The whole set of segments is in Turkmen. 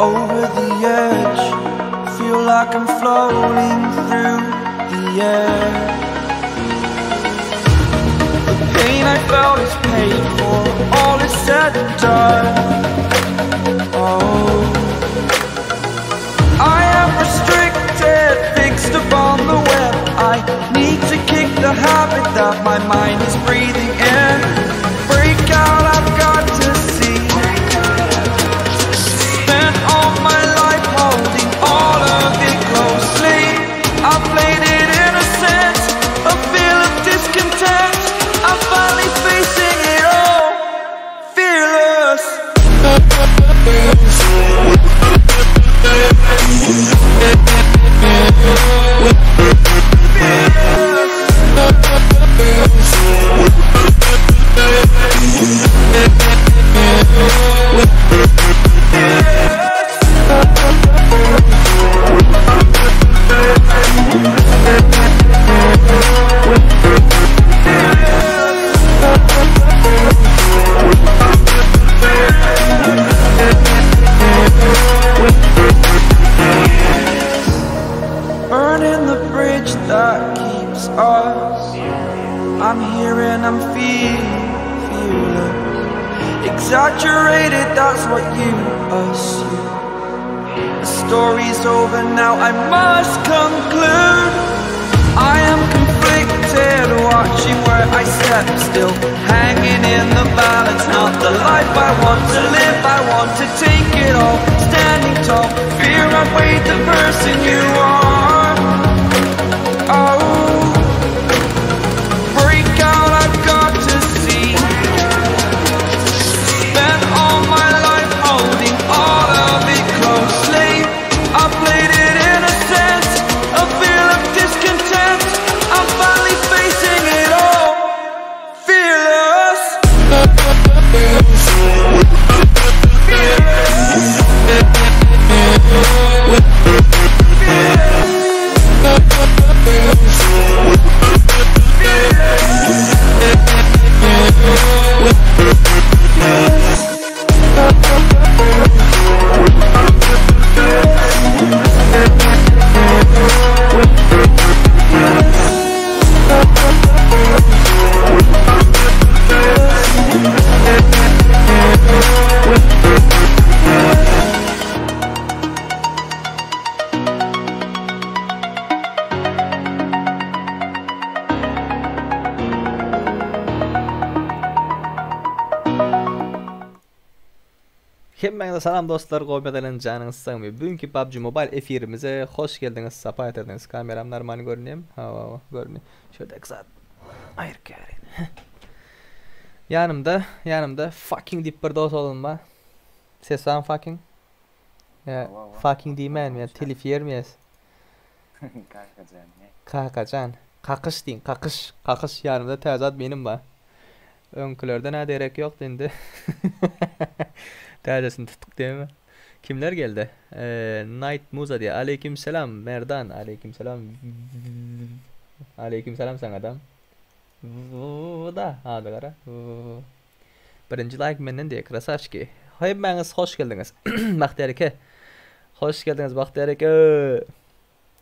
Over the edge, feel like I'm floating through the air. The pain I felt is paid for, all is said and done. Oh, I am restricted, fixed upon the web. I need to kick the habit that my mind is breathing in. Break out, I've got to see. Spent all my life holding all of it closely. I played it innocent, a feel of discontent. I'm finally facing it all, fearless. Burning the bridge that keeps us. I'm here and I'm feeling fearless. Exaggerated, that's what you assume. The story's over now, I must conclude. I am conflicted, watching where I step still, hanging in the balance. Not the life I want to live, I want to take it all, standing tall. Fear outweighed the person you are. Oh, break out, I've got to see. Spent all my life holding all of it closely. I played it innocent, a feel of discontent. I'm finally facing it all, fearless. Hemmäňize salam dostlar, gowy medalen janyňyz sagmy? Bugünki PUBG Mobile efirimize hoş geldiňiz, sapa getirdiňiz. Kameram normal görünýärmi? Hawa, hawa, görünýär. Şöyle zat aýryk ýaly. Ýanymda, ýanymda fucking diýip bir dost oglan bar. Ses barmy fucking? Ýa fucking diýmän, ýa telif ýermeýäs. Kakajan. Kakajan. Kakyş diýiň, kakyş, kakyş ýanymda täze adminim bar. Öňkülerden-ä derek ýokdy indi. Täzesini tutduk diýme. Kimler geldi? Night Muza diýýär. Aleýkim selam Merdan. Aleýkim selam. Aleýkim selam saňadam. Da ady gara. Birinji laýk menden diýýär. Krasawçiki. Hemmäňiz hoş geldiňiz. Bagtyýar eke. Hoş geldiňiz Bagtyýar eke.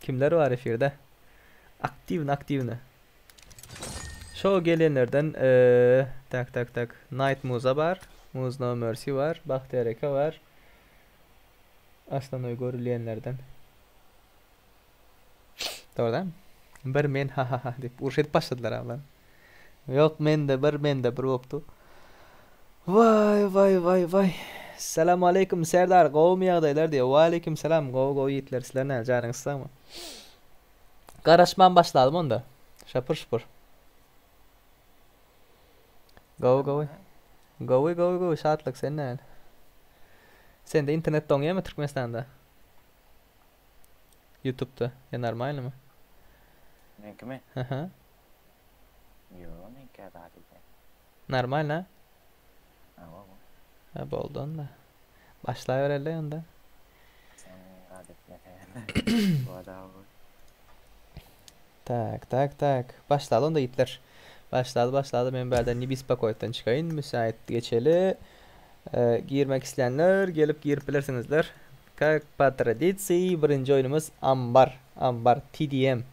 Kimler bar efirde? Aktiwny aktiwny. Şo gelenlerden tak tak tak Night Muza bar. Muz No Mercy bar. Bagtyýar eke bar. Osnovnoý görülýänlerden. Dogry dälmi? Bir men ha ha ha diýip uruş edip başladylar ablam. Ýok mende bir mende bir bolupdy. Waý waý waý waý. Salam aleýkum Serdar gowumy ýagdaýlar diýýär. Waleýkim salam gowy gowy ýigitler sizler näme janyňyz sagmy. Garaşman başlalym onda. Şapur şupur. Gowy gowy. Gowy gowy gowy şatlyk sen näme. Sende internet doňýamy Türkmenistanda? Ýutubda ýa normalnymy? Meňkimi? Aha. Ýok, meňkä zat edýän. Normalny a? Hawa. Ha boldy onda. Başlabereli onda. Sen zat etmesen. Bu Tak, tak, tak. Başlaly onda ýigitler. Başlaly, başlaly. Men bärden ne bespokoýtdan çykaýyn. Müsait geçeli. Ee, girmek isleýänler gelip girip bilersiňizler. Как по tradisiýa birinji oýnumyz Ambar. Ambar TDM.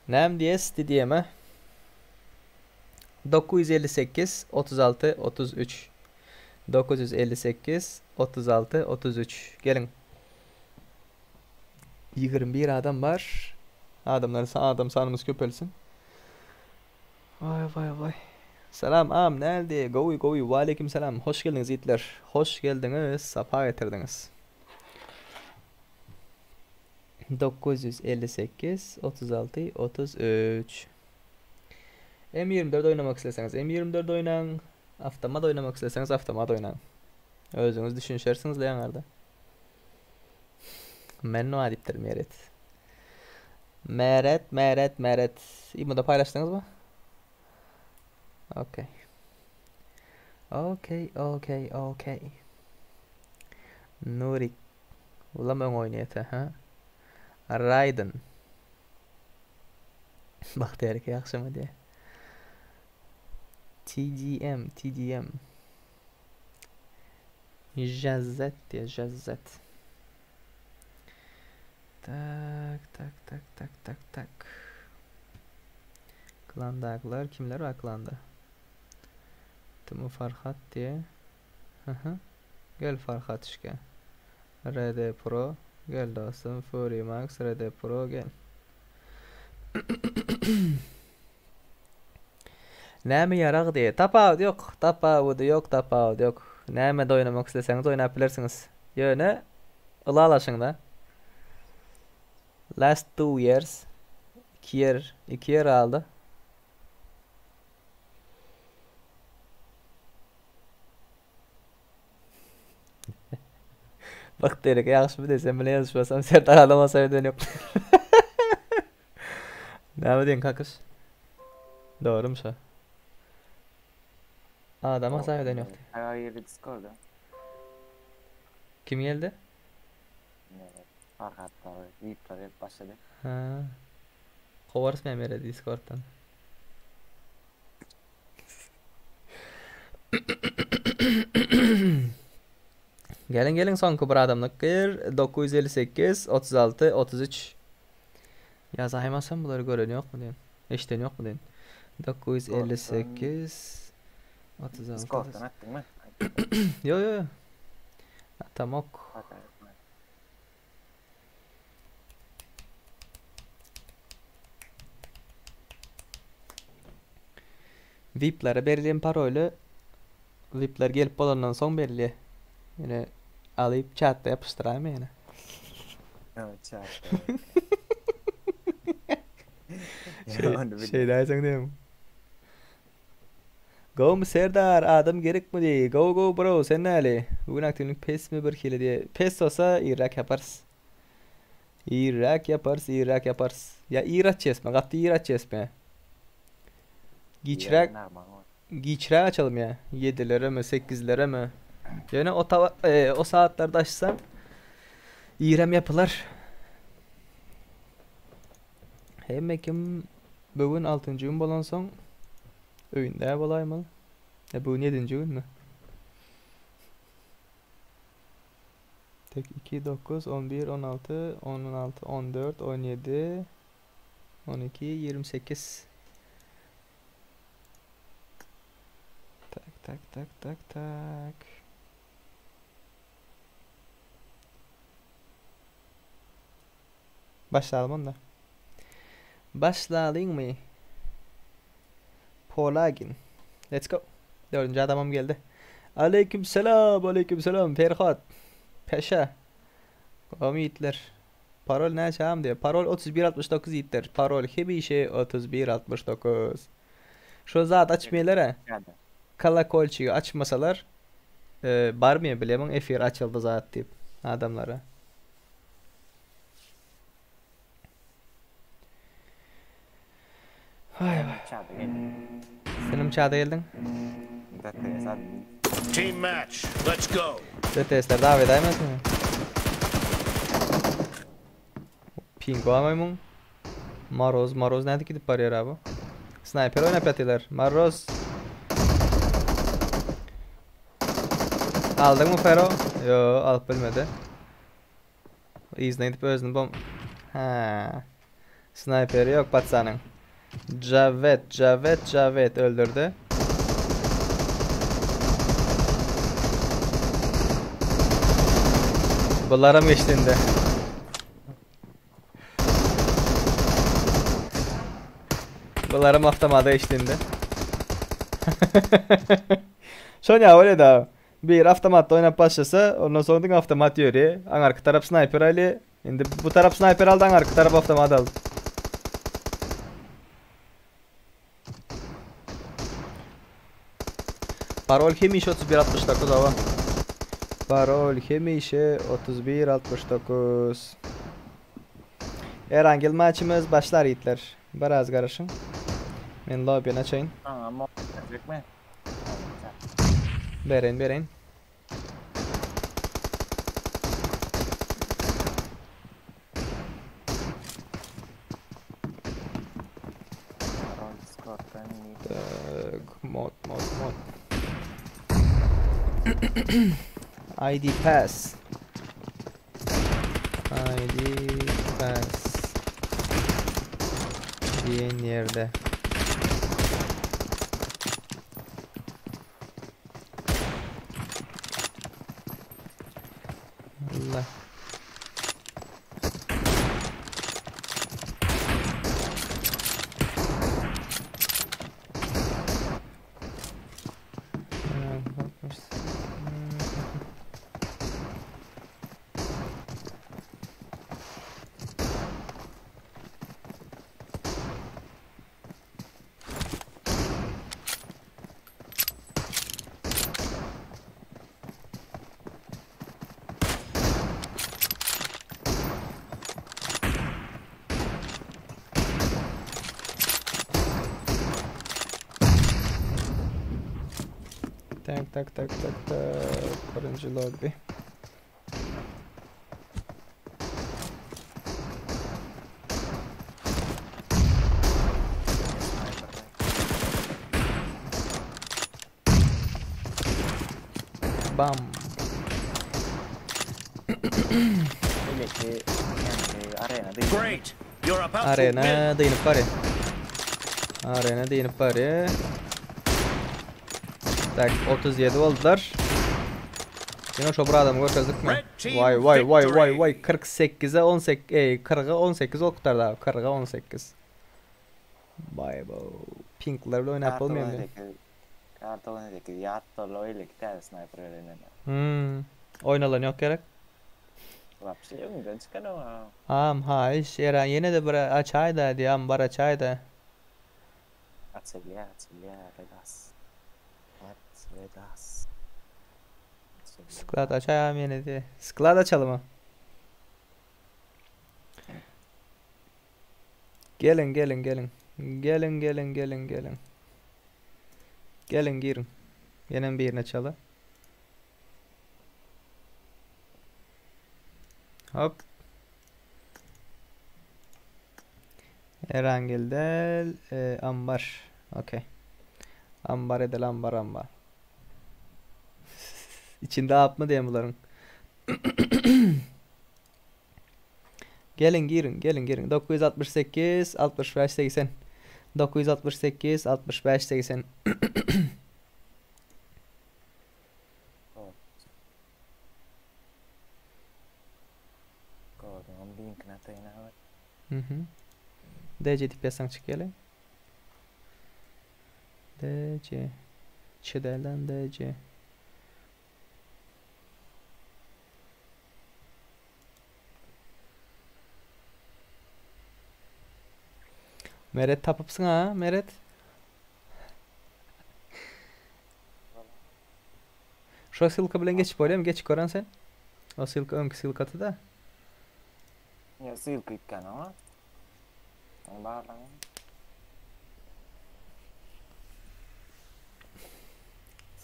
Näme diýes TDM-e? 958 36 33 958 36 33 Geliň. 21 adam bar. Adamlar adam sanymyz köpelsin. Vay vay vay. Salam am näldi? Gowy gowy. Waleýkim salam. Hoş geldiňiz ýigitler. Hoş geldiňiz. Sapa getirdiňiz. 958 36 33 M24 oýnamak isleseňiz M24 oýnaň. Awtomat oýnamak isleseňiz awtomat oýnaň. Özüňiz düşünişersiňiz ýaňarda. Men nima diýipdir Meret. Meret, Meret, Meret. Imoda paýlaşdyňyzmy? Okey. Okey, okey, okey. Nurik. Bulam öň oýnaýata, ha? Raiden. Bagtyýar eke ýagşymy diýe. TDM, TDM. Jazzet diýe, Jazzet. Tak, tak, tak, tak, tak, tak. Klandakylar kimler bar klanda? Timo Farhat diýe. Hı Gel Farhat işke. RD Pro. Gel dostum. Fury Max RD Pro gel. Näme ýarag diýe. Tapawudy ýok. Tapawudy ýok, tapawudy ýok. Nämede oýnamak isleseňiz oýnap bilersiňiz. Ýöne ylalaşyňda. Last two years. Iki ýer, iki ýer galdy. Bak derek ýagşymy diýse, sen bilen ýazyşmasam Serdar adam olsa eden ýok. Näme diýiň kakyş? Dogrymy şo? Adam hasap eden ýok. Aýagy girdi Discorda. Kim geldi? Meret. Farhat dagy diýip gelip başlady. Ha. Kowarys men Meredi Discorddan. Geliň geliň soňky bir adamlyk gir 958 36 33 Ýazaýmasam bulary gören ýokmy diýen. Eşiden ýokmy diýen. 958 36 Discorddan atdyňmy? Ýo ýo ýo. Atamok. VIP'lere berilýän paroly VIP'ler gelip bolandan soň berilýär. Ýöne alyp çatda ýapyşdyraýma ýene. Evet, çatda. Şey, şeýdäýseň diýem. Gowmy Serdar adam gerekmi diý. Gowy gowy bro sen näli? Bu gün aktiwlik pesmi bir hili diý. Pes bolsa irräk ýaparys. Irräk ýaparys irräk ýaparys. Ýa ir açýasmy gaty ir açýasmy? Giçräk giçräk açalym ýa ýedileremi sekizleremi? Ýöne o taba o saatlarda açsaň irem ýapylar. Hemme kim bu gün altynjy gün bolansoň öýünde bolaýmaly. E bu gün ýedinji günmi? Tek 2, 9, 11, 16, 16, 14, 17, 12, 28. Tak, tak, tak, tak, tak. Başlayalım onda. Başlalyňmy? Polagin. Let's go. Dördünji adamam geldi. Aleyküm selam, aleyküm selam Ferhat. Peşe. Gowmy ýigitler? Parol näçe agam diýýär. Parol 3169 ýigitler. Parol hemişe 3169. Şo zat açmaýarlar-a. Kolokolçigi açmasalar, barmyýar bilemok efir açyldy zat diýip adamlara. Vay vay. Çada geldim. Senem çada geldiň. DTS admin. Team match. Let's go. DTS'ler davet edäýmesin. Ping barmy muň? Maroz, Maroz nädip gidip barýar abi? Sniper oýnap ýatyrlar. Maroz. Aldyňmy Fero? Ýo, alyp bilmedi. Yzyna gidip özüni bom... Hä. Snayperi ýok patsanyň. Javet, Javet, Javet öldürdi. Bularam geçdi indi. Bularam avtomata geçdi indi. Şoň ýaly bolýar da. Bir avtomatda oýnap başlasa, ondan soň diňe avtomat ýörýär. Aňarky tarap snayper alýar. Indi bu tarap snayper aldy, aňarky tarap avtomat aldy. Parol hemişe 3169 awa. Parol hemişe 3169. Erangel maçymyz başlar ýigitler. Biraz garaşyň. Men lobbyny açayyn. Aňa mod berjekmi? Bereýin, bereýin. Parol Discord'dan nick. Tak, mod, mod, mod. ID pass. ID pass. Diýen ýerde. Allah. Tak tak tak tak tak. Birinji lobby. Bam. Beýleki ýaňky arena diýip. Great. You're about to Arena win. dynyp barýar. Arena dynyp barýar. Tak 37 boldular. Ýene şo bir adamy görkezdikmi? Red team Waý waý waý waý victory. waý 48-e 18 ey 40-a 18 bolup da 40-a 18. Baý bu pinkler bilen oýnap bolmaýar indi. 18. Karta 18 ýat doly beýleki täze sniper gelenden. Hmm. Oýnalan ýok gerek. Wapşe öňden çykan o. Am haýyş era ýene de bir açaý-da diýam bar açaý-da. Açylýar, açylýar, Vegas. At Vegas. Sklad açaý am ýene diýe. Sklad açalym ha. Geliň geliň geliň. Geliň geliň geliň geliň. Geliň giriň. Ýene birini açaly. Hop. Erangel del e, ambar. Okey. Ambar edel ambar ambar. İçinde ap mı diýen bularyň. Geliň giriň, geliň giriň. 968 65 80. 968 65 80. Gördüm, linkini ataýyn abi. Mhm. DC diýip ýazsaň çykýar. DC. Çedelden DC. Meret tapypsyň ha, Meret. Şo ssylka bilen geçip bolýarmy? Geçip gören sen. O ssylka öňki ssylkaty da. Ya ssylka ýitgen ama. Ony barlaň.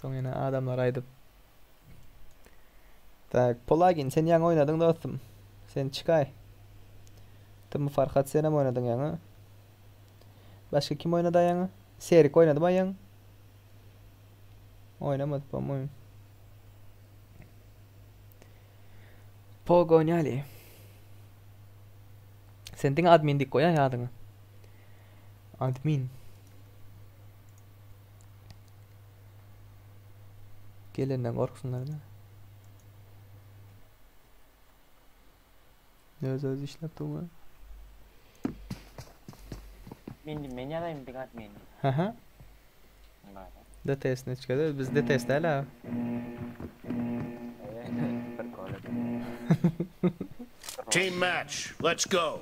Soň ýene adamlar aýdyp. Tak, Polagin sen ýaňy oýnadyň dostum. Sen çykaý. Tym Farhat senem oýnadyň ýaňy. Başga kim oýnady ýaňy? Serik oýnadymy ýaňy? Oýnamady, po-moýmu. Pogonýali. Sen diňe admin diýip goýaý adyňy. Admin. Gelenden gorksunlar da. Öz öz işläp durma. Men men ýazaýyn diňe admin. Haha. DTS neçgede? Biz DTS däl ha. Team match. Let's go.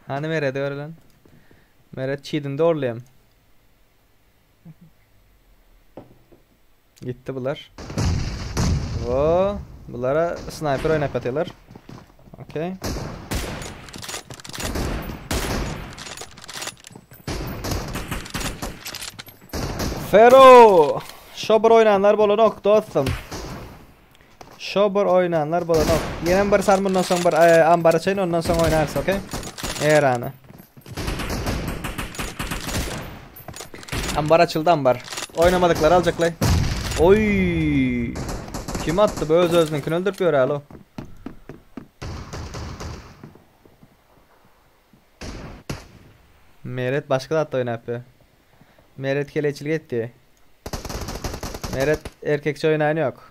Hany Meredi görelen. Meret çiýdini dogrulayam. Gitdi bular. O, bulara sniper oynap ýatyrlar. Okey. Fero! Şo bir oýnanlar bolanok dostum. Şo bir oýnanlar bolanok. Ýenem bir san bundan soň bir e, ambara çaýyn ondan soň oýnarys, okey? Erana. Ambar açyldy ambar. Oýnamadyklar aljaklay. Oý! Kim atdy bu öz özüniňkini öldürip ýör alo. Meret başga zatda oýnap ýör. Meret keleçilik etdi. Meret erkekçe oýnaýan ýok.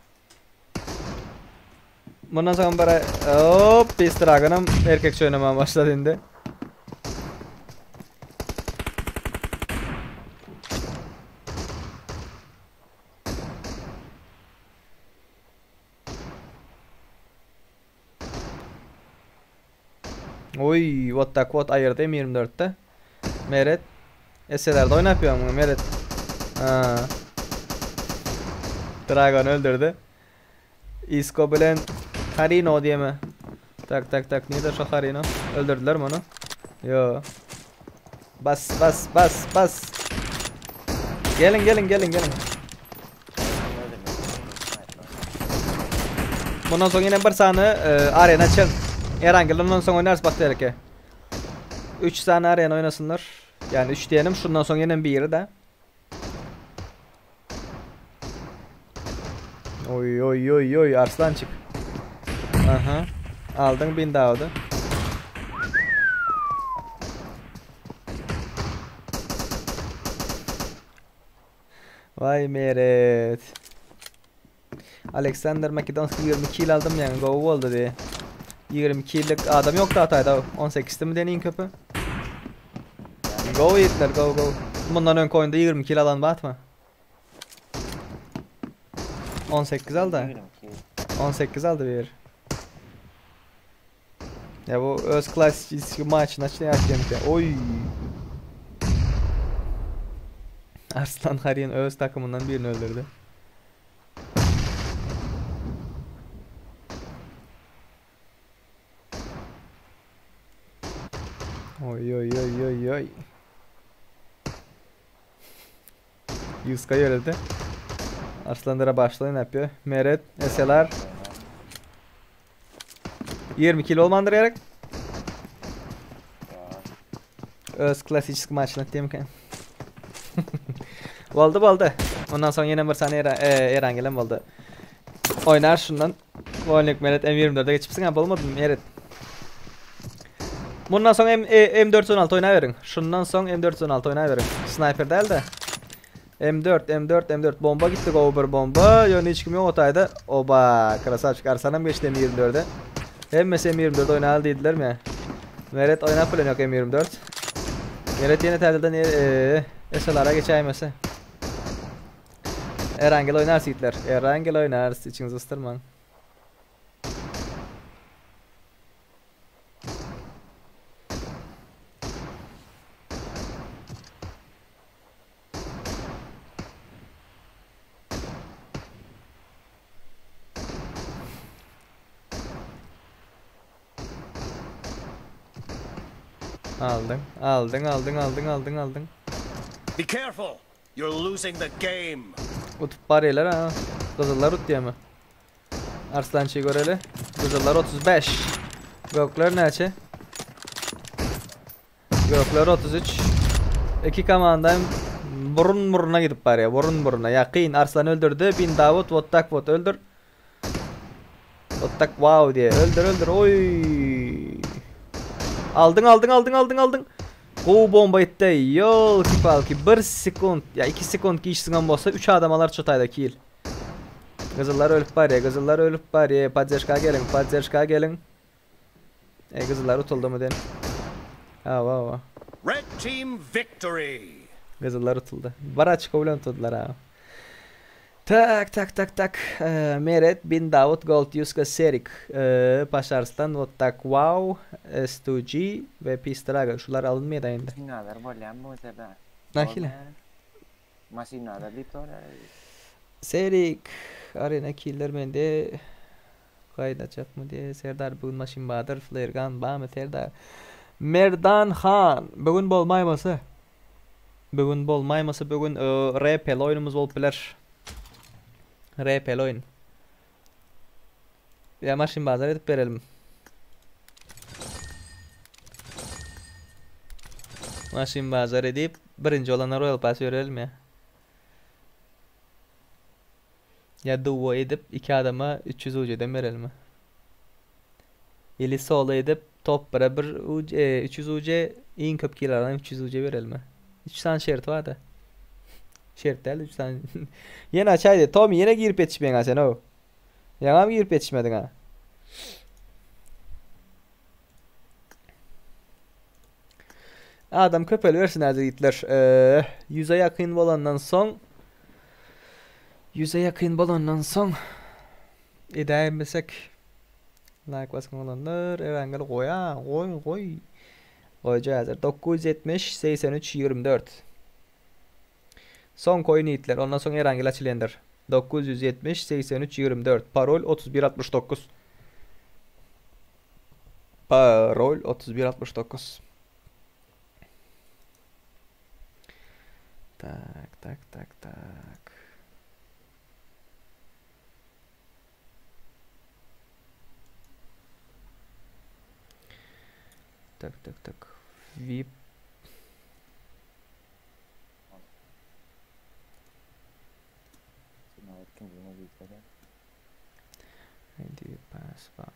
Bundan soň bir hop Beast Dragon'am erkekçe oýnamaya başlady indi. Oý, what the quote aýyrdy M24-de. Meret. SLR-de oýnap ýörmüň Meret. Ha. Dragon öldürdi. Isko bilen Harino diýeme. Tak tak tak nirde şo Harino? Öldürdüler mi onu? Yo. Bas bas bas bas. Gelin gelin gelin gelin. Bundan soň ýene bir sany e, arena çyk. Erangel ondan soň oýnarys Bagtyýar eke. 3 sany arena oýnasynlar. Ýani 3 diýenim şundan soň ýene biri de. Oý oý oý oý Arslançyk. Aha. Aldyň bin dawudy. Vay Meret. Aleksander Makedonski 22 kill aldym ýaňy gowy boldy diýe. 22 killik adam ýok da ataýda 18 mi diýen iň köpü. Go ýigitler go go. Mundan öňki oýunda 20 kill alan batma. 18 aldy. 18 aldy bir. Ya bu öz klasik maçyny açýan ýa Oý. Arslan Harin öz takymyndan birini öldürdi. Oý oý oý oý oý. Ýuska ýöredi. Arslanlara başlaýyn yapýar. Meret, SLR. 20 kilo olmandyr gerek. Öz klassik maçyny diýmeken. Boldy boldy. Ondan soň ýene bir sany Eran, e, Eran gelen boldy. Oýnar şundan. Wolnik Meret M24-e geçipsiň ha bolmadymy Meret? Bundan soň M, e, M416 oýnaberiň. Şundan soň M416 oýnaberiň. Sniper däl-de. M4, M4, M4 bomba gitdi gowy bir bomba. Ýöne hiç kim ýok otaýda. Oba, krasavçik Arsanam geçdi M24-e. Hemmesi M24 oýnaly diýdiler mi? Meret oýnap bilen ýok M24. Meret ýene täzeden e, SLR-a geçäýmese. Erangel oýnarys ýigitler. Erangel oýnarys, içiňizi ysdyrmaň. Aldyň, aldyň, aldyň, aldyň, aldyň, aldyň. Be careful. You're losing the game. Utup barýarlar ha. Gyzyllar utýarmy? Arslançy göreli. Gyzyllar 35. Gökler näçe? Gökler 33. Iki komanda hem burun buruna gidip barýar. Burun buruna. Ýakyn Arslan öldürdi. Bin Dawut what tak what öldür. What tak wow diye. Öldür öldür. Oy. Aldyň aldyň aldyň aldyň aldyň. Gowy bomba etdi. Ýolki palki 1 sekund ýa 2 sekund giçsiňem bolsa 3 adam alar şu taýda kill. Gyzyllar ölüp barýar, gyzyllar ölüp barýar. Poddežka geliň, poddežka geliň. E gyzyllar utuldymy den? Hawa, hawa. Red team victory. Gyzyllar utuldy. Bir açko bilen utuldylar ha. Tak tak tak tak. Ee, Meret bin Davut Gold Yuska Serik. Ee, Paşarslan вот так wow. S2G ve Peace Dragon. Şular alynmaýar da indi. Maşynlar bolýan bu sebe. Nahili? Maşynlar diýip sorar. Serik. Arena killer mende. Gaýdacakmy diye. Serdar bugün maşyn badyr. Flare gun bamy Serdar. Merdan Han. Bugün bolmaýmasa. Bugün bolmaýmasa bugün e, RPL oýnumyz bolup biler. RPL oýun. Ya maşyn bazar edip berelim. Maşyn bazar edip birinji olana Royal Pass berelim ya. Ya duo edip iki adama 300 UC'den verelim mi? Ili solo edip top bire bir UC, 300 UC iň köp kill alan 300 UC verelim mi? 3 tane şert var da. Şert değil 3 tane. Yine açaydı. Tommy yine girip yetişmeyin ha sen o. Yaňam girip yetişmedin ha. Adam köpel versin hazır gitler. Ee, yüze yakın bolandan son Yüze yakın bolandan son edäýmesek like basın olanlar Erangel goýa goý goý Goýja hazır 970 83 24 Son coin itler. Ondan soň Erangel açylýandyr. 970 83 24 Parol 31 69 Parol 31 69 Tak tak tak tak. Tak tak tak. VIP ID pass bar.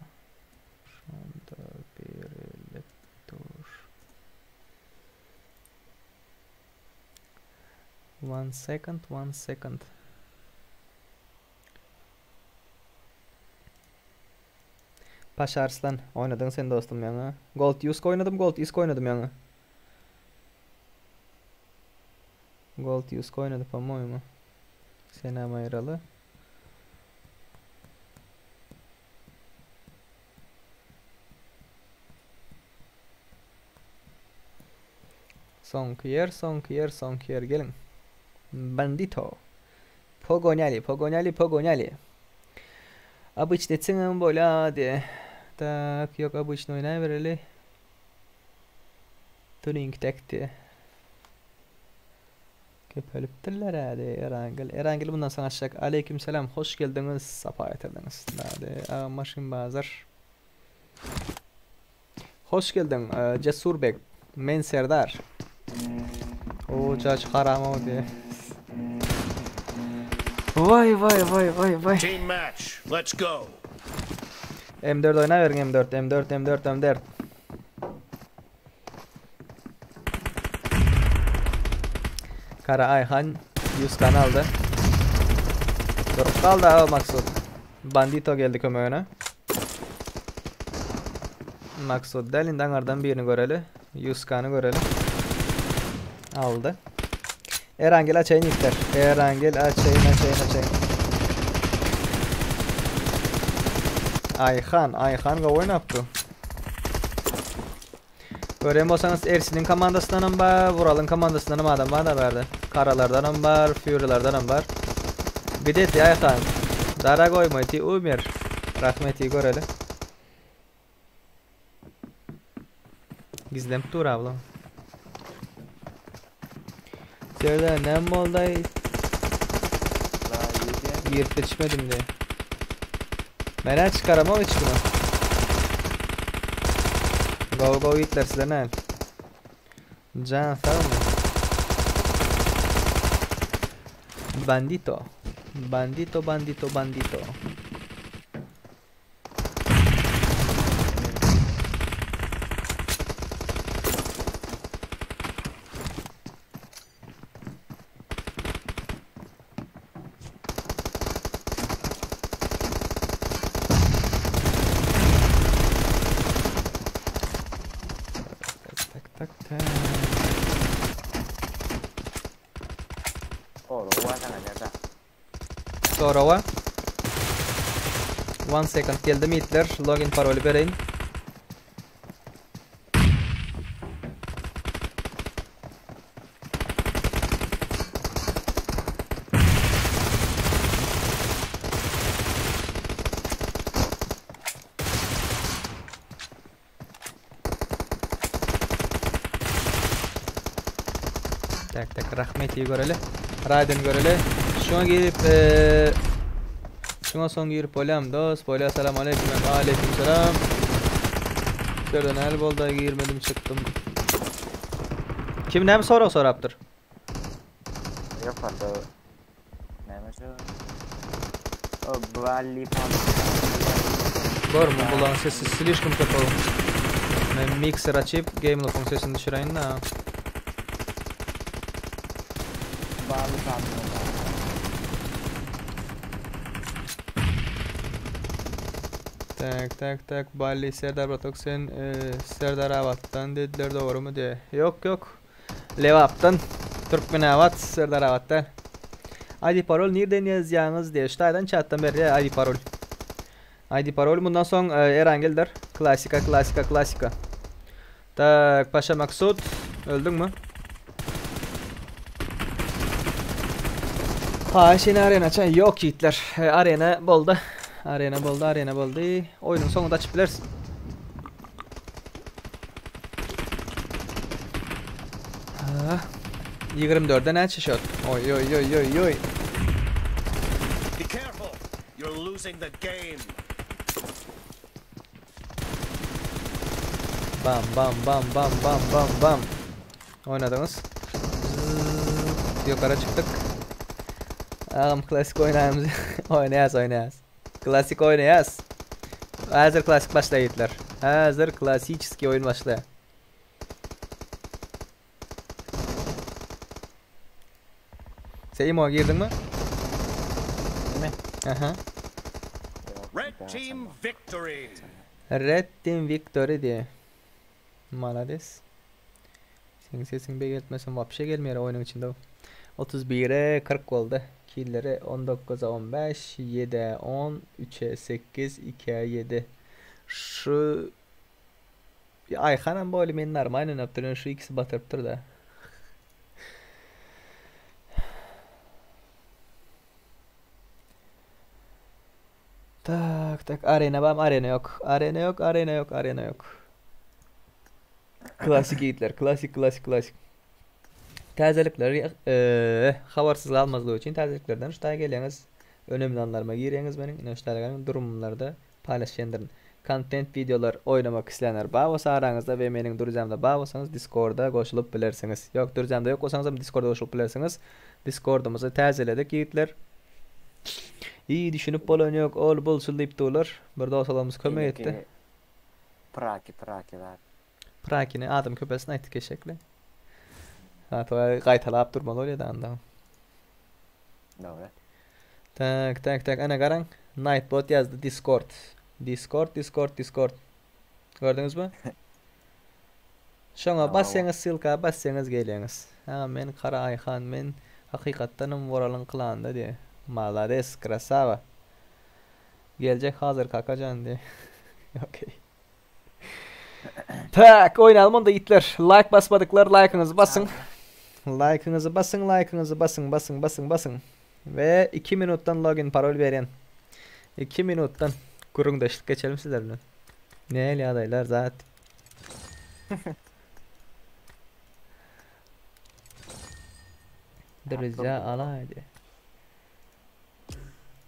Şonda berilip dur. One second, one second. Paşa Arslan oýnadyň sen dostum ýaňy. Gold Yusk oýnadym, Gold Yusk oýnadym ýaňy. Gold Yusk oýnady по-моему. Senem aýraly. Soňky ýer, soňky ýer, soňky ýer geliň. Bandito. Pogonýali, pogonýali, pogonýali. Обычный etseňem bolýady. Tak, ýok обычный oýnaýbereli. Tuning tekdi. Köpelipdirler hadi Erangel. Erangel bundan soň açjak. Aleyküm selam. Hoş geldiňiz. Sapa getirdiňiz. Hadi maşyn bazar. Hoş geldin e, Cesur Bek. Men Serdar. O caç haram o diye. Vay vay vay vay vay. Team match. Let's go. M4 oyna verin M4 M4 M4 M4. Kara Ayhan 100 tane aldı. Durup kaldı ha Maksut. Bandito geldi kömegine. Maksut däl indi aňardan birini göreli. 100 göreli. Aldy. Erangel açayyn ýigitler. Erangel açayyn açayyn açayyn. Ayhan, Ayhan gowy oýnapdy. Görýän bolsaňyz Ersiniň komandasyndanam bar, Vuralyň komandasyndanam adam bar da bardy. Karalardanam bar, Furylardanam bar. Где ты, Ayhan? Дорогой мой, ты умер. Rahmeti göreli. Gizlenip dur ablam. Serdar näme boldy? Girip geçmedim diye. Menen çıkaramam hiç bunu. Go go gitler size ne? Can sağ mı? Bandito. Bandito, bandito, bandito. Sorawa. One second geldim itler. Login paroly bereýin. Tak tak Rahmeti göreli. Raiden göreli. Şuna girip eee Şuna son girip bolýam dost. Bolýa salam aleyküm. Aleyküm selam. Şuradan el bolda girmedim çıktım. Kim näme sorag sorapdyr? Ýokarda näme şu? O Bally Bormy bulan sesi slişkom köp ol. Men mikser açyp Gameloop'un sesini düşüreýin da. Bally Pablo. Tak tak tak Bally Serdar Batok sen e, Serdar Abat'tan dediler doğru mu diye. Yok yok. Lewapdan Türkmenabat Serdar Abat'tan. ID parol nirden ýazýaňyz diye. Ştaýdan chatdan berýär ID parol. ID parol bundan soň e, Erangeldir. Klasika klasika klasika. Tak Paşa Maksut öldün mü? Ha şimdi arena çay yok yiğitler. E, arena boldy. Arena boldy, arena boldy. Oyunun sonunda açıp bilersin. Ha. 24'de näçe shot? Oy oy oy oy oy. Be careful. You're losing the game. Bam bam bam bam bam bam bam. Oynadınız. Zzzz, Yukarı çıktık. Ağam klasik oynayamız. oynayaz oynayaz. Klasik oynayaz. Hazır klasik başlaya gittiler. Hazır klasiçki oyun başlaya. Sen İmo'ya girdin mi? Mi? Aha. Red team victory. Red Team Victory diye. Malades. Senin sesin be gelmesin vapşe gelmiyor oyunun içinde. 31'e 40 oldu. Kill'leri 19'a 15, 7'e 10, 3'e 8, 2'ye 7. Şu Ayhan'ın böyle men normal oynap duran şu ikisi batyrypdyr da. Tak tak arena bam arena yok. Arena yok, arena yok, arena yok. Klasik yiğitler, klasik klasik klasik. Täzelikleri eee habarsyz galmazlyk üçin täzeliklerden ştaý gelýäňiz. Önemli anlaryma girýäňiz meniň. Ine ştaýlaryň durumlarda paýlaşýandyryn. Content videolar oýnamak isleýänler bar bolsa araňyzda we meniň Durzämde bar bolsaňyz Discord'a goşulyp bilersiňiz. Ýok Durzämde ýok bolsaňyz hem Discord'a goşulyp bilersiňiz. Discord'umyzy täzeledik ýigitler. İyi düşünüp bolan ýok, ol bul şul diýip durlar. Bir dostlarymyz kömek etdi. Praki praki var. Prakini adam köpesini aýtdyk eşekli. Ha, toý gaýtalap durmaly bolýar da anda. Dogry. Tak tak tak ana garaň. Nightbot ýazdy Discord. Discord Discord Discord. Gördüňizmi? Şoňa Hawa. basýaňyz ssylka basýaňyz gelýäňiz. Ha men Kara Aýhan men hakykatdanam Woralyň klanynda diýe. Malades krasava. Geljek hazır kakajan diýe. Okey. Tak oýnalym onda ýigitler. Like basmadyklar like'yňyzy basyň. Like'yňyzy basyň, like'yňyzy basyň, basyň, basyň, basyň. We 2 minutdan login parol berýän. 2 minutdan gürrüňdeşlik geçelim sizler bilen. Nähili ýagdaýlar zat? Druzýa alaýdy.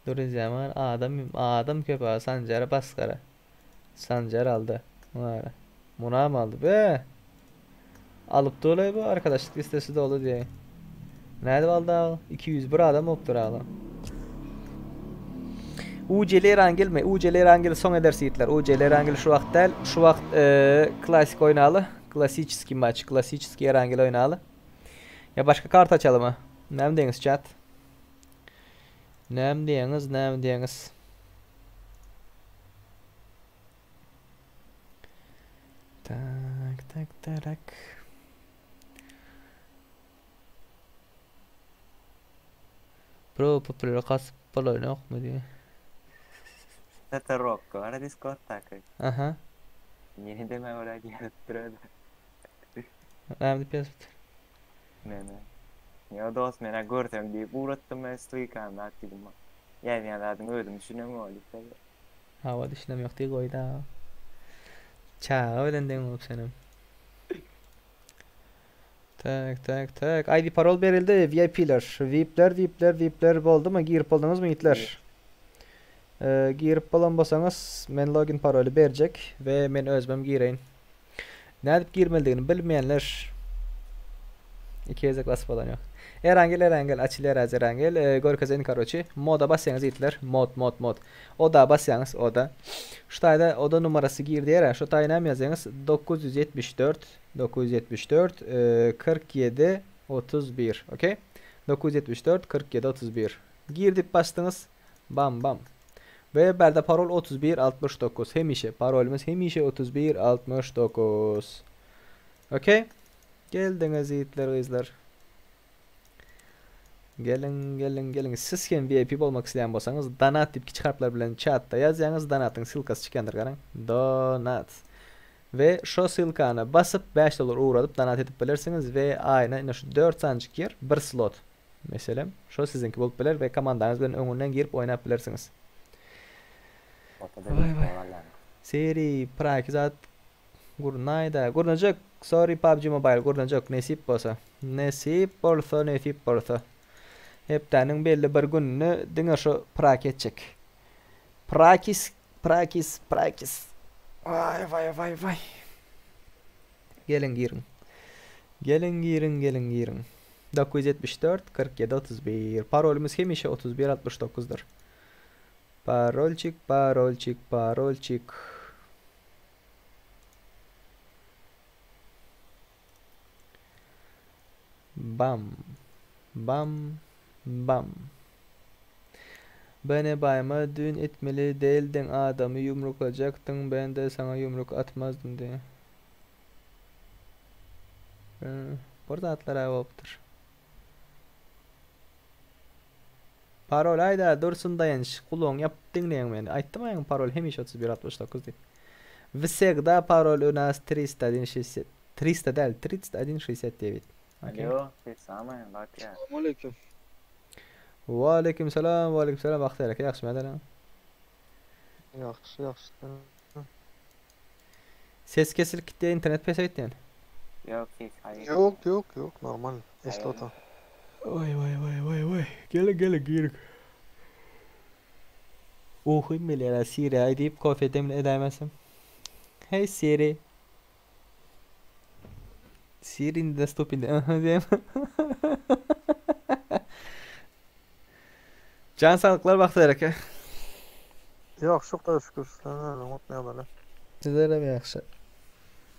Druzýa adam adam köp Sanjara basgara. Sanjar aldy. Munar. Munam aldy be. Alyp dolay bu arkadaşlık listesi dolu diye. Nädip aldy al? 201 adam bolupdyr ala. UCL Rangel mi? UCL Rangel soň edersi ýigitler. UCL Rangel şu wagt däl. Şu wagt e, klasik oýnaly. Klasiçeski maç, klasiçeski Rangel oýnaly. Ya başga kart açalım ha. Näme diýeňiz chat? Näme diýeňiz, näme diýeňiz? Tak, tak, tak. Bro, popüler kas. bolanokmy diýýär. Tata Rokko bar Discorddaky. Aha. Ýene deme görä ýazypdyr özi. Näme diýip ýazypdyr? Mene. Ýa dost menä görseň diýip ugratdym men ssylkany zat diýdim. Ýazýan zadyň özüm düşünemok diýip. Hawa düşünem ýok diý goýda. Çaga bilen deň bolup senem. Tak tak tak. ID parol berildi VIP'ler. VIP'ler VIP'ler VIP'ler boldumy? Girip bolduňyzmy ýigitler? Ee, girip bolan bolsaňyz men login paroly berjek we men özümem gireýin. Nädip girmelidigini bilmeýänler iki gezek basyp bolan ýok. Erangel Erangel açylýar az Erangel e, görkezeýin karoçi. Moda basýaňyz ýigitler. Mod mod mod. Oda basýaňyz oda. Şu taýda oda numarasy gir diýer. Şu taýy näme ýazýaňyz? 974 974 47 31. Okey. 974 47 31. Gir diýip basdyňyz. Bam bam. We bärde parol 31 69. Hemişe parolymyz hemişe 31 69. Okey. Geldiňiz ýigitler gyzlar. Geliň geliň geliň. Siz hem VIP bolmak isleýän bolsaňyz donat diýip kiçi harplar bilen chatda ýazýaňyz. Donatyň ssylkasy çykýandyr garaň. Donat. We şo ssylkany basyp 5 dollar ugradyp donat edip bilersiňiz we aýyna ine şu 4 sanjyk ýer bir slot. Meselem, şo siziňki bolup biler we komandaňyz bilen öňünden girip oýnap bilersiňiz. Waý waý. Seri praki zat gurnaýda. Gurnajak. Sorry PUBG Mobile gurnajak nesip bolsa. Nesip bolsa, nesip bolsa. Hepdäniň belli bir gününi diňe şo praki etjek. Prakis, prakis, prakis. Waý waý waý waý. Geliň giriň. Geliň giriň, geliň giriň. 974 47 31. Parolymyz hemişe 31 69dyr. Parolçik, parolçik, parolçik. Bam. Bam. Bam. Bene baýma düýn etmeli däldiň adamy ýumruklajakdyň bende saňa ýumruk atmazdym diýýär. Bir zatlar-a bolupdyr. Parol aýda Dursun Daýanç gulagyňy ýapyp diňleýäň meni. Aýtdym aýyň parol hemişe 31 69 diýip. Wsegda parol u nas 301 60 300 däl 31 69. Okey. Alo, ses barmy? Bagtyýar. Salam aleýkum. Waleýkim salam, waleýkim salam Bagtyýar aka ýagşymy ýagdaýlaryň? Ýagşy ýagşy. Ses kesilip gitýär internet pese gitýän. Ýok ses haýyr. Ýok ýok ýok normal eşidip otyr. Waý waý waý waý waý geliň geliň giriň. Uýkym gelýär Siri aý diýip kofe demli edäýmesem. Hey Siri. Siri nedostupен diýýär. Diýýär. Jan saglyklar Bagtyýar aka. Ýagşy Hudaýa şükür sen näme oňat ýagdaýlar. Sizlerem ýagşy.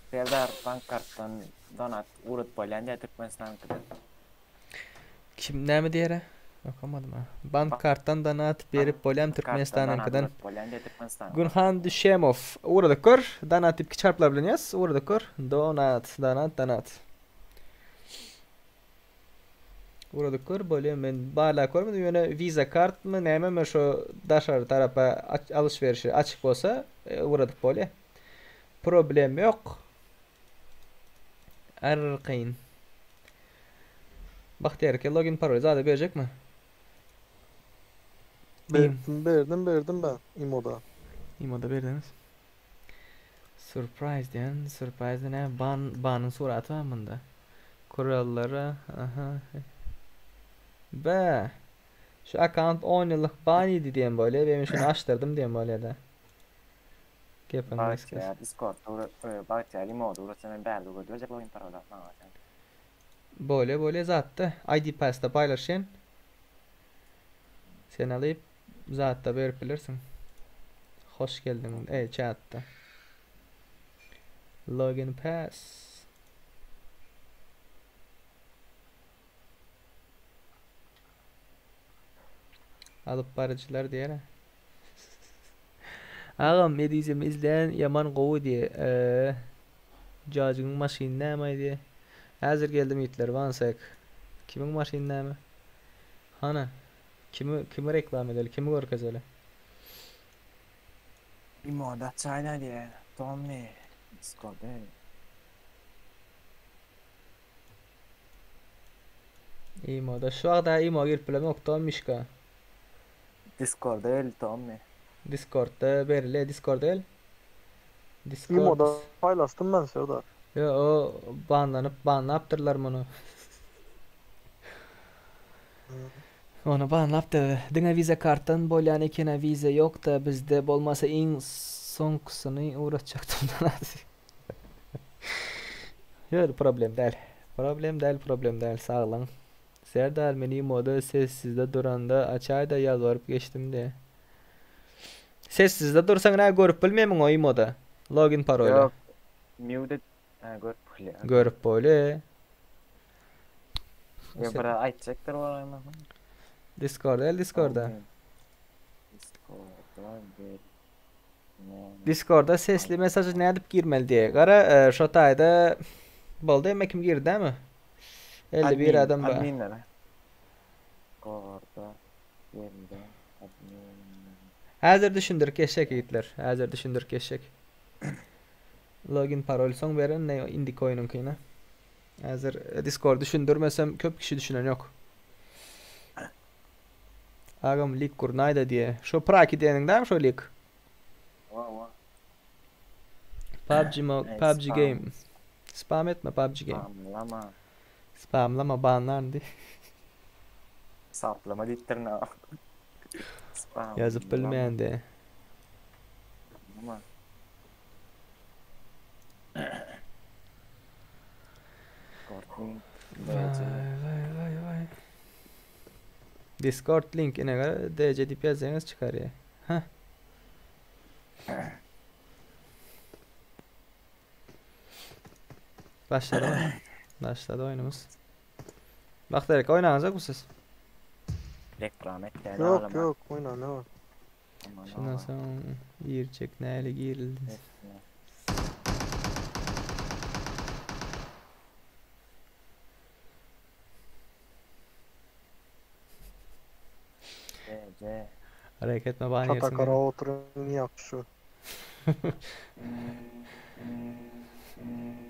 Serdar bank kartdan donat ugrat bolýan diýä Türkmenistankydan. Kim näme diýere? Okamadym ha. Bank kartdan donat berip bolýam Türkmenistanyňkydan. Günhan Düşemow. Ugradyk gör. Donat diýip kiçi harplar bilen ýaz. Ugradyk gör. Donat, donat, donat. Ugradyk gör bolýa men barlap görmedim ýöne visa kartmy nämemi şo daşary tarapa alyş-berişi açyk bolsa ugradyp bolýa. Problem ýok. Arkaýyn. Bagtyýar eke login parol zada berjekmi? Berdim berdim berdim ben imoda. Imoda berdiňiz. Surprise diýen, surprise näme? Ban banyň suraty bar munda. Kurallara, aha. Be. Şu akkaunt 10 ýyllyk ban idi diýen bolýar. Men şuny açdyrdym diýen bolýar-da. Gepiň gysgasy. Bagtyýar Discord Bagtyýar imoda ugrasa men bärde ugradyberjek login parol maňa sen. Bolýa bolýa zatda ID passda paýlaşýan. Sen alyp zatda berip bilersiň. Hoş geldiň eý chatda. Login pass. Alyp baryjylar diýer. Agam edizem izleýän ýaman gowy diýe. Eee. Jajygyň maşyny näme diýe. Häzir geldim ýigitler one sek. Kimiň maşyny näme? Hana. Kimi kimi reklam edeli, kimi görkezeli? Imoda çaýna diýýär. Tommy. Discord'da. Imoda şu wagt imo girip bilemok Tommyşka. Discord'da el Tommy. Discord'da berile Discord el. Discord. Imoda paylaştım ben Serdar. Yo o banlanyp banlapdyrlar muny. Ony banlapdy. Diňe Visa kartdan bolýan ekena Visa ýokda bizde bolmasa iň soňkusyny ugratjakdym Ýok problem däl. Problem däl problem däl saglyň. Serdar men imoda sessizde duranda açaýda ýalbaryp geçdim de. Sessizde dursaň nä görüp bilmeýmiň o imoda login paroly. Ýok. Mute ha görüp bolýar. Görüp bolýar. Ýa bir aýtjakdyr bolaýma. Discord el Discord'a. Discord'a gel. Discord'a sesli mesajy nädip girmeli diye. Gara e, şo taýda boldy emme kim girdi dämi? 51 adam bar. Adminlere. Discord'a geldi. Admin. Häzir düşündirip geçjek ýigitler. Häzir düşündirip geçjek. Login parol soň beren ne indik oýnuňkyna. Häzir e, Discord düşündirmesem köp kişi düşünen ýok. Agam lik gurnaýda diýe. Şo Praki diýeniň dämi şo lik? Wa wa. PUBG mo Ey, PUBG spam. game. Spam etme PUBG game. Spamlama. Spamlama banlan diý. Saplama diýipdir na. Spam. Ýazyp bilmeýän diýe. Ama. Discord link. Vay vay vay vay. Discord link ine gara DC diýip ýazsaňyz çykar ýa. Heh. Başlady mı? Başlady oýnumyz. Bak Derek oýnaňyzak bu siz? Reklam et yani Yok ağlama. yok oyna ne var? Aman Şundan Allah. soň girjek näle girildi. Hepsine. C, C. Hareket etme bana yersin. Çatakara oturun yakışı.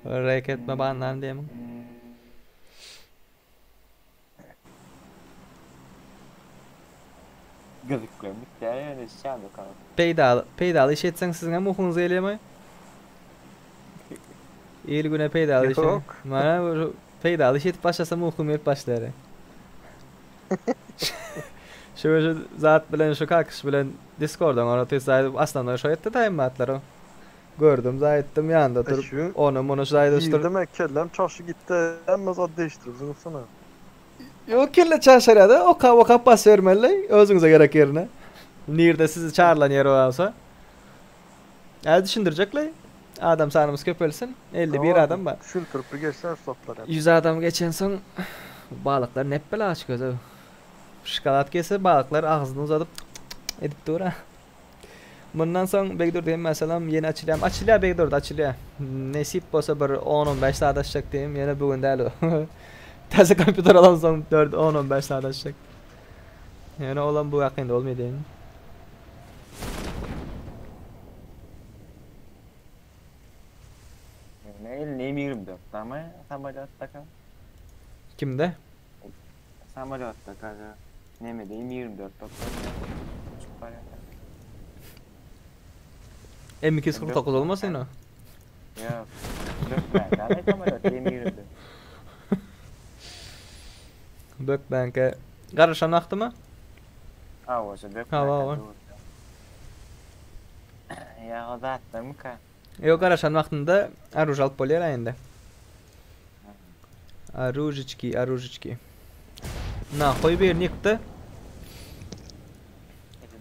Hareket etme bana diýemin. Gözüklemiş yani şan bakalım. Peýdaly, peýdaly iş etseň siziň hem uhuňyz gelýärmi? Il güne peýdaly iş. Yok. Mana bu peýdaly iş etip başlasam uhum gelip başlar. Şu şu zat bilen şu kalkış bilen Discord'dan ona tüy aslanlar şu etdi daýym atları. Gördüm zayettim yanında durup Şu onu bunu zayettim. girdim kellem çarşı gitti. Emmez ad değiştirdim sana. Yok kelle çarşarada o ka o kapas vermeli özüňize gerek yerine. Nirde sizi çağırlan yer olsa. El düşündürecekler. Adam sanımız köpelsin. 51 adam var. Şu törpü geçsen satlar yani. 100 adam geçen soň balyklar nep bela aç göze. Şokolad kese balyklar agzyny uzadyp edip dur ha. Bundan soň Begdur diýen meselem ýene açylýar. Açylýar Begdur açylýar. Nesip bolsa bir 10-15 saat açacak diýim. Ýene bugün däl o. Täze kompýuter alan soň 4 10-15 saat açacak. Ýene olan bu ýakynda bolmaýdy diýim. Ne el ne 24 ama samolotda ka. Kimde? Samolotda ka. Ne mi diyeyim 24 doktor. Uçup var ya. M249 olmasyn o? Yok. Yok ben de samolot 24. Bökbenke garaşan wagtymy? Ha o şu dök. Ha, va, va. Ya o da attım ka. Ýok garaşan wagtynda aruj alyp bolýar aýynda. Arujiçki, arujiçki. Na, koy bir ýykdy.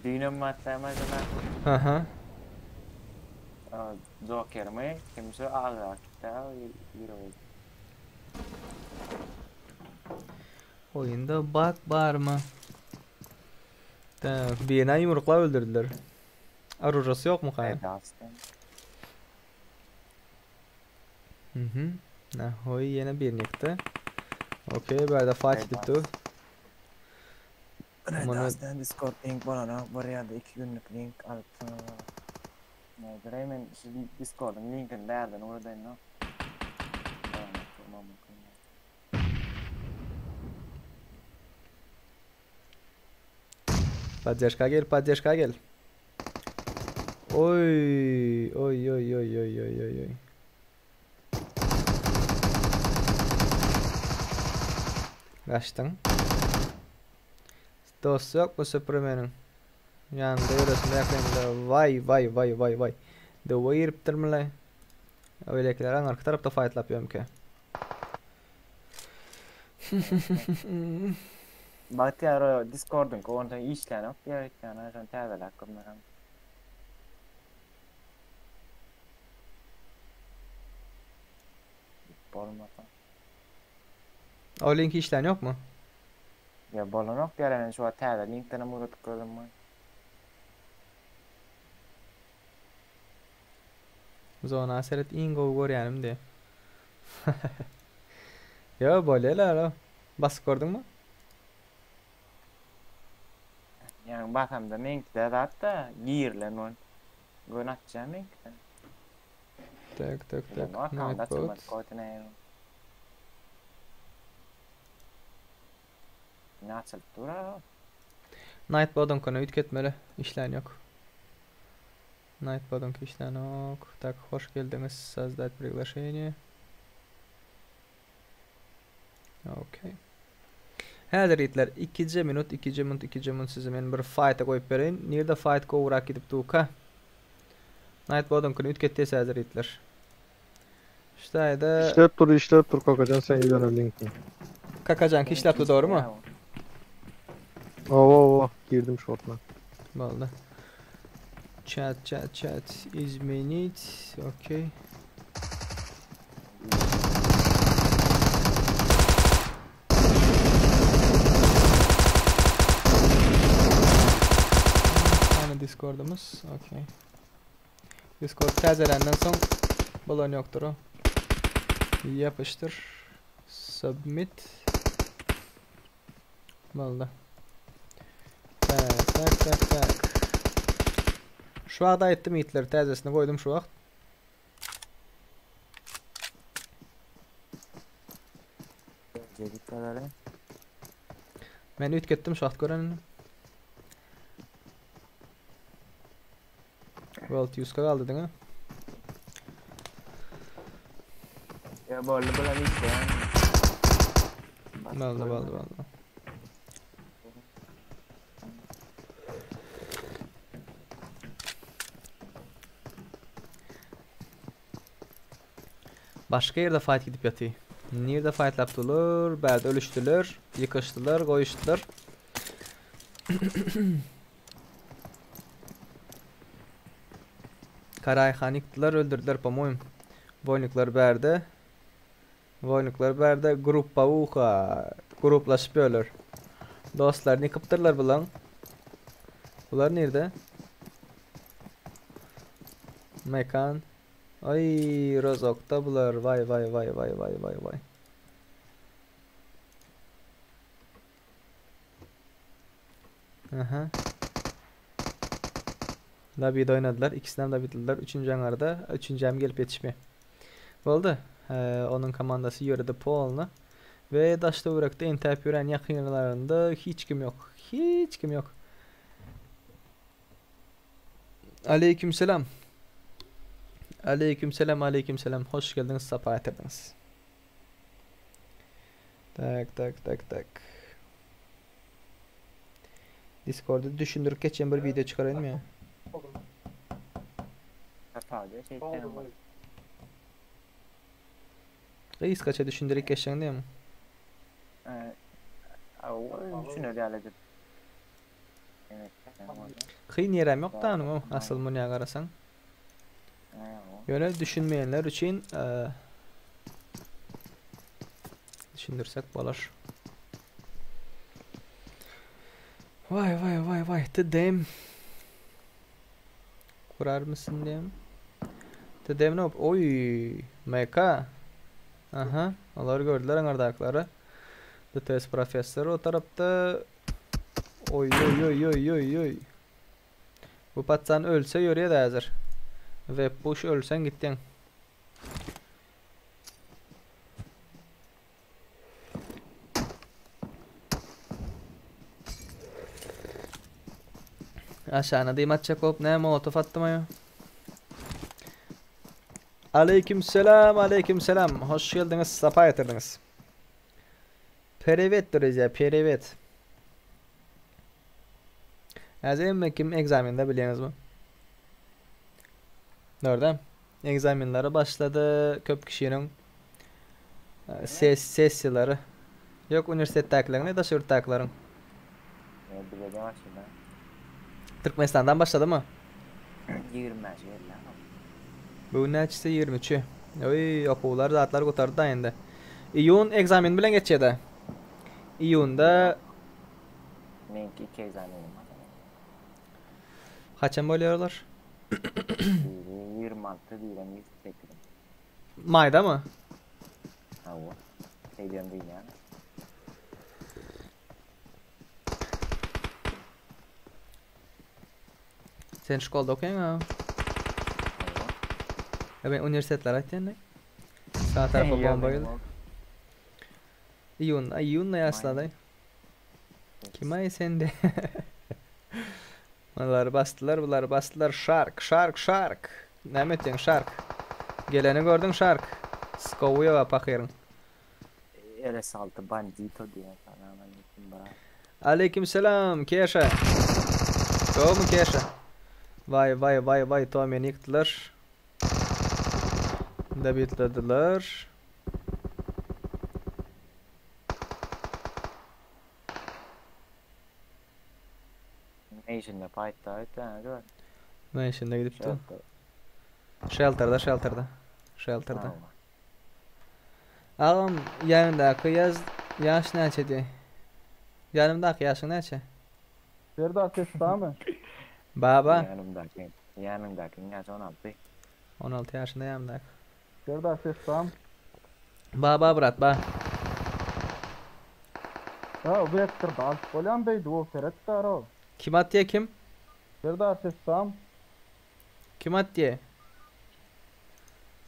Düğüne mi attım acaba? Aha. Joker mi? Kimse ağlar. Da yürü. Oyunda bug bar mı? Tamam, birine yumrukla öldürdüler. Arujası yok mu kaya? Edasın. Hı hı. Na, hoy yine bir yıktı. Okey, böyle fight edip dur. Muny Aslynda Discord link bolanok bir ýa-da iki günlük link alypsyňyz. Nädire men şu Discordyň linkini bärden ugradaýyn-da. Poddežka gel, poddežka gel. Oý, oý, oý, oý, oý, oý, oý, oý. Gaçdyň. Dost ýok bu süpürmeniň. Ýanynda ýöresin ýakynda. Waý, waý, waý, waý, waý. Döwe giripdirmi-le? Beýlekiler aňyrky tarapda faýtlap ýörmükä? Bagtyýar o Discordyňky onsoň işlänok diýýär öýtýän-ä, şony täzeläp görmeseň. Bolmasa. O link işlän ýokmy? Ýa bolanok diýýär, men şu wagt täze linkdenem ugradyp gördüm. Zona seret iň gowy görýänim diýe. Ýo bolýalar o. Basyp gördüňmi? Ýaňy basamda meňkide zat-da girilen ol. Göni açýan meňkide. Tak tak tak. Nightbot. Ne açylyp dur a? Nightbot-yňkyny üýtgetmeli. Işlän ýok. Nightbot-yňky işlänok. Tak, hoş geldiňiz. Создать приглашение. Okey. Häzir ýigitler, ikije minut, ikije minut, ikije minut sizi men bir faýta goýup bereýin. Nirde faýt gowurak gidip durka? Nightbot-yňkyny üýtgetýäs häzir ýigitler. Ştaýda Işläp dur, işläp dur Kakajan sen iberen linkiň. Kakajanky işläp dur dogrymy? Owa owa girdim şu wagt men. Boldy. Chat chat chat izmenit. Okey. Hany Discord'umuz. Okey. Discord täzelenden soň bolan ýokdur o. Ýapyşdyr. Submit. Boldy. Tak, tak, tak, tak. Şu wagt aýtdym ýigitler, täzesini goýdum şu wagt. Men üýtgetdim şu wagt görenini. World Use galdy diňe. Ya boldy bulam işleýän. Boldy boldy boldy. Başga ýerde fight gidip ýaty. Nirde fightlap durlar? Bärde ölüşdiler, ýykyşdylar, goýuşdylar. Karaýhan ýykdylar, öldürdiler, po-moýem. Woýnikler bärde. Woýnikler bärde gruppa-uha, gruplaşyp ýörler. Dostlaryny ýykypdyrlar bulaň. Bular nirde? Mekan. Aý, Rozokda bular. Waý, waý, waý, waý, waý, waý, waý. Aha. Labide oýnadylar. Ikisinem labidliler. Üçünji aňarda. Üçünji hem gelip ýetişme. Boldy. Ee, onuň komandasy ýöredi polny. We daş töwerekde entäp ýören ýakynlarynda hiç kim ýok. Hiç kim ýok. Aleyküm selam. Aleyküm selam, aleyküm selam. Hoş geldiňiz, sapa getirdiňiz. Tak, tak, tak, tak. Discord'u düşündirip geçen bir video çıkarayım ya. Gysgaça düşündirip geçen diýme. Kyn ýerem ýok da onuň asyl munya garasaň. Ýöne düşünmeýänler üçin düşündirsek bolar. Vay vay vay vay TDM Kurar mısın diýem. TDM ne Oy MK Aha olar gördüler aňardaklary. DTS professor o tarapda. Oý oý oý oý oý oý. Bu patsan ölse ýörýär häzir. Webpush ölseň gitdiň. Aşağına diýim atjak bolup näme molotow atdym aýo. Aleyküm selam, aleyküm selam. Hoş geldiňiz, sapa getirdiňiz. Perevet druzýa, perevet. Häzir hemme kim ekzamende bilýäňizmi? Dogry. Ekzamenleri başlady köp kişiniň ses sessiýalary. Ýok uniwersitetdäkileriň daşary ýurtdakileriň. Ne bize de başlady. Türkmenistandan başladymy? 25 geldi. Bu gün näçesi 23-ü. Oý, okuwlar zatlar gutardy da indi. Iýun ekzamen bilen geçýär-de. Iýunda Meňki iki ekzamenim bar. Haçan bolýarlar? Biri 26, birem 28. Maýdamy? Hawa. Şeýdem diýýän. Sen şkolda okaýaň ha? Hawa. Ya ben uniwersitetler aýtýan ne? Sağ tarafa bomba geldi. Iýun, iýunda ýaşladay. Kim aý sende? Bunlar basdylar, bular basdylar. Şark, şark, şark. Näme etdiň şark? Geleni gördüň şark. Skowy ýok pahyryň. RS6 bandito diýen salam aleyküm brat. Aleyküm selam Keşa. Gowmy Keşa? Vay vay vay vay to meni ýykdylar. Dabitlediler. Nation'da fight'ta ötläne gör. Nation'da gidipdi. Shelter. Shelter'da, Shelter'da. Shelter'da. Hawa. Agam ýanyndaky ýaz ýaş näçedi? Ýanymdaky ýaşyň näçe? Serdar ses barmy? Baba. Ýanymdaky, ýanyňdakyň ýaşy 16. 16 ýaşynda ýanymdaky. Serdar ses barmy? Ba ba brat ba. Ha Vector'da alyp bolýan beýdi o seret daro. Kim atýa kim? Serdar ses barmy? Kim atýa?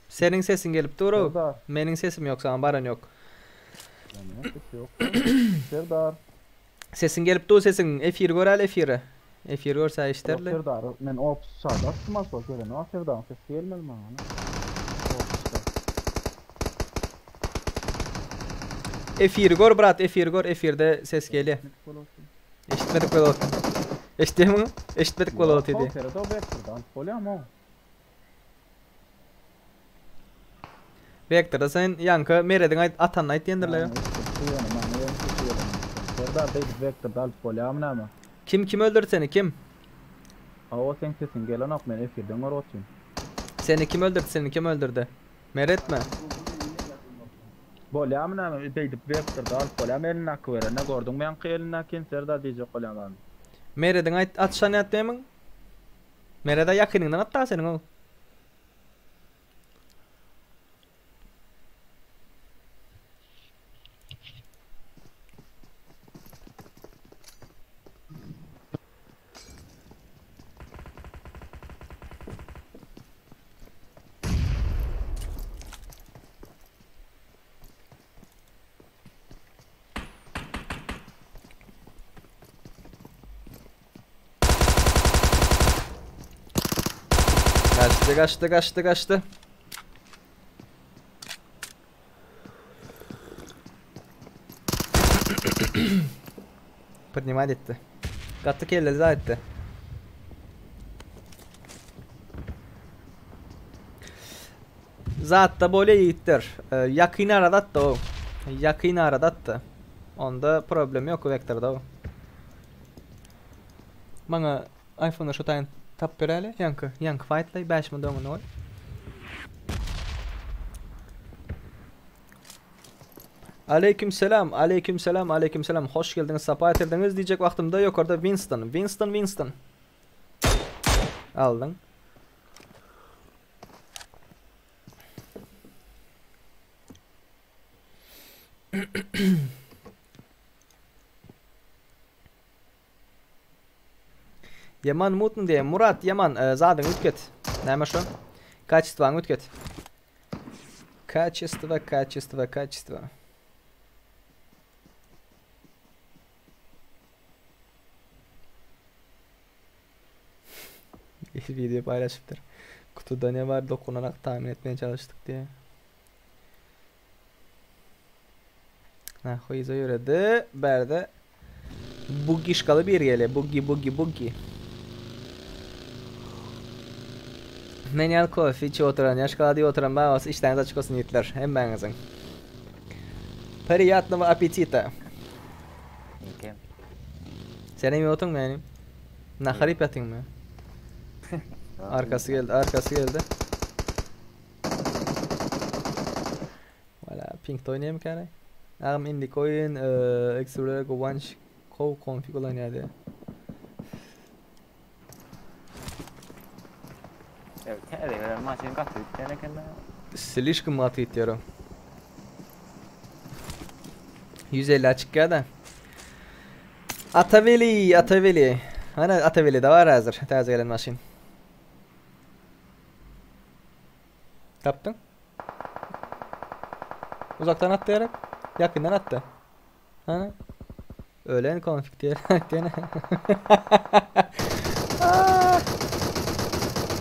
Seniň sesiň gelip dur o. Serdar. Meniň sesim ýok saňa baran ýok. Ýa ses ýok. Serdar. Sesiň gelip dur sesiň. Efiri göräli efiri. Efiri görse Ýok eşiterli. Serdar men opus çady atdym asla gelen o Serdar'ın sesi gelmedi maňa. Opusda. Efiri gör brat efiri gör efirde ses gelýär. Eşitmedik bolup. Eşitdimi? Eşitmedik bolup Ýok, diýdi. Serdar Vector'da alyp bolýamy o? Vector'da sen ýaňky Merediň aýt atanyny aýtýandyr Ýa, ýöne maňa ýöne sesi gelenok. Serdar beýdip Vector'da alyp bolýamy näme? Kim kim öldürdi seni kim? Hawa seň sesiň gelenok men efirden görüp otyryn. Seni kim öldürdi seni kim öldürdi? Meretmi? Bolýamy näme beýdip Vector'da alyp bolýamy elindäki berene gördüňmi ýaňky elindäkini Serdar diýjek bolýan zady. Merediň aýt atyşan ýatmamyň? Merede ýakynyňdan atda seniň o. Kaçtı kaçtı kaçtı kaçtı. Принимать etdi. Gaty kelleli etdi. Zatda bolýa ýigitler. Ýakyn arada atdy o. Ýakyn arada atdy. Onda problem ýok vektorda o. Maňa iPhone'a şu taýyn tap beräli. Ýaňky, ýaňky fight'lay 5 minut öňüne goý. Aleyküm selam, aleyküm selam, aleyküm selam. Hoş geldiňiz, sapa getirdiňiz diýjek wagtymda ýokarda Winston, Winston, Winston. Aldyň. Ýaman mutny diýýär. Murat ýaman e, zadyňy üýtget. Näme şo? Kaçestwaňy üýtget. Kaçestvo, kaçestvo, kaçestvo. Bir video paylaşıpdyr. Kutuda ne var dokunarak tahmin etmeye çalıştık diye. Ha, Hoýza ýöredi. Bärde Bugişkaly bir gelýär. Bugi, bugi, bugi. Men ýaly kofe içip oturan, ýa şokolad iýip oturan bar bolsa işdäňiz açyk bolsun ýigitler, hemmäňiziň. Priýatnogo appetita. Ýeke. Sen hem ýotuň meni. Nahar iýip ýatyňmy? Arkasy geldi, arkasy geldi. Wala, pinkde oýnaýarmy käre? Agam indiki oýun Explorer Guwanç Kow konfig ulanýar diýär. Evet, täze gelen maşyn gaty gitýän eken da. Slişkim gaty gitýär o. 150 açyk da. Ataweli, Ataweli. Ana Ataweli de var hazır. Täze gelen maşyn. Tapdyň? Uzakdan atdy gerek. Ýakyndan atdy. Hany? Ölen konfig diýerek diýene.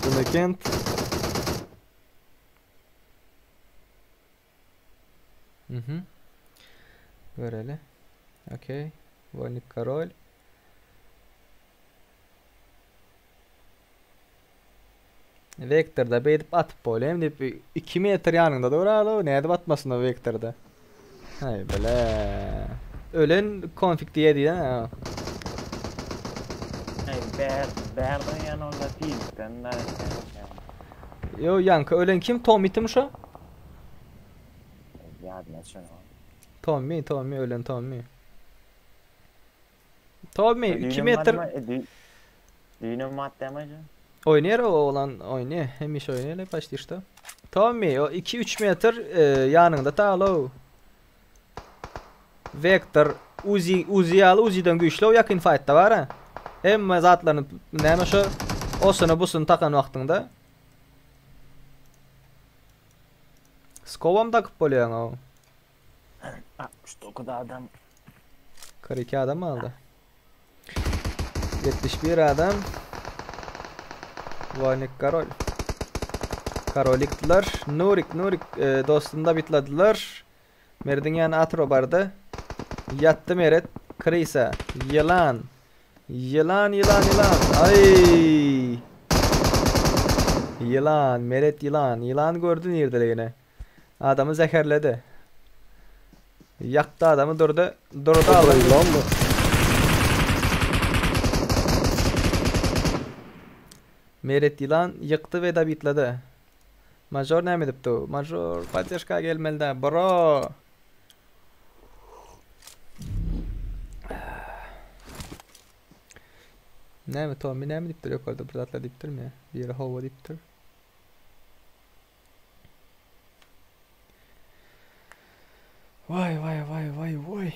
Bunu kent. Mhm. Göreli. Okey. Wolnik korol. Wektorda beýdip atyp bolýar diýip 2 metr ýanyňda dur alo nädip atmasyn o wektorda. Haý bile. Ölen konfig diýe diýen ha. Haý bär bär ýan onda tizden da. Yo ýanky ölen kim Tommy tim şo? Ýadyma düşen. Tommy Tommy ölen Tommy. Tommy 2 metr. Düýnem matdama şu. Oýnaýar o oglan oýnaýar. Hemişe oýnaýar почти что. Tommy o 2-3 metr e, ýanyňda talo. Vektor Uzi Uzi ýaly Uzi'den güýçli o ýakyn fightda bar ha. Hemme zatlaryny näme şo osuny busuny takan wagtyňda. Skowam takyp bolýaň o. 69 adam. 42 adam aldy. 71 adam. Voynik Karol. Karolikdiler. Nurik, Nurik e, dostuny da bitladylar. Merdiň ýany Atro bardy. Ýatdy Meret. Krisa. Ýylan. Ýylan, ýylan, ýylan. Ay. Ýylan, Meret ýylan. Ýylan gördü nirdeligini. Adamy zäherledi. Ýakdy adamy durdy. Durdy aldy. Ýylan mı? Meret ýylan ýykdy we dabitledi. Major näme edipdi? Major poddežka gelmeli dä, bro. Näme Tommy näme diýipdir ýokarda bir zatlar diýipdirmi? Biri hawa diýipdir. Vay vay vay vay vay.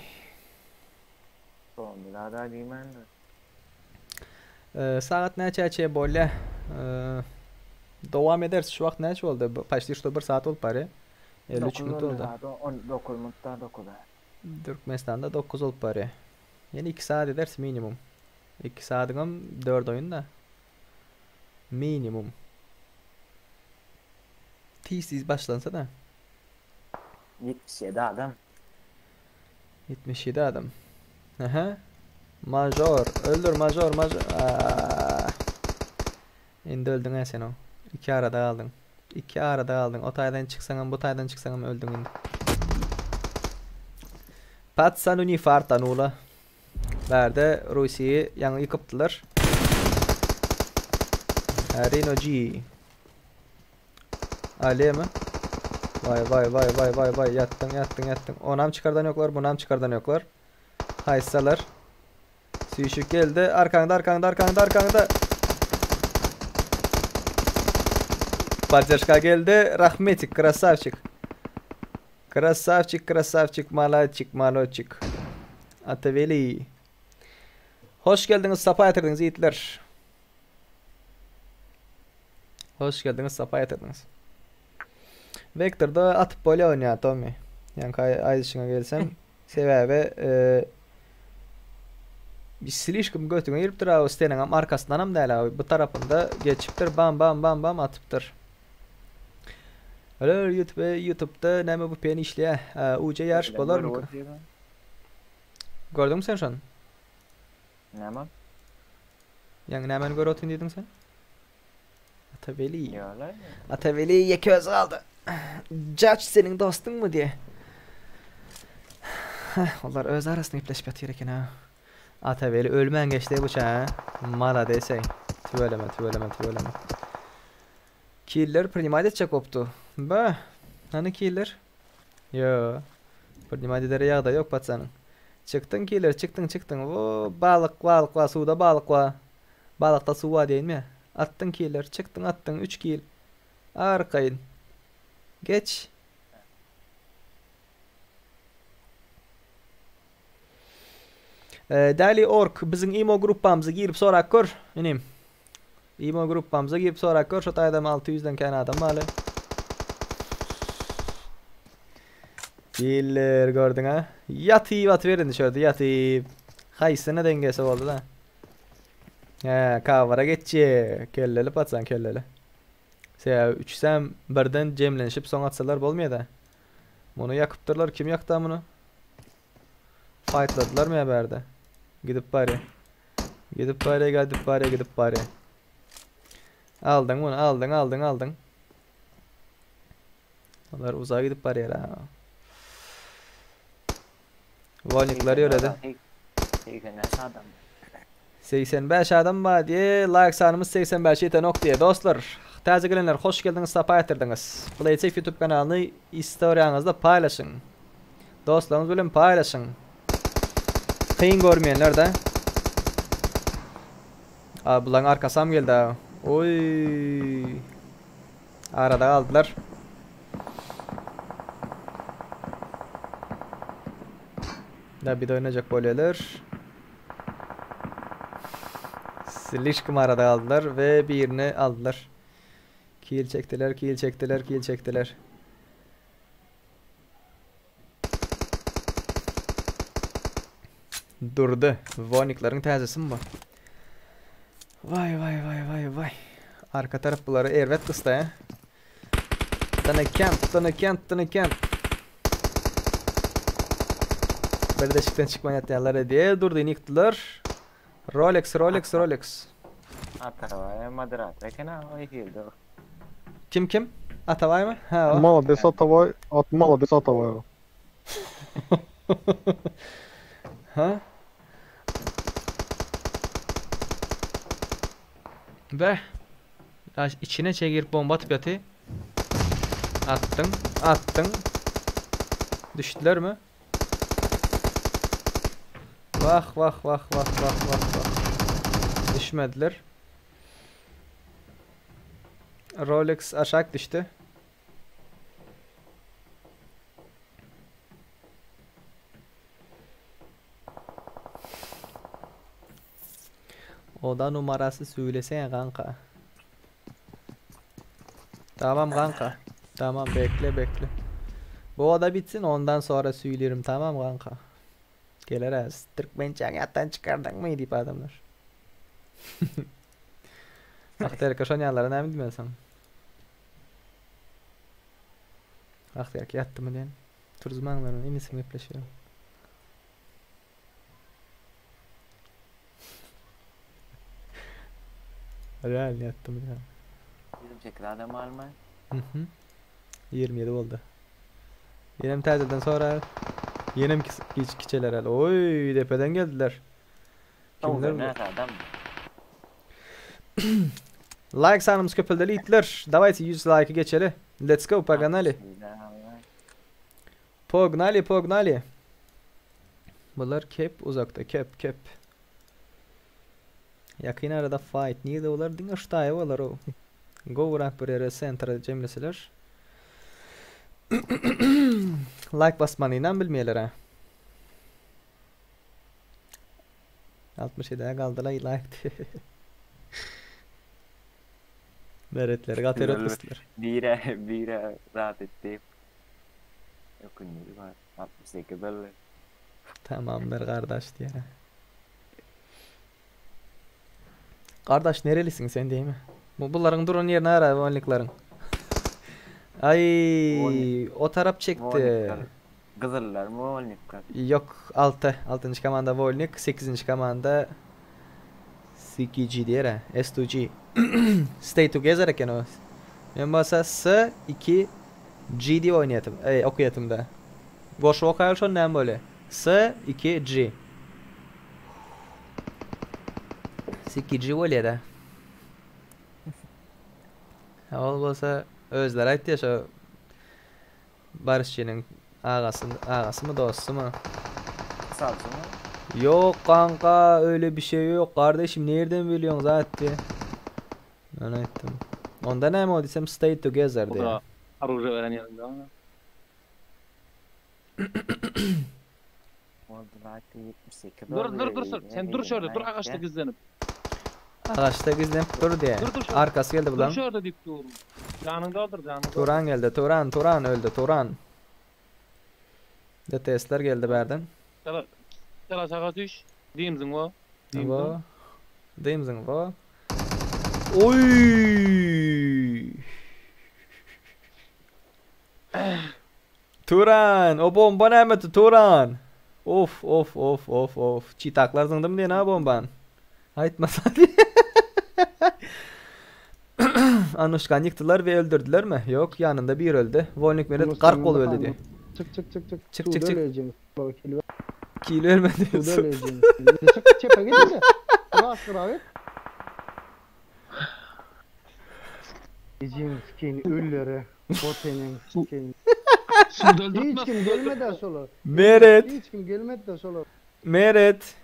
Tommy da diýmändir. Ee, sagat näçe bolýa? Ee, dowam ederis. Şu wagt näçe boldy? Почти что 1 saat bolup barýar. 53 minut oldu. 9 minutda 9. Türkmenistanda 9 bolup barýar. Ýene 2 saat ederis minimum. 2 saatyňam 4 oýun da. Minimum. Tiz tiz başlansa da. 77 adam. 77 adam. Aha. Major. Öldür major major. Aa. Indi öldün ha sen o. İki arada kaldın. İki arada kaldın. O taydan çıksan bu taydan çıksan öldün indi. Patsan unifartan ula. Bärde Russiýa ýaňy ýykypdylar. Reno G. Ali mi? Vay vay vay vay vay vay ýatdyň ýatdyň ýatdyň. Onam çykardan ýoklar, bunam çykardan ýoklar. Haýsalar. Süýşük geldi. Arkaňda arkaňda arkaňda arkaňda. Поддержка geldi. Rahmetik, красавчик. Красавчик, красавчик, malaçik, maloçik. Ataveli. Hoş geldiniz, sapa getirdiniz yiğitler. Hoş geldiňiz, sapa getirdiňiz. Vektorda atyp bolýar oýnaýar Tommy. Ýaňky aýdyşyňa gelsem, sebäbi e, slişkom götüňe giripdir abi, steniň arkasyndanam däl abi, bu tarapynda geçipdir, bam bam bam bam atypdyr. Öler YouTube YouTube'da näme bu pen işleýär. UC ýaryş bolarmy? Gördüňmi sen şony? Näme? Ýaňy nämäni görüp otyryn diýdiň sen? Ataweli. Ýola. Ataweli ýeke özi galdy. Judge seniň dostuňmy diýe. Olar öz arasynda gepleşip ýatyr eken ha. Ataweli ölmän geçdi bu çä. Malades eý. Tüweleme, tüweleme, tüweleme. Killer принимать etjek bopdy. Be. Hany killer? Ýo. Принимать edere ýagdaý ýok patsanyň. Çykdyň killer, çykdyň, çykdyň. O, balyk, balyk bar, suwda balyk bar. Balykda suw bar diýeýinmi? Atdyň killer, çykdyň, atdyň, 3 kill. Arkaýyn. Geç. Ee, Dali Ork biziň imo gruppamyza girip sorak gör. Inim. Imo gruppamyza girip sorak gör. Şo taýda 600-den kän adam barly. Killer gördüň ha? Ýatyp atyberin şurada ýatyp. Haýsyna deň gelse boldy da. He, kawara geçje. Kelleli patsan kelleli. Sebäbi üçüsem birden jemlenişip soň atsalar bolmaýar da. Muny ýakypdyrlar. Kim ýakdy muny? Fightladylar mı ya berde? Gidip bari. Gidip bari, gidip bari, gidip bari. Aldyň bunu, aldyň, aldyň, aldyň. Olar uzağa gidip barýar ha. Volnikler ýöredi. 85 adam. 85 adam bar diye like sanymyz 85 ýetenok diye. Dostlar, täze gelenler hoş geldiňiz, sapa getirdiňiz. PlaySafe YouTube kanalyny istoriýaňyzda paýlaşyň. Dostlaryňyz bilen paýlaşyň. Kyn görmeýänler de. Aa, bularyň arkasam geldi ha. Oy. Arada galdylar. Da bir de oynayacak bolýarlar. Slişkim arada kaldılar ve birini aldılar. Kill çektiler, kill çektiler, kill çektiler. Durdy. Vonikleriň täzesi mi bu? Vay vay vay vay vay. Arka taraf bulary erbet gysdy he. Tana camp, tana camp, tana camp. Bir deşikden çykman ýatýanlar diye durdy ýykdylar. Rolex, Rolex, Rolex. Atavay moderator eken ha o efirde. Kim kim? Atavay mı? Ha o. Malades Atavay, at malades Atavay. Ha? Be. Ya içine çekirip bomba atıp yatı. Attın, attın. Düştüler mi? Vah vah vah vah vah vah vah. Düşmediler. Rolex aşağı düştü. Oda numarası söylesene kanka. Tamam kanka. Tamam bekle bekle. Bu oda bitsin ondan sonra söylerim tamam kanka. Gelir az. Türkmençe yattan çıkardın mı deyip adamlar. Aktar şonýanlara näme diýmesem. Aktar ýatdy mı diýen. Turzmanlaryň inisi gepleşiyor. Real ýatdy mı diýen. 28 adam alma. Hı hı. 27 oldu. Yenem täzeden sonra yenem kiç kiçeler el. Oy depeden geldiler. Kimler bu? 95 adam. Like sanımız köpeldeli itler. Давайте 100 like'ı geçeli. Let's go погнали. Погнали, погнали. Bunlar kep uzakta kep kep. Yakın arada fight. Niye de olar? Diňe ştaýy bolar o. Go rank bir ýere centra jemleseler. like basmany inan bilmeýärler ha. 67'ye kaldılar like. Meretleri gaty öwretmişdiler. Bire bire zat etdi. Ökündüri bar. 68 boldy. Tamamdyr gardaş diýene. Gardaş nerelisin sen diýme. Bu bularyň duran ýerini ara wolniklaryň. Ay, o tarap çekdi. Wolnikler. Gyzyllar mı wolnikler? Yok 6. 6. komanda Volnik, 8. komanda CKG diýer ha, S2G. Stay together eken o. Men bolsa S2G diýip oýnaýatym, eý, okaýatym da. Goşup okaýaly şony näme bolýar? S2G. S2G bolýar da. Ol bolsa özleri aýtdy şo Baryşçynyň agasy agasymy dostumy? Salçymy? Yok kanka öyle bir şey yok kardeşim nereden biliyorsun zat diye. Ben aýtdym. Onda näme o diýsem stay together O diýýär. da oruje veren yerinde ama. Oldu zaten 78 Dur dur dur sen, sen dur şurada dur ağaçta gizlenip. Agaçda gizlenip dur diýýär. Dur dur şurada. Arkasy geldi Dur bulan. şurada dik dur. Canını doldur canını doldur. Turan geldi. Turan Turan öldü Turan. DTS'ler geldi berden. Çala çala aşağı düş. Dimzin o. Dimzin. Bu. Dimzin bu. Oy! Turan, o bomba näme Turan? Of of of of of. Çitaklar zyňdym diýen ha bomban. Aýtmasa diýe. Anuşkan ýykdylar ve öldürdüler mi? Yok, yanında bir öldü. Volnik Meret gark bolup öldü diye. Çık çık çık çık. Çık, çık, çık. Baba kilo Kili ölmedi. suda öleceğim. Çık çepe git de. Bas abi. Yiyeceğim skin ölleri. Botenin skin. Su doldurtma. Hiç kim gelmedi sola. Meret. Hiç kim gelmedi de sola. Meret.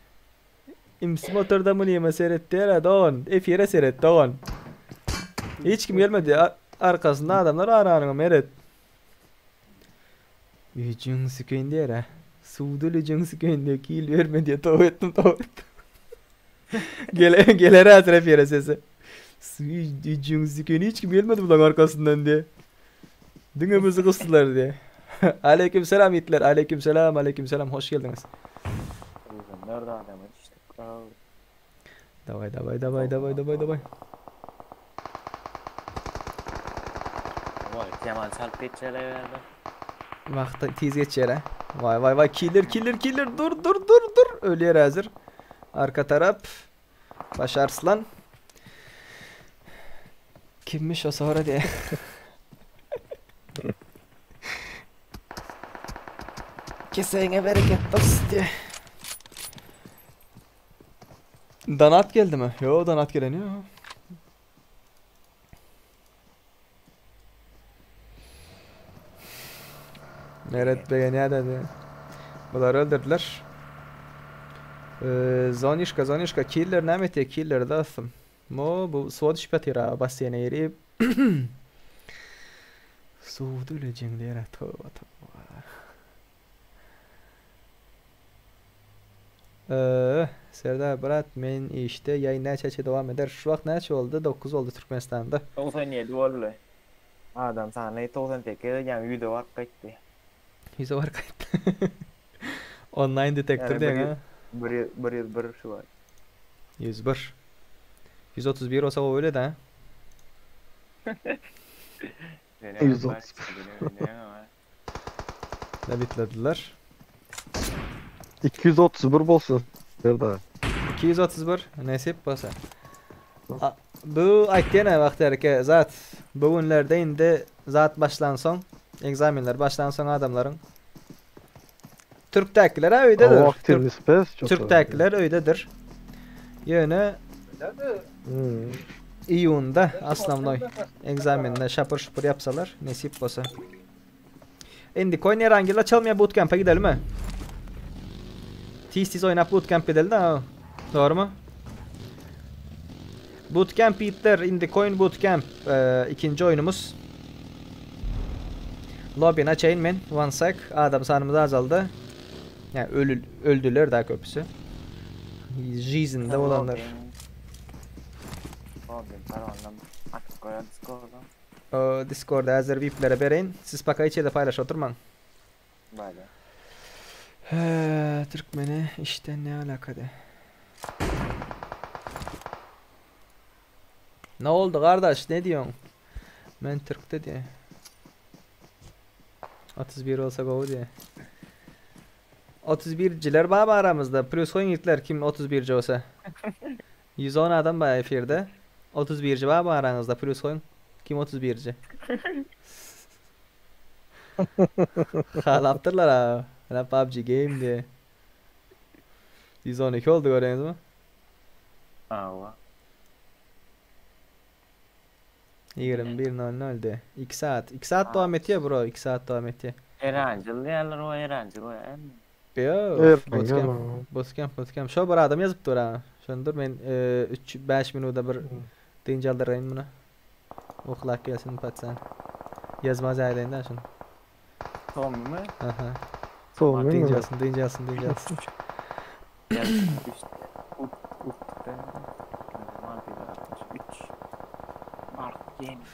İmsi motorda mı niye seyretti ya don. Efire seyretti don. Hiç kim gelmedi. Ar- arkasında adamlar aranıyor Meret. Ücün sıkın diye ha. Suğdulu cün sıkın diye kil verme diye tavuk ettim tavuk ettim. Gele gelere hazır efire sesi. Ücün sıkın hiç kim gelmedi bulan arkasından diye. Düngümüzü kıstılar diye. Aleyküm selam itler. Aleyküm selam aleyküm selam. Hoş geldiniz. Nerede adamı düştük? Aa, Davay davay davay davay davay davay. Vay Kemal çalıp geçeceğler verdi. Vakti tez geçer ha. Vay vay vay killer killer killer dur dur dur dur. Ölüyer hazır. Arka taraf. Baş Arslan. Kimmiş o sonra diye. Kesene bereket dost diye. Donat geldi mi? Yo donat gelen yok. Meret beğeniyor dedi. Bunları öldürdüler. Ee, Zonişka Zonişka killer näme etýär killer dostum. Mo bu suwa düşüp ýatyr ha basseýne girip. Suwda ölejek diýer toba toba. Ee, Serdar Brat men işte yayın näçe devam eder. Şu wagt näçe oldu? 9 oldu Türkmenistan'da. 97 oldu. Adam sana 98 yani yüzde var gitti. Yüze var kayıt. Online detektör Yani diýen bir- ha. Bir, bir, bir, bir şu var. 101. 131 olsa o öyle de ha. Benim 130. var, benim, benim var. Ne bitlediler. 231 bolsun. Serdar. 231 nesip bolsa. A- Bu aýtýan wagtlarky zat bu günlerde indi zat başlansoň, egzaminler başlansoň adamlaryň Türkdäkiler öýdedir. Ama Türk, aktivist pes çok. Türkdäkiler öýdedir. Ýöne Hmm. iyunda aslamnoy egzaminle şapır şupur yapsalar nesip bolsa. Indi coin erangilla çalmaya bootcamp'e gidelim mi? Tiz tiz oynap bootcamp gidelim de ha. Doğru mu? Bootcamp itler indi coin bootcamp ee, ikinci oyunumuz. Lobby'ne açayım men. One sec. Adam sanımız azaldı. Yani ölü, öldüler daha köpüsü. Jizin'de olanlar. Lobbyň parolynam atyp goýar Discord'a. Discord'a häzir VIP-lere bereýin. Siz paka hiç ýerde paýlaşyp oturmaň. Bolýar. Hä, türkmene işden ne alakady? Ne oldu kardeş ne diýoň? Men türkde diýe. 31 olsa gowy diýe. 31-jiler bar aramyzda. Plus goýuň ýigitler kim 31-ji bolsa. 110 adam bar efirde. 31-ji barmy araňyzda plus goýuň. Kim 31-ji? Halapdyrlar ha. Ene PUBG game diýe. 112 oldu göreňizmi? Hawa. 21.00 de. 2 saat. 2 saat dowam etýär bro. 2 saat dowam etýär. Eranjyl diýerler o eranjyl o emme. Ýok. Bootcamp. Bootcamp, bootcamp. Şo bir adam ýazyp dur ha. Şondur men 3 5 minuda bir dynç aldyraýyn muny. Uklap gelsin patsan. Ýazmaz aýdaýyn da şuny. Tommy? Aha. Tommy Dynç alsyn, dynç alsyn, dynç alsyn.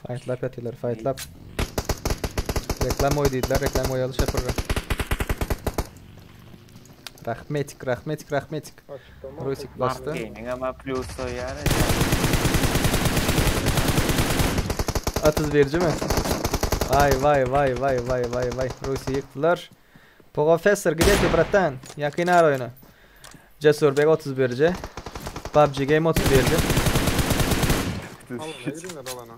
Fightlap ýatyrlar, fightlap. Reklam goý diýdiler, reklam goýaly şapyrra. Rahmetik, rahmetik, rahmetik. Rusik basdy. Gaming ama plus soýar. 31-ji mi? Vay vay vay vay vay vay vay. Rusi ýykdylar. Professor gde ty bratan? Ýakyn ara oýna. Cesurbek 31-ji. PUBG Game 31-ji. Alana gidiňler alana.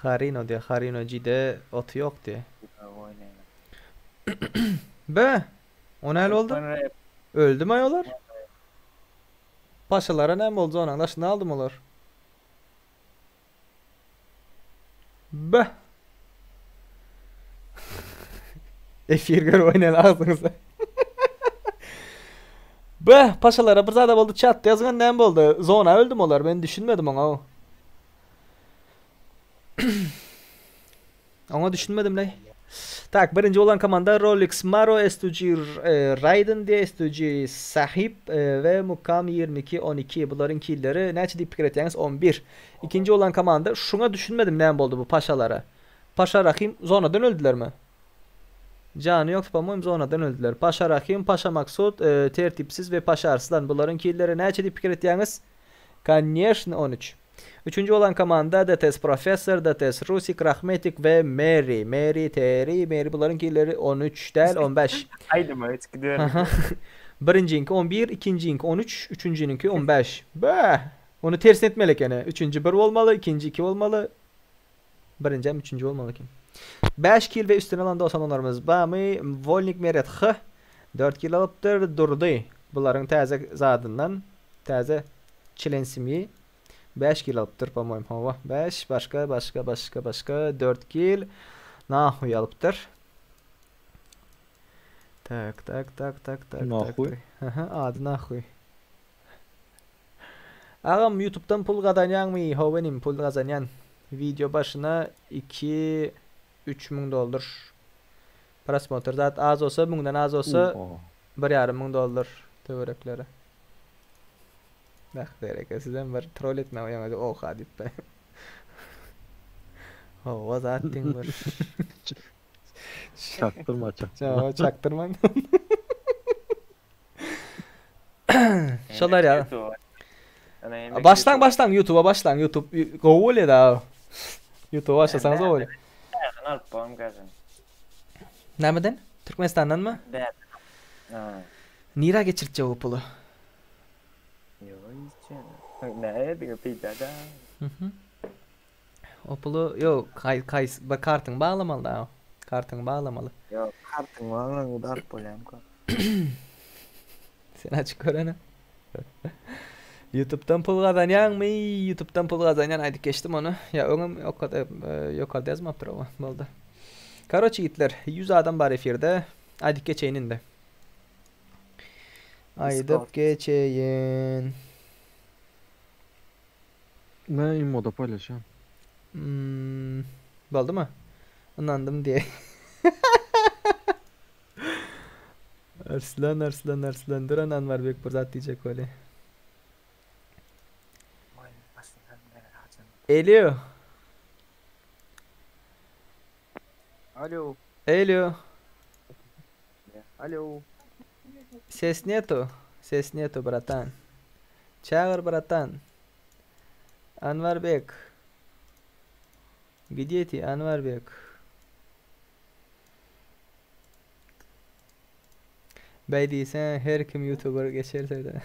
Harino diýe, Harino G-de oty ýok diýe. Be! O näl boldy? Öldümi aý olar? Paşalara näme boldy onaň daşyny aldymy olar? Be! Efir görüp oýnaýan agzyňyza. Be, paşalara bir zada boldy çatda ýazgan näme boldy? Zona öldümi olar? Men düşünmedim oňa. Oňa düşünmedim leý. Tak, birinji bolan komanda Rolex Maro, S2G Raiden diýe, S2G Sahip e, we Mukam 22 12. Bularyň killeri näçe diýip pikir etýäňiz? 11. Ikinji bolan komanda şuňa düşünmedim näme boldy bu paşalara. Paşa Rahim zonadan öldülermi? Jany ýok, po-moýmu zonadan öldüler. Paşa Rahim, Paşa Maksut, e, Tertipsiz we Paşa Arslan bularyň killeri näçe diýip pikir etýäňiz? Konýeşno 13. Üçünji bolan komanda DTS Professor, DTS Rusik, Rahmetik we Mary. Mary, Terry, Mary bularyň killeri 13 däl, 15. Aýdyma hiç gidiyorum. Birinjiňki 11, ikinjiňki 13, üçünjiniňki 15. Bäh! Ony tersine etmeli ekeni. Üçünji 1 bolmaly, ikinji 2 bolmaly. Birinji hem üçünji bolmaly eken. 5 kil we üstüne alan dost-doganlarymyz bamy? Wolnik Meret H. 4 kil alypdyr. Durdy. Bularyň täze zadyndan, täze çilensimi 5 kil alypdyr, po-moýem. Hawa, 5, başga, başga, başga, başga 4 kil nahuý alypdyr. Tak, tak, tak, tak, tak. Nahuý? Aha, ady nahuý. Agam YouTube'dan pul gazanýaňmy? Hawa inim, pul gazanýan. Video başyna 2 3000 dollar. Prosmotr zat az bolsa, müňden az bolsa, bir ýarym müň dollar töwerekleri. Beh bereke sizem bir troll etmäge oýaňyz oha diýip be. Hawa zat diň bir. Çaktyrma çaktyrma. Hawa çaktyrmaň. Şolar ýa. Başlaň başlaň YouTube'a başlaň YouTube gowy bolýar da. YouTube'a başlasaňyz gowy bolýar. Alyp bolam gazan. Nämeden? Türkmenistandanmy? Ha. Nira geçirtjek o puly? Ýok hiç. Näme diňe peýda da. Mhm. O puly ýok, kay kays bir kartyňy baglamaly da. Kartyňy baglamaly. Ýok, kartyň baglaňda alyp bolýarmyka? Sen açyk görene. YouTube'dan pul gazanýaňmy? YouTube'dan pul gazanýan aýdyp geçdim ony. Ýa öňem ýokarda ýokarda ýazmapdyr o. Boldy. Karoçi ýigitler, 100 adam bar efirde. Aýdyp geçeýin indi. Aýdyp geçeýin. Men imoda paýlaşýan. Hmm, boldumy? Ynandym diýe. Arslan Arslan Arslan duran Anwarbek bir zat diýjek weli. Elio. Alo. Elio. Alo. Ses netu. Ses netu bratan. Çagyr bratan. Anwarbek. Gde ty Anwarbek? Bäý diýseň her kim youtuber geçer sede.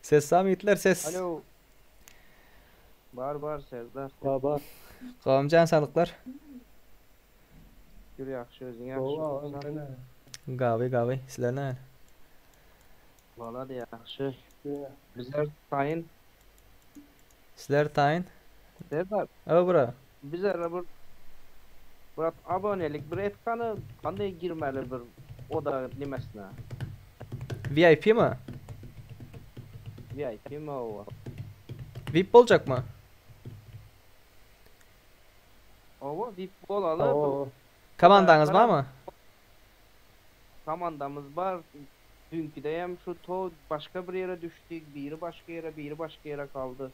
Ses samitler ses. Alo. Bar bar Serdar. Bar bar. Gowmy saglyklar? Şükür ýagşy özüň ýagşy. Gawy gawy sizler näme? Wala da ýagşy. Bizler taýyn. Sizler taýyn? Serdar. O bro. Bizler bir Brat abonelik bir etkany kanday girmeli bir oda nimesine? VIP mi? VIP mi o? VIP boljakmy? Owa VIP bolaly. Komandaňyz barmy? Komandamyz bar. Dünkide hem şu to başga bir ýere düşdük, biri başga ýere, biri başga ýere kaldy.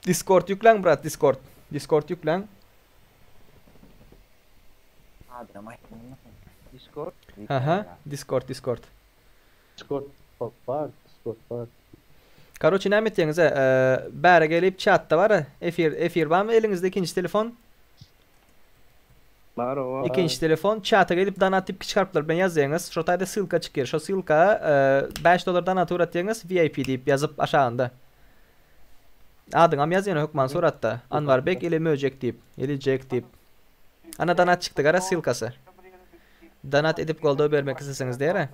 Discord ýükläň brat Discord. Discord ýükläň. Adam aýtmaň. Discord. Aha, Discord Discord. Discord bar, Discord bar. Karoçi näme etýäňiz e, bäre gelip chatda bar efir efir barmy eliňizde ikinji telefon? Bar o. Ikinji telefon chata gelip donat diýip kiçik harplar bilen ýazýaňyz. Şo taýda ssylka çykýar. Şo ssylka 5 dollar donat ugratýaňyz VIP diýip ýazyp aşagynda. Adyňam ýazýan hökman suratda. Anwarbek ili Möjek diýip, ili Jek diýip. Ana donat çykdy gara ssylkasy. Donat edip goldaw bermek isleseňiz diýere.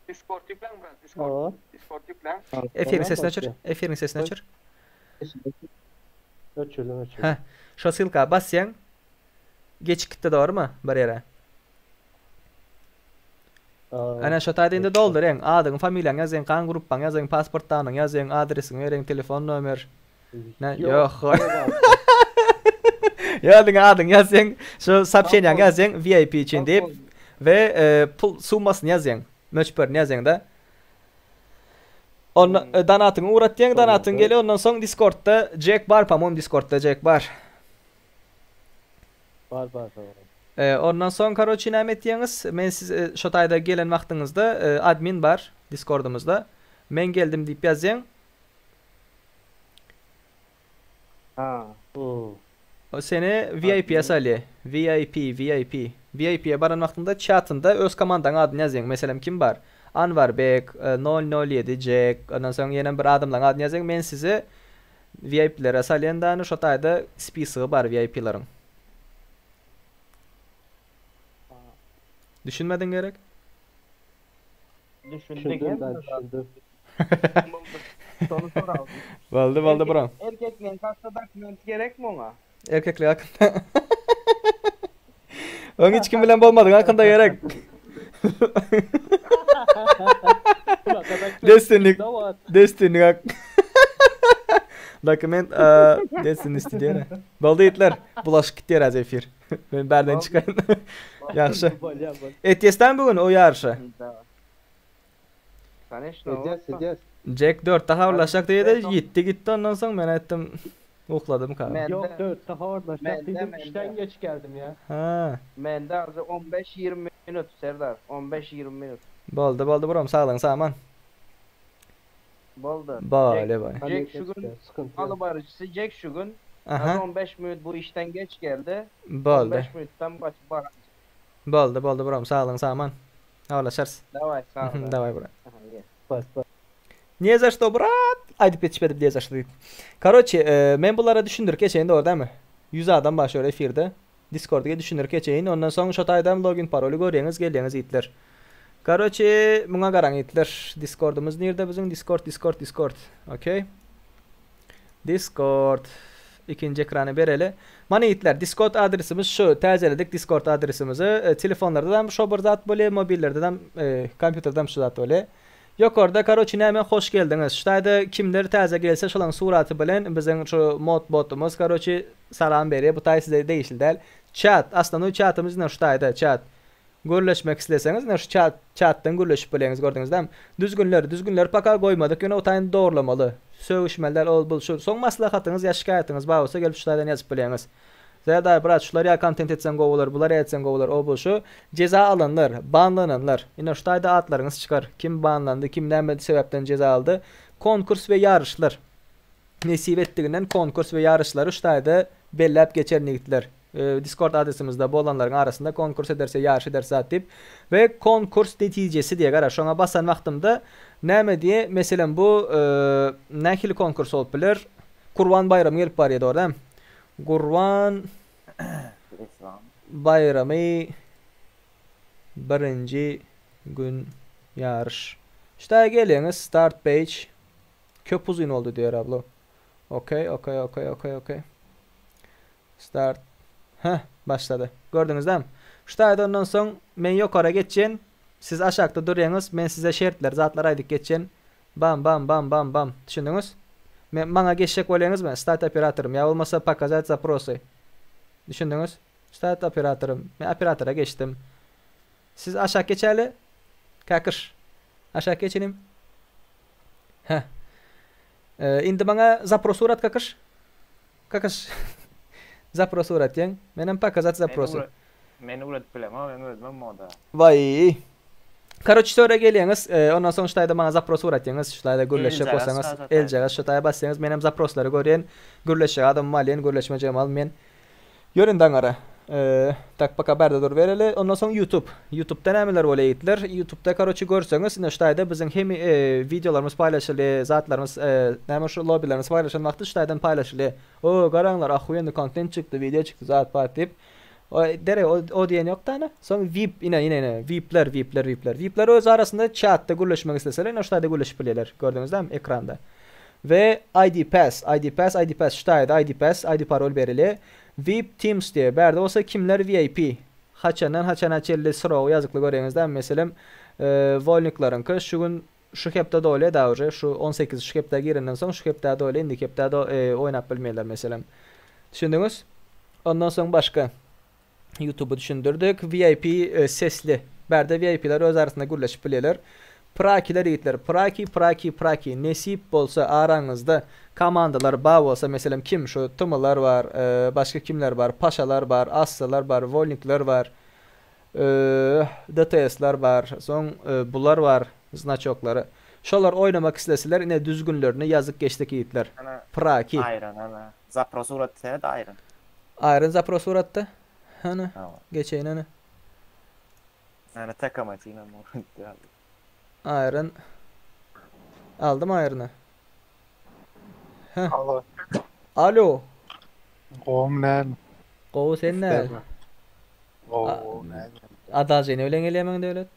Discord ýükläň brat, Discord. Discord ýükläň. Efiriň sesini öçür. Efiriň sesini öçür. Öçürdüm öçürdüm. Heh. Şo ssylka basýaň. Geçip gitdi dogrymy bir ýere? Ana şo taýda indi dolduryň. Adyňy, familiýaňy ýazyň, kan gruppaňy ýazyň, pasport danyňy ýazyň, adresiňi beriň, telefon nomer. Ne? Ýok. Ýa diňe adyňy ýazyň, şo soobşeniýaňy ýazyň VIP üçin diýip we e, pul summasyny ýazyň, möçberini ýazyň-da. Onda e, donatyňy ugratýaň, donatyň gelýär, ondan soň Discordda Jack bar, po-moýemu Discordda Jack bar. Bar bar bar. E, ondan soň karoçi näme etýäňiz? Men siz e, şo taýda gelen wagtyňyzda e, admin bar Discordymyzda. Men geldim diýip ýazýaň. Ha. O seni VIP-ye salýar. VIP, VIP. VIP-ye baran wagtyňda chatynda öz komandaň adyny ýazýaň. Meselem kim bar? Anwarbek, 007 Jack, ondan soň ýene bir adamlaryň adyny ýazýaň. Men sizi VIP-lere salýan dany şo taýda spisogy bar VIP-leriň. Düşünmediň gerek? Düşündik Düşündim ben düşündim. Şonu soralım. Boldy boldy bro. Erkekliğin hakda dokument gerek mi ona? Erkeklik hakynda. Öň hiç kim bilen bolmadyň hakynda gerek. Destiny Destiny hak. Dokument Destiny istiýär. Boldy ýigitler. Bulaşyk gitýär az efir. Men bärden çykaýyn. Ýagşy. Etýesden bugün o ýaryşa. Конечно. Edýäs, edýäs. Jack 4-de habarlaşjak diýdi, ýitdi gitdi ondan soň men aýtdym ukladym ka. Yok 4'te habarlaşacak Mende, dedim. mende. İşten geç geldim ya. Ha. Mende azı 15-20 minut Serdar. 15-20 minut. Boldy boldy brom saglygyň saman. Boldy. Bale bay. Jack şu gün alı barıcısı Jack şu gün. Aha. Az 15 minut bu işten geç geldi. Boldy. 15 minuttan baş bar. Boldy boldy brom saglygyň saman. Habarlaşarys. Daway sag ol. Daway bro. Aha, gel. Bak bak. Не за что brat? Aýdyp ýetişmedim ne za что diýip. Karoçi, e, men bulara düşündirip geçeýin dogry dämi? 100 adam bar şöyle efirde. Discord'a düşündirip geçeýin. Ondan soň şo taýdan login paroly görýäňiz, gelýäňiz ýigitler. Karoçi, muňa garaň ýigitler. Discord'umyz nirde biziň? Discord, Discord, Discord. Okey. Discord. Ikinji ekrany bereli. Mana ýigitler, Discord adresimiz şu. Täzeledik Discord adresimizi. E, telefonlarda da şo bir zat bolýar, mobillerde de, e, kompýuterde şu zat bolýar. Ýokarda karoçi näme hoş geldiňiz. Şu taýda kimler täze gelse şolaň suraty bilen biziň şu mod botumyz karoçi salam berýär. Bu taý size degişli däl. Çat, osnownoý çatymyz ine şu taýda çat. Gürleşmek isleseňiz ine şu çat çatdan gürleşip bileňiz gördüňiz dämi. Düzgünler, düzgünleri paka goýmadyk ýöne o taýyny dogrulamaly. Sögüşmeli däl ol bul şu. Soň maslahatyňyz ýa şikaýatyňyz bar bolsa gelip şu taýdan ýazyp bileňiz. Serdar brat şular ýa kontent etseň gowy bolar bular ýa etseň gowy bolar o bu şu jeza alanlar banlananlar ine şu taýda atlaryňyz çykar kim banlandy kim näme sebäpden jeza aldy konkurs we ýaryşlar nesip etdiginden konkurs we ýaryşlary şu taýda belläp geçerin ýigitler discord adresimizde bolanlaryň arasynda konkurs ederse ýaryş ederse zat diýip we konkurs netijesi diýe gara şoňa basan wagtymda näme diýe meselem bu nähili konkurs bolup biler Kurban baýramy gelip barýa dogry dämi Gurban baýramy birinji gün ýaryş. Ştaýa gelýäňiz start page köp uzyn boldy diýer ablo. Okey okey okey okey okey. Start. Heh başlady. Gördüňiz dämi? Ştaýda ondan soň men ýokara geçjen siz aşakda durýaňyz men size şertler zatlar aýdyp geçjen. Bam bam bam bam bam. Düşündiňiz? Men maňa geçjek bolýaňyzmy? Start operatorym ýa bolmasa pokazat zaprosy. Düşündiňiz? Start operatorym. Men operatora geçdim. Siz aşak geçäli. Kakyş. Aşak geç inim. Heh. Ee, indi maňa zapros urat kakyş. Kakyş. Zapros urat diýen. Menem pokazat zaprosy. Men ugradyp bilemok, men özümem moda. Waý. Karoç söre gelýäňiz, ondan soň şu taýda maňa zapros ugratýaňyz, şu taýda gürleşjek bolsaňyz, eljagaz şu taýa basýaňyz, menem zaproslary görýän, gürleşjek adamym alýan, gürleşmejegim al men. Ýör indi aňara. Tak paka bärde dur bereli. Ondan soň YouTube. YouTube'da nämeler bolýar ýigitler? YouTube'da karoçi görseňiz, ine şu taýda biziň hem wideolarymyz paýlaşylýar, zatlarymyz, näme şu lobilerimiz paýlaşan wagty şu taýdan paýlaşylýar. O, garaňlar, ahuýenny kontent çykdy, wideo çykdy, zat bat diýip. O dere o, o diýen ýok dana. Soň VIP ine ine ine VIP'ler VIP'ler VIP'ler. VIP'ler öz arasynda çatda gürleşmek isleseler ine şu taýda gürleşip bilýärler. Gördüňiz dämi ekranda. We ID pass, ID pass, ID pass şu taýda ID pass, ID parol berilýär. VIP Teams diýýär. Bärde bolsa kimler VIP? Haçandan haçana çenli srogy ýazykly görýäňiz dämi? Meselem, Wolniklaryňky şu gün şu hepde dolýar da uje şu 18 şu hepdä girenden soň şu hepdä dolýar indiki hepdä oýnap bilmeýärler meselem. Düşündiňiz? Ondan soň başga YouTube'u düşündirdik. VIP e, sesli. Bärde VIP'ler öz arasynda gürleşip bilýärler. Prakiler ýigitler. Praki, praki, praki. Nesip bolsa araňyzda komandalar bar bolsa, meselem kim şu Tymylar bar, e, başga kimler bar? Paşalar bar, Assalar bar, Wolnikler bar. E, DTS'ler bar. Soň e, bular bar, znaçoklary. Şolar oýnamak isleseler ine düzgünlerini ýazyp geçdik ýigitler. Praki. Aýran ana. Zapros uratdy da aýran. Aýran zapros uratdy. Hany. Geçeýin hany. Ana takamatyna uratdy. Aýran. Aldym aýrany. Heh. Alo. Alo. Gowmy näme? Gowy sen näme? Gowy näme? Adajyny bilen gelýärmiň döwlet?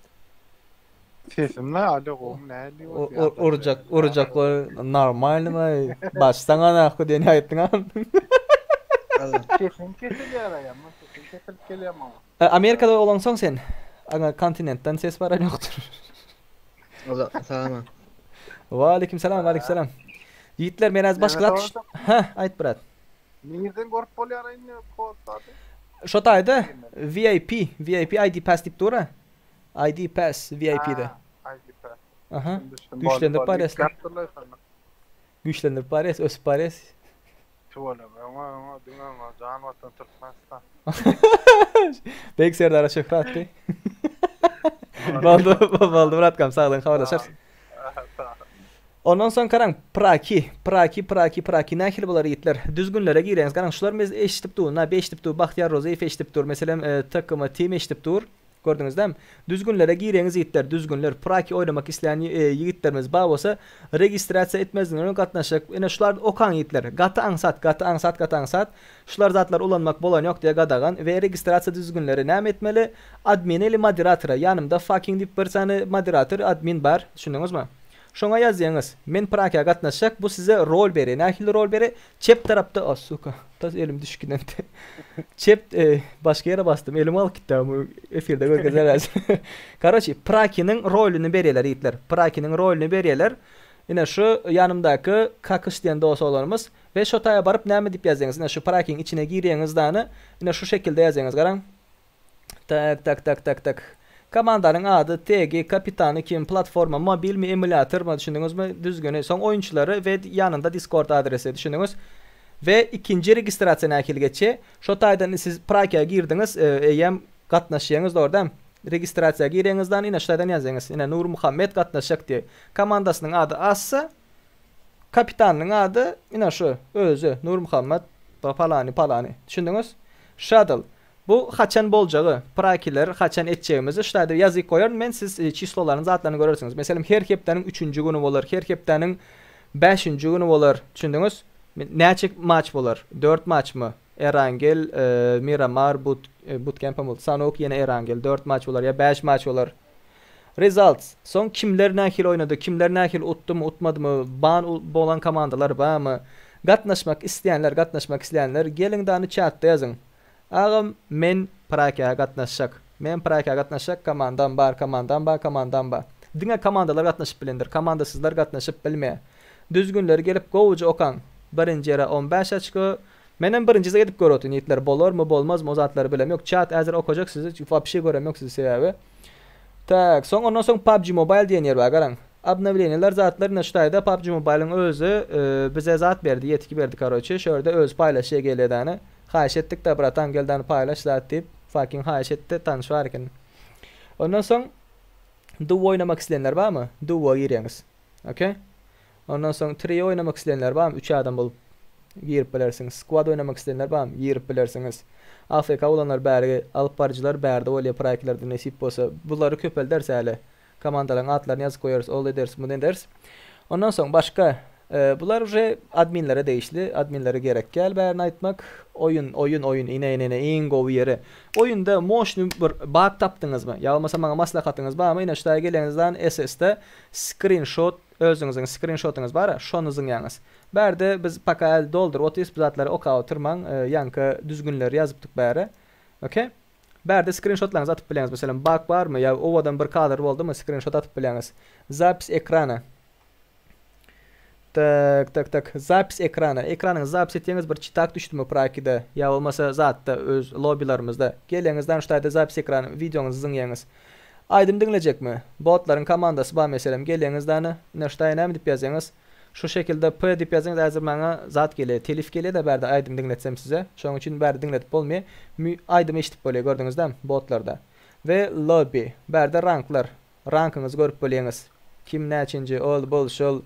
Sesim ne alo gowmy näme Urjak urjak normalny başdan anakdy diýen aýtdyň a. Sesim kesilýär aýam, sesim kesilip gelýär maňa. Amerikada bolansoň sen aňa kontinentden ses baran ýokdur. Alo, salam. Waleýkim salam, waleýkim salam. Ýigitler men az başga zat Hä, aýt brat. Nirden görüp bolýar indi kod zady? Şo taýda VIP, VIP ID pass diýip dur-a. ID pass VIP-de. ID pass. Aha. Güýçlendirip barýas. Güýçlendirip barýas, ösüp barýas. Tüweleme, öňe öňe diňe öňe jan watan Türkmenistan. Beýik Serdara şöhrat diý. Boldy, boldy bratkam, saglygyň habarlaşarys. Ondan soň garaň, praki, praki, praki, praki nähili bolar ýigitler? Düzgünlere girýäňiz. Garaň, şular biz eşidip dur, na eşidip dur, Bagtyýar Rozyýew eşidip dur, meselem, TKM Team eşidip dur. Gördüňiz dämi? Düzgünlere gireňiz ýigitler, düzgünler. Praki oýnamak isleýän ýigitlerimiz bar bolsa, registrasiýa etmezden öň gatnaşjak. Ine şular okaň ýigitler. Gaty aňsat, gaty aňsat, gaty aňsat. Şular zatlary ulanmak bolan ýok diýe gadagan. We registrasiýa düzgünleri näme etmeli? Admine ili moderatora. Ýanymda fucking diýip bir sany moderator, admin bar. Düşündiňizmi? Şoňa ýazýaňyz. Men prankýa gatnaşjak, bu size rol berýär. Nähili rol berýär? Çep tarapda, a suka, tas elim düşüp giden. Çep e, başga ýere basdym. Elim alyp gitdi bu efirde görkezler häzir. Karoçi, Prakiniň roluny berýärler ýigitler. Prakiniň roluny berýärler. Ine şu ýanymdaky Kakyş diýen dos oglanymyz we şo taýa baryp näme diýip ýazýaňyz? Ine şu Prakiň içine girýäňiz dany. Ine şu şekilde ýazýaňyz garaň. Tak tak tak tak tak. Komandanyň ady, tegi, kapitany kim, platforma, mobilmi, emulýatormy düşündiňizmi? Düzgüni, soň oýunçylary we ýanynda Discord adresi düşündiňiz. We ikinji registrasiýa nähili geçýär? Şo taýdan siz Prakia girdiňiz, eýýäm gatnaşýaňyz dogry dämi? Registrasiýa gireňizden ine şu taýdan ýazýaňyz. Ine Nurmuhammet gatnaşjak diýip. Komandasynyň ady Assa, Kapitanynyň ady ine şu özi Nurmuhammet palany palany. Düşündiňiz? Şadl. Bu haçan boljagy, prakiler haçan etjegimizi şu taýda ýazyp goýaryn men siz çislolaryň zatlaryny görersiňiz. Meselem her hepdäniň üçünji güni bolar, her hepdäniň bäşinji güni bolar. Düşündiňiz? Näçe maç bolar? Dört maçmy? Erangel, Miramar, But Bootcampem boldy. Sanok ýene Erangel. Dört maç bolar ýa bäş maç bolar. Results. Soň kimler nähili oýnady, kimler nähili utdymy, utmadymy, ban bolan komandalar barmy? Gatnaşmak isleýänler, gatnaşmak isleýänler geliň dany çatda ýazyň. Agam men prakäge gatnaşjak. Men prakäge gatnaşjak komandam bar komandam bar komandam bar. Diňe komandalar gatnaşyp bilendir komandasyzlar gatnaşyp bilmeýär. Düzgünleri gelip gowuja okaň. Birinji ýere 15 oçko. Menem birinjisi edip görüp otyryn ýigitler bolarmy bolmazmy o zatlary bilem ýok çat häzir okajak sizi wapşe görem ýok sizi sebäbi. Tak soň ondan soň PUBG Mobile diýen ýer bar garaň. Obnowleniýalar zatlar ine şu taýda PUBG Mobile'yň özi bize zat berdi ýetki berdi karoçe şu ýerde özi paýlaşýa gelýä däne. Haýyş etdik-dä bratan gel dany paýlaş zat diýip fucking haýyş etdi tanyş bar eken. Ondan soň duo oýnamak isleýänler barmy? Duo girýäňiz. Ok. Ondan soň trio oýnamak isleýänler barmy? 3 adam bolup girip bilersiňiz. Squad oýnamak isleýänler barmy? Girip bilersiňiz. AFK bolanlar bäri alyp baryjylar bärde bolýar praýkilerde nesip bolsa. Bulary köpelderis häli. Komandalaryň atlaryny ýazyp goýarys, ol ederis, muny ederis. Ondan soň başga bular uje adminlere degişli, adminlere gerek däl bärini aýtmak. Oýun, oýun, oýun, ine, ine, ine iň gowy ýeri. Oýunda moşny bir bug tapdyňyzmy? Ýa bolmasa maňa maslahatyňyz barmy? Ine şu taýa geleňizden SS-de skrinşot, özüňiziň skrinşotyňyz bar-a, şony zyňýaňyz. Bärde biz paka äl dolduryp otyrys, bu zatlary okap oturmaň, ýaňky düzgünleri ýazypdyk bäre. Okey. Bärde skrinşotlaryňyzy atyp bilýäňiz. Meselem, bug barmy ýa owadan bir kadr boldumy, skrinşot atyp bilýäňiz. Zapis ekrana. Tak, tak, tak. Zapis ekrana. Ekranyňyzy zapis etýäňiz, bir çitak düşdümi prakide ýa bolmasa zatda öz lobbylarymyzda. Gelýäňizden şu taýda zapis ekrany wideoňyzy zyňýaňyz. Aýdym diňlejekmi? Botlaryň komandasy bar meselem. Gelýäňizdäne, ine şu taýa näme diýip ýazýaňyz? Şu şekilde P diýip ýazsaňyz häzir maňa zat gelýär, telif gelýär-de bärde aýdym diňletsem size. Şonuň üçin bärde diňledip bolmaýar. Mü aýdym eşidip bolýar gördüňizdämi botlarda. We lobby. Bärde ranklar. Rankyňyzy görüp bolýaňyz. Kim näçinji, ol, bul, şul.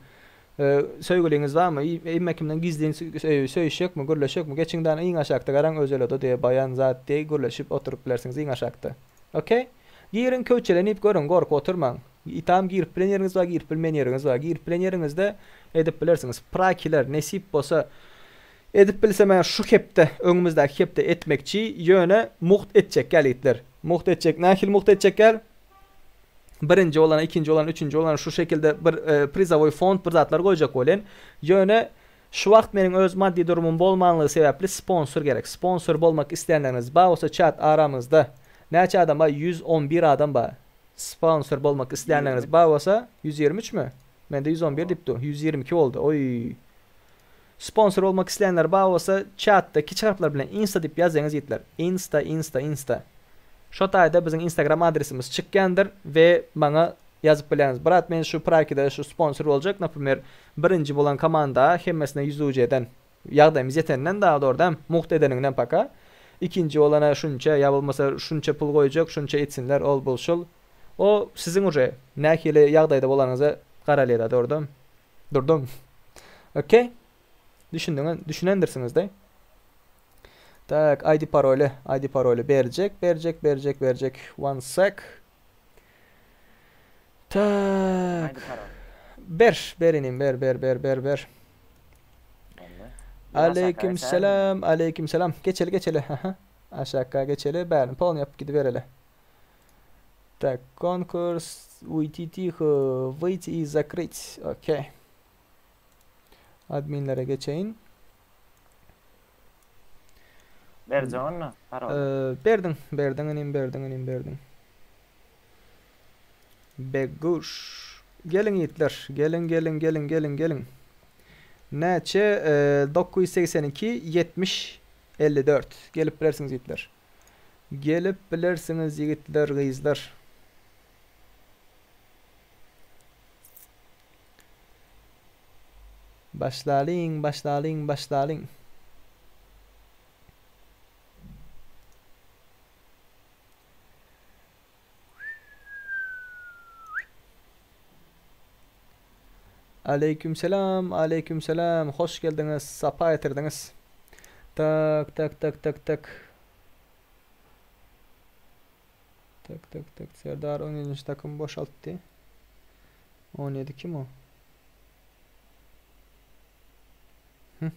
Söýgüliňiz barmy? Hemme kimden gizlin söýüşjekmi, gürleşjekmi? Geçiň däne iň aşakda garaň özel oda diýe baýan zat diýe gürleşip oturyp bilersiňiz iň aşakda. Okey? Giriň köwçelenip görüň gorkup oturmaň. Itam girip bilen ýeriňiz bar, girip bilmeýän ýeriňiz bar. Girip bilen ýeriňizde edip bilersiňiz. Prakiler nesip bolsa edip bilsem-ä şu hepde, öňümizdäki hepde etmekçi, ýöne mugt etjek gel ýigitler. Mugt etjek. Nähili mugt etjek gel? Birinji bolana, ikinji bolana, üçünji bolana şu şekilde bir prizowoý fond bir zatlar goýjak bolýan. Ýöne şu wagt meniň öz maddy durumym bolmanlygy sebäpli sponsor gerek. Sponsor bolmak isleýänleriňiz bar bolsa çat aramyzda näçe adam bar? 111 adam bar. Sponsor bolmak isleýänleriňiz bar bolsa 123 mi? Mende 111 diýip dur. 122 boldy. Oý. Sponsor bolmak isleýänler bar bolsa çatda kiçi harplar bilen insta diýip ýazsaňyz ýigitler. Insta insta insta. Şo taýda biziň instagram adresimiz çykýandyr we maňa ýazyp bilýäňiz. Brat men şu prakide şu sponsor boljak naprimer birinji bolan komanda hemmesine 100 UC-den Ýagdaýymyz ýeteninden daha dogry dämi? Mugt edeniňden paka. Ikinji bolana şunça ýa bolmasa şunça pul goýjak, şunça etsinler, ol bul şul. O siziň uje nähili ýagdaýda bolanyňyza garalýada dogry dämi? Durdum. Okey. Düşündiňiz, düşünendirsiňizde. Tak, ID paroly, ID paroly berjek, berjek, berjek, berjek. One sec. Tak. Ber, ber inim, ber, ber, ber, ber, ber. Aleyküm selam, aleyküm selam. Geçeli, geçeli. Aha. Aşakka geçeli, bärini polny ýapyp gidibereli. Tak, konkurs, uýti tiho, wyjti i zakryć. Okey. Adminlere geçeýin. Berjek onda, parol. Berdiň, berdiň inim, berdiň inim, berdiň. Begguş. Geliň ýigitler, geliň, geliň, geliň, geliň, geliň. Näçe? 982 70 54. Gelip bilersiňiz ýigitler. Gelip bilersiňiz ýigitler, gyzlar. Başlalyň, başlalyň, başlalyň. Aleyküm selam, aleyküm selam. Hoş geldiňiz, sapa getirdiňiz. Tak, tak, tak, tak, tak. Tak, tak, tak. Serdar 17. takım boşaltdy. 17 kim o? Hı.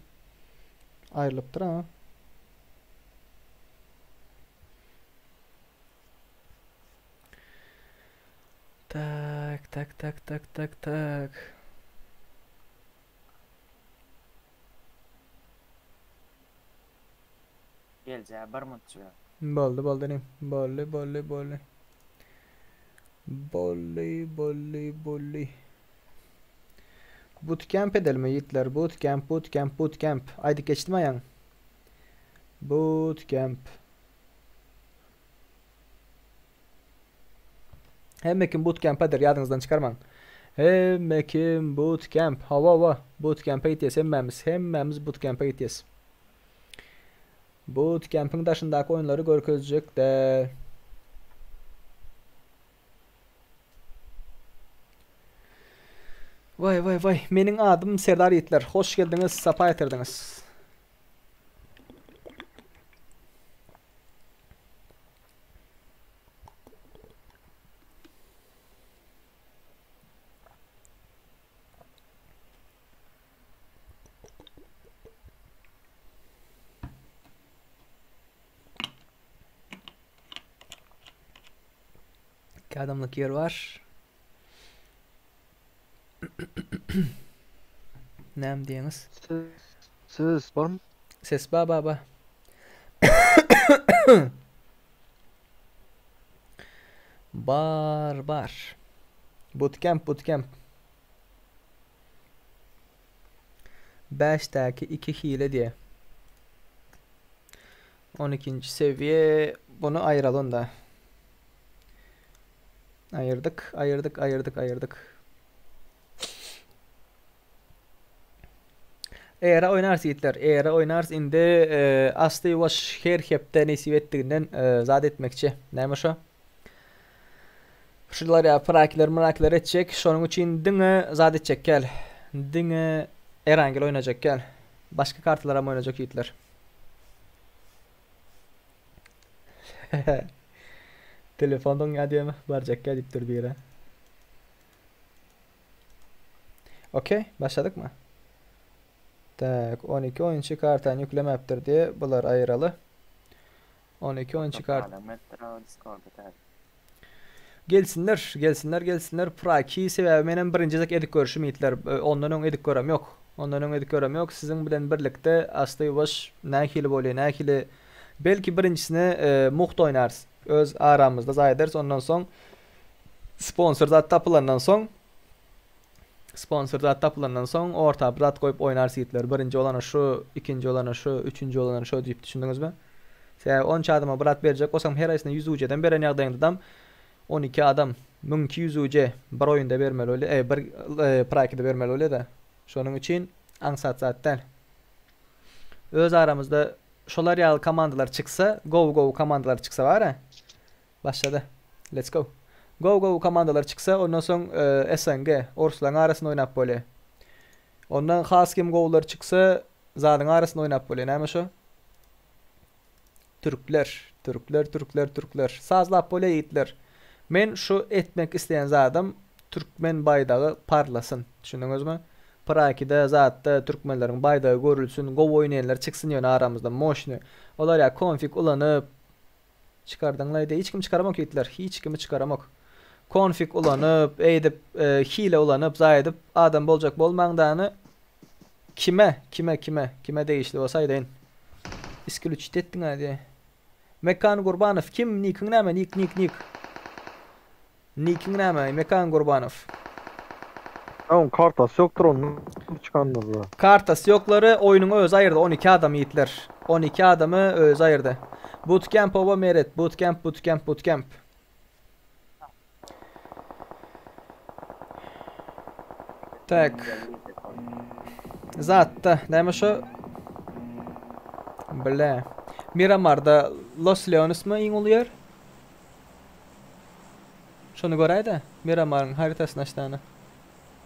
Aýrylypdyr ha. Tak, tak, tak, tak, tak, tak. Geljä bir mutçy. Boldy, boldy inim. Boldy, boldy, boldy. Boldy, boldy, boldy. Bootcamp edelmi ýigitler? Bootcamp, bootcamp, bootcamp. Aýdyp geçdim aýaň. Bootcamp. Hemme kim bootcamp'edir ýadyňyzdan çykarmaň. Hemme kim bootcamp. Hawa hawa bootcamp'e gitýäs hemmämiz. Hemmämiz bootcamp'e gitýäs. Bootcamp'iň daşyndaky oýunlary görkezjek däl. Waý waý waý meniň adym Serdar ýigitler. Hoş geldiňiz, sapa getirdiňiz. İki adamlık yer var. Näme diýeňiz? Ses barmy? Ses ba ba ba. Bar bar. Bootcamp bootcamp. Bäşdäki iki hile diýe. 12-nji sewiýe bunu aýyraly onda. Aýyrdyk, aýyrdyk, aýyrdyk, aýyrdyk. Era oýnarys ýigitler. Era oýnarys indi asly ýuwaş her hepde nesip etdiginden zat etmekçi. Näme şo? Şular ýa prakiler mrakiler etjek. Şonuň üçin diňe zat etjek gel. Diňe Erangel oýnajak gel. Başga kartalaram oýnajak ýigitler. Telefon doňýar diýeme, barjak gel diýipdir biri. Okey, başladykmy? Tak, 12 oýunçy kartany ýüklemäpdir diýe, bulary aýyraly. 12 oýunçy kart. Gelsinler, gelsinler, gelsinler. Praki sebäbi menem birinji gezek edip görşüm ýigitler. Ondan öň edip görem ýok. Ondan öň edip görem ýok. Siziň bilen birlikde asly ýuwaş nähili bolýar, nähili belki birinjisine mugt oýnarys. Öz aramyzda zaý ederis. Ondan soň sponsor zat tapylandan soň sponsor zat tapylandan soň orta bir zat goýup oýnarys ýigitler. Birinji bolany şu, ikinji bolany şu, üçünji bolany şo diýip düşündiňizmi? Sebäbi onça adama bir at berjek bolsaň her haýsyna 100 UC-den beren ýagdaýyňdadam 12 adam 1200 UC bir oýunda bermeli bolýar, e, bir e, prakide bermeli bolýar-da. Şonuň üçin aňsat zat däl. Öz aramyzda şolar ýaly komandalar çyksa, gowy-gowy komandalar çyksa bar-a. Başlady. Let's go. Gowy gowy komandalar çyksa ondan soň SNG, orslaryň arasynda oýnap bolýar. Ondan has kem gowular çyksa zadyň arasynda oýnap bolýar. Näme şo? Türkler, türkler, türkler, türkler. Sazlap bolýar ýigitler. Men şu etmek isleýän zadym türkmen baýdagy parlasyn. Düşündiňizmi? Prakide zatda türkmenleriň baýdagy görülsün, gowy oýnaýanlar çyksyn ýöne aramyzda moşny. Olar ýa konfig ulanyp. Çykardyňlaý diýe. Hiç kimi çykaramok ýigitler. Hiç kimi çykaramok. Konfig ulanyp, eýdip, hile ulanyp, zaý edip adam boljak bolmaň dany. Kime, kime, kime, kime degişli bolsa aýdaýyn. Isklüçit etdiň-ä diýe. Mekan Gurbanow kim? Nikiň näme? Nik, nik, nik. Nikiň näme? Mekan Gurbanow. Oň kartasy ýokdur ondan çykandyr da. Kartasy ýoklary oýnuň özi aýyrdy 12 adam ýigitler. 12 adamy özi aýyrdy. Bootcamp oba Meret bootcamp bootcamp bootcamp. Tak. Zatda näme şo? Bile. Miramarda Los Leonesmy iň uly ýer? Şony göräýdä. Miramaryň harytasyny açdany.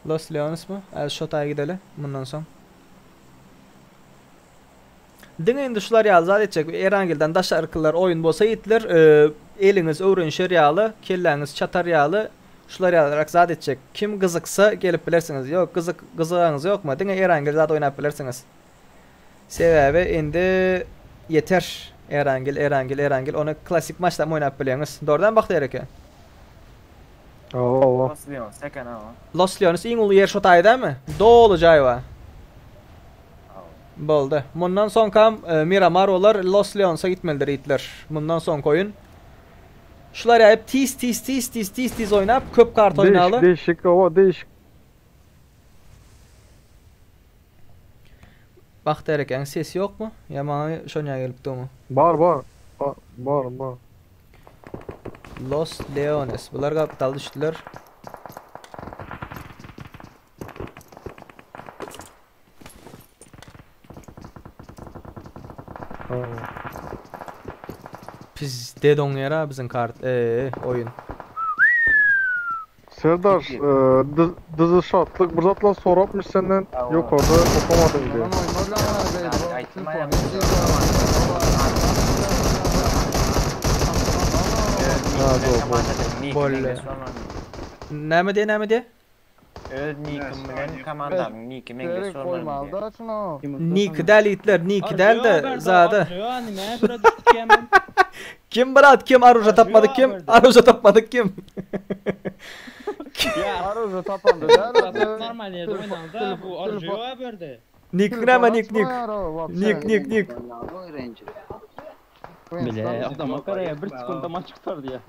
Los Leonesmy? Äl şo taýa gideli mundan soň. Diňe indi şular ýaly zat etjek. Erangilden daşarkylar oýun bolsa ýitler, eliňiz öwrenişer ýaly, kelläňiz çatar ýaly şular ýalyrak zat etjek. Kim gyzyksa gelip bilersiňiz. Ýok, gyzyk gyzygaňyz ýokmy? Diňe Erangil zat oýnap bilersiňiz. Sebäbi indi ýeter. Erangil, Erangil, Erangil. Ony klasik maçdam oýnap bilýäňiz. Dogrudanam Bagtyýar eke? Hawa, hawa. Los Leones eken hawa. Los Leones iň uly ýer şo taýdamy? Doly jaý bar. Boldy. Mundan soňkam Miramar bolar, Los Leonsa gitmelidir itler. Mundan soňky oýun. Şular ýaýyp tiz tiz tiz tiz tiz tiz oýnap köp karta oýnaly. Değişik değişik hawa değişik. Bagtyýar ekäň sesi ýokmy? Ýa maňa şonýa gelip durmy? Bar bar. Bar bar. Los Leones. Bular gapdal düşdüler. Pizde doňýar-a biziň kart, eee, oýun. Serdar, dyzy şatlyk bir zatlar sorapmyş senden, ýokarda okamadym diýýär. Boldy. Näme diýýär, näme diýýär? Öz nikim bilen komandamyň niki meňzeş bolmaly diýýär. Niki däl itler, niki däl-de zada. Kim brat, kim aruja tapmadyk kim? Aruja tapmadyk kim? Aruja tapandy däl. Nik näme nik nik? Nik nik nik. Bile adama garaya bir sekunda maç tutardy ya.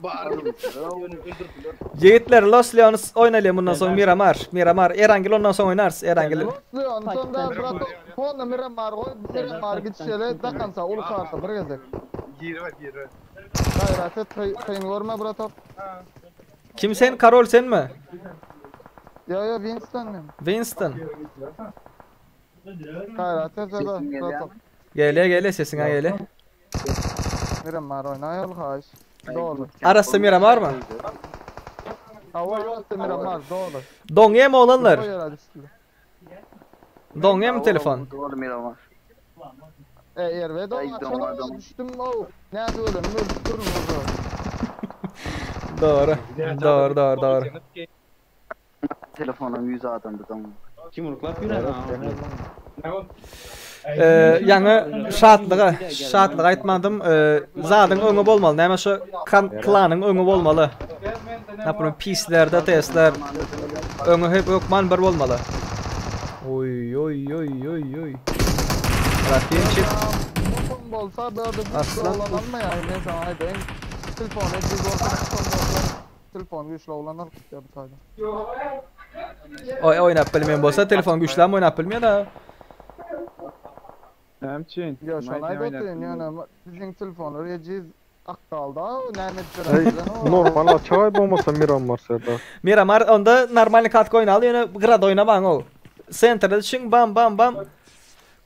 Ýigitler Los Leones oýnalyň mundan soň Miramar. Miramar Erangel ondan soň oýnarys Erangel. Los Leones onda brat Honda Miramar goý Miramar gidişeli dakansa uly karta bir gezek. Girme girme. Gaýrat et kyn görme bratok. Kim sen Karol senmi? Ýo ýo Winston men. Winston. Gaýrat et bratok. Gelýä gelýä sesiň a gelýä. Miramar oýnaýaly haýyş. Doly. Arassa Miramarmy? Hawa arassa Miramar doly. Doňýamy oglanlar? Doňýamy telefon? Doly Miramar. E erbe doňa düşdüm ow. Näde ölenim ölüp durun burada. Dogry. Dogry dogry dogry. Telefonum 100 adamdy doň. Kim urklap ýören? Ýaňy şatlyga, şatlyga aýtmadym. Zadyň öňi bolmaly. Näme şu klanyň öňi bolmaly. Naprimýer pislerde testler öňi hep hökman bir bolmaly. Oý oý oý oý oý. Rafinçik. Bolsa böyle Aslan. Men sana aýdaýyn. Telefon edip bolsa, Telefon güýçli oglanlar gitýär bu taýda. Oý oýnap bilmeýän bolsa telefon güýçlem oýnap bilmeýär da. Näme üçin? Ýa şony aýdyp otyryn ýöne biziň telefonlar ejiz akdalda näme edip Eý, berer normal açaý bolmasa Miramar Serdar. Miramar onda normalny katka oýnaly ýöne gyrada oýnamaň ol. Sentrde düşüň bam bam bam.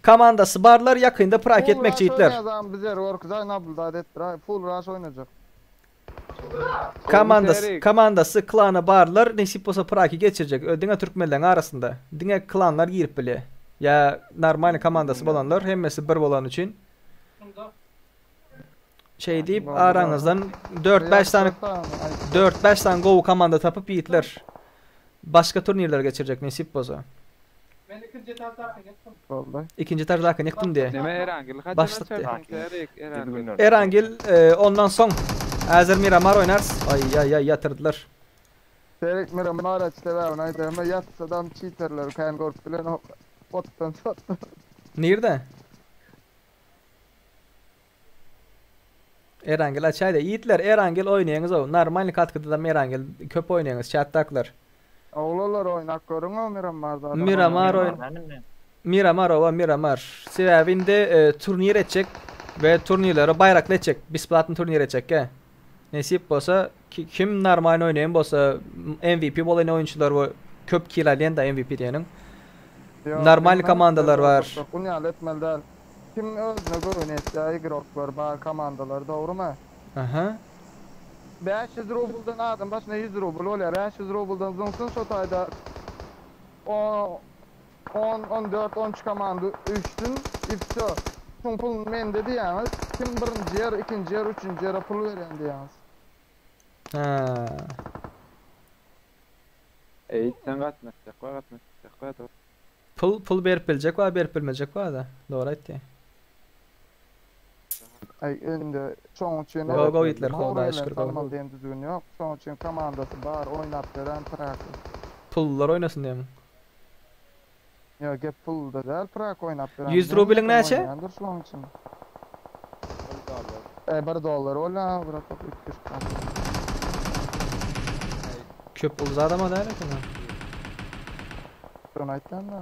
Komandasy barlar ýakynda prak etmekçi Full itler. rush oýnaýan bizleri gorkuzaý nabludad etdir full rush oýnajak. Komandasy, komandasy klana barlar nesip bolsa praki geçirjek. Ö diňe türkmenleň arasynda. Diňe klanlar girip bilýär. Ýa normalny komandasy bolanlar hemmesi bir bolany üçin. Şeý diýip araňyzdan 4-5 sany 4-5 sany gowy komanda tapyp ýigitler başga turnirler geçirjek nesip bolsa. Boldy. Ikinji etaždakyny ýykdym diýýär. Neme Erangil haçan Başlyk diýýär. açarsyň Serik Erangil. Erangil e, ondan soň Häzir Miramar oýnarys. Aý aý aý ýatyrdylar. Serik Miramar aç sebäbini aýdaýma ýatsadam çiterleri kän görüp bilenok. Otdan satdan. Nirde? Erangel açaýda. Ýigitler Erangel oýnaýaňyz-ow. Normalny katkada-da Erangel köp oýnaýaňyz çatdakylar. Oglanlar oýnap görüň-ow Miramarda adam. Miramar oýn Miramar owa Miramar. Sebäbi indi e, turnir etjek we turnirlere baýrakly etjek. Besplatny turnir etjek-ä. Nesip bolsa ki, kim normalny oýnaýan bolsa MVP bolan oýunçylar we köp kill alýan da MVP diýeniň. Ýok, Normalny men komandalar bar. Ýok, ýaly etmeli däl. Kim özüne göwün etýär igroklar bar komandalar dogrymy? Aha. 500 rubldan adam başyna 100 rubl bolýar. 500 rubldan zyňsyn şo taýda o 10, 14, 13 komanda üýşsün i wsё. Şuň puluny mende diýýäňiz. Kim birinji ýer, ikinji ýer, üçünji ýere pul berýän diýýäňiz. Ha. Eý sen gatnaşjak we gatnaşjak we dur. Pul pul berip biljek bar, berip bilmejek bar-da. Dogry aýtdy. Aý indi şoň üçin Go go ýigitler Hudaýa şükür go. Salmaly diýen düzgün ýok. Şoň üçin komandasy bar, oýnap beren Praky. Pullular oýnasyn diýýämiň. Ýok gep pulda däl Prak oýnap beren. 100 rublyň näçe? Oýnaýandyr şoň üçin. E 1 dollar bolýar, brat üýtgeşik zat. Köp pul zadam däl eken. Şony aýtýan da.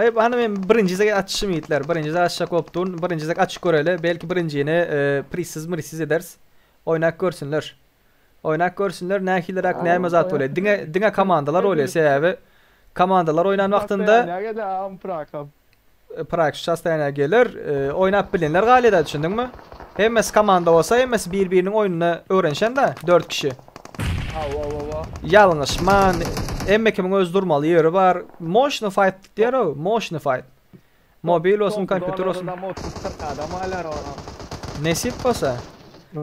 Ey hany men birinji zek açyşym ýigitler. Birinji zek açjak bolup durun. Birinji zek açyp göreli. Belki birinjini e, prizsiz mrizsiz ederis. Oýnap görsünler. Oýnap görsünler nähiliräk näme zat bolýar. Diňe diňe komandalar bolýar. Sebäbi komandalar oýnan wagtynda Näge am prakam. Prak şu sostoýaniýa geler. E, oýnap bilenler galýar da düşündiňmi? Hemmesi komanda bolsa, hemmesi bir-biriniň oýnuny öwrenşen-de 4 kişi. Awa awa. Ýalňyşman, hemme kimiň öz durmaly ýeri bar. Moşny fight diýer o, moşny fight. Mobil olsun, kompýuter olsun. Adam 30 40 adam alar ona. Nesip bolsa.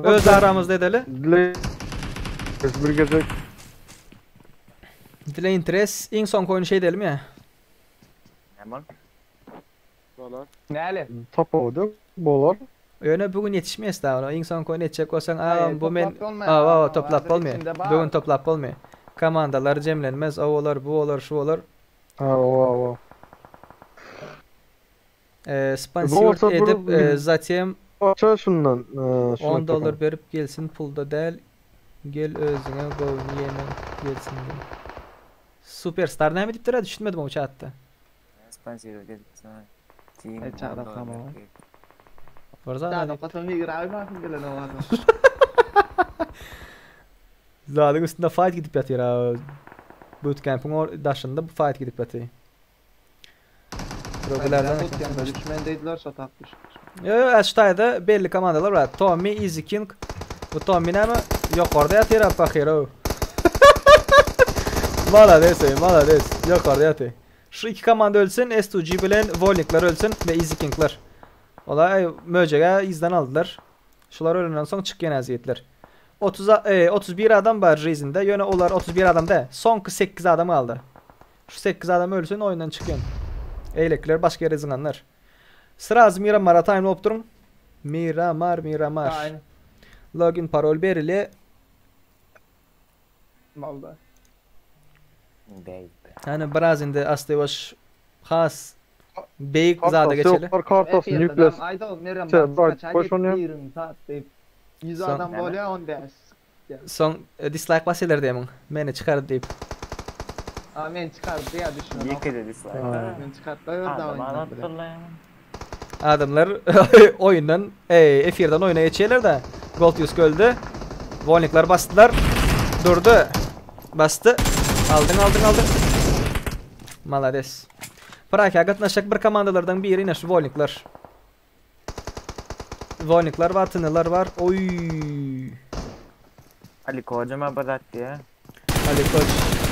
Öz aramyzda edeli. Dile bir gece Dile interes iň soňky oýny şey edelim ya. Hemen. Bolar. Näle? tapawudy bolar. Ýöne bugün ýetişmeýäs da ona. Iň soňky oýny etjek bolsaň, Aý, a bu men toplap bolmaýar, Awa, awa, toplap hazır bolmaýar. içinde bar. Bugün toplap bolmaýar. Komandalar jemlenmez, o bolar, bu bolar, şu bolar. Ha, o o. E, Bu sponsor olsa bu- edip e, zaten Aça şundan. E, şuna 10 dollar berip gelsin pulda däl. Gel özüňe gowuny ýemen gelsin diýip. Superstar näme diýip durýar düşünmedim o chatda. Sponsor edip sana. Team. Ey, çağda tamam. Bir zat Dada patam igraý bakın gelen o adam. Zadyň üstünde fight gidip ýatyr ha. Bootcamp'in or daşynda bu fight gidip ýatyr. Rogulardan Bootcamp'e düşmen dediler şo tapmış. Yo yo Aştayda belli komandalar var. Tommy, Easy King. Bu Tommy näme? Ýokarda ýatyr ha pahyr o. Malades ey, malades. Ýokarda ýatyr. Şu iki komanda ölsün, S2G bilen Volnikler ölsün ve Easy Kingler. Olay möjege izden aldylar. Şular ölenden soň çykýan əziyyetler. 30 e, 31 adam bar Rizinde. Ýöne olar 31 adam da. Soňky 8 adam galdy. Şu 8 adam ölsün oýundan çykýan. Eýlekler başga ýere zyňanlar. Sraz Miramara time bolup durun. Miramar, Miramar. Aynen. Login parol berili. Malda. Baby. Yani biraz indi astywaş has beýik zada Kartası geçeli. yoklar kartasını yüklesin. Ayda Meryem Şey, bak bak, kaça boş onu ya. gitti 20 saat deyip. 100 Son- adam bolýar 15. Soň e, dislike basylar diýemin. Meni çykar diýip. Aa men çıkarttı ya düşünün. Yıkı dedi dislike. Ha. Men çıkarttı orada Adam oyundan bile. anlattı lan. Adamlar oyundan, ey, efirden oyuna geçýärler de. Gold 100 öldü. Volnikler bastılar. Durdu. Bastı. Aldın aldın aldın. Malades. Praka gatnaşacak bir komandalardan biri yine şu Volnikler. Volnikler var, Tınılar var. Oy. Ali kocama bıraktı ya. Ali Koç.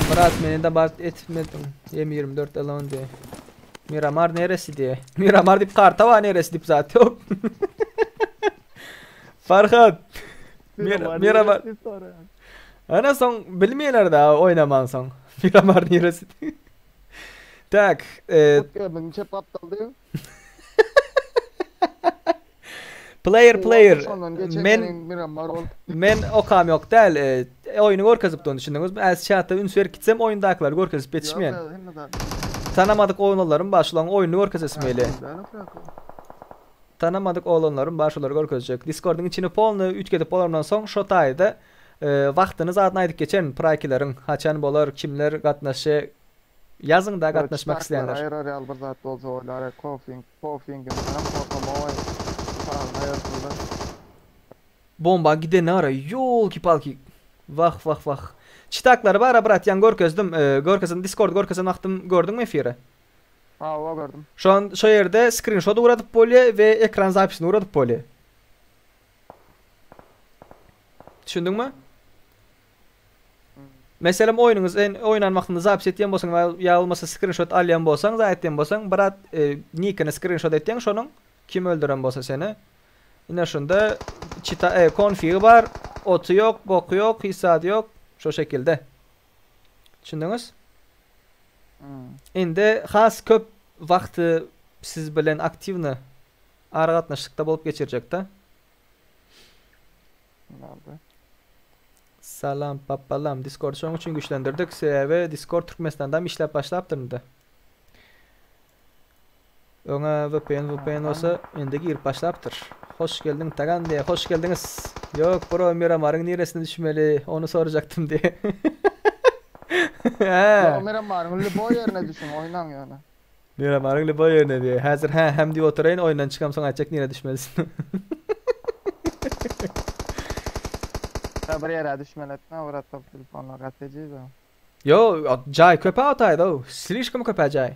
Murat beni de bart etmedin. M24 alone diye. Miramar neresi diye. Miramar deyip karta var neresi deyip zaten yok. Farhat. Mir Miramar. Ana son bilmeýärler da oynaman soň. Miramar neresi? Tak, e, Hut çep gapdaldy. Player player Şondan geçen men meniň Miramar bolup. men okam ýok däl. E, oýny görkezip durun düşündiňizmi? Äz çatda üns berip gitsem oýundakylary görkezip ýetişmeýän. Ýok, hemme zat. Tanamadyk oglanlarym bar şolaň oýnuny görkezesim gelýär. Tanamadyk oglanlarym bar şolary görkezjek. Discordyň içini polny üýtgedip bolandan soň şo taýda e, wagtyny zadyny aýdyp geçerin prakileriň haçan bolar kimler gatnaşy ýazyň da gatnaşmak isleýänler. Aýrar ýaly bir zat bolsa olar kofing, kofingim hem kokomoy. Pagyny aýyrdylar. Bomba giden ara ýolki palki. Wah wah wah. Çitaklary bara bratyan görkezdim. E, görkezdim Discord görkezen wagtym gördüňmi efiri? Hawa gördüm. Şu an şu ýerde screenshot ugradyp bolýar we ekran zapisini ugradyp bolýar. Düşündiňmi? Meselem oýnuňyz en oýnan wagtynda zapis etýän bolsaň ýa bolmasa screenshot alýan bolsaň, zat etýän bolsaň, brat e, nikini screenshot etýän şonuň kim öldüren bolsa seni. Ine şunda çita e, konfigi bar, oty ýok, boky ýok, hiç zady ýok. Şo şekilde. Düşündiňiz? Indi has köp wagty siz bilen aktiwny aragatnaşykda bolup geçirjekde. Nerede? Salam papalam. Discord şoň üçin güýçlendirdik. Sebäbi Discord Türkmenistanda işläp başlapdyr indi. Öňe VPN VPN bolsa indi girip başlapdyr. Hoş geldiň Tagan diye. Hoş geldiňiz. Ýok bro Miramaryň niresine düşmeli? Onu sorajaktym diye. Hä. Ýok Miramaryň lübo ýerine düşüň oýnaň ýöne. Miramaryň lübo ýerine diye. Häzir hä hem diýip oturaýyn oýundan çykam soň aýtjak nirä düşmelisin. Ya bir ýere düşmeli etme brat top telefonlar gaty ejiz. Yo, jaý köp-ä otaýda. Slişkom köp-ä jaý.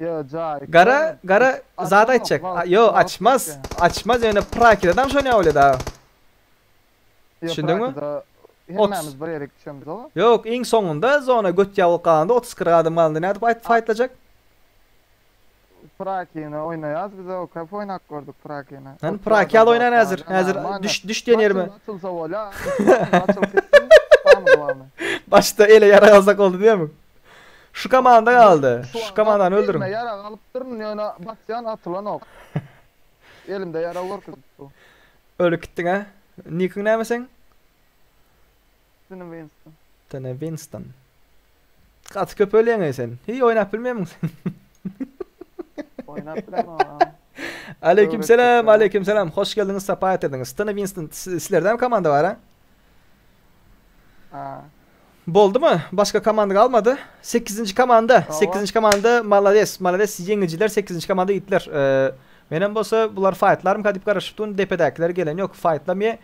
Yo jaý. Gara, gara zat aýtjak. Yo, açmaz. Açmaz ýöne prakidadam şony ýa da. Düşündiňmi? Hemmämiz bir ýere düşemiz o. Ýok, iň soňunda zona göt ýabyk galanda 30-40 adam galanda nädip aýt faýtlajak? Prakini oýnaýas biz o köp oýnap gördük Prakini. Lan Praki al oýnan häzir. Häzir düş düş diýen ýerime. Açylsa bolýa. Açylyp gitsin. Tamam glavny. Başda ele ýara alsak boldy diýemi? Şu komanda galdy. Şu komandany öldürin. Elime ýara alypdyryn ýöne basýan atylan ok. Elimde ýara görkezip bu. Ölüp gitdiň ha? Nikiň näme seň? Tene Winston. Tene Winston. Gaty köp ölýäň sen. Hiý oýnap bilmeýämiň sen? Oýnap bilemok. Aleyküm selam, aleyküm selam. Hoş geldiňiz, sapa getirdiňiz. Tene Winston, sizlerde komanda bar ha? Ha. Boldumy? Başga komanda galmady. 8-nji komanda, 8-nji komanda malades, malades ýeňijiler 8-nji komanda gitdiler. Ee, menem bolsa bular faýtlarmyka diýip garaşyp durun, depedäkiler gelen ýok, faýtlamýar.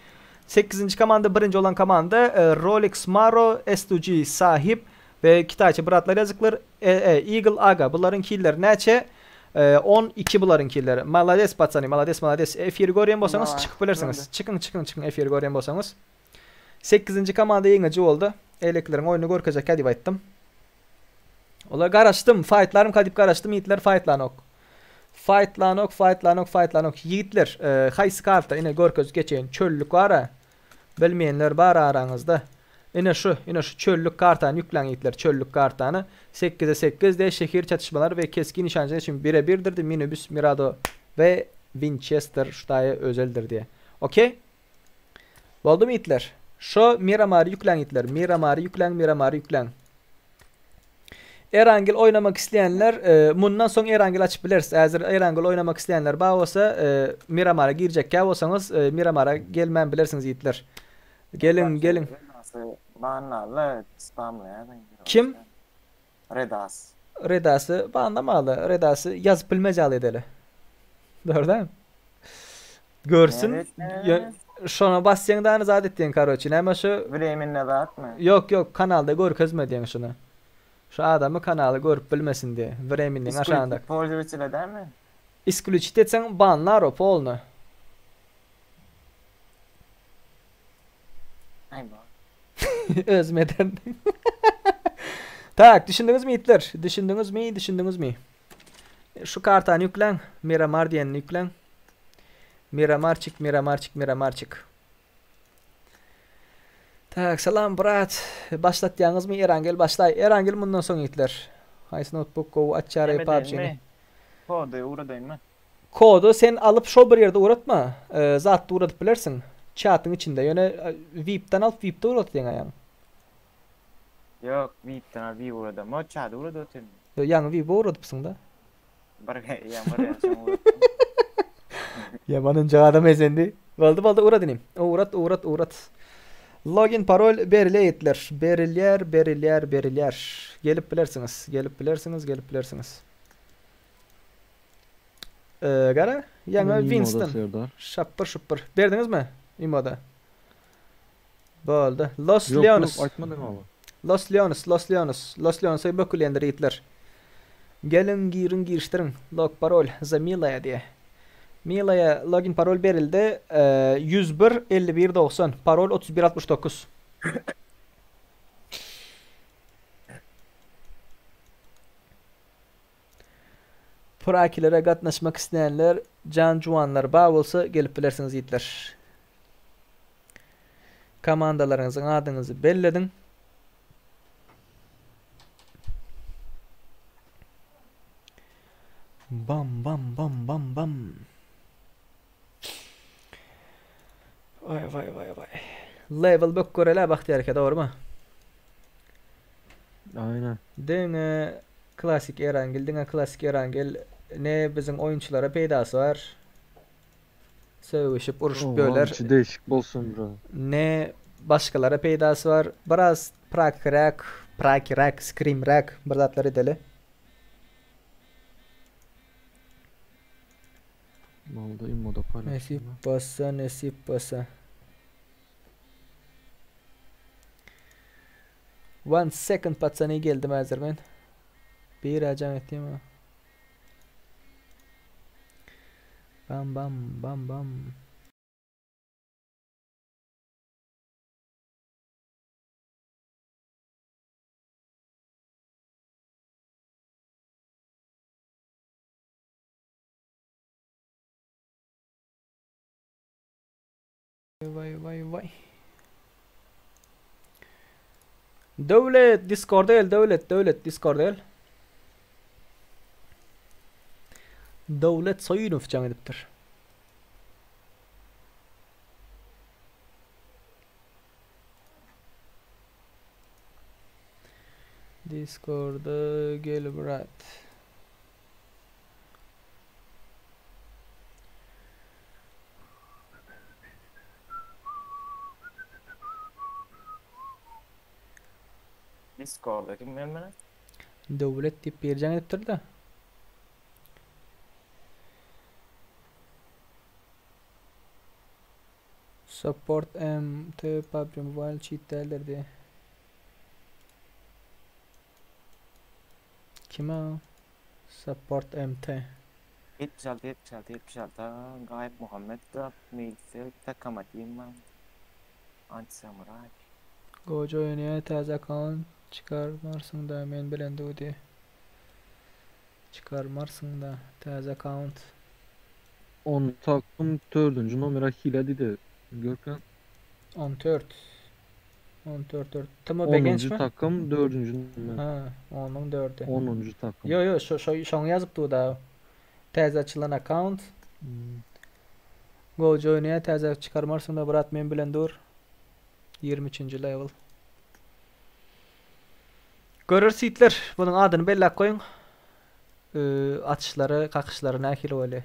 8-nji komanda birinji olan komanda e, Rolex Maro, S2G Sahip we Kitaýça bratlar ýazyklar e, e, Eagle Aga. Bularyň killeri näçe? E, 12 bularyň killeri. Malades patsany, malades, malades. Efiri görýän bolsaňyz çykyp bilersiňiz. Çykyň, çykyň, çykyň efiri görýän bolsaňyz. 8-nji komanda ýeňiji boldy. Elekleriň oýnuny görkezjek diýip aýtdym. Olar garaşdym, faýtlarym diýip garaşdym, ýigitler faýtlanok. Faýtlanok, faýtlanok, faýtlanok. Ýigitler, e, haýsy karta ine görkezip geçeýin. Çöllük bar-a. Bilmeýänler bar araňyzda. Ine şu, ine şu çöllük kartany ýükläň ýigitler, çöllük kartany. 8-e 8 de şehir çatışmalar we keskin nişancılar üçin bire-birdir di Minibüs Mirado we Winchester şutaýy özeldir diýe. Okey? Boldumy ýigitler? Şo Miramary ýükläň ýigitler. Miramary ýükläň, Miramary ýükläň. Erangel oýnamak isleýänler, e, mundan soň Erangel açyp bileris. Häzir Erangel oýnamak isleýänler bar bolsa, e, Miramara girjekkä bolsaňyz, e, Miramara gelmän bilersiňiz ýigitler. Geliň, geliň. Banlarla spamlaýar. Kim? Redas. Redasy banlamaly. Redasy ýazyp bilmez ýaly edeli. Dogry däl? Görsün. Evet. Şona basýaň da zat etýän karoçi. Näme şu? Vremenine zatmy? Ýok, ýok, kanalda görkezme diýen şunu. Şu adamy kanaly görüp bilmesin diye. Vremeniniň aşağynda. Pользователя dälmi? Isklüçit etseň banlar o polny. Ay bak. Özüm ederdim. Tak, düşündüňizmi ýigitler? Düşündüňizmi? Düşündüňizmi? Şu kartany ýükläň. Miramar diýenini ýükläň. Miramarçik, Miramarçik, Miramarçik. Tak, salam brat. Başlatýaňyzmy Erangel başlaý. Erangel mundan soň ýigitler. Haýsy notebook gowy açýar Neme PUBG-ni? diýenmi? Kody ugradaýynmy? Kody sen alyp şo bir ýerde ugratma. Zatda ugradyp bilersiň. Çatyň içinde. Ýöne VIP-den alyp VIP-de ugrat diýen aýaň. Ýok, VIP-den alyp VIP ugradam. O çady ugradyp otyryn. Ýok, ýaňy VIP-e ugradypsyň-da. Bir ýa bir ýa ugratdym. Ýaman ynjyk adam esendi. Boldy boldy ugrat inim. Ugrat ugrat ugrat. Login parol berilýär ýigitler. Berilýär berilýär berilýär. Gelip bilersiňiz. Gelip bilersiňiz gelip bilersiňiz. Ee, gara ýaňy Winston. Şapbyr şupbyr. Berdiňizmi? Imoda. Boldy. Los Ýok, Leones. ýok, aýtmadyň oba. Los Leones, Los Leones, Los Leonese bökülýändir ýigitler. Geliň giriň girişdiriň. Log parol za Milaýa diýe. Milaýa login parol berildi. 101 51 90 parol 31 69. Prakilere gatnaşmak isleýänler jan juwanlar bar bolsa gelip bilersiňiz ýigitler. Komandalaryňyzyň adyňyzy bellediň. Bam bam bam bam bam. Vay vay vay vay. Level bök görele Bagtyýar eke dogrymy? Aynen. Diňe klasik Erangel, diňe klasik Erangel ne biziň oýunçylara peýdasy bar. Sögüşip, uruşyp Oba, ýörler. içi değişik bolsun biraz. Ne başgalara peýdasy bar. Biraz prakiräk, prakiräk, skrimräk bir zatlar edeli. Oldu immoda Nesip paylaştım. bolsa, nesip bolsa. One second patsany geldim häzir men. Bir jaň etdim. Bam bam bam bam. Vay vay vay. Döwlet Discord'a gel Döwlet Döwlet Discord'a gel. Döwlet Soýunow jaň edipdir. Discord'a gel brat. Discord'a kim gelmeli? Döwlet diýip bir jaň edipdir-de. Support MT PUBG Mobile cheat däldir diýe. Kim o? Support MT. 76 76 76 Gaýyp Muhammet da Meýse Takamatima Anti Samuray. Goja oýnaýar täze akkaunt çykarmarsyňda men bilen dudi. Çykarmarsyňda täze akkaunt. 10 takım 4. nomera hile dedi. Görkem. 14. 14 4. Timo 10. Begençmi? takım 4. nomera. Ha, onuň 4-i. 10. takım. Yo yo şo şo şoňy ýazyp dur-da. Täze açylan akkaunt. Hmm. Goja oýnaýar täze çykarmarsyňda brat men bilen dur. 23. level. Görür sitler. Bunuň adyny belläp goýuň. Atyşlary, kakyşlary nähili bolýar?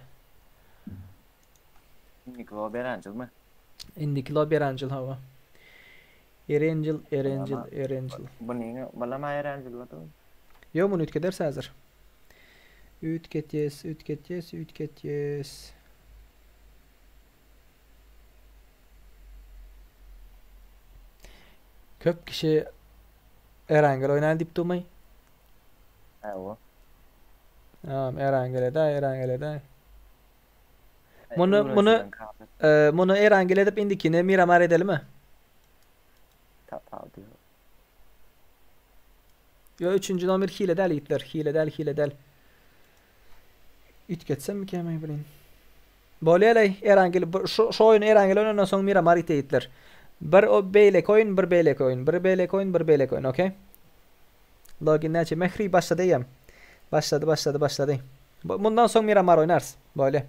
Indiki lo Beranjyl mı? Indiki lo Beranjyl hawa. Erenjil, Erenjil, Erenjil. Bunyň balama Erenjil boldy. Ýok, muny üýtgederis häzir. Üýtgetýäs, üýtgetýäs, üýtgetýäs. Köp kişi Erangel oýnaýyn diýip durmaý. Hawa. Tamam, Erangel edäý, Erangel edäý. Muny muny muny Erangel edip indikini Miramar edelimi? Tapal diýip. Ýo üçünji nomer hile däl ýigitler. Hile däl, hile däl. Üýtgetsem mikä bilin. Bolýa-laý, Erangel şu şu oýny Erangel oýnandan soň Miramar ýigitler. Bir o beýleki oýun, bir beýleki oýun, bir beýleki oýun, bir beýleki oýun, okey? Login näçe? Mähri başlady eýýäm. Başlady, başlady, başlady. Mundan soň Miramar oýnarys. Bolýa.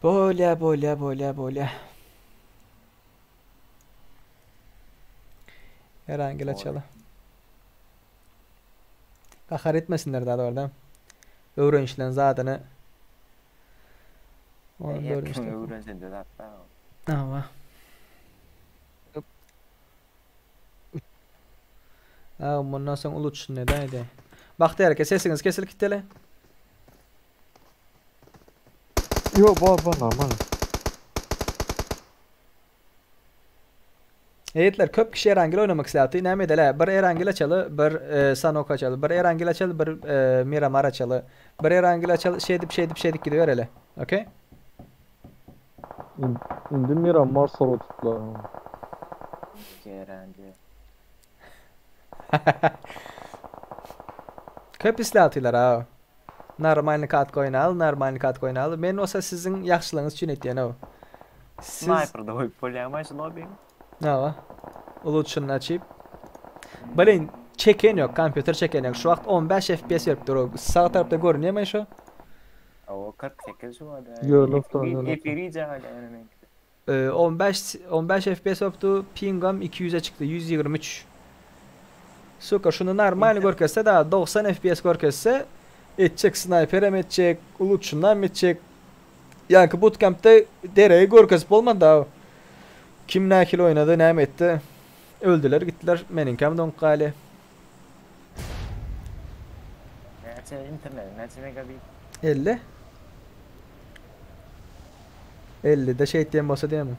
Bolýa, bolýa, bolýa, bolýa. Erangel açaly. Gahar etmesinler daha doğrudan. Öwrenişilen zadyny 14. Kim öwrense de zatda. Awa. Aw, mundan soň uluçun edäýdi. Bagtyýar eke sesiňiz kesilip gitdile. Yo bar bar normal. Eýitler köp kişi Erangel oynamak isläpdi. Näme edeli? Bir Erangel açaly, bir e, Sanok açaly, bir Erangel açaly, bir e, Miramar açaly. Bir Erangel açaly, şeýdip şeýdip şeýdip gidibereli. Okey? Indi Miramar soru tutlar. Erangel. Köp isläpdiler ha. Normalny katka oýnaly, normalny katka oýnaly. Men bolsa siziň ýagşylygyňyz üçin etýän ow. Siz Sniperda goýup bolýarmy şu lobbyň? Hawa. Ulutşyny açyp. Blin, çeken ýok, kompýuter çeken ýok. Şu wagt 15 FPS berip dur. Sag tarapda görünýärmi şu? Hawa, 48 şu wada. Ýörlük da, ýörlük. Efiri jaýla ýöne men. 15 15 FPS bolupdy, pingam 200-e çykdy, 123. Suka şuny normalny görkezse da 90 FPS görkezse etjek snayperem etjek, ulutşunam etjek. Ýaňky bootcampde deregi görkezip bolmady da. Kim nähili oýnady, näme etdi? Öldüler gitdiler. Meniňkem doňup galdy. Näçe internet, näçe megabit? 50. 50-de şey diýen bolsa diýemi?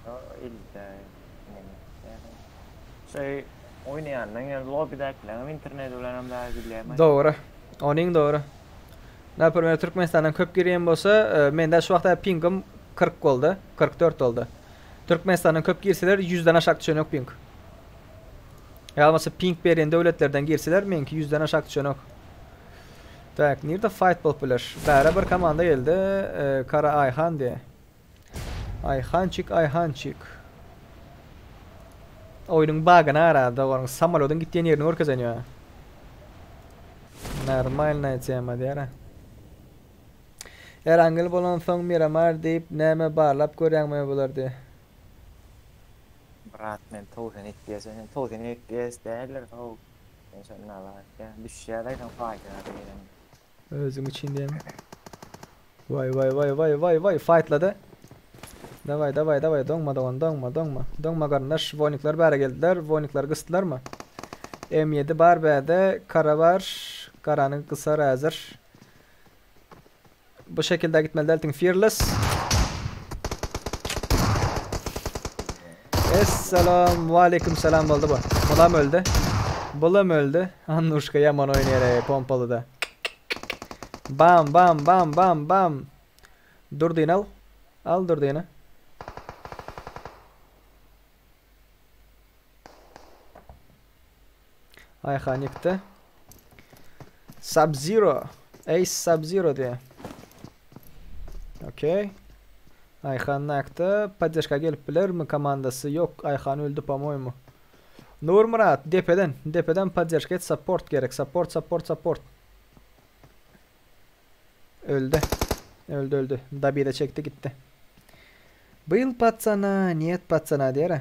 Ýa 50-de. Şey oýnaýandan ýa lobbydakileň interneti bilen hem daha bilýän. Dogry. Onuň dogry. Naprimер, Türkmenistandan köp girýän bolsa, e, mende şu wagtda pingim 40 boldy, 44 boldy. Türkmenistandan köp girseler 100-den aşak düşenok ping. Ýa bolmasa ping berýän döwletlerden girseler, meňki 100-den aşak düşenok. Tak, nirde fight bolup biler? Bäre bir komanda geldi. E, Kara Ayhan diye. Ayhançik, Ayhançik. Oýnuň bagyny arada, onuň samolýodyň gitýän ýerini görkezen ýa. Normalna tema diýär. Erangel bolansoň Miramar diýip näme barlap görýäňmi bular diýe. Brat men 90 FPS sen 90 FPS däldir how. Men şonda alar. Ýa düşýär aýdan faýda diýen. Özüň üçin diýemi? Vay vay vay vay vay vay fightladı. Davay davay davay doňma dogan doňma doňma. Doňma garyndaş voýnikler bäre geldiler. Voýnikler gysdylar mı? M7 bar bäde kara bar. Karany gysar häzir. Bu şekilde gitmeli däldiň Fearless. Essalamu aleyküm selam boldy bu. Bulam öldü. Bulam öldü. Annuşka yaman oýnaýar pompalyda. Bam bam bam bam bam. Durdyny al. Al Durdyny. Ayhan ýykdy. Sub-Zero. Ace Sub-Zero diýe. Okey. Ayhan nakda. Poddeşka gelip bilermi komandasy? Yok, Ayhan öldü po-moýemu. Nurmyrat depeden, depeden poddeşka et, support gerek. Support, support, support. Öldü. Öldü öldü. Dabi de çekti gitti. Byl patsana, niyet patsana diýer.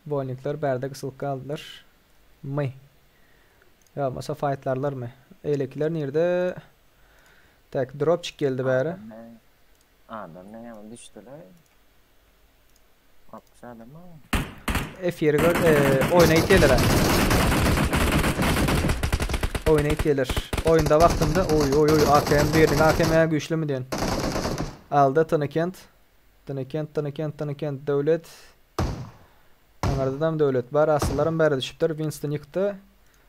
Voýnikler bärde gysylyp galdylar. My. Ýa bolmasa fightlarlarmy? Eýlekiler nirde? Tak, dropçik geldi bäri. Adam ne ýaman düşdüler. 60 adam mı? F1 gör, e, oýna itýärler. Oýna itýärler. Oýunda wagtynda oý oý oý AKM biriniň AKM güýçlimi diýen. Aldy Tynykent. Tynykent, Tynykent, Tynykent döwlet. Aňyrdadam döwlet bar. Asyllaram bäri düşüpdir. Winston ýykdy.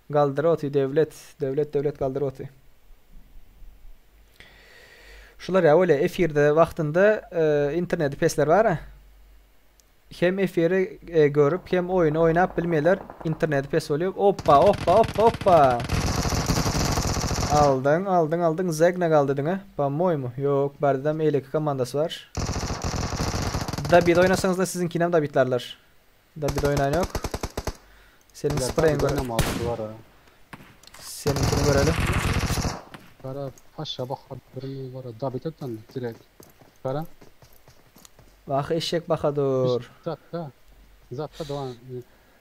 Galdyr oty döwlet. Döwlet, döwlet galdyr oty. Şular ýa öyle efirde wagtynda e, interneti pesler bar. Hem efiri e, görüp hem oýuny oýnap bilmeýärler. Interneti pes bolýar. Oppa, oppa, oppa, oppa. Aldyň, aldyň, aldyň. Zegna galdy diňe. Po-moýmu. Ýok, bärdedem eýleki komandasy bar. Dabid oýnasaňyzda siziňkinem dabitlarlar. Dabid oýnan ýok. Seniň spreýiň göre. Seniňkini göreli. Gara paşa bahadyr gara dabit etden direkt. Gara. Wah eşek bahadur. Zatda. Zatda dogan.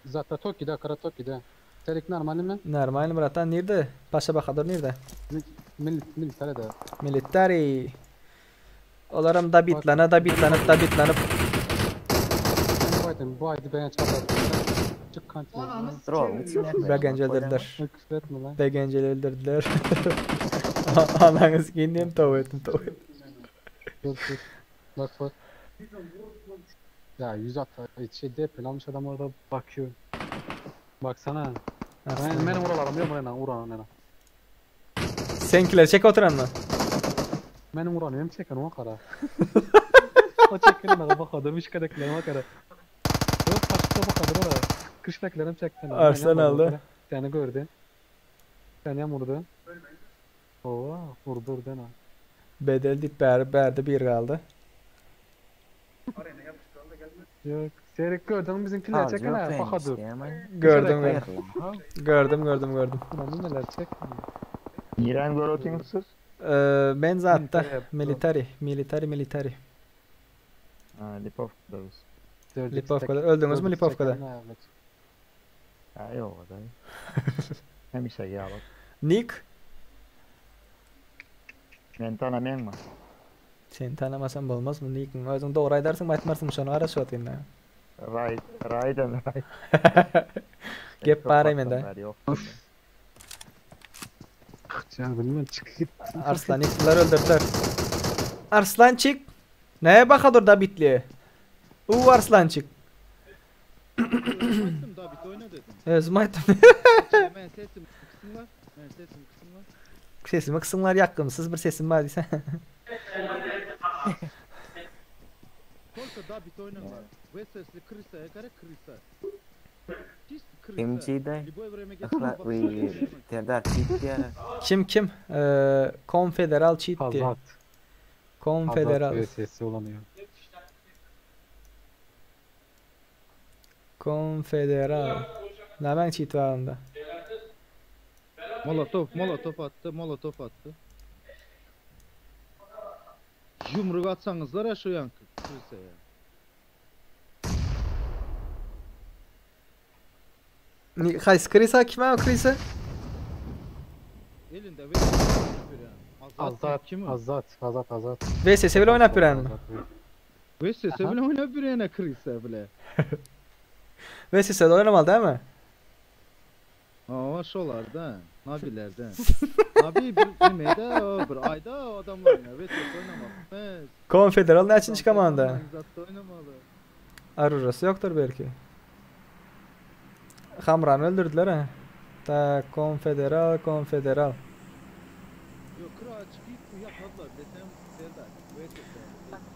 Zatda Toki'de kara Toki'de. Serik normalny mi? Normalny bratan nirde? Paşa bahadur nirde? Mil military Military. Olaram dabitlana dabitlanyp dabitlanyp. Bu aýdym bu aýdy beýan çapat. Çık kantin. Begenç öldürdüler. Begenç öldürdüler. Ananız giyindim tavuk ettim tavuk ettim. Dur dur. Bak bak. Ya 100 at şey DP almış adam orada bakıyor. Baksana. Ben benim oralarım yok mu uran nena. Senkiler çek oturan mı? Benim uranıyorum çeken o kara. O çeken ona bakadım iş kadeklerim o kara. Yok başka bakadım oraya. Kıştaklarım çekti. Arslan aldı. Seni gördü. Seni vurdu. Oo vurdu vurdu ne. Bedel dit bäri bärde bir kaldı. Yok. Seyrek gördün bizimkiler çeken ha bakadım. Gördüm gördüm. Gördüm gördüm gördüm. Ulan neler çek. Niren görüyorsunuz? Ben zaten military, military, military. Ha, Lipovka'da biz. Lipovka'da. Öldünüz mü Lipovka'da? Ha yok o da. Hemişe yağlık. Nick? Men tanamayan mı? Seni tanımasam olmaz mı Nick'in? Özün doğru aydarsın, aytmarsın şonu ara şu atayım ben. Right, right and right. Gep bari mende. Ya bilmem çık git. Arslan yıktılar öldürdüler. Arslan çık. Neye bakadır da bitli? Uuu Arslan çık. Özüm aytdım. Ben sesim kısımlar. Ben sesim kısımlar. Sesimi kısımlar yakımsız bir sesim var diysen. Только da bit oynarlar. Ve sesli krisa kare krisa. Kimçiydi? Serdar cheat diýär. Kim kim? Konfederal cheat diye. Azat. Konfederal. Azat sesi olanıyor. Konfederal. Nämen cheat var onda? Molotov, molotov attı, molotov attı. Yumruk atsanızlar ya şu yankı krisaya. Haýsy krisa kime o krisa? Elinde ve Azat kim? Azat, Azat, Azat. VSS bile oynap bilen mi? VSS bile oynap birene krisa bile. VSS de oynamalı değil mi? Aa şolarda, nabilerde. Nabi bir nimede o bir ayda o adamlar ne VSS oynamalı. Konfederal ne için çıkamanda? Zaten oynamalı. Arurası yoktur belki. Hamran'ı öldürdüler ha. Ta konfederal, konfederal. Yok kıra çıkıp yakaladılar desem Serdar.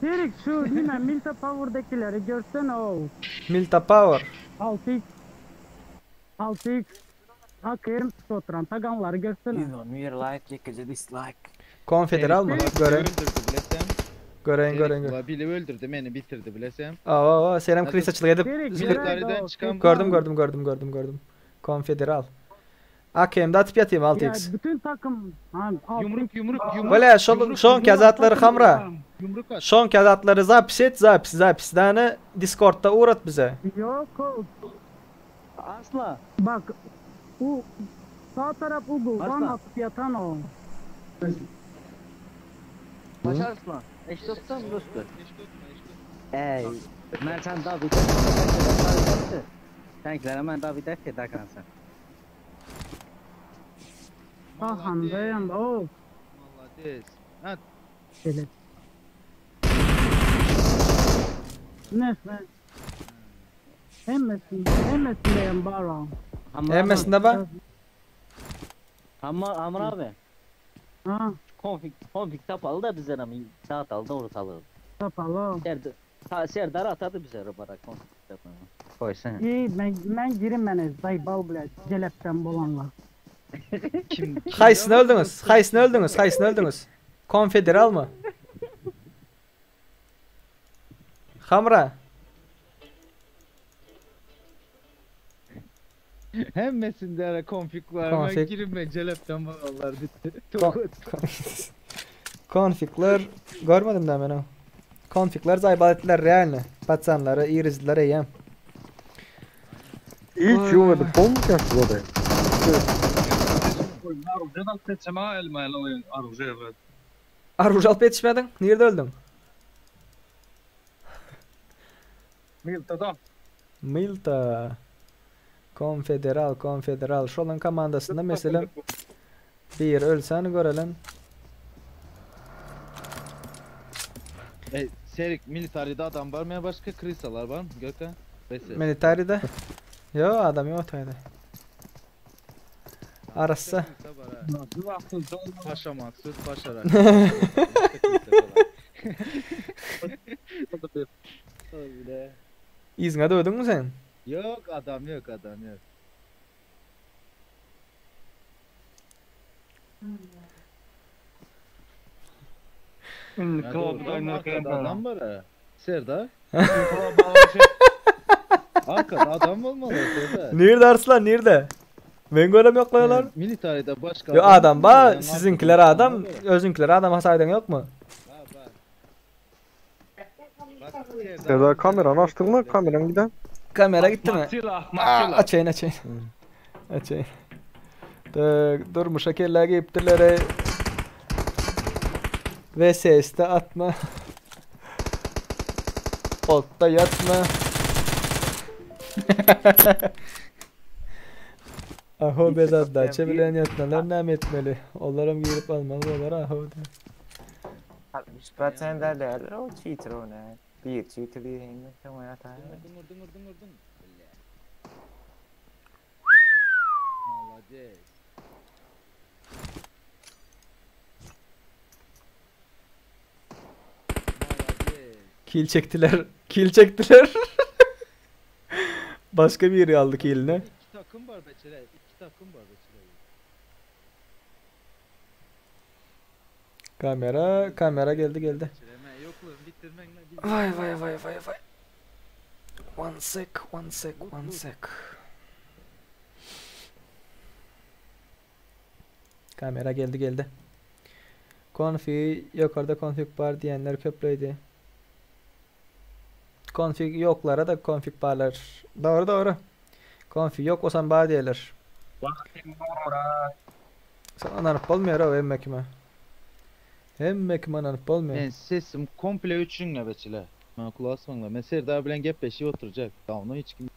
Serik şu yine Milta Power'dakileri görsene o. Milta Power. 6x 6x AKM oturan taganları görsene. 111 like, 2 dislike. Konfederal mı? Gören. Gören gören gören. Bili öldürdü beni bitirdi bilesem. Aa, aa, Selam kriz açılık edip. Military'den çıkan Gördüm gördüm gördüm gördüm gördüm. Konfederal. AKM'de atıp yatayım 6x. Ya bütün takım yumruk yumruk yumruk. Böyle şon şon kazatları hamra. Şon kazatları zapis et zapis zapis dane Discord'da uğrat bize. Yok o. Asla. Bak o sağ taraf Ugo'dan atıp yatan o. Başarsın. Eş dostum dostu. Ey, ben sen David Sen ben David et de Bahan o. Молодец. Ha. Şöyle. Neyse. Hemmesinde, hemmesindeyim Baran. Hemmesinde ben. Ama Amr abi. Ha. Konfig konfig tapalı da bize ama saat aldı ortalığı. Tapalı. Derdi. Ha Serdar atady bize robara Koysana. Ey men men girin meni zaybal blядь jelepden bolanlar. Kim? Haýsyny öldüňiz? Haýsyny öldüňiz? Haýsyny öldüňiz? Konfederalmy? Hamra. Hemmesinde ara konfig var. Konfig. Ben girin ben celepten banalar bitti. Kon Konfigler görmedim daha ben o. Konfigler zaybal ettiler realny. Patsanlary irizdiler eýýäm. Hiç yok edip bolmaýar şu odayı. Arujdan alıp geçsem ha elma el oyun aruja evet. Aruj alyp ýetişmediň? Nirde öldüň? Miltada. Milta. Konfederal, konfederal. Şolaň komandasynda meselem bir ölsen görelen. E, Serik militaride adam var mı ya başka krisalar var mı Gökhan? Veysel. Militaride. Yo adam yok otayda. Arassa. Paşa Maksut, Paşa Rakip. Öyle. Yzyňa döwdüňmi sen? Yok adam yok adam yok. Ünlü Ya klubda doğru, oynarken arkada adam var ha. Serdar. Serdar. Arkada adam olmalı Serdar. Nirde Arslan nirde? Men görem ýoklaýarlar. Militaride başka Yo adam olmalı, ba, yani siziňkiler arkada adam, adam var. özüňkiler adam hasaýdan ýokmy? Serdar kameranı açtın mı? Kameran giden. Kamera gitti mi? Maksila, Aa, Maksila. açayın açayın. Açayın. Dur, durmuşa kelle giyiptirlere. VSS'de atma. Otta yatma. Aho bezat daça bilen yatmalar nam etmeli. Olaram girip almaly bolar aho. 60% derler o cheater o ne? Bir cheater bir hengme tamam ya tamam. Dur dur dur dur dur. Молодец. Kill çektiler. Kill çektiler. Başka biri aldı killini. İki takım var beçere. İki takım var beçere. Kamera, kamera geldi geldi. Beçere yokluğum bitirmenle Vay vay vay vay vay. One sec, one sec, one sec. Kamera geldi geldi. Config yukarıda config bar diyenler köprüydü. Config yoklara da config barlar. Doğru doğru. Config yok olsan bar diyorlar. Sen ananıp olmuyor o emme kime. Hemme kime ananıp olmuyor. Ben sesim komple üçünle beçile. Ben kulağı asmanla. Ben Serdar bilen gep beşi oturacak. Daha onu hiç kimden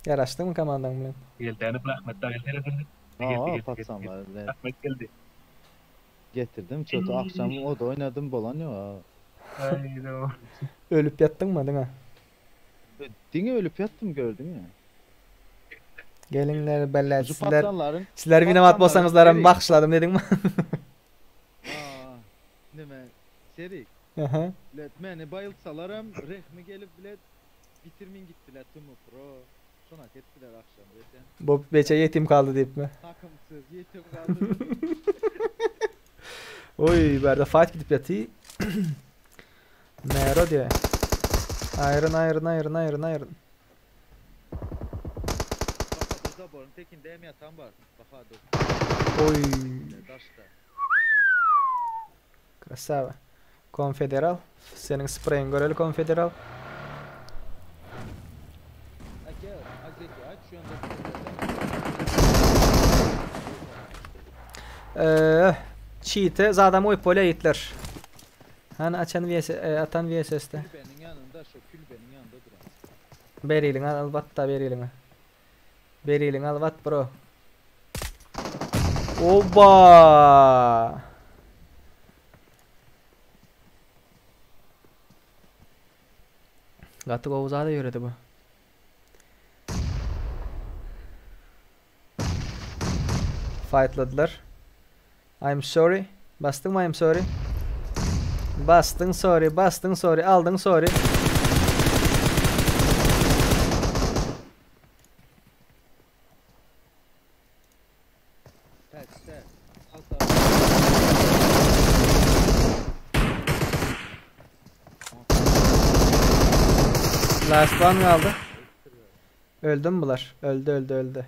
Yaraştın mı komandan bilen? Geldi yani Ahmet daha geldi. Aa patsan var. Ahmet geldi. Getirdim çotu akşam o da oynadım bolan yok ha. Hayda. Ölüp yattın mı değil mi? Dine ölüp yattım gördün ya. Gelinler beller Şu sizler patlanların- sizler yine patlanların atmasanızlar seri. bakışladım dedin mi? Aa, neme Serik. Aha. Let meni bayıltsalar hem rehmi gelip bilet bitirmin gittiler tümü pro. Şuna ettiler akşam zaten. Bu beçe yetim kaldı deyip mi? Takımsız yetim kaldı. Oy berde fight gidip yatı. Nero diye. Ayrın ayrın ayrın ayrın ayrın. Bahadır Zabor'un tekinde hem yatan var. Bahadır. Oy. Daşta. Krasava. Konfederal. Senin spreyin göreli konfederal. Ake, Azeki aç şu anda. Eee Cheat'e zaten oy pole yitler. Hani açan VS, e, atan VSS'te. Külbenin yanında şu külbenin yanında duran. Berilin al vat da berilin. Berilin al vat bro. Oba! Gaty gowzada ýöredi bu. Fightladylar. I'm sorry. Bastın mı I'm sorry? Basdyň sorry, basdyň sorry, aldyň sorry. Last one kaldy. Öldü mü bular? Öldü öldü öldü.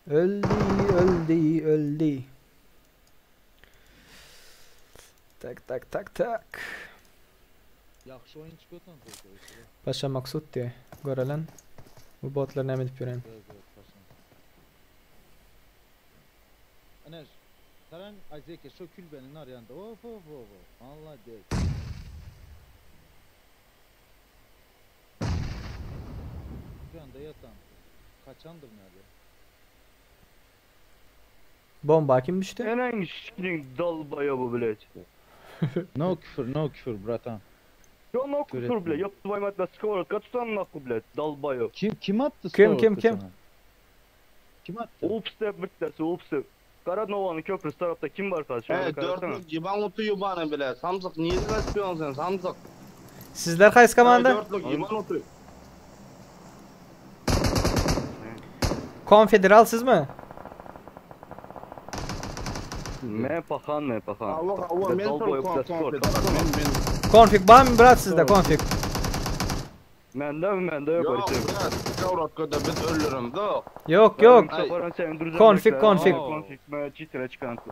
Öldü öldü öldü. Tak tak tak tak. Yaxşı oyun çıkıyorsan Paşa Maksut diye. Görelen. Bu botlar näme edip ýören? Enes, Karan Ayzeke şu külbenin arayanda. Of of of. Allah de. Şu anda yatan. Kaçandır nerede? Bomba kim düştü? Enen şirin dalbayo bu блядь. No küfür, no küfür bratan. Yo no Küfür küfür etme. блядь. Ёб твою мать, сковородка tutan нахуй блядь. Dalbayo. Kim kim attı Kim kim kim? Kim attı? Ups dep bitlesi ups dep. Karanova'nın köprüsü tarafta kim var kardeşim? He dörtlük yıban otu yubanı bile. Samsık niye izletmiyorsun sen Samsık? Sizler haýsy komanda? Dörtlük yıban otu. Konfederal sizmi? Me pahan me pahan. Allah Allah men Dalbayo kon блядь, kon skor. Konfig barmy brat sizde konfig? Mende mi mende yok Yok kardeşim. brat Skavrotkada biz ölürüm da. Yok yok. Konfig konfig. Konfig me çitre çıkantı.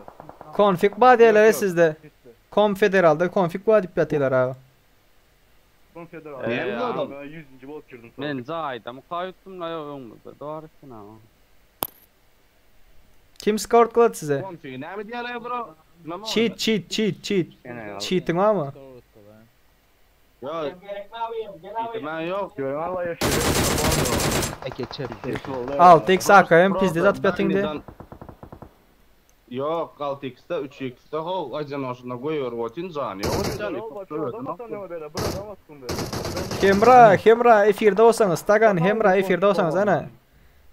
Konfig bar diýerler sizde. Konfederalda konfig bar diýip ýatyrlar abi. Konfederal. Näme adam? Ben 100. bot girdim. Men zaydam kayıttım la öňümüzde. Doğrusun ama. Kim scout kıldı size? Konfig näme diýerler bro? Name Cheat cheat cheat cheat. Cheating var mı? Ya Ben yok. Vallahi yaşıyorum. Eke çep. 6x AKM pizde atıp ýatyň de. Yok 6x'te 3x'te ho acan aşına koyuyor otin canı. Yok canı. Hemra, Hemra efirde bolsaňyz, Tagan Hemra efirde bolsaňyz ana.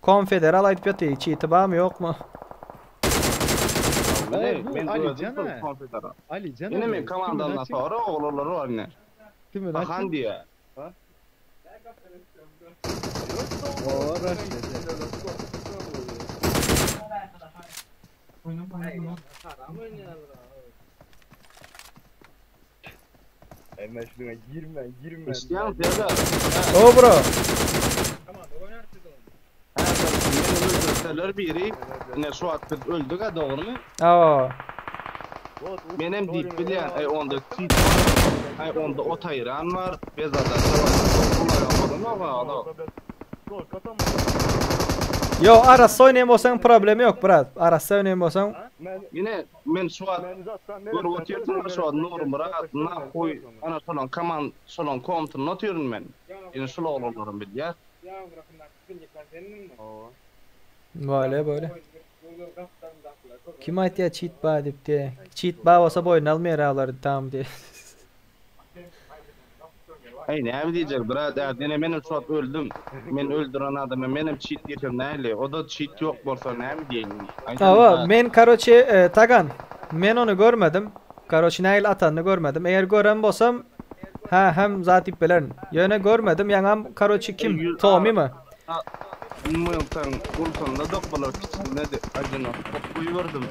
Konfederal aýdyp ýatyr, cheat'i barmy ýok mu? Bu Men Ali Can Ali Can. Yine mi komandandan sonra oğulları var ne? Kimin Bakan diye. O Hemen şuna girme girme. İsteyen Serdar. O bro. Öldürseler biri. Ne şu at biz öldük ha doğru mu? Aa. Benim deyip bilen ay onda cheat var. Ay onda ot ayıran var. Bezada var. Yo, arassa oýnaýan bolsaň problemi ýok brat. Arassa oýnaýan bolsaň Yine men şu at görüp otursam şu at Nur Murat nahuy ana şolan kaman şolan komtun oturum men. Yine şul oğullarım bilýär. Böyle böyle. Kim aýtýar cheat bar diýip diýe. Cheat bar bolsa boýun almaýar awlar tam diýe. Ey näme diýjek brat, ýa menem şu at öldüm. Men öldüren adamı menem cheat diýsem näle? O da cheat yok bolsa näme diýeyin? Awa, men karoçe e, Tagan. Men onu görmedim. Karoçe näil atanyny görmedim. Eger gören bolsam ha hem zat diýip bilerin. Ýöne görmedim. Ýaňam karoçe kim? Tommy mi? Mıltan ulsanda dokbalar kiçinde de acını koyuyordum.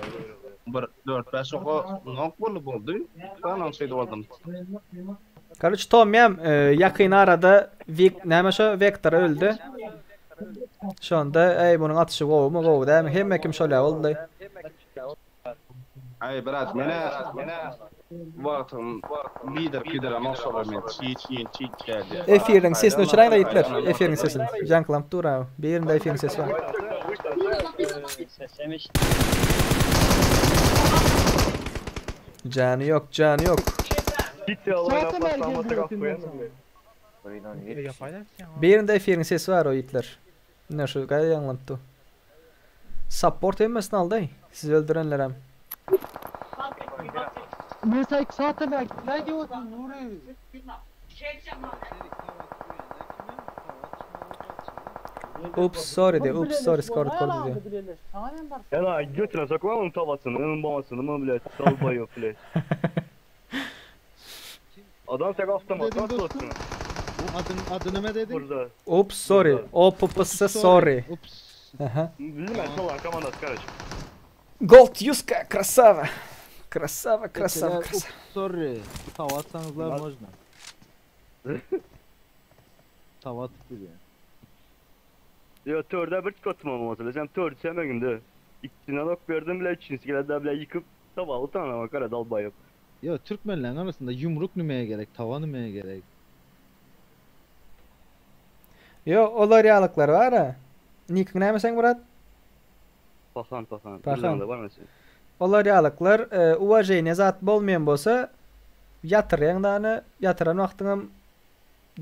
Bir 4 5 oku nok bolup boldy. Tamam şey oldum. Karoçe Tommy hem e, ýakyn arada Vik näme şo Vektor öldü. Şonda ey bunun atyşy gowy mu gowy dämi? Hemme kim şola boldy. Ay brat mene mene wagtym lider gider ama şola men çiğ çiğ çiğ geldi. Efiriň sesini öçüräýin da ýitler. Efiriň sesini. Jaňklap dur abi. Birinde efiriň sesi var. Jany yok, jany yok. Gitti Allah'ına paslanma taraf koyalım. Birinde efiriň sesi var o ýitler. Ne şu gaýa ýaňlanyp dur. Support hemmesini aldy. Sizi öldürenler hem. Mesela zaten ne diyorsun Nuri? Ups sorry de, ups sorry skor kod diyor. Ya lan götüne sokma onun tavasını, onun babasını mı блядь, dalbayo блядь. Adam tek avtomat Dedim dostum. Adın, adı nime dedin? Burada. Oops sorry. O P P S sorry. Ups. Aha. Bilmem solan komandası kardeşim. Gold Yuska krasava. Krasava krasava Mesela, krasava. Ups sorry. Tava atsanızlar можно. Tava atıp duruyor. Ya törde bir çıkarttım ama mesela. Sen törde sevmegimdi. İkisinden ok verdim bile üçüncüsü geldi bile yıkıp sabah utanama kara dal bayıp. Ya Türkmenlerin arasında yumruk nümeye gerek, tava nümeye gerek. Yo olar ýalyklar bar ha. Nikiň näme sen Murat? Pahan pahan. Pahan. Bir var mesela. Olar ýalyklar e, уважение zat bolmaýan bolsa ýatyrýan dany ýatyran wagtyňam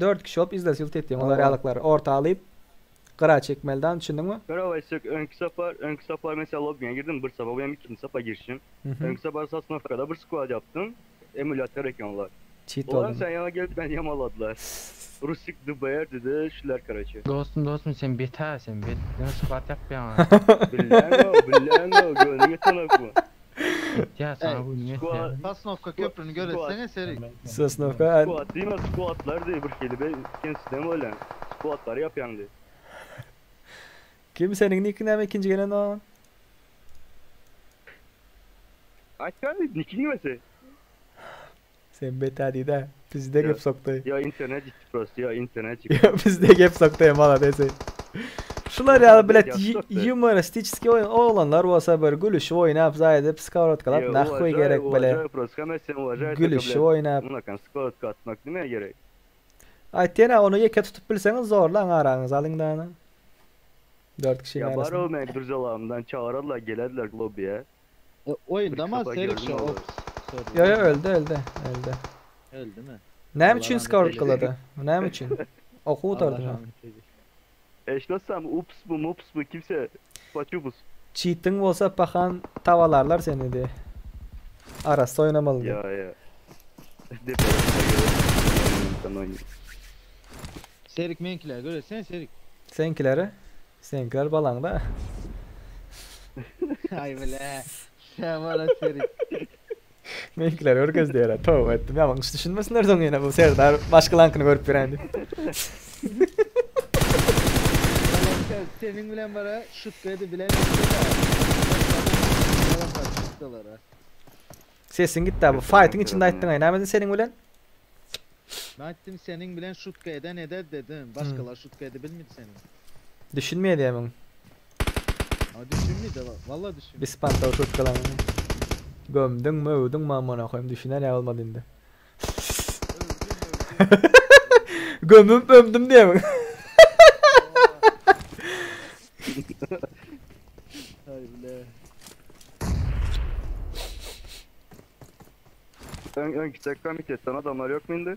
4 kişi bolup izlesi ýylt etýän olar Aa. ýalyklar orta alyp gyra çekmelden düşündiňmi? Merhaba Esek, önkü sefer, önkü sefer mesela lobby'ye girdim bir sabah, bu benim ikinci sefer girişim. Hı hı. Önkü sefer Sasnafka'da bir squad yaptım. Emülatör ekranlar. Cheat Ulan oldun. sen yana gelip ben yamaladılar. Rusik Dubayar dedi, şular karaçı. Dostum dostum sen beta sen bet. Ne squat yap ya. Bilmem o, bilmem o, gönlüne tanak bu. Ya sana bu ne ya. Sosnovka köprünü göretsene Serik. Sosnovka. Squad değil mi? Squadlar değil bir kelime. Kendisi de mi öyle? Squadlar yap yani. Kim seniň nikiň näme ikinji gelen o? Açkan nikin mesela. Sen beta diýdi. Bizde gep sokdy. Ya internet gitti burası, ya internet gitti. Ya bizde gep sokdy malades. Şular ýaly bilet Ýa, yumoristiçki oýun oğlanlar bolsa bir gülüşip oýnap zaýda psikologkalap Ya, nahwy уважаю, gerek bile. уважаю просто, hemen sen уважаю, Gülüşip oýnap. Munakan squad katmak değil mi gerek? Aýtýan onu ýeke tutup bilseňiz zorlan araňyz alyň dana. 4 kişi Ya var arasında. o men durzalarımdan çağırırlar gelirler lobiye. E, oyunda ama sefer Serik gördüm şu onu. ops. Sorry. Yo yo öldü öldü öldü. Öldü mü? Näme Allah üçin rahmet skor eylesin. kylady? Näme üçin? Okuw Allah utardy. rahmet eylesin. Eşlasam ups bu mups bu kimse paçubus. Cheating bolsa pahan tavalarlar seni diye. Arası oynamaly. Ya ya. Serik menkiler göretsene Serik. Seňkileri? Seňkiler balaňda. Ay bile. Sen bana Serik. Meňkiler görkez diýär. Tövbe etdim. Ýa hiç düşünmesinler soň ýene bu Serdar başga lankyny görüp berendi. Sen, senin bilen bana şut dedi bilen. Sesin gitdi bu. Fighting içinde aýtdyň aý. Näme seniň bilen? Ben ettim senin bilen şut eden eder dedim. Başkalar şut edebilmedi senin. Düşünmeýär diýemem. Ha düşünmedi vallahi düşünmedi. Biz pantaw şut kalan. Gömdüň, möwdüň mamana koýum düşüner ýa olmady indi. Gömüp ömdüm diýemem. Ay bile. Ön, ön küçük komitetten adamlar yok muydu?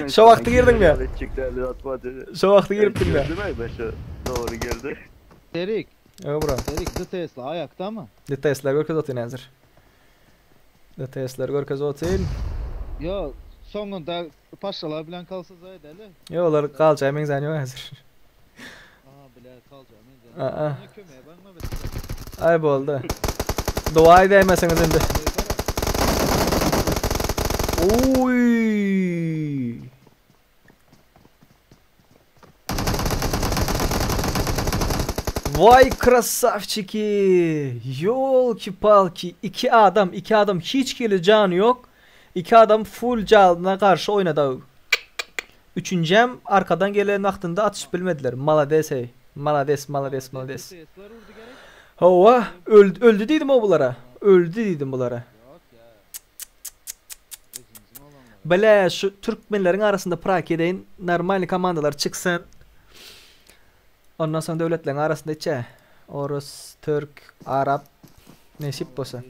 Şo wagty girdiň mi? Çıktı, atmadı. Şo wagty giripdim ya. Girdi mi? Başa doğru girdi. Serik. Yo bro. Serik The Tesla ayakta mı? The Tesla görkez otyn häzir. The Tesla görkez otyn. Yo sonunda paşalar bilen kalsa zayda Yo olar galjaý meňzän ýok häzir. Aha bile kalacağım. Aa. Ne kömeğe bakma be. Ay boldy. Dua edäýmeseňiz indi. Oy. Vay krasavçiki. Yolki-palki. İki adam, iki adam hiç kili canı yok. İki adam full canına karşı oynadı. Üçüncem arkadan gelen vaktinde atış bilmediler. Malades hey. Malades, malades, malades. Hova öldü, öldü dedim o bulara. Öldü dedim bulara. Bele şu Türkmenlerin arasında Prakiye'de normal komandalar çıksın. Ondan sonra devletlerin arasında içe. Orus, Türk, Arap nesip bolsa.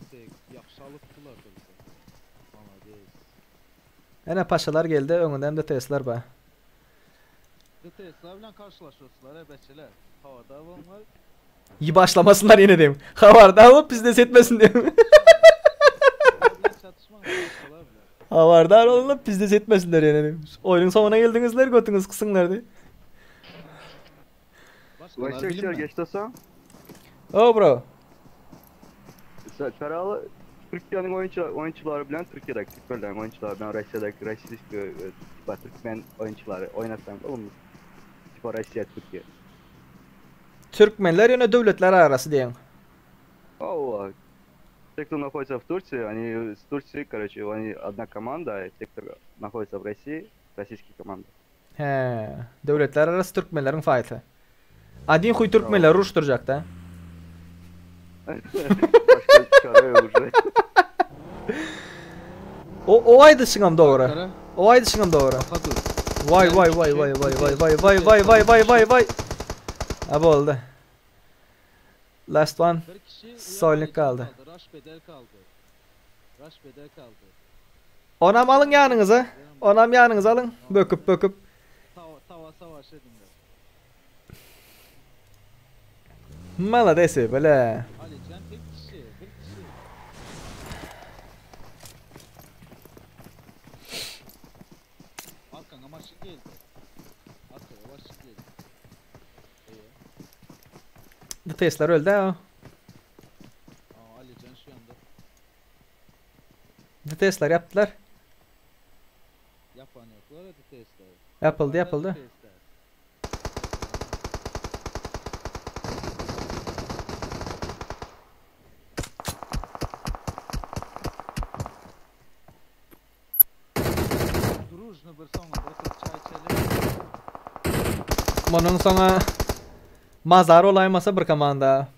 Ene paşalar geldi öňünde hem de Tesla'lar ba. Tesla bilen karşılaşıyorlar beçeler. Havada onlar. İyi başlamasınlar yine diyeyim. Havarda alıp bizde setmesin diyeyim. Havardar olup bizde setmesinler yine diyeyim. Oyunun sonuna geldinizler götünüz kısınlar diye. Başka geçti sen. Oh bro. Karalı. Türkiýäniň oýunçy oýunçylary bilen Türkiýedäki türkmenleriň oýunçylary bilen Russiýadaky rossiýski tipa türkmen oýunçylary oýnasaň bolmy? Tipa Russiýa Türkiýe. Türkmenler ýöne döwletler arasy diýeň. Hawa. Те, кто находится в Турции, они с Турции, короче, они одна команда, а те, кто находится в России, российские команды. Hä, döwletler arasy türkmenleriň faýty. Adin huý türkmenleri uruşdyrjakda. Başga çare ýok uje. O o aýdyşyňam dogry. O aýdyşyňam dogry. Waý waý waý waý waý waý waý waý waý waý waý waý waý. Ha boldy. Last one. Solnik galdy. Raş bedel kaldy. Raş bedel kaldy. Onam alyň ýanyňyza. Onam ýanyňyza alyň. Böküp böküp. Tava, tava savaş ediňler. Maladesi bile. Alican tek kişi, bir kişi. Arkana maşyn geldi. Arkaya maşyn geldi. DTS'ler öldü ha. Aa, Alican şu ýanda. DTS'ler yaptılar. Yapan ýoklar DTS'leri. Yapıldı yapıldı. Drujny bir soňa oturyp çaý içelim. Munuň soňa mazar bolaýmasa bir komanda.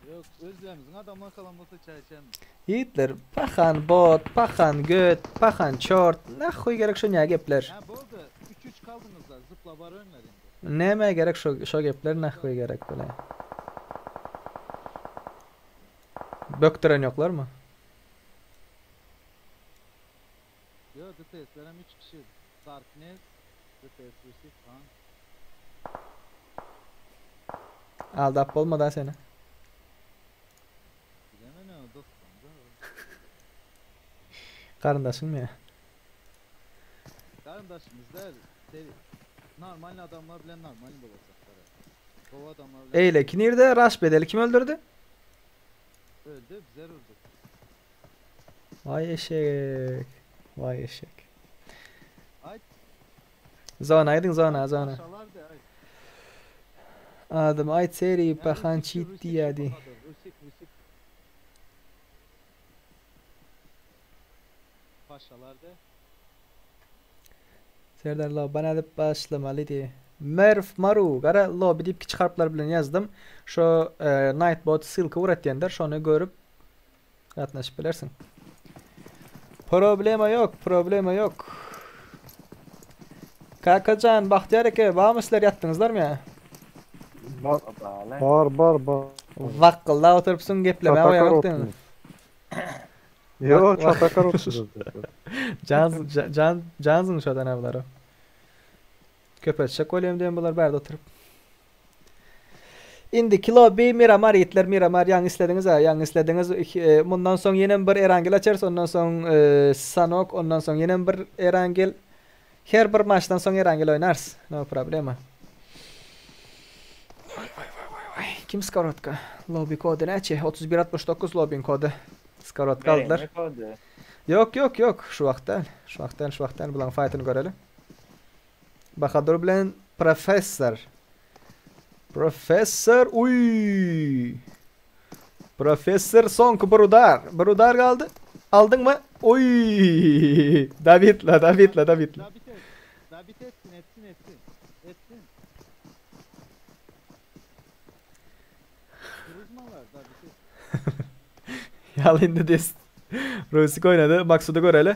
Ýok, özlerimiziň adamlar kalan bolsa çaý içelim. Ýigitler, pahan bot, pahan göt, pahan çort, nahuý gerek şo nä gepler. Hä boldy, 3-3 kaldyňyzlar, zypla bar öňler indi. Nämä gerek şo şo gepler nahuý gerek bile. Bökdüren ýoklarmy? Ýo, DTS-ler hem 3 kişi. Darkness, DTS Rusik, Han. Aldap bolmada seni. Bilemen o dostum da. Garyndaşyňmy ýa? Garyndaşymyz däl. Normal adamlar bilen normal bolacaklar. Gowy adamlar bilen. Eýleki nirde? Raş bedeli kim öldürdi? Öldü, bizler öldük. Vay eşek. Vay eşek. Aýt. Zona aýdyň zona zona. Paşalar de aýt. Adam aýt seri pahan çit diýýärdi. Rusik, Rusik. Paşalar de. Serdar lobba nädip başlamaly diý. Merw Maru gara lobby diýip kiçi harplar bilen ýazdym. Şo Nightbot ssylka ugratýandyr şony görüp gatnaşyp bilersiň. Problema ýok, problema ýok. Kakajan, Bagtyýar eke, barmy sizler ýatdyňyzlarmy ýa? Bar, bar, bar, bar. Wakgyldap oturypsyň geplemä Çatakar goýaňok oturyp. diýiň. Ýok, çatakar oturyp. Jan, jan, jansyň şodan bulara. Köpeltjek bolýam diýen bular bärde oturyp. Indi kilo bi Miramar ýitler Miramar ýaňy islediňiz-ä ýaňy islediňiz mundan soň ýenem bir Erangel açarys ondan soň Sanok ondan soň ýenem bir Erangel her bir maçdan soň Erangel oýnarys no problema. Waý waý waý waý waý kim skorotka lobby kody näçe 31 69 lobbyň kody skorotka aldylar. Ýok ýok ýok şu wagt däl şu wagt däl şu wagt däl bulaň faýtyny göreli. Bahadur bilen professor. Professor uý. Professor soňky bir udar. Bir udar galdy. Aldyňmy? Uý. Davidla, Davidla, Davidla. David etsin, etsin, etsin. Etsin. Duruzmalar, David etsin. Ýaly indi des. Rusik oýnady. Maksudy göreli.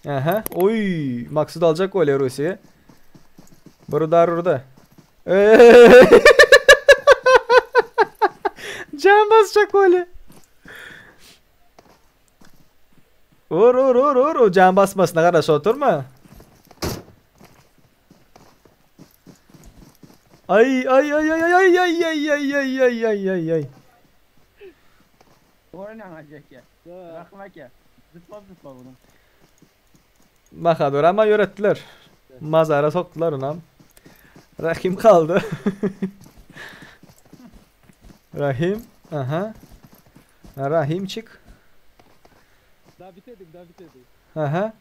Aha. Oý, Maksud aljak bolýar Rusigi. Bir udar urdy. Can basjak bolýar. Ur ur ur ur, o can basmasyna garaşyp oturma. Ay ay ay ay ay ay ay ay ay ay ay ay ay. Rahym aka. Zıplap zıplap bunu. Bahadur ama ýöretdiler. Mazara sokdular onam. Rahim kaldy. Rahim. Aha. Rahimçik. Dabit ediň, dabit ediň. Aha.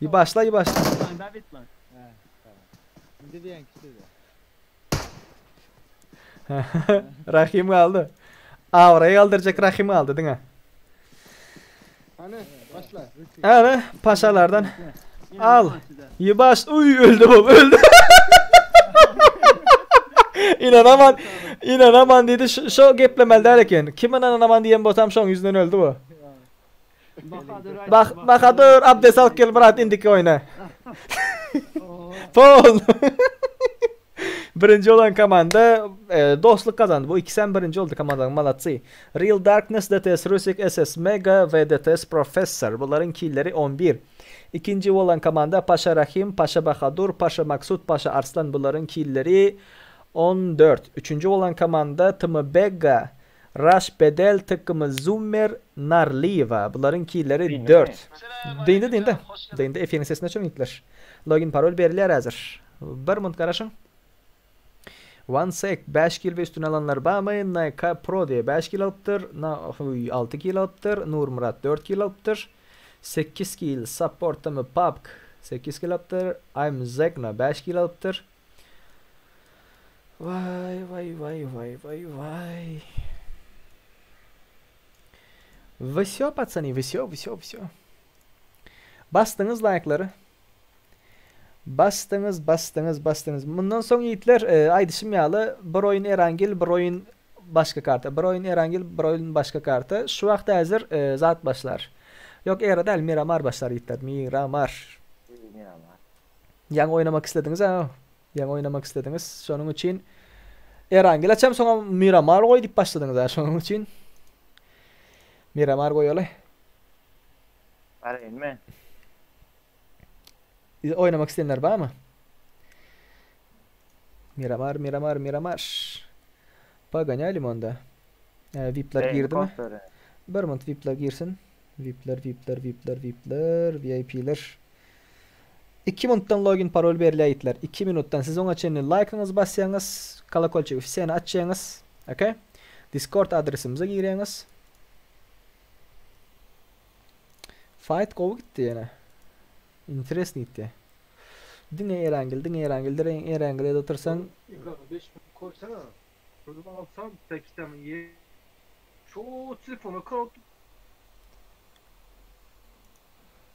I başla, i başla. Dabit lan. He, tamam. Indi diýen kişi de. Rahim galdy. Abraý galdyrjak Rahim galdy diňe. Hany, başla. Hany, paşalardan. Al. Ýubaş, uý öldü bu, öldü. Inanaman, inanaman diýdi. Şu, şu geplemeli däl eken. Kim inanaman diýen bolsam şoň ýüzünden öldü bu. Bak, Bahadur abdest alyp gel brat indiki oýna. Pol. Birinji olan komanda e, dostluk kazandy. Bu ikisem birinji oldy komandanyň malatsy. Real Darkness, DTS Rusik, SS Mega we DTS Professor. Bularyň killeri 11. Ikinji bolan komanda Paşa Rahim, Paşa Bahadur, Paşa Maksut, Paşa Arslan bularyň killeri 14. Üçünji bolan komanda TM Bega, Raş Bedel, TKM Zummer, Narlyýewa. Bularyň killeri 4. Dyndy dyndy. Dyndy efiriň sesini öçüriň ýigitler. Login parol berilýär häzir. Bir munt garaşyň. One sec 5 kil we üstüne alanlar barmy? NK Pro diýe 5 kil alypdyr. Na 6 kil alypdyr. Nurmyrat 4 kil alypdyr. 8 kil Support TM PUBG 8 kil alypdyr. I'm Zegna 5 kil alypdyr. Vay vay vay vay vay vay. Vsyo patsany vsyo vsyo vsyo. Basdyňyz laýklary. Basdyňyz basdyňyz basdyňyz. Mundan soň ýigitler e, aýdyşym ýaly bir oýun Erangel bir oýun başga karta. Bir oýun Erangel bir oýun başga karta. Şu wagt häzir e, zat başlar. Ýok Era däl Miramar başlar ýigitler. Miramar. Miramar. Ýaňy oýnamak islediňiz a? Ýaňy oýnamak islediňiz. Şonuň üçin Erangel açam soňam Miramar goý diýip başladyňyz a şonuň üçin Miramar goýaly. Baraýynmy? Oýnamak isleýänler barmy? Miramar, Miramar, Miramar. Pogonýalim onda. E, VIP'ler girdimi? Bir minut VIP'ler girsin. VIP'ler, VIP'ler, VIP'ler, VIP'ler, VIP'ler. 2 minutdan login parol berilýär ýigitler. 2 minutdan siz oňa çenli laýkyňyzy basýaňyz, kolokolçigi wseni açýaňyz. Okay? Discord adresimize girýäňiz. Fight gowy gitdi ýene. Interesny gitdi. Diňe Erangel, diňe Erangel, diňe Erangel edip otursaň. Ekrana 5 minut koysana. Şuradan alsam 80 ye. Şu telefona kal.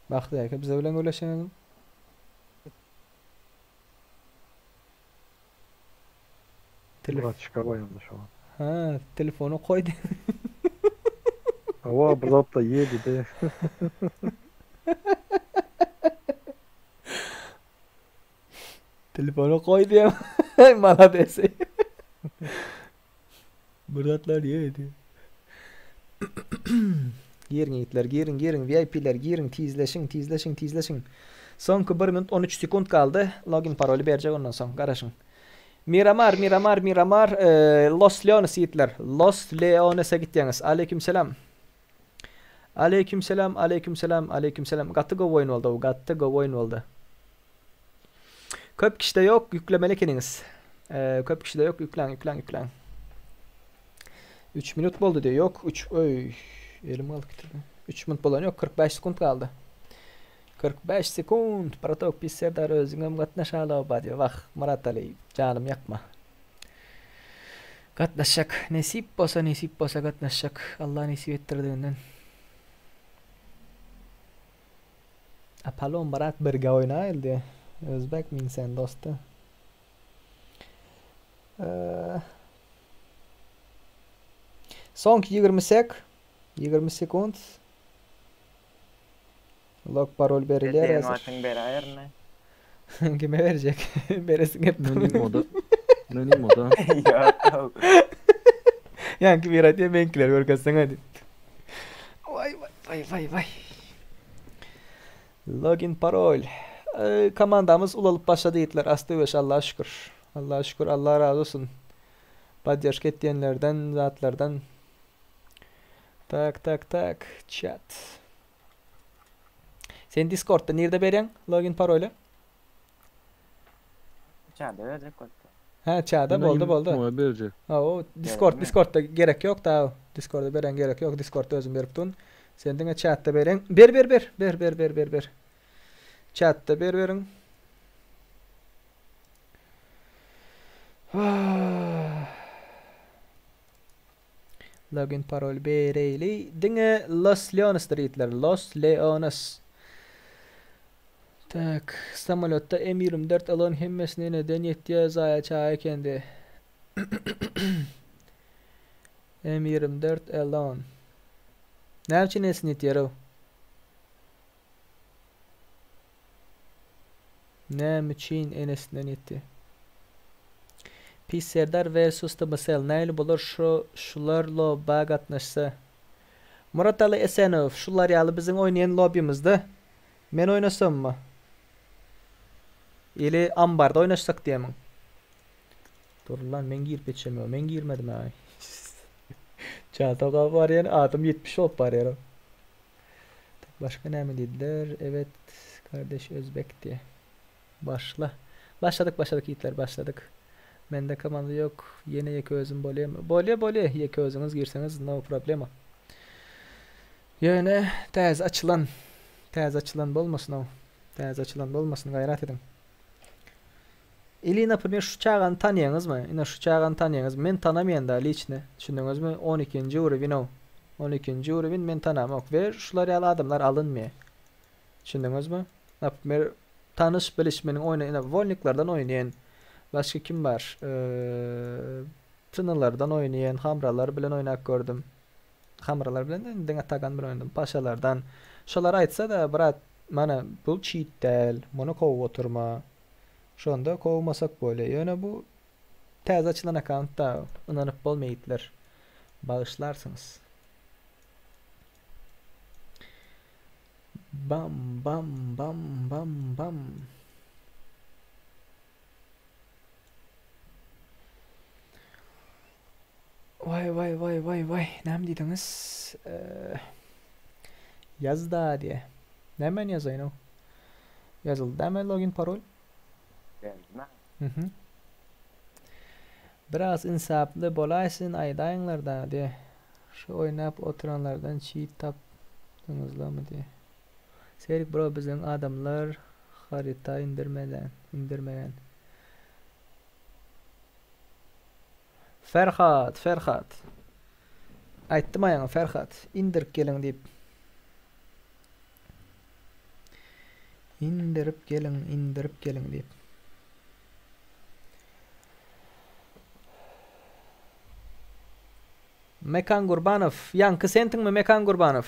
Bagtly aka bize bilen gürleşeňizmi? Telef Murat çıkar şu an. Ha, telefonu koy. Hava Murat da yedi de. Telefonu koy diýem. Malades. Muratlar ýedi. Giriň ýigitler, giriň, giriň, VIP-ler, giriň, tizleşiň, tizleşiň, tizleşiň. Soňky 1 minut 13 sekunt galdy. Login paroly berjek ondan soň, garaşyň. Miramar, Miramar, Miramar, e, Los Leones ýigitler. Los Leonese gitýäňiz. Aleyküm selam. Aleyküm selam, aleyküm selam, aleyküm selam. Gaty gowy oýun boldy, gaty gowy oýun boldy. Köp kişide ýok, ýüklemeli ekeniňiz. Ee, köp kişide ýok, ýükläň, ýükläň, ýükläň. 3 minut boldy diýýär. Ýok, 3 öý. Elim galyp gitdi. 3 minut bolan ýok, 45 sekund galdy. 45 sekund. Bratok pis Serdar özüňem gatnaşaly oba diýýär. Wah, Myrat Ali, janym ýakma. Gatnaşjak. Nesip bolsa, nesip bolsa gatnaşjak. Allah nesip etdirdiginden. Apollon brat birge oýnaýyl diýe. Özbek min sen dosty. Soňky 20 sek. 20 sekund. Log parol berilýär Diýen häzir. wagtyň beräýerin. Kime berjek? Beresiň hep. Menim moda. Menim moda. Ýok. Ýaňky bir aýtýar meňkileri görkezseň diýip. Waý waý waý waý waý. Login parol. Ee, komandamyz ulalyp başlady ýigitler. Asty weş Allaha şükür. Allaha şükür. Allah razı olsun. Podderžka etýänlerden, zatlardan. Tak tak tak. Chat. Sen Discordda nirde berýäň login paroly? Çada berjek boldy. Ha, çada boldy boldy. Muňa berjek. Ha, o Discord Discordda gerek ýok da. Discordda beren gerek ýok. Discordda özüm berip durun. Sen diňe çatda bereň. Ber ber ber. Ber ber ber ber ber. Çatda ber beriň. Login parol bereýli. Diňe Los Leonesdir ýigitler. Los Leones. Tak, samolýotda M24 alan hemmesine neden ýetýär zaýa çaý ekendi. M24 Elon. Näme üçin enesini ýetýär-ow? Näme üçin enesinden ýetdi? Pis Serdar vs TMSL nähili bolar şu şular lobba gatnaşsa? Murataly Esenow şular ýaly biziň oýnaýan lobbymyzda men oýnasammy? Ili ambarda oýnaşsak diýemiň? Dur lan men girip ýetişemok. Men girmedim aý. Çata gap barýan adam 70 bolup barýar. Başga näme diýdiler? Evet kardeş özbek diýe. Başla. Başladyk başladyk ýigitler başladyk. Mende komanda ýok. Ýene ýeke özüm bolýamy? Bolýa bolýa ýeke özüňiz girseňiz no problema. Ýöne täze açylan täze açylan bolmasyn ow. Täze açylan bolmasyn gaýrat ediň. Ili naprimer şu çagany tanýaňyzmy? Ine şu çagany tanýaňyzmy? Men tanamaýan da liçni. Düşündiňizmi? 12-nji urovin ow. 12-nji urovin men tanamok we şular ýaly adamlar alynmaýar. Düşündiňizmi? Naprimer tanyş biliş meniň oýna ine wolniklardan oýnaýan başga kim bar? Eee Tynylardan oýnaýan hamralar bilen oýnap gördüm. Hamralar bilen de diňe tagan bilen oýnadym. Paşalardan. Şolar aýtsa-da brat mana bu çit däl. Muny kowup oturma. Şonda kowmasak bolýa. Ýöne bu täze açylan akkauntda ynanyp bolmaýa ýigitler. Bagyşlarsyňyz. Bam bam bam bam bam. Waý waý waý waý waý näme diýdiňiz? Ýaz-da diýe. Nämäni ýazaýyn-ow? Ýazyldy dämi login parol? Geldi Mhm. Biraz ynsaply bolaýsyn aýdaýyňlarda diýe. Şu oýnap oturanlardan çit tapdyňyzlamy diýe. Serik bro biziň adamlar haryta indirmeden indirmegen. Ferhat Ferhat. Aýtdym aýaňa Ferhat indirip geliň diýip. Indirip geliň, indirip geliň diýip. Mekan Gurbanow, ýaňky sentiňmi Mekan Gurbanow?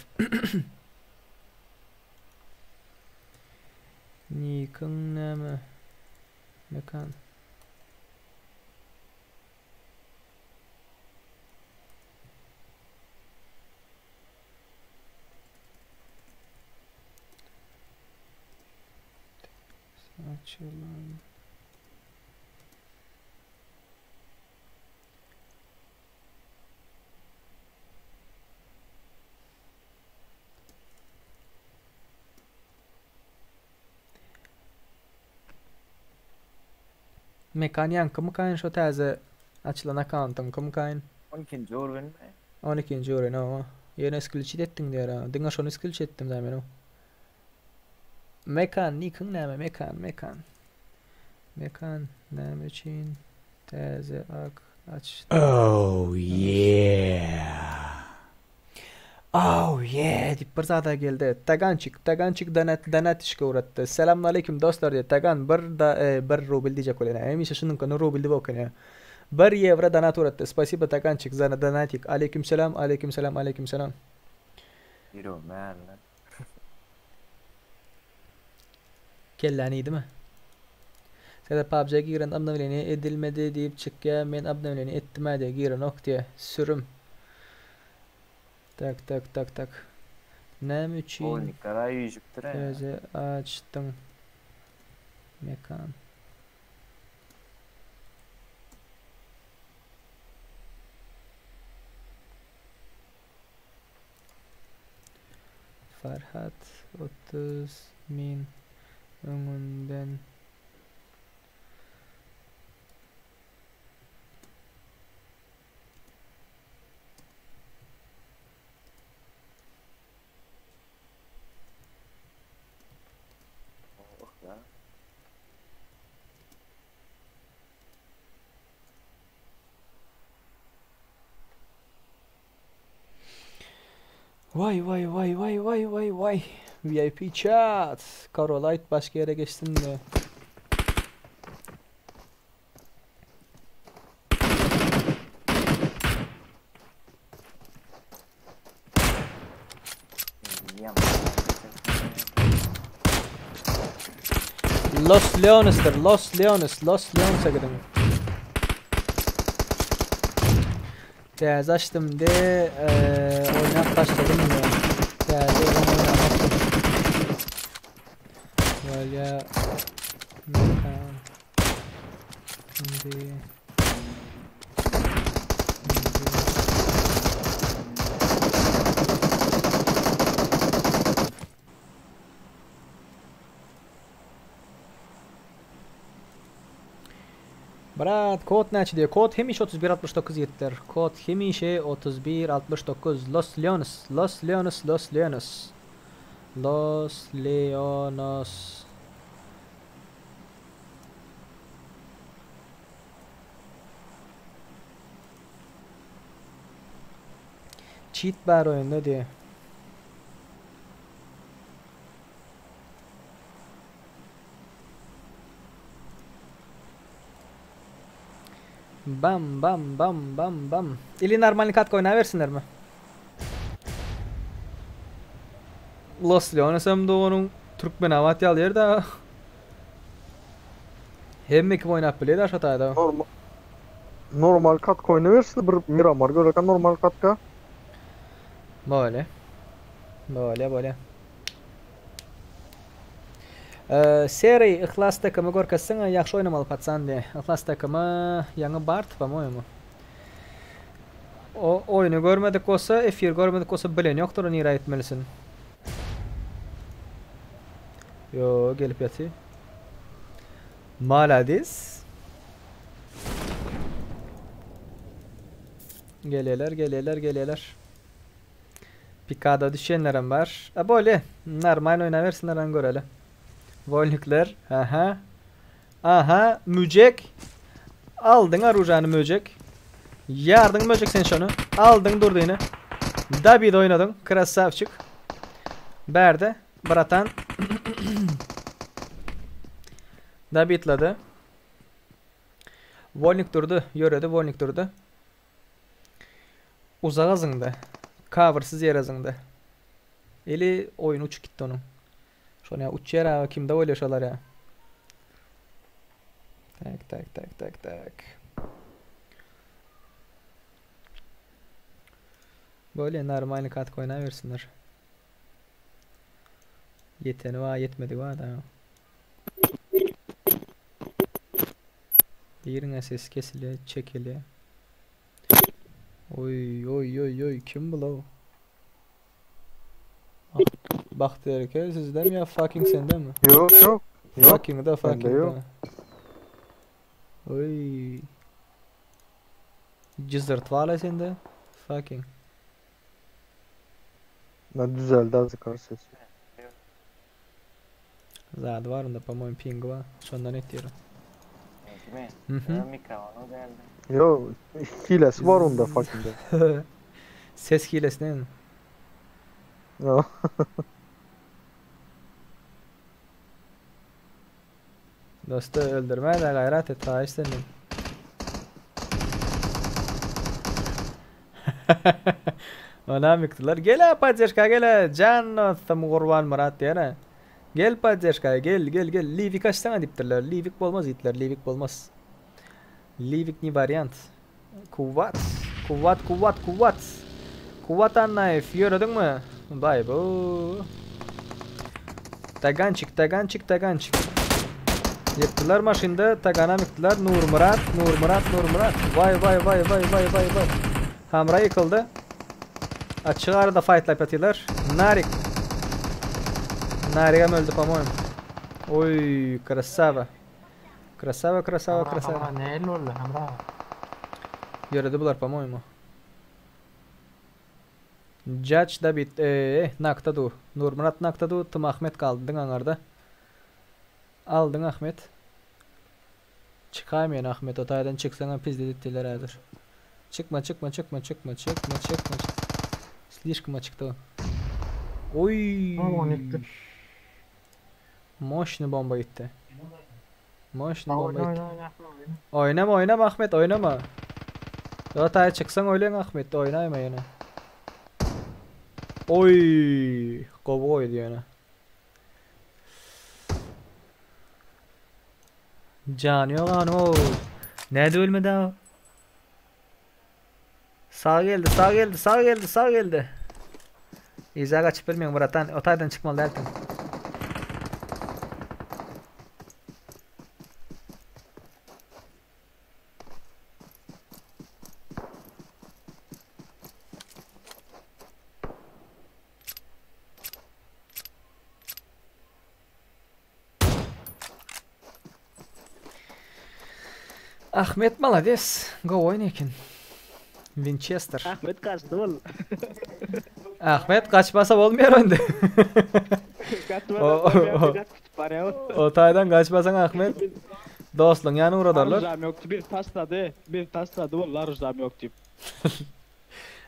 Nikiň näme? Mekan. Açylan. Mekan ýaňkymykaýyn şo täze açylan akkauntyňkymykaýyn? 12-nji urgunmy? 12-nji urun hawa. Ýöne isklýuçit etdiň diýýär ha. Diňe şony isklýuç etdim da men. Mekan nikiň näme Mekan Mekan. Mekan näme üçin täze ak açdyň? Oh yeah. Oh yeah diýip bir zada geldi. Tagançik, Tagançik donat donat işe uratdy. Selamünaleyküm dostlar diýdi. Tagan bir da e, bir rubl diýjek bolýan. Hemişe şunuňkyny rubl diýip okaýan. Bir ýewro donat uratdy. Spasibo Tagançik za donatik. Aleyküm selam, aleyküm selam, aleyküm selam. Ýüregim ärler. Kelläni iýdimi? Serde PUBG-a giren obnowleniýe edilmedi diýip çykýa, men obnowleniýe etdim-ä diýe, girenok diýe. Sürüm. Tak tak tak tak. Näme üçin Bolnikara üýşüpdir-ä. Täze açdyň mekan. Farhat 30 min öňünden Waý waý waý waý waý waý waý. VIP chat. Karol aýt başga ýere geçsinmi? Los Leones'tir. Los Leones. Los Leones'e gidiň. Täze açdym de oýnap başladym de. Täze ýylyň oýnamakdym. Bolýa. Mekan. Indi. Brat, kod näçe diýýär? Kod hemişe 31 69 ýetdir. Kod hemişe 31 69. Los Leones, Los Leones, Los Leones. Los Leonos. Cheat bar oýunda diýýär. Bam bam bam bam bam. Ili normalny katka oýnabersinlermi? Los Leones hem doganyň Türkmenabat ýaly ýerde. Hemme kim oýnap bilýär şo taýda. Normal normal katka oýnabersin bir Miramar göreken normal katka. Böyle. Böyle böyle. Seri Yhlas takymy görkezseňe ýagşy oýnamaly patsan diý. Yhlas takymy ýaňy bardy po-moýemu. O oýny görmedik bolsa, efir görmedik bolsa bilen ýokdur nirä gitmelisin. Ýo, gelip ýaty. Maladis. Gelýärler, gelýärler, gelýärler. Pikada düşenlerem bar. A bolýa. Normalny oýnabersinler an göreli. Wolnikler. Aha. Aha, möjek. Aldyň orujany möjek. Ýardyň möjek sen şony. Aldyň durdyny. Dabid oýnadyň. Krasavçik. Bärde bratan. Dabidlady. Wolnik durdy, ýöredi Wolnik durdy. Uzaga zyňdy. Coversyz ýere zyňdy. Eli oýun uçup gitdi onuň. Şony ýa uçýar aga kimde bolýar şolar ýa. Tak tak tak tak tak. Bolýa normalny katka oýnabersinler. Ýeteni bar, ýetmedigi bar da. Birine ses kesilýär, çekilýär. Oý, oý, oý, oý, kim bu law? Bagtyýar eke, sizdemi ýa fucking sendemi? Ýok, ýok. Ýok. Fucking da, Bende fucking ýok. da. Oý. Jyzyrt bar-la sende. Fucking. Na düzeldi azık ses. Zady bar onda, po-moýemu pingi bar. Şondan etýär. Kimi? Mhm. Mikrofonu geldi. Yo, hilesi var onda fucking'de. Ses hilesi näme? Yo. Dosty öldürme de gaýrat et, haýyş senden. Onam ýykdylar. Gel-ä poddežka gel-ä, jan dostum Gurbanmyrat diýene. Gel poddežka gel, gel, gel. Liwik açsana diýipdirler. Liwik bolmaz diýipdiler, Liwik bolmaz. Liwik ne wariant. Kuwwat, Kuwwat, Kuwwat, Kuwwat. Kuwwat Annaýew, ýörediňmi? Baý bu. Tagançik, tagançik, tagançik. Ýykdylar maşynda, taganam ýykdylar. Nurmyrat, Nurmyrat, Nurmyrat. Waý, waý, waý, waý, waý, waý, waý. Hamra ýykyldy. Açyk arada faýtlap ýatyrlar. Narik. Narigem öldi, po-moýemu. Oý, krasava. Krasava, krasava, Hamra, krasava. Hamra nähili boldy, Hamra? Ýöredi bular, po-moýemu. Judge Dabit, eee, nakda dur. Nurmyrat nakda dur, Tym Ahmet galdy diňe aňarda. Aldyň Ahmet. Çykaýmaýyn Ahmet, o taýdan çyksaňam pizdet etdiler häzir. Çykma, çykma, çykma, çykma, çykma, çykma, çykma. Slişkom açykda o. Oy. Moşny bomba gitdi. Moşny bomba gitdi. Oynama oynama Ahmet oynama. Yotaya çyksaň öýleň Ahmet oýnaýma ýene. Oy, gowy goýdy ýöne. Jany ýok ano. Näde ölmedi ha? Sag geldi, sag geldi, sag geldi, sag geldi. Yza gaçyp bilmeň bratan, o taýdan çykmaly dälsiň. Ahmet malades, gowy oýun eken. Winchester. Ahmet gaçdy bol. Ahmet gaçmasa bolmaýar onda. Gaçmasa bolmaýar, barýar. O taýdan gaçmasaň Ahmet dostluň ýanyna ugradarlar. Arujam ýok bir taşlady, bir taşlady bol arujam ýok diýip.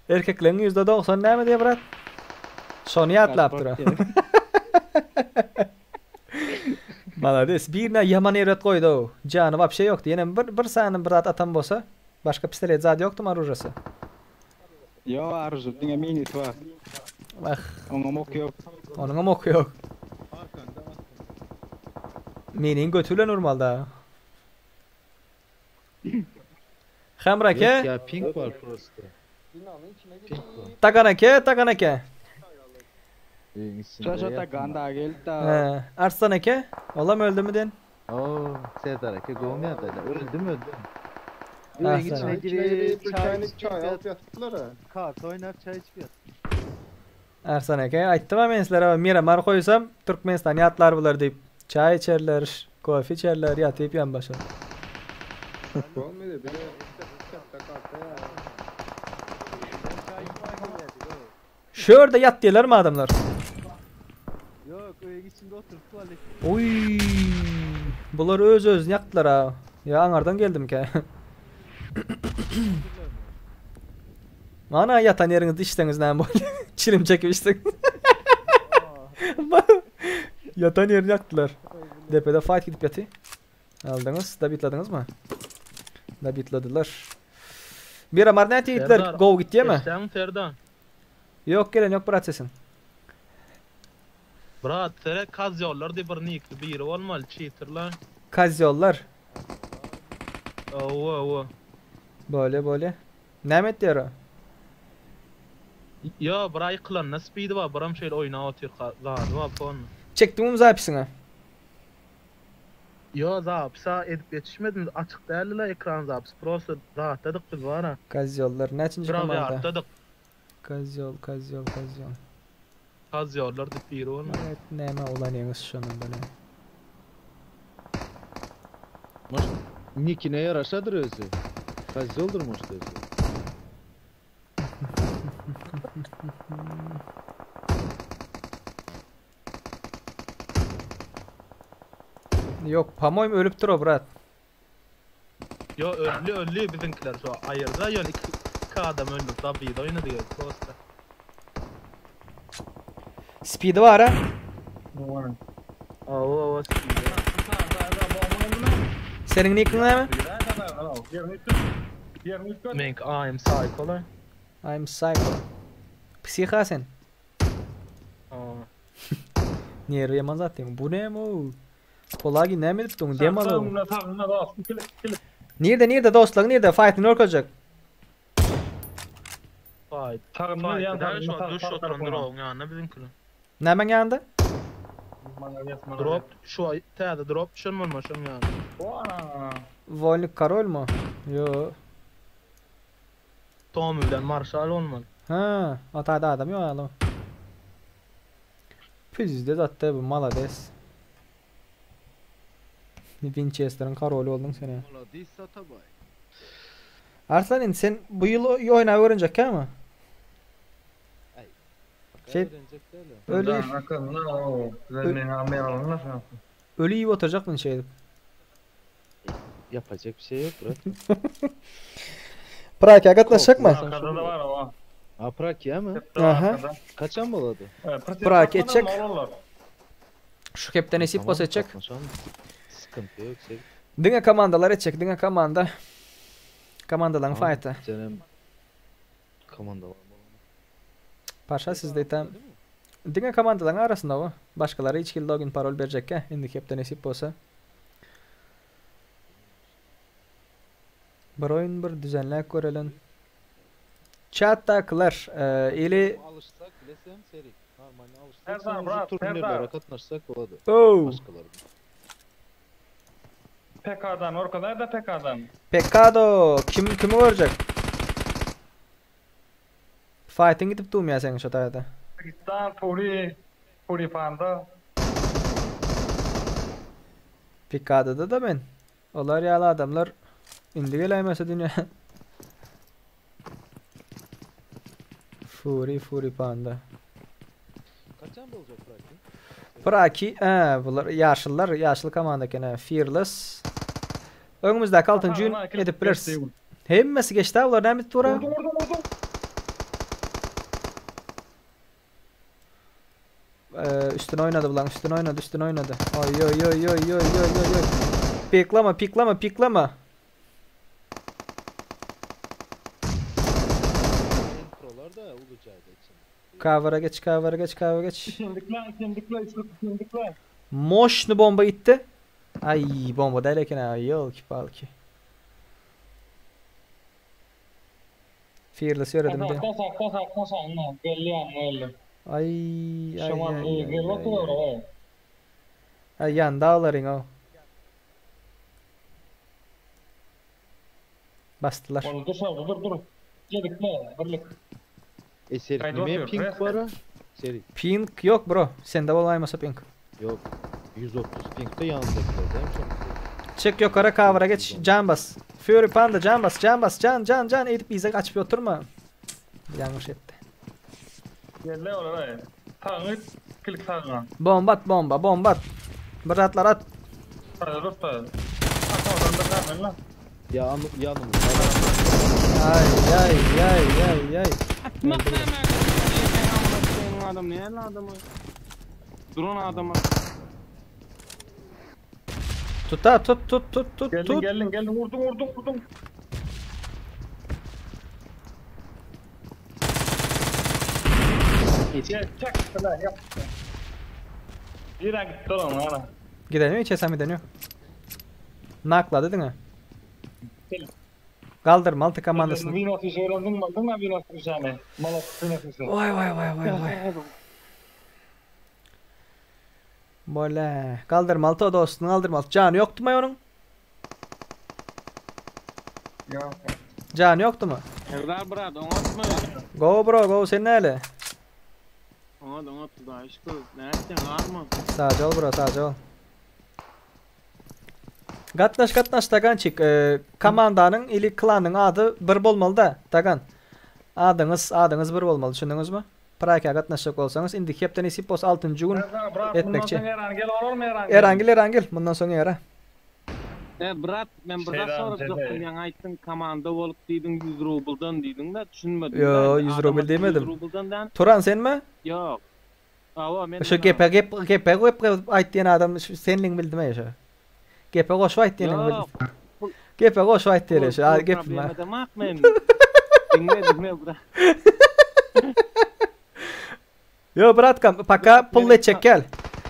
Erkekleň 90% näme diýýär brat? Şony ýatlap dur. Malades. Birine ýaman erbet goýdy-ow. Jany wapşe ýokdy. Ýenem bir bir sany bir zat atan bolsa, başga pistolet zat ýokdumy orujasy? Ýok oružy diňe minisi bar. Wah. Oňam oky ýok. Onuňam oky ýok. Miniň göti bilen urmaly da. Hemra eke. Yok ya pink var prosto. Pink var. Tagan eke, tagan eke. Öýüň içinde Şaşa ýatma. tagan da geldi da. He, Arslan eke, olam öldümi den? Oo, Serdar eke gowmy ýagdaýlar? Öldüm öldüm. Öýüň Arslan. içine İçine girip girip çaý çay içip çay ýat. alyp ýatypdylar ha. Karta oýnap çaý içip ýat. Arslan eke, aýtdym-a men sizlere, Miramar goýsam, Türkmenistan ýatlar bular diýip. Çaý içerler, kofe içerler, ýatyp ýanbaşa. Bolmady bile karta ya. Şu ýerde ýat diýerlermi adamlar? Ýok, öýüň içinde oturyp tuwalet. Oý! Bular öz özüni ýakdylar ha. Ýa aňardan geldimkä? Mana ýatan ýeriňizde içseňiz näme bolýar? Çilim çekip içseň. Ýatan ýerini ýakdylar. Depede fight gidip ýaty. Aldyňyz, dabitladyňyzmy? Dabitladylar. Miramar nätdi ýigitler? Serdar, Gowy gitýärmi? Eşdäňmi Serdar? Ýok gelen ýok brat sesiň. Brat seret kazýollar diýip bir nikli biri bolmaly çitirler. Kazýollar. Owa owa. Bolýa bolýa. Näme etýär o? Ýo bir aý ýykylanda spidi bar biram şeýle oýnap otyr zady bar pon. Çekdiňmi zapisiňi? Ýo zapisa edip ýetişmedim açyk däldi la ekran zapis prosta zatdadyk biz bara. Kazýollar näçinji komanda? Grawýarddadyk. Kozýol kozýol kozýol. Kozýollar diýip biri bolmaly. Evet näme ulanýaňyz şony bile. Может, nikine ýaraşadyr özi. Kozýoldyr может özi. Ýok, po-moýmu ölüpdir o brat. Ýo öldi öldi biziňkiler şo aýyrda ýöne iki adam öldü zabida oýnady gerek prosta. Speedy bar ha. Awa awa speedy. Seniň nikiň näme? Meňki I am psycho la. I'm psycho. Psiha sen. Awa. Nerwi ýaman zat diýiň. Bu näme o? Polagi näme edip durň? Dem al. Nirde nirde dostlar nirde? Fight-yny görkezjek. Fight. Fight. Şu duş oturan drop'un ýanynda biziňkiler. Nämäň ýanynda? Drop şu täze drop düşen bolma şoň ýanynda. Wolnik korol mu? Ýo. Tommy bilen Marşal bolmaly. Ha, o taýda adam ýok ýaly. Pizde zatda bu malades. Winchesteriň koroly bolduň sen. Malades Atabay. Arslan indi sen bu ýyl oýnap öwrenjekkämi? Şey, öli Öli iýip oturjakmyn şeýdip. Yapacak bir şey yok bro. Praka gatnaşjakmy? A Prakiýa mı? Aha. Kaçan bolady? Praki etjek. Şu hepde nesip bolsa etjek. Sıkıntı yok. Serik. Diňe komandalar etjek, diňe komanda. Komandalaryň faýty. Senem komanda var. Paşa sizde tam. Diňe komandalaryň arasynda o. Başgalara hiç hili login parol berjekkä, indiki hepde nesip bolsa. Bir oýun bir düzenläp görelen. Chatdakylar, e, ili Alışsak bilesem Serik. Normalde alışsak Serdar, sonucu brat, turnirlere Serdar. katnaşsak bolady. Oh. Başkaları. PK'dan, orkalar da PK'dan. Pekado kim kimi görecek? Fighting gidip durmaýar seň şu taýda. Pakistan, Puri, Puri Panda. Pekado'da da men. Olar ýaly adamlar indi geläýmese dünýä. Fury Fury Panda. Kaçan bolacak Praki? Praki, he, bular ýaşyllar, ýaşyl komanda eken, he, Fearless. Öňümizdäki 6-njy gün Aha, edip bileris. geçdi. Hemmesi geçdi ha, bular näme edip dura? Vurdum vurdum vurdum. Ee, üstüne oynadı bulan, üstüne oynadı, üstüne oynadı. Oy oy oy oy oy oy oy oy. Piklama, piklama, piklama. Introlar da olacağıydı içinde. Cover'a geç, cover'a geç, cover'a geç. Kendikler, kendikler, üçlük, kendikler. Moşnu bomba gitti. Ay bomba değil eken ha. Yolki palki. Fearless ýöredim de. Sakla sakla sakla sakla. Belli yani öyle. Ay ay Şaman, ay iyi, ay. gel Ay, otur oraya. ay ýanda alaryň o. Basdylar. Onu dışarıda dur dur. Gedikler, birlik. E Serik Kaydı nime atıyor, pink rest. var ha? Serik. Pink yok bro. Sende bolaýmasa pink. Yok. 130 pinkte yanındakiler değil mi şu an? Çık yukarı cover'a geç. Can bas. Fury Panda can bas, can bas, can can can edip bize kaçıp oturma. Yanlış etti. Gel oraya. Sağını, klik sağına. Bomba at bomba, bomba at. Bir atlar at. Sağda dur sağda. At oradan da kalmayın lan. Ya yanımızda. Ay ay ay ay ay. Senin adam ne lan adamı? Drone adamı. Tut ha tut tut tut tut Geldin tut. geldin geldin vurdum vurdum vurdum. Gel çak lan yap. Bir an gitti lan ana. Gidelim hiç hesap edeniyor. Nakla dedin ha. Gel. Kaldırma altı komandasını. Vinos işi öğrendin mi? Aldın mı Vinos işini? Malak Vinos işi. Vay vay vay vay vay. Böyle. Kaldırma altı o dostunu kaldırma altı. Canı yoktu mu onun? Ya. Canı yoktu mu? Serdar brat, oňatmy? Go bro go sen neyle? Oňat, oňat, Hudaýa şükür. Nätdiň, army? Sağca ol bro sağca ol. Gatnaş gatnaş Tagançik. Ee, komandanyň ili klanyň ady bir bolmaly da Tagan. Adyňyz adyňyz bir bolmaly düşündiňiz mi? Prakiýa gatnaşjak bolsaňyz indi hepde nesip bolsa 6-njy gün Serdar brat bundan etmekçi. soň Eran gel olur mu Eran? Erangil Erangil bundan soň era. E brat, men bir Selam, zat sorajakdym, Sede. ýaňy aýtdyň komanda bolup diýdiň 100 rubldan diýdiň de düşünmedim. Yo Ben 100 adam rubl 100 diýmedim. rubldan den. Turan sen mi? Ýok. Awa men Şu gepe gep gepe goýup goýup aýt diýen adam şu senliň bildim ey şu. Gepe goşup aýt diýeniň Ýok. bildim. Gepe goşup aýt diýeli şu. Pul Gep problema demak men. Diňle diňle brat. Yo bratkam paka pul etjek gel.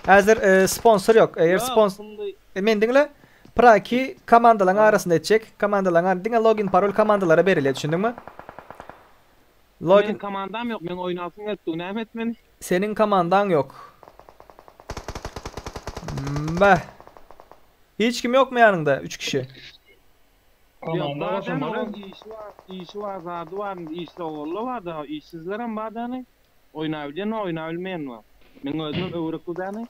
Häzir e, sponsor yok. Eger Ýok, sponsor pully- e, men diňle Praki komandalaryň arasynda etjek. Komandalaryň ar- diňe login parol komandalara berilýär düşündiňmi? Men Login komandam ýok, men oýnasyn etdi, näme etmeli? senin komandan yok. Be. Hiç kim yok mu yanında? 3 kişi. Ýok, Komanda zaten başlamalı. onuň işi bar, işi bar, zady bar, işde ogully bar da, işsizlerem bar däni. Oýnabilýän, oýnabilmeýän bar. Men özüm öwrek däni.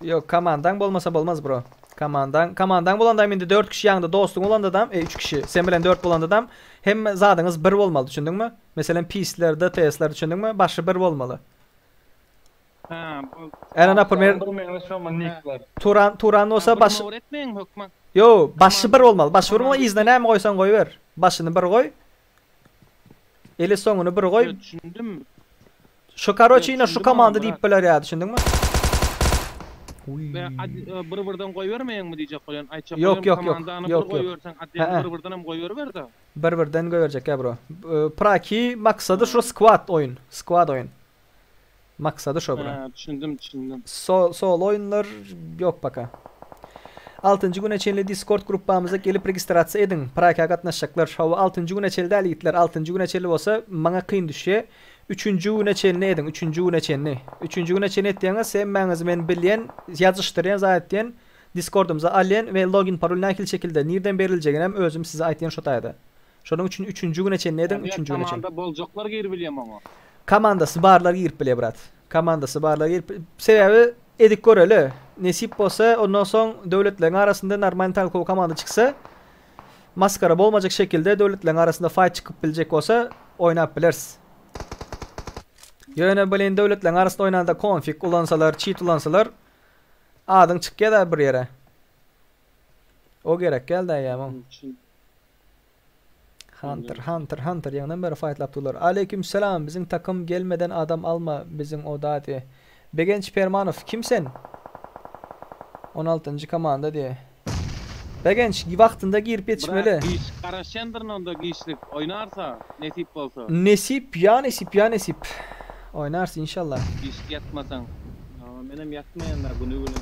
Yok komandan bolmasa bolmaz bro. Komandan, komandan bolanda indi 4 kişi yanında dostun bolanda adam, e 3 kişi. Sen bilen 4 bolanda adam hem zadyňyz bir bolmaly düşündiňmi? Mesela PC'ler, DTS'ler düşündiňmi? Başy bir bolmaly. Ha, bu Ene naprimер Bir meňe şoma nickler. Turan Turan olsa baş öwretmeýin hökman. Yo, başy bir bolmaly. Başy bir bolmaly, yzyna näme goýsaň goýber. Başyny bir goý. Eli soňuny bir goý. Düşündim. Şu karoçi ine şu komanda diýip biler ýa düşündiňmi? Bir birden goýbermeýäňmi diýjek bolýan. Aýtjak Ýok, bolýan ýok, ýok. komandany bir Ýok, ýok. goýberseň, Hä-ä. bir birden hem goýberiber-de. Bir birden goýberjek ýa bro. Praki maksady şu squad oýun. Squad oýun. Maksady şo bro. Hä, düşündim, düşündim. So, solo oýunlar ýok paka. Altynjy güne çenli Discord gruppamyza gelip registrasiýa ediň. Praka gatnaşjaklar. Hawa altynjy güne çenli däl ýigitler. Altynjy güne çenli bolsa maňa kyn düşýä. Üçünji güne çenli ediň. Üçünji güne çenli. Üçünji güne çenli etýäňiz hemmäňizi men bilýän, ýazyşdyrýan zat etýän. Discordymyza alýan we login parol nähili şekilde nirden beriljeginem özüm size aýtýan şo taýda. Şonuň üçin üçünji güne çenli ediň, üçünji güne çenli. Komanda boljaklar giribilýär oňa. Komandasy barlar girip bilýär brat. Komandasy barlar girip sebäbi edip göreli. Nesip bolsa ondan soň döwletleriň arasynda normalny talkowy komanda çyksa maskara bolmajak şekilde döwletleriň arasynda fight çykyp biljek bolsa oýnap bileris. Ýöne blin döwletleriň arasynda oýnanda konfig ulansalar, çit ulansalar adyň çykýada bir ýere. O gerek geldi aýamyň. Hunter, Hunter, Hunter ýaňdan beri fightlap durlar. Aleyküm selam, biziň takym gelmeden adam alma biziň oda diýe. Begenç Permanow, kim sen? 16-njy komanda diýe. Begenç, wagtynda girip ýetişmeli. Brat, giç garaşýandyryn onda giçlik oýnarsa, nesip bolsa. Nesip, ýa nesip, ýa nesip. Oýnarys inşallah. Giçlik ýatmasaň. Hawa, menem ýatmaýan da güni güni.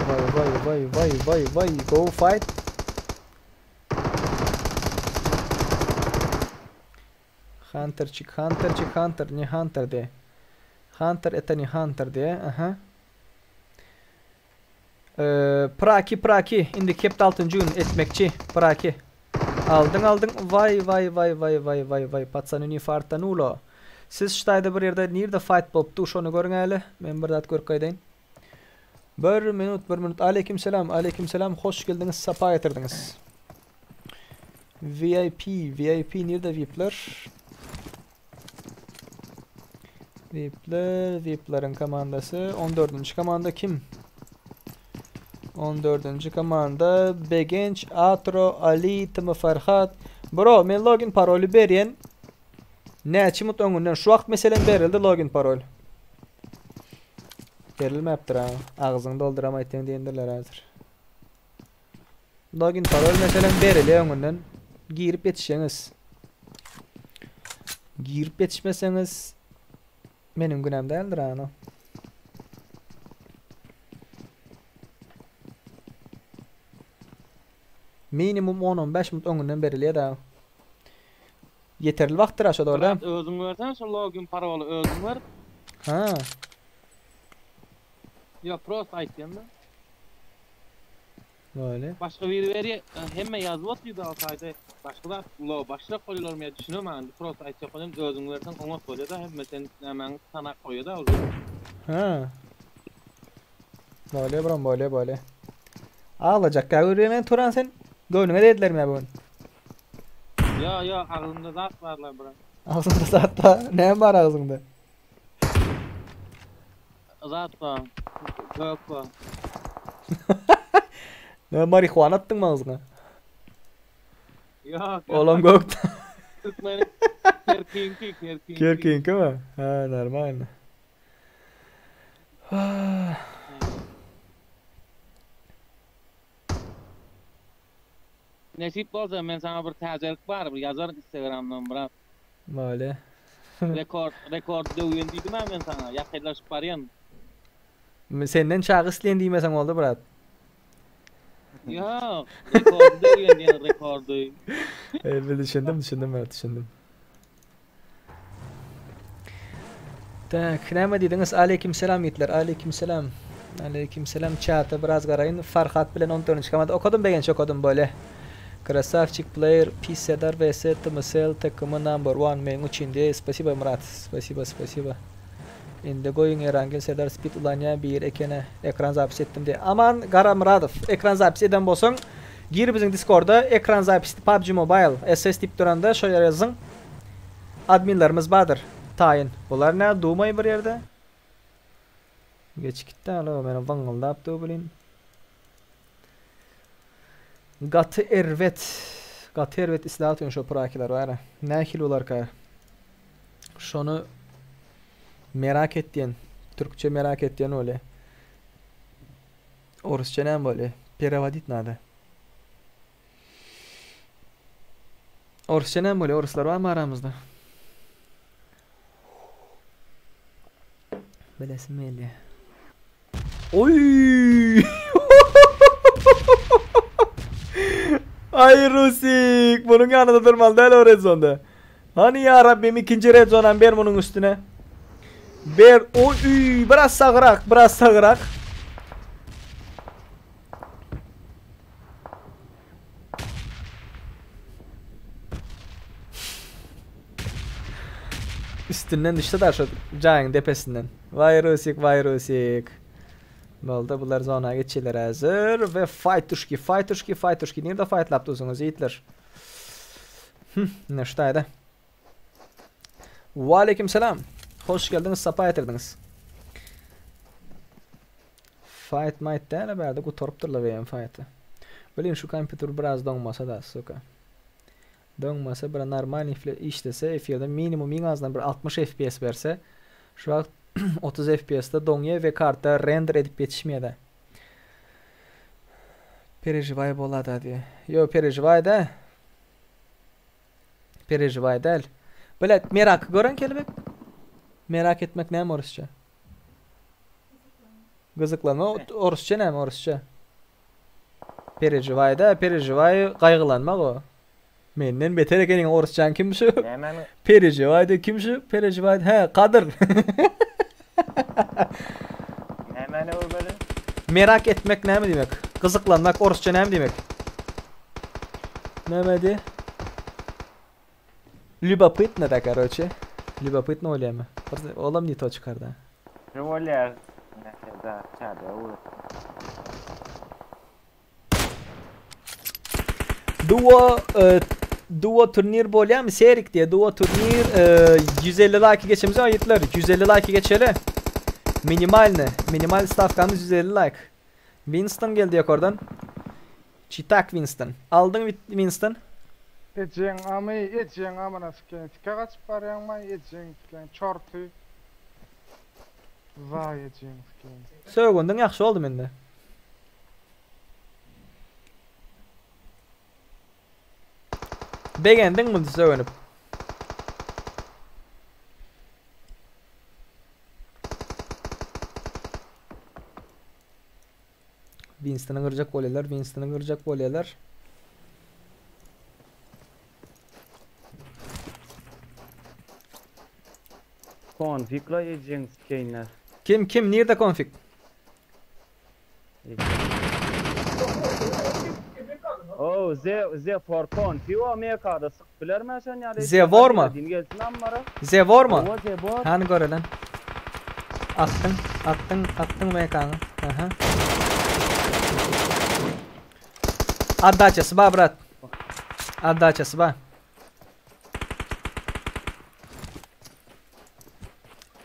Vay vay vay vay vay vay go fight. Hunterçik, Hunterçik, Hunter, ne Hunter de. Hunter это не Hunter de. Aha. Ee, Praki Praki indi kepde 6. gün etmekçi Praki. Aldyň aldyň vay vay vay vay vay vay vay patsany ne fartanulo. Siz ştaýda bir ýerde nirde fight bolupdy şony görüň Men bir zat görüp gaýdaýyn. Bir minut, bir minut. Aleyküm selam, aleyküm selam. Hoş geldiňiz, sapa getirdiňiz. VIP, VIP nirde VIP'ler? VIP'ler, VIP'lerin komandasy. 14. komanda kim? 14. komanda Begenç, Atro, Ali, Tm Farhat. Bro, men login paroly berýän. Näçe minut öňünden şu wagt meselem berildi login parol. Berilmäpdir ha. Agzyňy dolduram aýtýan diýendirler häzir. Login parol meselem berilýär öňünden. Girip ýetişeňiz. Girip ýetişmeseňiz meniň günäm däldir ha. Minimum 10-15 minut öňünden berilýär da. Ýeterli wagtdyr aşa dogry. Brat özüň bersen şu login paroly özüň ber. Ha. Ýok prosta aýtýan da. Böyle. Başga biri berýär, hemme ýazyp otyrdy altaýda. Başga zat lo başga goýularmy ýa düşünemän. Prosta aýtjak bolýan özüň berseň oňat bolýar da hemme sen nämäň tanap goýýar da ol. Ha. Böyle bro böyle böyle. Ağlajak ya görýän Turan sen. Göwnüňe dediler mi bu gün? Ýo ýo agzymda zat bar la bro. Agzyňda zat bar. Näme bar agzyňda? Zat bar. Gök bar. Ne marihuana atdyňmy agzyňa? Ýok. Olam gök. Türkmeniň kerkiňki, kerkiňki. Kerkiňki mi? Ha, normal. Nesip bolsa men saňa bir täzelik bar, bir ýazaryn Instagramdan brat. Böyle. Rekord, rekord döwýän diýdim ha men saňa, ýakynlaşyp barýan. Senden çagy isleýin diýmeseň boldy brat. Ýok, rekordy döwýän diýen rekordy. Ey, düşündim, düşündim brat, düşündim. Tak, näme diýdiňiz? Aleyküm selam ýigitler, aleyküm selam. Aleyküm selam çata biraz garaýyn. Farhat bilen 14. komanda okadym begenç okadym böyle. Красавчик player P Serdar vs TMSL takımı number one meň üçin diye. Спасибо Murat. Спасибо, спасибо. Indi goýuň Erangel Serdar Speed ulanýan bir ekene ekran zapis etdim diye. Aman Gara Muradow ekran zapis eden bolsaň gir biziň Discord'a ekran zapis PUBG Mobile SS diýip duranda şo ýere ýazyň. Adminlerimiz bardyr. Taýyn. Bular ne dumay bir ýerde? Geç gitdi alo meni waňyldap dur bilin. Gaty erbet. Gaty erbet isläp otyryn şo prakiler bara. Nähili bolarka? Şony merak etýän. Türkçe merak etýän bolýa. Orusça näme bolýa? Perevodit nada. Orusça näme bolýa? Oruslar barmy aramyzda? Bilesim gelýär. Oy! Ay Rusik, bunun yanında durmalı değil o red zone'da. Hani ya Rabbim ikinci red zone'dan ber bunun üstüne. Ber, oy, biraz sağırak, biraz sağırak. Üstünden düştü da şu jaýyň depesinden. Vay Rusik, vay Rusik. Boldy, bular zona geçýärler häzir we fight tuşki, fight tuşki, fight tuşki. Nirde fightlap dursuňyz ýigitler? Hm, ine şu taýda. Waleýkim salam. Hoş geldiňiz, sapa getirdiňiz. Fight might däl bärde gutarypdyrlar beýem fighty. Bilin şu kompýuter biraz doňmasa da, suka. Doňmasa bir normalny işlese efirde minimum iň azyndan bir 60 FPS berse şu wagt 30 FPS-de doňýar we karta render edip ýetişmeýär-de. Perežiwaý bolada diýýär. Ýo perežiwaý däl. Perežiwaý däl. Bilet merak gören kelebek. Merak etmek näme orusça? Gyzyklanma orusça näme orusça? Perežiwaý däl, perežiwaý gaýgylanmak o. Menden beter ekeniň orusçaň kim şu? Nämemi? Perežiwaý de kim şu? Perežiwaý he Kadyr. Nämeni öwmeli? Merak etmek näme diýmek? Gyzyklanmak orusça näme diýmek? Näme diý? Любопытно da короче. Любопытно bolýarmy? Olam ne to çykarda. Ne bolýar? Nähili çada ugruk. Duo e, duo turnir bolýarmy Serik diye duo turnir e, 150 like geçemiz aýytlar 150 like geçeli. Minimalny minimal stavkamyz 150 like. Winston geldi ýokardan. Çitak Winston. Aldyň Winston. Ejeň amy, ejeň amyna sikeýin. Sike gaçyp barýaňmaý, ejeň sikeýin. Çorty. Waý ejeň sikeýin. Sögündiň ýagşy boldy mende. Begendiň muny sögünip. Winstony gyrjak bolýarlar, Winstony gyrjak bolýarlar. Konfigla ejeň sikeýinler. Kim kim nirde konfig? Oh, ze ze for konfig o Amerikada syk bilermi sen ýaly? Ze bormy? Din gelsin ammara. Ze bormy? Owa ze bor. Hany görelen. Atdyň, atdyň, atdyň MK-ňy. Aha. Отдача ba brat. Отдача ba.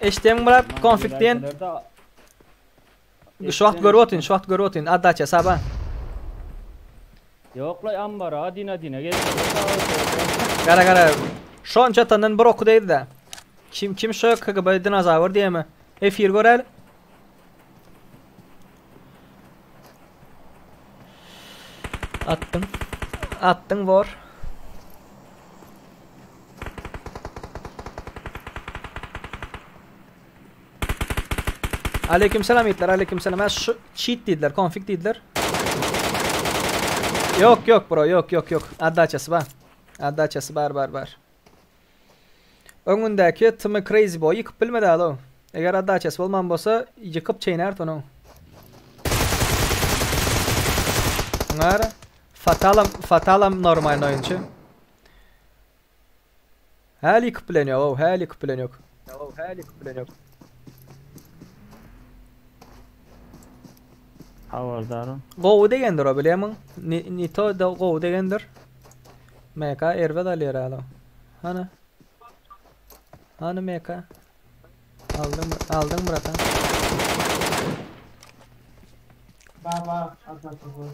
Eşitýäňmi brat? Konfig diýen. Şu wagt görüp otyryn, şu wagt görüp otyryn. Отдача saba. Ýok la ambara adina dina gelsin. Gara gara. Şonça tandan bir oku değdi de. Kim kim şu KGB dinozavr diýemi? Efir görel. Attın. Attın vor. Aleykümselam yiğitler, aleykümselam. Ha şu cheat diýdiler, config diýdiler. Yok yok bro, yok yok yok. Addaçası bar. Addaçası bar bar bar. Öňündäki Timi Crazy Boy ýykyp bilmedi alo. Eger addaçası bolman bolsa ýykyp çeýnärdi onu. Bunlar Fatalam Fatalam normal oýunçy. Häli ýykyp bilen ýok, oh, häli ýykyp bilen ýok. Oh, häli ýykyp bilen ýok. Habardarym. Gowy degendir o bilýärmiň? Nito da gowy degendir. MK erbet alýar alo. Hany. Hany MK. Aldyň, aldyň bratan. Baba, addaçası.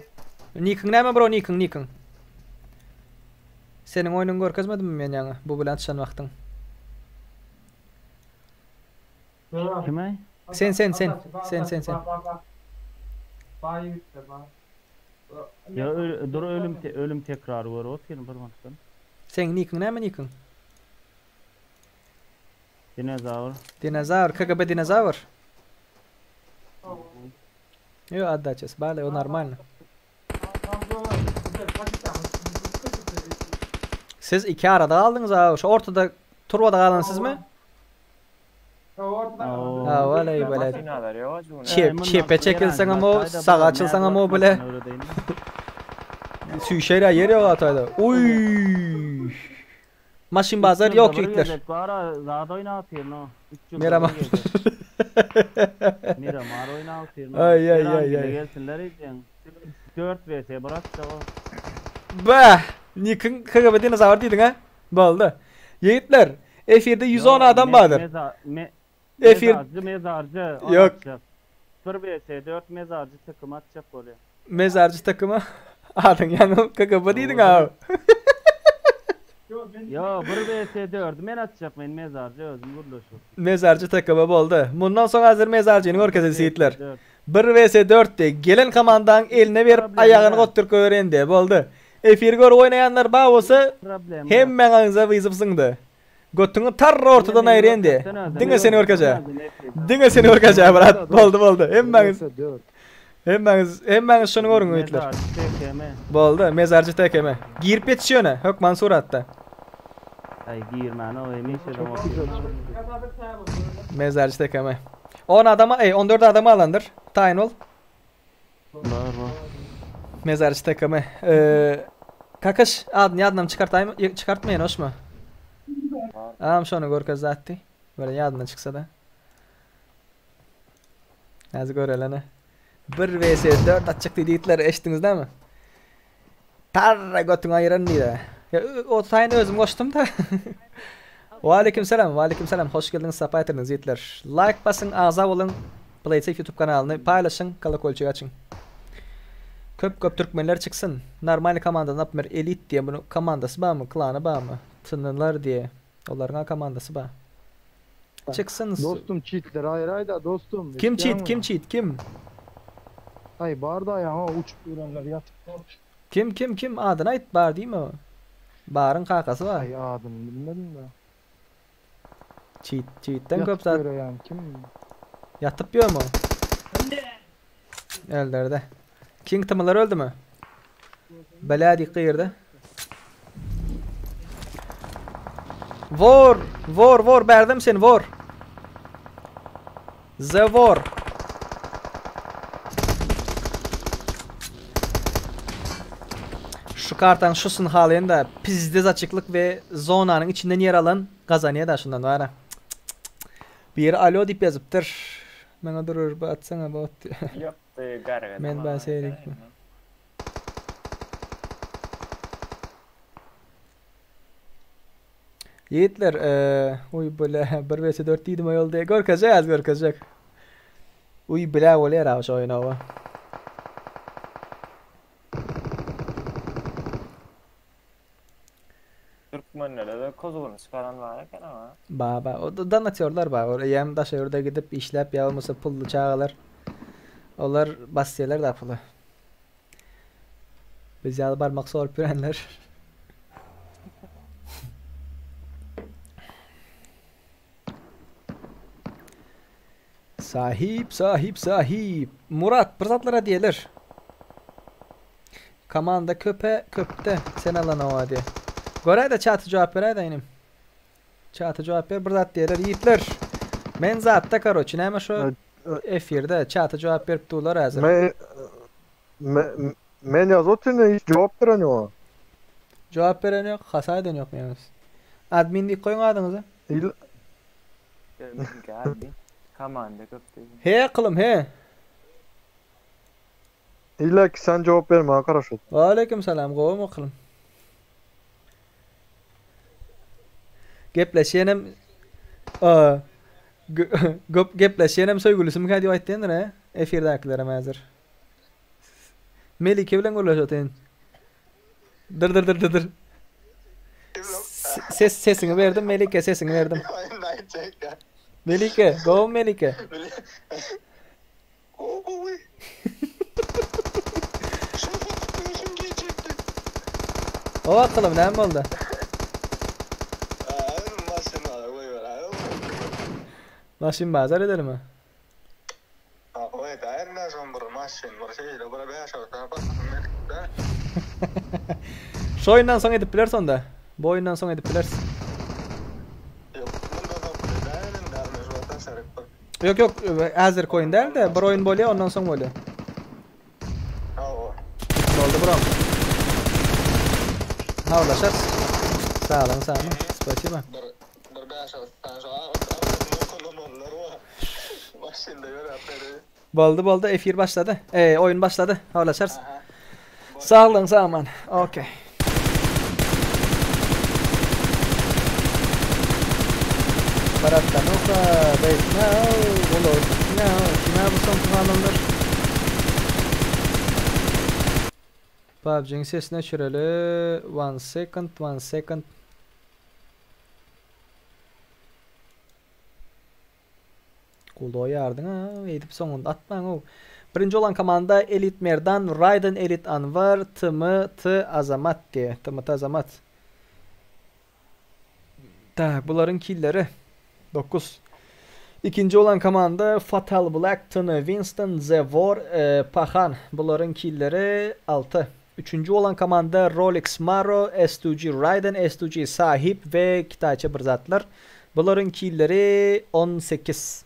Nikiň näme bro, nikiň, nikiň. Seniň oýnuňy görkezmedimmi men ýaňy bu bilen atyşan wagtyň? Kime? Sen sen sen. Sen sen sen. Ýa dur ölüm ölüm tekrary görüp otyryn bir wagtdan. Seň nikiň näme nikiň? Dinozawr. Dinozawr, KGB dinozawr. Ýo, otdaçasy bale, o normalno. Siz iki arada galdyňyz a, şu ortada turbada galan sizmi? Ha, waleý bele. Çep, çepe çekilseň hem o, saga açylsaň hem o bile. Süýşer ýer ýok ataýda. Uý. Maşyn bazar ýok ýigitler. Bara zat oýnap otyryn o. Miramar. Miramar oýnap otyryn. Aý aý aý aý. Gelsinler eýjeň. 4 vs 1 atjak o. Bäh! Nikiň KGB dinozawr diýdiň a? Boldy. Ýigitler, efirde 110 adam bardyr. Efir Mezarjy mezarjy Ýok. 1 vs 4 mezarjy takym atjak bolýar. Mezarjy takyma adyň ýaňy KGB diýdiň a. Ýo 1 vs 4 men atjak men mezarjy özüm gürleşip. Mezarjy takyma boldy. Mundan soň hazir mezarjyny görkezeli ýigitler. 1 vs 4 diý. Gelen komandaň eline berip aýagyny gotduryp goýberýän diý. Boldy. Efiri görüp oýnaýanlar bar bolsa hemmäňize wyzyp zyňdy. Götüňi tarr ortadan aýyrýan diý. Diňe seni görkezýä. Diňe seni görkezýä brat. Boldy boldy. Hemmäňiz Hemmäňiz hemmäňiz şony görüň ýigitler. Boldy. Mezarçy TKM. Girip ýetiş ýöne hökman suratda. Aý girmäne o hemişe de Mezarçy TKM. 10 adama, ey 14 adama alandyr. Taýyn bol. Bar bar. Mezarçy TKM. Eee Kakaş adyny ýadyndan çykartaýmy? Çykartmaýan hoşmy? Am şony görkez zatdy. Böyle ýadyndan çyksa da. Häzir görelene. 1 vs 4 atjak diýdi ýigitler eşitdiňiz dämi? Tarra götüňi aýyran diýdi. Ya o taýyn özüm goşdum da. Waleýkim salam, waleýkim salam. Hoş geldiňiz, sapa getirdiňiz ýigitler. Like basyň, agza boluň. PlaySafe YouTube kanalyny paýlaşyň, kolokolçik açyň. Köp köp türkmenler çyksyn. Normalny komanda naprimер Elit diýe bunu komandasy barmy, klany barmy? Tynlar diýe. Olaryň komandasy bar. Çyksyn. Dostum çitleri aýyraýda dostum. Kim çit, kim çit, kim? Aý bar da ýaňa uçup ýörenler ýatyp. Kim kim kim adyny aýt bar diýme. Baryň kakasy bar. Aý adyny bilmedim da. Çit çitden köp zat. Ýatyp ýöreýän kim? Ýatyp ýörmi o? Öldürdi. King tymylar öldümi? Bela dik gyrdy. Vor, vor, vor, berdim sen vor. The vor. Şu kartaň şusun halaýan da pizdez açyklyk we zonanyň içinden ýer alan gazanýa da şundan bara. Biri alo diýip ýazypdyr. Maňa durur bu atsaňa bot. Ýokdy garga. Men ben seýrek. Ýigitler, eee, uý bile 1 vs 4 diýdim aýol diýe. Görkezjek, görkezjek. Uý bile bolýar aw şu oýun awa. Türkmenlere de kozuryny çykaran bar eken ama. Ba ba, o da donatörler bar. Ol eýýäm daşary ýurda gidip işläp ýa bolmasa pully çagalar. Olar basýarlar da puly. Biz ýaly barmak sorup ýörenler. Sahip, sahip, sahip. Murat, bir zatlara diýeler. Komanda köpe, köpde. Sen alan owa diýe. Göräýde çaty jogap beräýde inim. Çaty jogap ber, bir zat diýeler ýigitler. Men zatda karoçi, näme şu efirde çata jogap berip durlar häzir. Men men men ýazyp otyryn hiç jogap beren ýok. Jogap beren ýok, hata eden ýok ýalňyz. Admin diýip goýuň adyňyzy. Il Bizimki admin. Komanda köp diýdi. He kylym he. Illa ki sen jogap bermäge garaşyp. Waleýkim salam gowumy kylym. Gepleşýänem Göp gepleşýänem söýgülisimkä diýip aýtýandyr he efirdäkilerem häzir. Melike bilen gürleş otyn. Dyr dyr dyr dyr dyr. Ses sesiňi berdim Melike sesiňi berdim. Melike, go Melike. O akylym näme boldy? Maşyn bazar edelimi? Şu oýundan soň edip bileris onda. Bu oýundan soň edip bileris. Ýok ýok, häzirki oýun däl-de, bir oýun bolýar, ondan soň bolýar. Boldy bro. Habarlaşarys. Sag boluň, sag boluň. Spasiba. Boldy boldy efir başlady. E, oýun başlady. Habarlaşarys. Sag boluň, sag aman. Okey. Bratanoha, beýtme, olar. Ne, kime bu soňky galanlar? PUBG-iň sesini öçüreli. One second, one second. Guldoý ýardyň a, eýdip soňunda atmaň-ow. Birinji bolan komanda Elit Merdan, Raýden Elit Anwar, TM T Azamat diýe. TMT Azamat. Tak, bularyň killeri 9. Ikinji bolan komanda Fatal Black, TN Winston, The War, e, Pahan. Bularyň killeri 6. Üçünji bolan komanda Rolex Maro, S2G Raiden, S2G Sahip we Kitaýça bir zatlar. Bularyň killeri 18.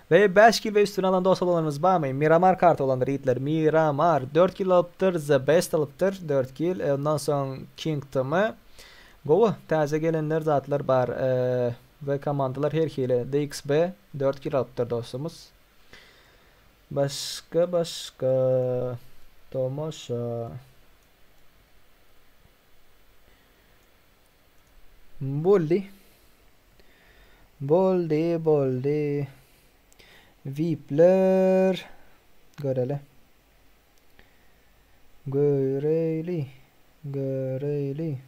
We 5 kil we üstüne alan dost olanlarymyz barmy? Miramar karty olanlar ýigitler. Miramar 4 kil alypdyr, The Best alypdyr 4 kil. E, ondan soň King TM. Gowy, täze gelenler zatlar bar. E, we komandalar her hili. DXB 4 kil alypdyr dostumyz. Başga başga tomaşa. Boldy. Boldy, boldy. Vipler. Göreli. Göreli. Göreli.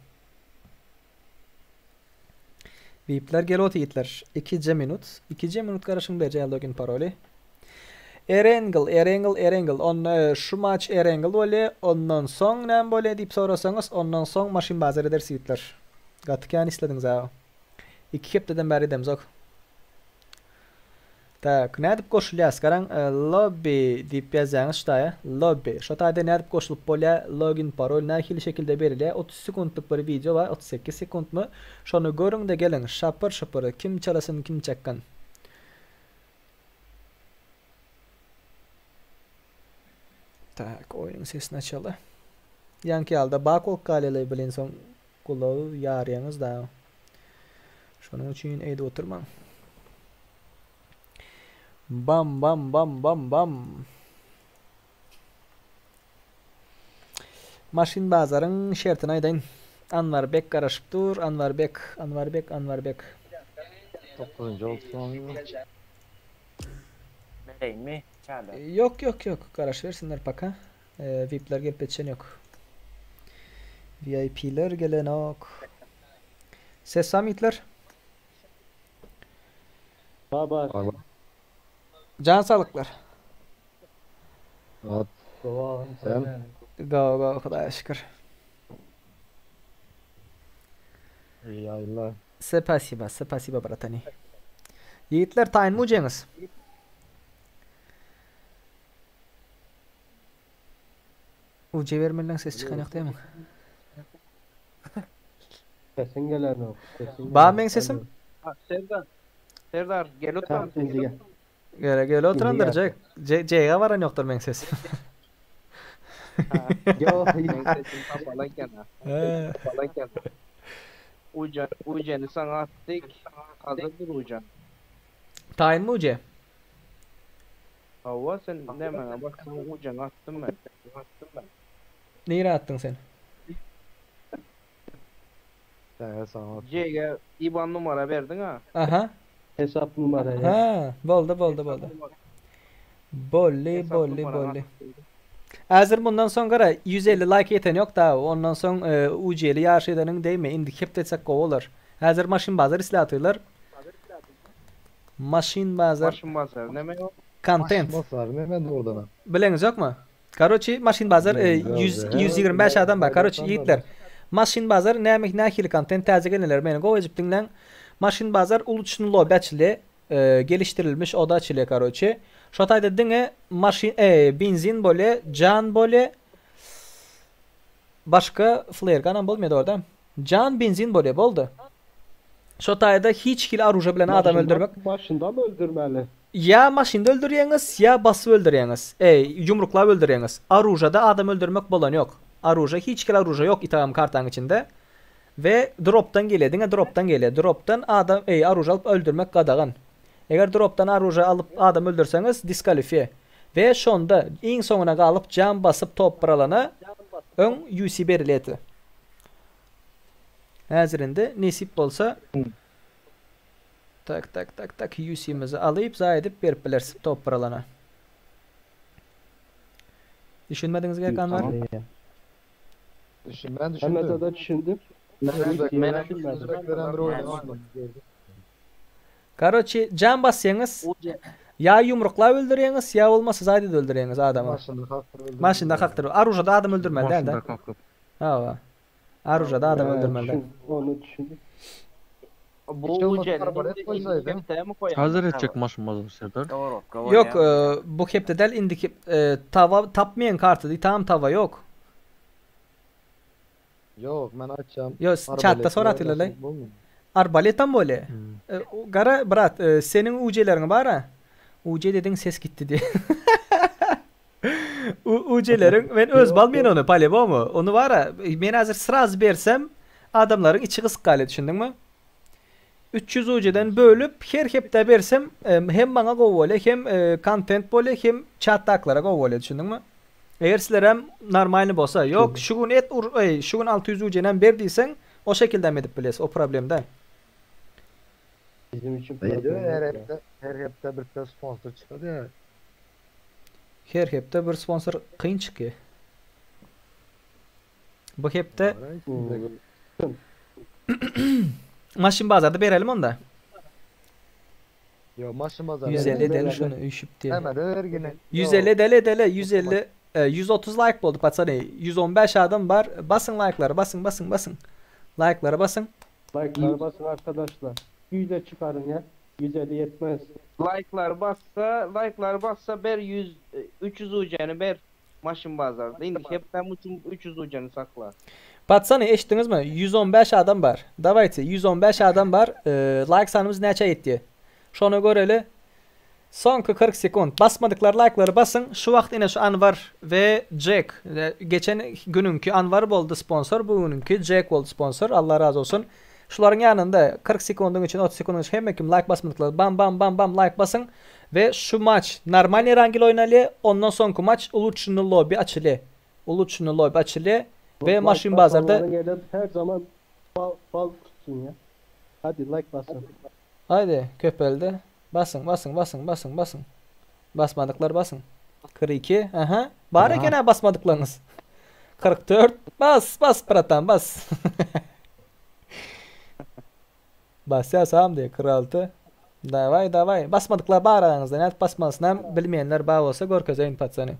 Vipler gel ot ýigitler. 2 minut. 2 minut garaşyň berjek login paroly. Erengel, Erengel, Erengel. On şu maç Erengel bolýar. Ondan soň näme bolýar diýip sorasaňyz, ondan soň maşyn bazar ederis ýigitler. Gaty kän islediňiz aga. 2 hepdeden bäri edemzok. Tak, nädip goşulýas? Garaň, e, lobby diýip ýazýaňyz şu taýa. Lobby. Şu taýda nädip goşulyp bolýar? Login, parol nähili şekilde berilýär? 30 sekuntlyk bir wideo bar, 38 sekuntmy? Şony görüň-de geliň. Şapyr-şupur. Kim çalasyn, kim çakgan. Tak, oýnuň sesini açaly. Ýaňky ýalyda bak bolup galýarlar bilen soň gulagy ýarýaňyz da. Şonuň üçin eýdip oturmaň. Bam bam bam bam bam. Maşyn bazaryň şertini aýdaýyn. Anwarbek garaşyp dur. Anwarbek, Anwarbek, Anwarbek. Dokuzynjy bolupsyň. Bereýinmi çada? Ýok, ýok, ýok. Garaşybersinler paka. VIP'ler gelip ýetişen ýok. VIP'ler gelenok. Ses barmy itler? Bar bar. Jan saglyklar. At. Sen? Gowy gowy Hudaýa şükür. İyi yayınlar. Spasiba, spasiba bratani. Ýigitler taýynmy ujeňiz? Uje bermeliň ses çykan ýok diýemiň? Sesiň gelenok. Sesiň Bar meň sesim? Serdar. Serdar gel otur. Gele gele oturandyr Jek. Jege baran ýokdur meň sesim. Ýok, meň sesim kapaly eken. Kapaly eken. Uja, ujany saňa atdyk. Hazyrdyr ujan. Taýynmy uje? Hawa, sen nämäňe baksaň ujany atdym men. Atdym men. Nirä atdyň sen? Täze saňa atdym. Jege IBAN numara berdiň a. Aha. Hesap numara. Ha, boldy, boldy, boldy. Boldy, boldy, boldy. Häzir mundan soň gara 150 like ýeten ýok da ondan soň UJ-li ýaryş edeniň degme indi hepde etsek gowy bolar. Häzir maşyn bazar islätylar. Maşyn bazar. Maşyn bazar neme ýok? Kontent. Maşyn bazar neme dogrudanam? Bileňiz ýokmy? Karoçi maşyn bazar 100 125 adam bar. Karoçi ýigitler. Maşyn bazar näme nähili kontent täze gelenler meni gowy edip diňläň. Maşyn bazar uluçny lobby açyldy. Gelişdirilmiş oda açylýar karoçi. Şo taýda diňe maşyn e benzin bolýa, jan bolýa. Başga flare ganam bolmaýar dogry Jan benzin bolýa boldy. Şo taýda hiç hili aruža bilen adam öldürmek. Maşyndamy öldürmeli? Ýa maşynda öldürýäňiz, ýa basyp öldürýäňiz. Eý, ýumruklap öldürýäňiz. Aružada adam öldürmek bolan ýok. Aruža hiç hili aruža ýok itagam kartaň içinde. We dropdan gelýär, diňe dropdan gelýär. Dropdan adam, eý, aruža alyp öldürmek gadagan. Eger dropdan aruža alyp adam öldürseňiz diskalifiýe. We şonda iň soňuna galyp jam basyp top bir alana öň UC berilýärdi. Häzir indi nesip bolsa Tak tak tak tak UC-mizi alyp zaý edip berip bileris top bir alana. Düşünmediňiz gerek Anwar? Düşün, ben düşündüm. Hemme zada düşündim. Özbek, Ben Özbek veren bir oyun. Karoçi jam basýaňyz ýa ýumruklap öldürýäňiz ýa bolmasa zaý edip öldürýäňiz adamy. Maşynda kakdyryp öldürmeli. Maşynda kakdyryp. Aružada adam öldürmeli däl-de. Maşynda kakdyryp. Hawa. Aružada adam öldürmeli däl. Onu düşündüm. Bu Hiç olmasa uceni arbalet koysaydın. Hazır etjek maşyn bazar Serdar. Yok e, bu hepde däl indiki e, tava tapmaýan karty diý tam tava ýok. Yok ben açacağım. Yo çatda soratylar lay. Arbaletam bolýa. E, o Gara brat e, seniň UC-leriň bar ha. UC dediň ses gitdi diye. UC-leriň men öz balmaýan ony po-любому. Ony bar ha men hazır sraz bersem adamlaryň içi gysyk galýar düşündiňmi? 300 UC-den bölüp her hepde bersem e, hem maňa gowy bolýar, hem e, content bolýar, hem chatdaklara gowy bolýar düşündiňmi? Eger sizler hem normalny bolsa, yok şu gün et ur, ey, şu gün 600 UC-den ber diýseň, o şekilde hem edip bilesi, o problem däl. Bizim için Her problem yok ya. hepte, her hepte bir tane sponsor çıkardı ya. Her hepde bir sponsor kyn çykýar. Bu hepde Maşyn bazarda berelim onda. Yo maşın bazarı. 150 deli şunu üşüp diye. Hemen ver yine. 150 deli deli 150 e, 130 like boldy patsany. 115 adam bar. Basın like'lara basın basın basın. Like'lara basın. Like'lara basın arkadaşlar. Yüze çıkarın ya. 150 yetmez. Like'lar bassa, like'lar bassa ber 100 300 uceni ber maşın bazarda. Indi hepden 300 uceni sakla. Patsany eşitdiniz mi? 115 adam bar. Davayte 115 adam bar. E, like sanımız näçe etdi? Şona göreli Soňky 40 sekund. Basmadyk like'lary basın. Şu wagt ine şu Anwar ve Jack. E, Geçen gününkü Anwar boldy sponsor, bu gününkü Jack boldy sponsor. Allah razı olsun. Şularyň ýanynda 40 sekundyň üçin 30 sekundyň üçin hemme kim like basmadyklar bam bam bam bam like basın ve şu maç normal rangil oynaly, ondan soňky maç улучшенный lobby açylý. Улучшенный lobby açylý ve Like maşyn bazarda basanların gelip her zaman bal, bal tutsun ya. Hadi like basın. Haydi köpeldi. Basın basın basın basın basın. Basmadıklar basın. 42. Aha. Bari Aha. gene basmadıklarınız. 44. Bas bas bratan bas. bas ya sağım diye 46. Davay davay. Basmadıklar bar aranızda. Net basmasın hem bilmeyenler bağ olsa görkezeyin patsany.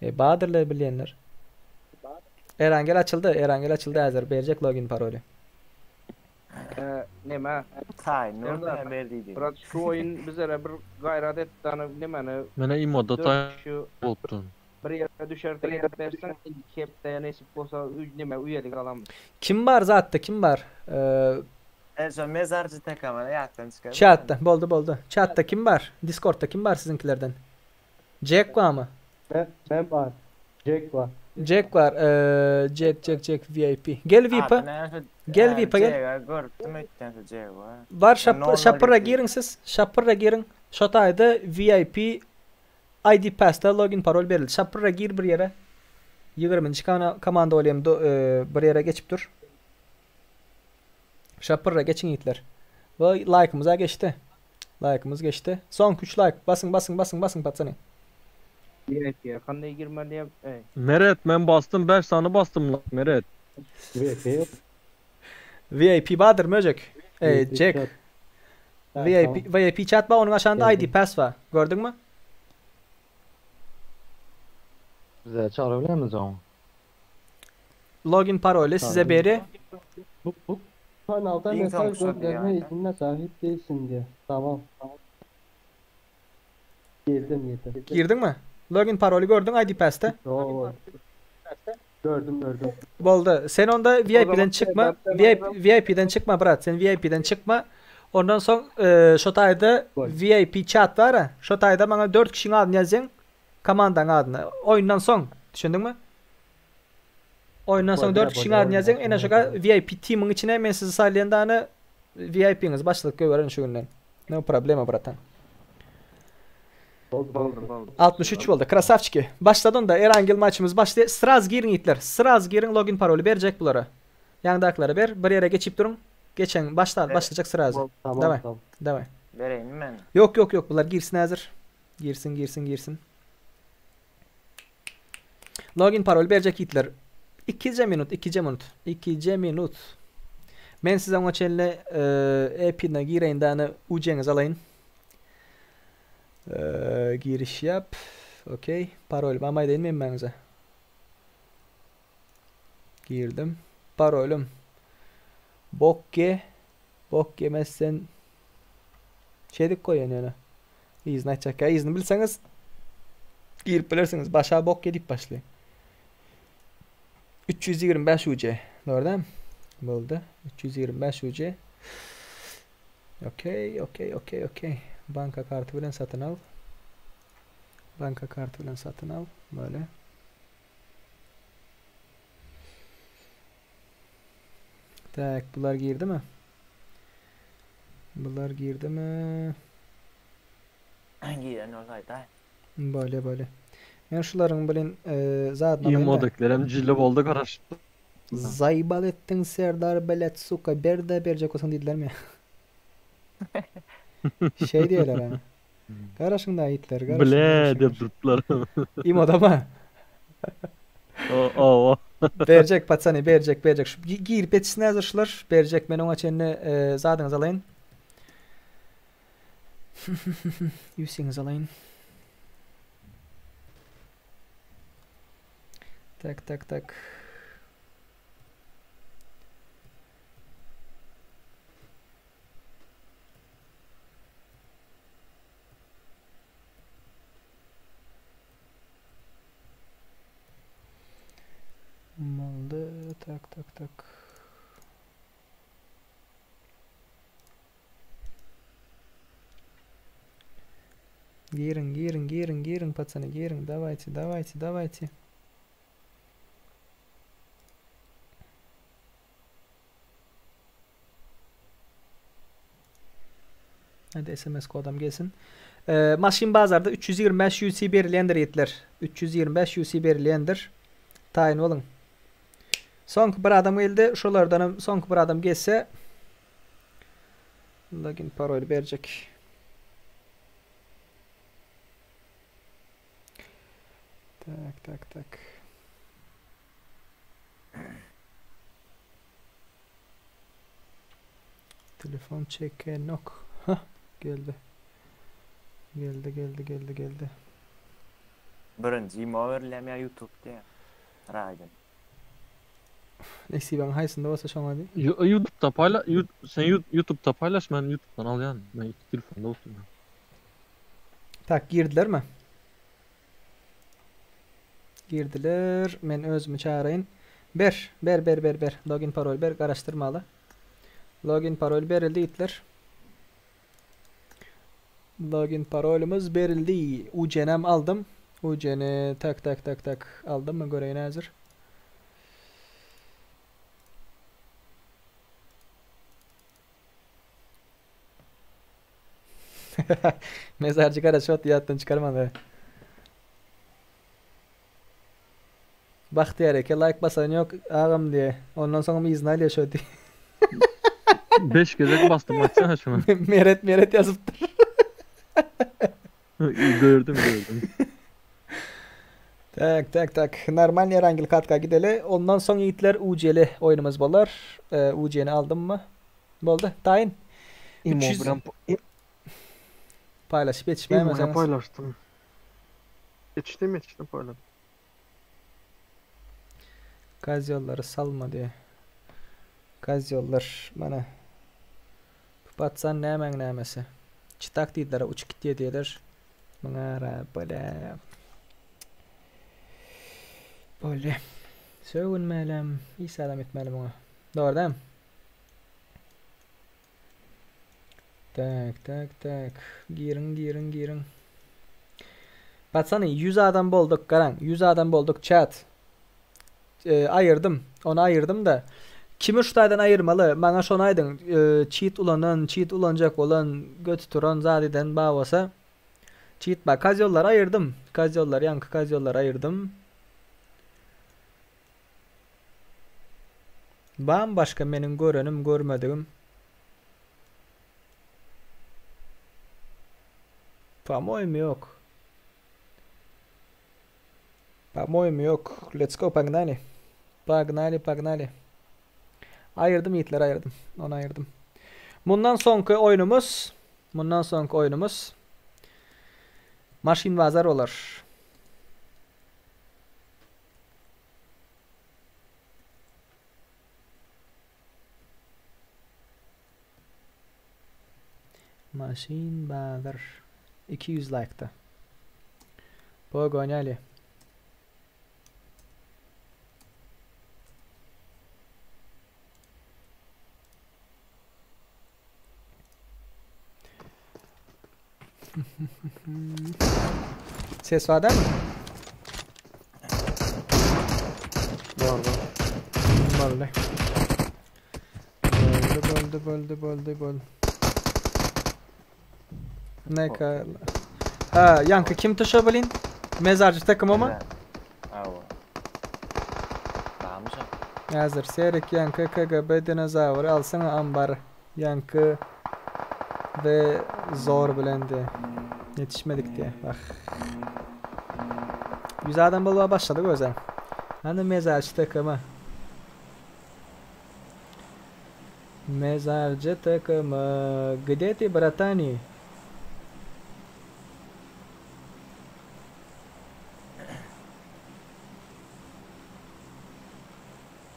E, Bahadırlar bilenler. Erangel açıldı. Erangel açıldı hazır. Verecek login parolü. Ee, neme? Tay, ne Serdar, berdiydi. Brat şu oyun bizlere bir gayret et tane nemeni. Mene imoda dört tay kişi bolupdun. bir yere düşer de bersen iki hepde nesip bolsa üç neme üyelik alam. Kim var zaten kim var? Ee, En son mezarcı tek ama yattan çıkar. Chat'ta boldu boldu. Chat'ta kim var? Discord'ta kim var sizinkilerden? Jack var mı? Ben, ben var. Jack var. Jack var. Ee, Jack Jack Jack VIP. Gel VIP'e. Gel VIP'e gel. Gördüm ötden Jack var. Var şap şapıra girin siz. Şapıra girin. Şotayda VIP ID pass'ta login parol berildi. Şapıra gir bir yere. 20. komanda olayım do, e, bir yere geçip dur. Şapıra geçin yiğitler. Ve like'ımıza geçti. Like'ımız geçti. Son 3 like. Basın basın basın basın patsani. VIP kanday girmeli ey. Meret men bastım 5 tane bastım lan Meret. VIP yok. VIP bardyr möjek. Ey VIP Jack. chat. Ha, VIP tamam. VIP chat bar onuň aşagynda Geldim. ID pass bar. Gördüňmi? Bize çağırabilir miyiz onu? Login paroly size Çağırdım. beri. Bu, bu kanalda İnsan mesaj kuşağı gönderme yani. iznine sahip değilsin diye. Tamam. Girdim girdim. Girdiňmi? Login paroly gördüň ID pass'te. Oo. Gördüm gördüm. Boldy. Sen onda O VIP'den zaman çykma. Serdar VIP sen VIP'den çykma brat. Sen VIP'den çykma. Ondan soň e, şo taýda VIP chat bar. ha. Şo taýda maňa 4 kişiň adyny ýazýaň. Komandaň adyny. Oýundan soň, düşündiňmi? Oýundan soň Bolýar, 4 kişiň bolýar, adyny ýazýaň. Ene şoka VIP team'iň içine men sizi saýlaýan dany VIP'ňiz başlyk göweren şu günden. No problema bratan. Boldy Boldy boldy. 63 boldy. Krasavçiki. Başlady onda Erangel maçymyz başlady. Sraz girin itler. Sraz girin login paroly berjek bulara. Ýaňdakylara ber. Bir ýere geçip durun. Geçen başlar Ber. başlayacak sraz. Tamam Daway. tamam. Daway. Vereyim mi ben? Yok yok yok bular girsin hazır. Girsin girsin girsin. Login parol berjek itler. 2 minut, 2 minut. 2 minut. Men size oňa çenli e, AP'ine gireýin däne ujeňiz alaýyn. E, giriş yap. Okey. Parol ama aýdaýyn men meňize. Girdim. Parolum. Bok ye. Bok yemezsen şeydik koýan ýöne. Yzyny aýtjak ýa yzyny bilseňiz girip bilersiňiz. Başa bok ye diýip başlaýyn. 325 UC. Doğru değil mi? Boldy. 325 UC. Okey, okey, okey, okey. Banka kartı bilen satın al. Banka kartı bilen satın al. Böyle. Tak, bular girdi mi? Bular girdi mi? Giren olsaydı. Böyle böyle. Men şularyň bilen e, zadyny alaýyn da. İmodaklarım cille boldy garaşyp. Zaybal ettin Serdar belet suka ber de berjek olsan diýdiler mi? Şey diýerler ha. Garaşyň da itler, garaşyň, Ble garaşyň, diýip durupdylar. İmoda mı? O o. Berjek patsany, berjek, berjek. Şu gi- girip etsin hazır şular. Berjek men oňa çenli e, zadyňyzy alaýyn. Ýüsiňizi alaýyn. Tak tak tak. Oldu. Tak tak tak. Girin, girin, girin, girin, пацаны, girin. Давайте, давайте, давайте. Hadi SMS kodam gelsin. Ee, Maşin Bazar'da 325 UC berilýändir ýetler. 325 UC berilýändir. Taýyn boluň. Soňky bir adam geldi. Şolardan soňky bir adam gelse login parol berjek. Tak tak tak. Telefon çeken yok. Hah geldi. Geldi geldi geldi geldi. Birinci imo berilýär ya YouTube diye. Ragen. Neyse ben haýsynda bolsa şoňa diý. YouTube'da payla sen YouTube'da paylaş ben YouTube'dan al yani. Ben iki telefonda oturuyorum. Tak girdiler mi? Girdiler. Men özümü çağırayın. Ber, ber, ber, ber, ber. Login parol ber, garaştyrmaly. Login parol berildi itler. Login parolumuz berildi. UCN'm aldım. UCN tak tak tak tak aldım mı göreyin hazır. Mezarcı kara şot yattan çıkarmadı. Bahtiyar eke like basan yok ağam diye. Ondan sonra izin alıyor şot. 5 gezek bastım açsana şunu. Meret meret yazıptır. Gördüm gördüm. Tak tak tak. Normal Erangel katka gideli. Ondan soň ýigitler UC'li oýnumyz bolar. Ee, UC'ni aldym mı? Boldy. Taýyn. İmo 300 bilen Paýlaşyp İmo'ya ýetişmäýmeseňiz. paylaştım. Yetiştim yetiştim paylaştım. Gaz ýollary salma diýe. Gaz ýollar mana. Bu patsan nämäň nämesi? Çytak diýdiler, uçup gitýär diýerler. Muňa ara bole. Boldy. Sögünmälem, hiç adam etmäli muňa. Dogry dämi? Tak, tak, tak. Giriň, giriň, giriň. Patsany 100 adam bolduk, garaň. 100 adam bolduk chat. E, aýyrdym. Ony aýyrdym da. Kimi şu taýdan aýyrmaly? Maňa şony aýdyň. E, cheat ulanan, cheat ulanjak bolan, göt turan zat eden bar bolsa. Cheat bar. Kazyollar aýyrdym. Kazyollar, ýaňky kazyollar aýyrdym. Bam başga meniň görenim, görmedigim. По-моему, ýok. По-моему, ýok. Let's go, погнали. Погнали, погнали. Aýyrdym ýigitler, aýyrdym. Ony aýyrdym. Mundan soňky oýnumyz, mundan soňky oýnumyz Maşyn bazar bolar. Maşyn bazar 200 like'da. Pogoniali. Ses var değil mi? Var var. Boldy. Boldy, boldy, boldy, boldy, boldy. Ne ka? Ha, yankı kim tuşa bilin? Mezarcı takım ama. Awa. Barmyş Hazır. Serik yankı KGB dinozavr alsana ambar. Yankı ve zor bilendi. Yetişmedik diye. Bak. Güzel adam balığa başladık o yüzden. Hani mezarcı takımı. Mezarcı takımı. Где ты, братани?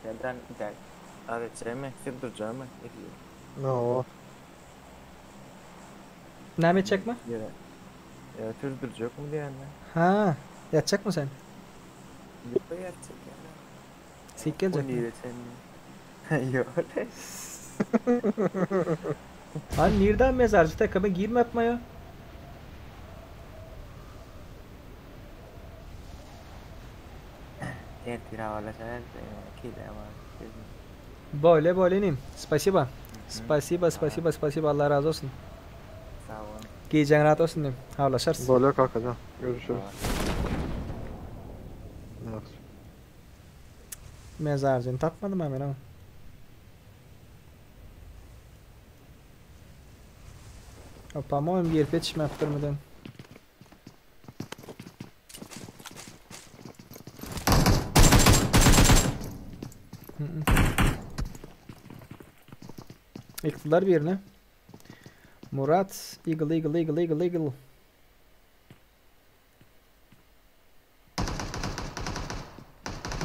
Neden der? ADC mi? Sürdüreceğim mi? No. Näme etjek mi? Ýere. Ya sürdürecek mi diýende? Ha, ýatjak mı sen? Ýok ýatjak ýa. Sik geljek mi? Nire sen? Ýok. Hani nirden mezarcı takımı girme yapmaya? Ertir habarlaşar, kile var. Böyle böyle inim. Спасибо. Спасибо, спасибо, спасибо. Allah razı olsun. Sağ ol. Gijäň rahat olsun diýim. Habarlaşarys. Bolýar kakajan. Görüşürüz. Ýagşy. Mezarjyny tapmadym ha men ama. O, по-моему, girip ýetişmäpdir miden. Yıktılar birini. Murat, Eagle, Eagle, Eagle, Eagle, Eagle.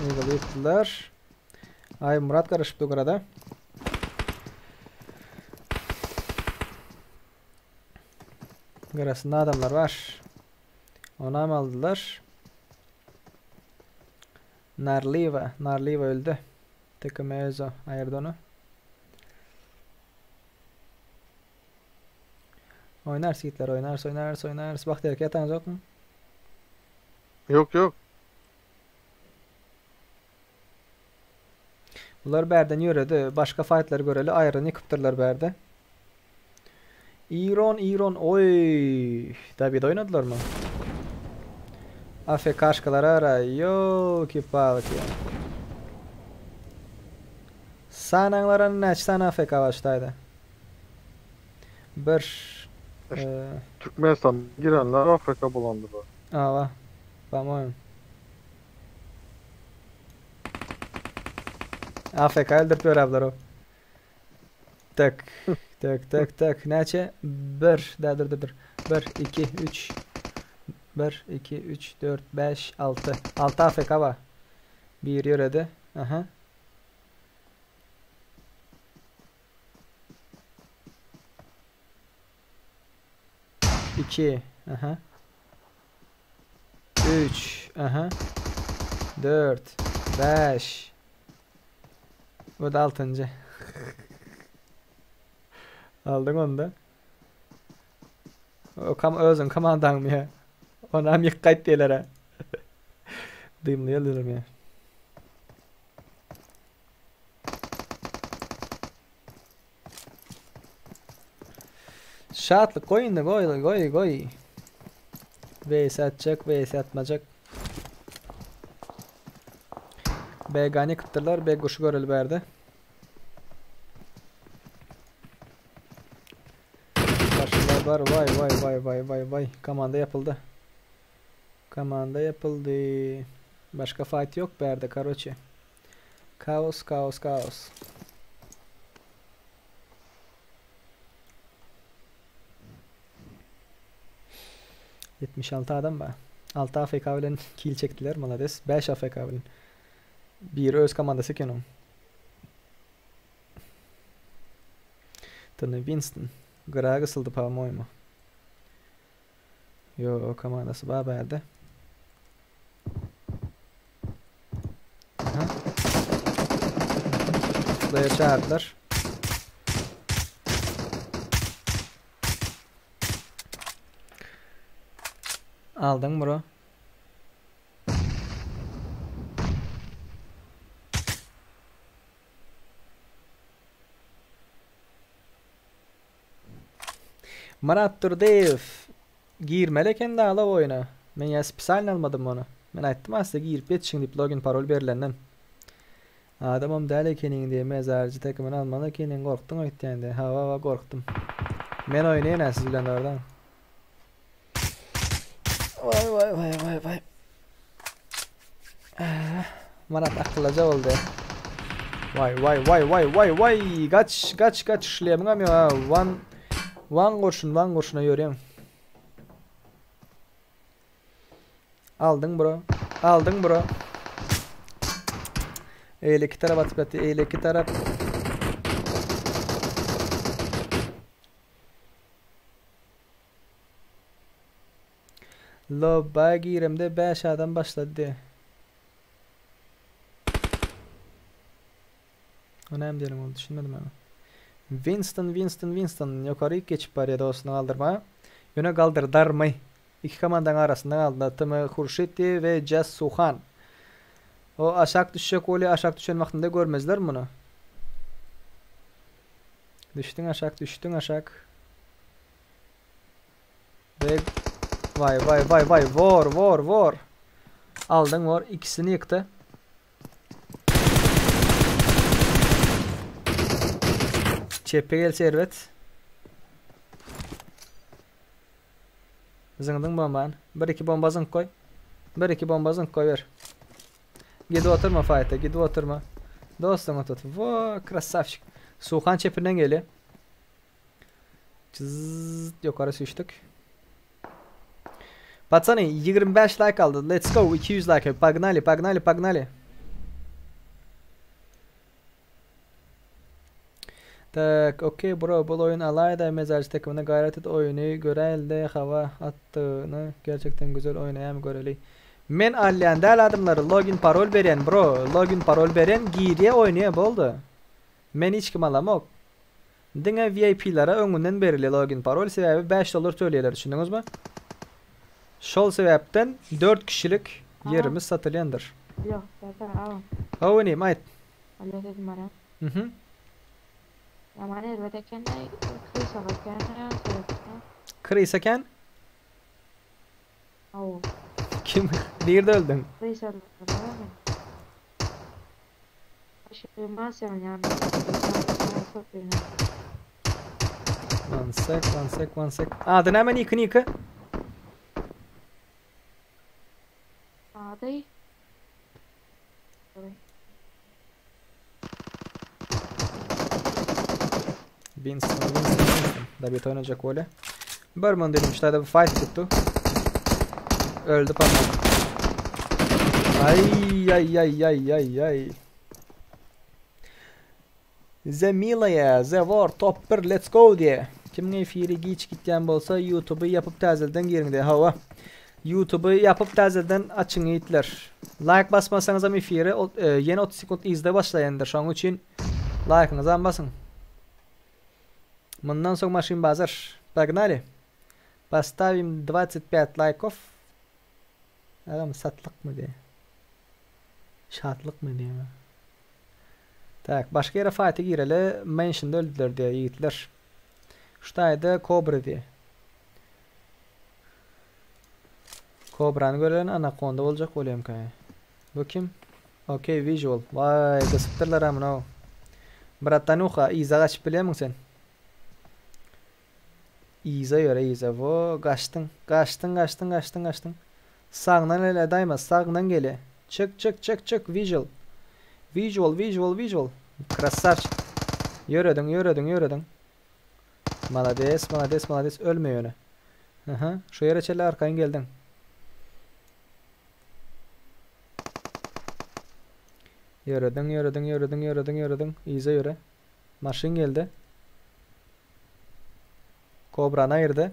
Eagle yıktılar. Ay Murat karışıp dur Garasında adamlar var. Ona mı aldılar? Narliva. Narliva öldü. Takım Ezo ayırdı onu. Oynars gitler oynars oynars oynars. Bak derken yatağınız yok mu? Yok yok. Bular bärden ýöredi. Başga fightlar göreli. Aýryny ýykypdyrlar bärde. İron, İron. Oy. David oynadylar mı? AFK-şkalar ara. Yoki palki. Sanaňlara näçe sany AFK başlaýdy? Bir e, Türkmenistan girenler Afrika bulandı bu. Ava. По-моему. AFK öldürip ýöräbler o. Tak. Tak tak tak. Näçe? 1. Da dur dur dur. 1 2 3 1 2 3 4 5 6. 6 AFK bar. Bir ýöredi. Aha. 2 aha. 3 aha. 4 5 Bu da 6. Aldyň onda. O kam özüň komandaňmy ýa? Onam ýyk gaýt diýler ha. Dymly ýeldiler ýa. Şatlyk goý indi goý goý goý. Vs atjak vs atmajak. BG-ni ýykypdyrlar. B guşy göreli bärde. Başlar bar. Vay vay vay vay vay vay. Komanda yapıldı. Komanda yapıldı. Başka fight yok bärde karoçe. Kaos kaos kaos. 76 adam bar. 6 AFK bilen kill çekdiler malades. 5 AFK bilen. Biri öz komandasy eken oň. Tony Winston. Gyra gysyldy po-moýmu. Ýo, komandasy bar bärde. Aha. Player çağırdılar. Aldyň bro. Myrat Durdyýew girmeli eken dala oýuna. Men ýa spesialny almadym ony. Men aýtdym a size girip ýetişiň diýip login parol berilenden. Adamam däl ekeniň diýe mezarjy takymyny almaly ekeniň gorkduň öýtýän diýe. Hawa hawa gorkdum. Men oýnaýan a siz bilen dogrudan. Waý waý waý waý waý. Marat akyllyja boldy. Vay vay vay vay vay vay. Kaç kaç kaç şlemiňem ýok ha. Wan Wan gurşun wan gurşuna ýörýäň. Aldyň bro. Aldyň bro. Eýleki tarap atyp ýatdy. Eýleki tarap. Lobba giremde 5 adam başlady. O näme diýelim ol düşünmedim men. Winston Winston Winston ýokaryk geçip barýar dostuny galdyrma. Ýöne galdyrdarmy? Iki komandaň arasynda galdy. TM Hurşiti we Jazz Suhan. O aşak düşjek bolýar, aşak düşen wagtynda görmezler muny. Düşdüň aşak, düşdüň aşak. Beg. Vay vay vay vay vor vor vor. Aldyň vor ikisini ýykdy. Çepe gelse erbet. Zyňdyň bombany. Bir iki bomba zyňk goý. Bir iki bomba zyňk goý ber. Gidip oturma fight'a, gidip oturma. Dostuňy tut. Vo, krasavçik. Suhan çepinden gelýär. Çyzzt ýokary süýşdük. Patsany 25 like aldy. Let's go 200 like. Pagnali, pagnali, pagnali. Tak, okey bro, bul oýun alaýda mezarçy takymyna gaýrat et oýuny göräýelde hawa atdygyny gerçekten güzel oýnaýamy göreli. Men alýan däl adamlary login parol berýän bro, login parol berýän girýä oýnaýa boldy. Men hiç kim alamok. Diňe VIP-lere öňünden berilýär login parol sebäbi 5 dollar töleýärler düşündiňizmi? Şol sebäpden 4 kişilik ýerimiz satylýandyr. Alo, Serdar agam. Hawa inim aýt. Alo sesim barýamy? Mhm. Ýaman erbet ekeni, krysa eken seretme. Krysa eken? Hawa. Kim? Nirde öldüň? Krysa öldüm. One sec, one sec, one sec. Ady näme Niki Niki? Ady? Winston, Winston, Winston. Dabit oynayacak böyle. Berman dedim işte bir fight tuttu. Öldü pardon. Ay ay ay ay ay ay. Zemilaya, Zevor, Top 1, let's go diye. Kim efiri giç gitýän bolsa YouTube'y ýapyp täzelden giriň diye. Hawa. YouTube'y ýapyp täzelden açyň ýigitler. Like basmasaňyz hem efiri e, ýene 30 sekund yzda başlaýandyr. Şonuň üçin like'yňyzy hem basyň. Mundan soň maşyn bazar. Погнали. Поставим 25 лайков. Agam satlykmy diye. Şatlykmy diye. Tak, başga ýere fight'e gireli. Mansion'da öldüler diye ýigitler. Şu taýda Cobra diye. Cobra'ny gören Anaconda boljak bolýam kaý. Bu kim? Okey, visual. Vay, gysypdyrlar amına. Bratanuha, iza gaçyp bilýärmiň sen? Iza ýöre iza. Wo, gaçdyň. Gaçdyň, gaçdyň, gaçdyň, gaçdyň. Sagdan ele daýma, sagdan gele. Çık, çık, çık, çık, visual. Visual, visual, visual. Krasavçik. Ýörediň, ýörediň, ýörediň. Malades, malades, malades. Ölme ýöne. Aha, şu ýere çenli arkaýyn geldiň. Ýörediň, ýörediň, ýörediň, ýörediň, ýörediň. Yza ýöre. Maşyn geldi. Kobrany aýyrdy.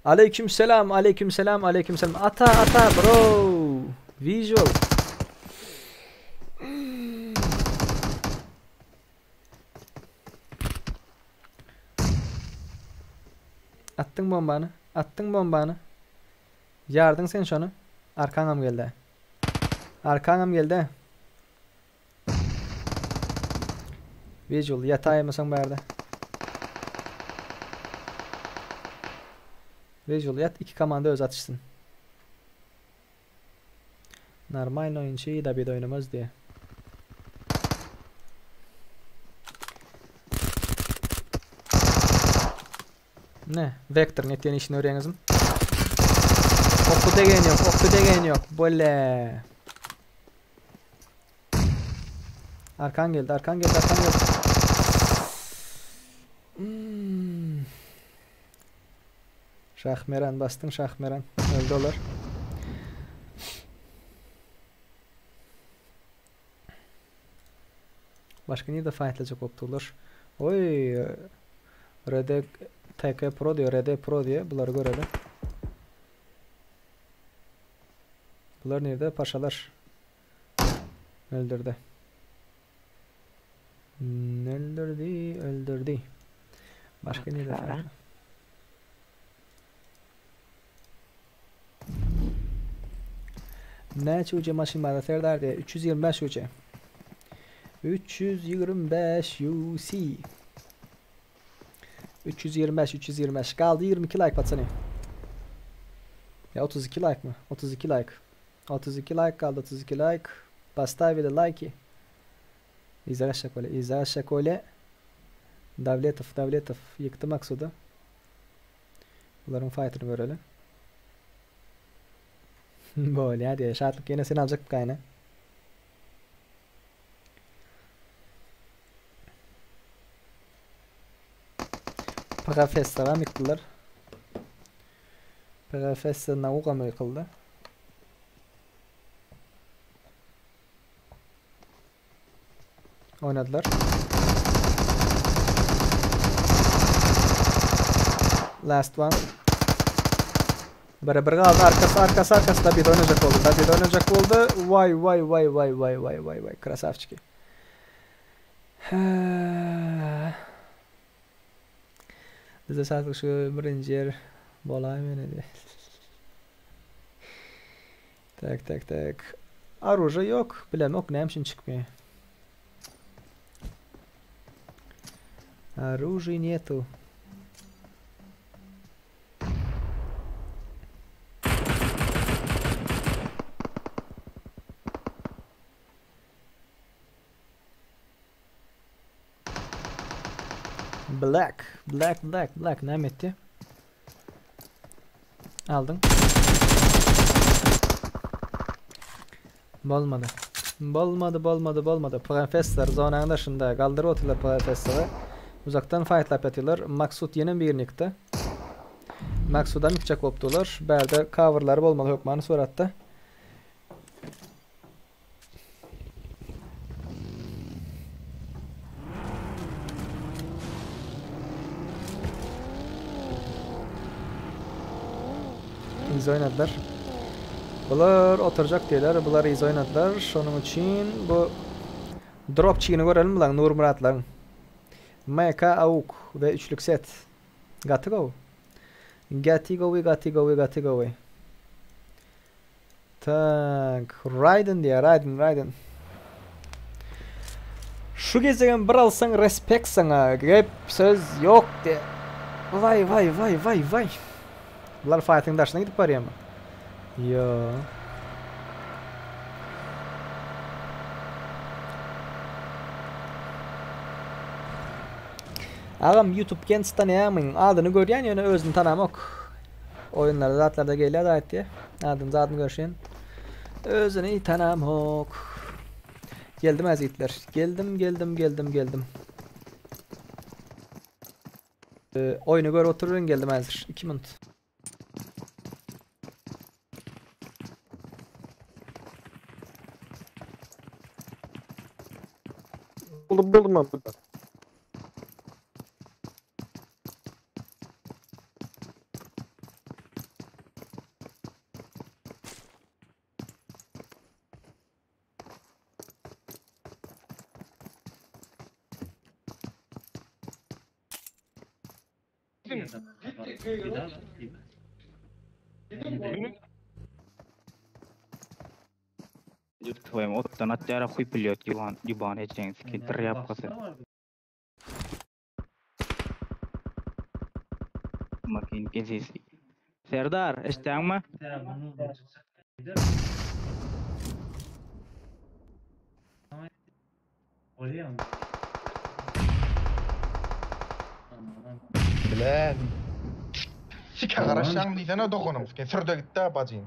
Aleyküm selam, aleyküm selam, aleyküm selam. Ata, ata, bro. Visual. Atdyň bombany. Atdyň bombany. Ýardyň sen şony. Arkaňam geldi. Arkaňam geldi. Visual ýataýmasaň bärde. Visual ýat iki komanda öz atyşsyn. Normalny oýunçy David oýnamaz diýe. Ne? Vektor netýän işini görýäňizmi? Oky degen ýok, oky degen ýok. Bole. Arkan geldi, arkan geldi, arkan geldi. Hmm. Şahmeran basdyň, Şahmeran. Öldü olar. Başga nirde fightlayacak bolup Oy. RD TK Pro diyor, RD Pro diye bulary görelim. Bular nerede? Paşalar. Öldürdü. Öldürdü, öldürdü. Başka nerede fight? Näçe uca maşyn bar Serdar diye? 325 uca. 325 UC. 325 325 kaldı 22 like patsana. Ya 32 like mı? 32 like. 32 like kaldı 32 like. Поставили лайки. Изра Şakole, Изра Şakole. Davletov, Davletov ýykdy Maksudy. Bularyň fighter'ını göreli. Bolýar diýe. Şatlyk ýene seni aljak gaýna. Professora ýykdylar. Professor nauka mı ýykyldy? Oynadylar. Last one. Bire bir galdy. Arkasy, arkasy, arkasy. David oynajak boldy. David oynajak boldy. Vay vay vay vay vay vay vay vay. Krasavçiki. Bize şatlyk şu birinji ýer bolaý meni diýe. Tak tak tak. Orужие ýok. Bilemok näme üçin çykmaýar. Оружия нету. Black, black, black, black. Näme etdi? Aldyň. Bolmady. Bolmady, bolmady, bolmady. Professor zonanyň daşynda galdyryp otyrlar professory. Uzakdan faýtlap ýatyrlar. Maksut ýene birini ýykdy. Maksudam ýykjak bolup durlar. Bärde coverlary bolmaly hökmany suratda. Yz oýnadylar. Bular oturjak diýler. Bular yz oýnadylar. Şonuň üçin bu dropçyny görelim bulaň Nurmyratlaryň. MK AUK we üçlük set. Gaty gowy. Gaty gowy, gaty gowy, gaty gowy. Tak, Raiden diýýär, Raiden, Raiden. Şu gezegem bir alsaň respekt saňa, gep söz ýok diýýär. Waý, waý, waý, waý, waý. Bular fightiň daşyna gidip barýarmy? Ýo. Agam YouTube genç tanaýarmyň? Adyny görýän ýöne özüni tanamok. Oýunlarda zatlarda gelýär aýtdy. Adyny zadyny görşün. Özüni tanamok. Geldim äzitler. Geldim, geldim, geldim, geldim. Ee, oyunu gör otururun geldim hazır. 2 minut. Buldum buldum ben burada. Tvoýum otdan atýara huý pilýot ýuwan ýuban ejeň sikin trýapkasy. Makin gezisi. Serdar, eşitýäňmi? Bilen. Sike garaşýaň diýsene doganym sikin sürde gitdä bajym.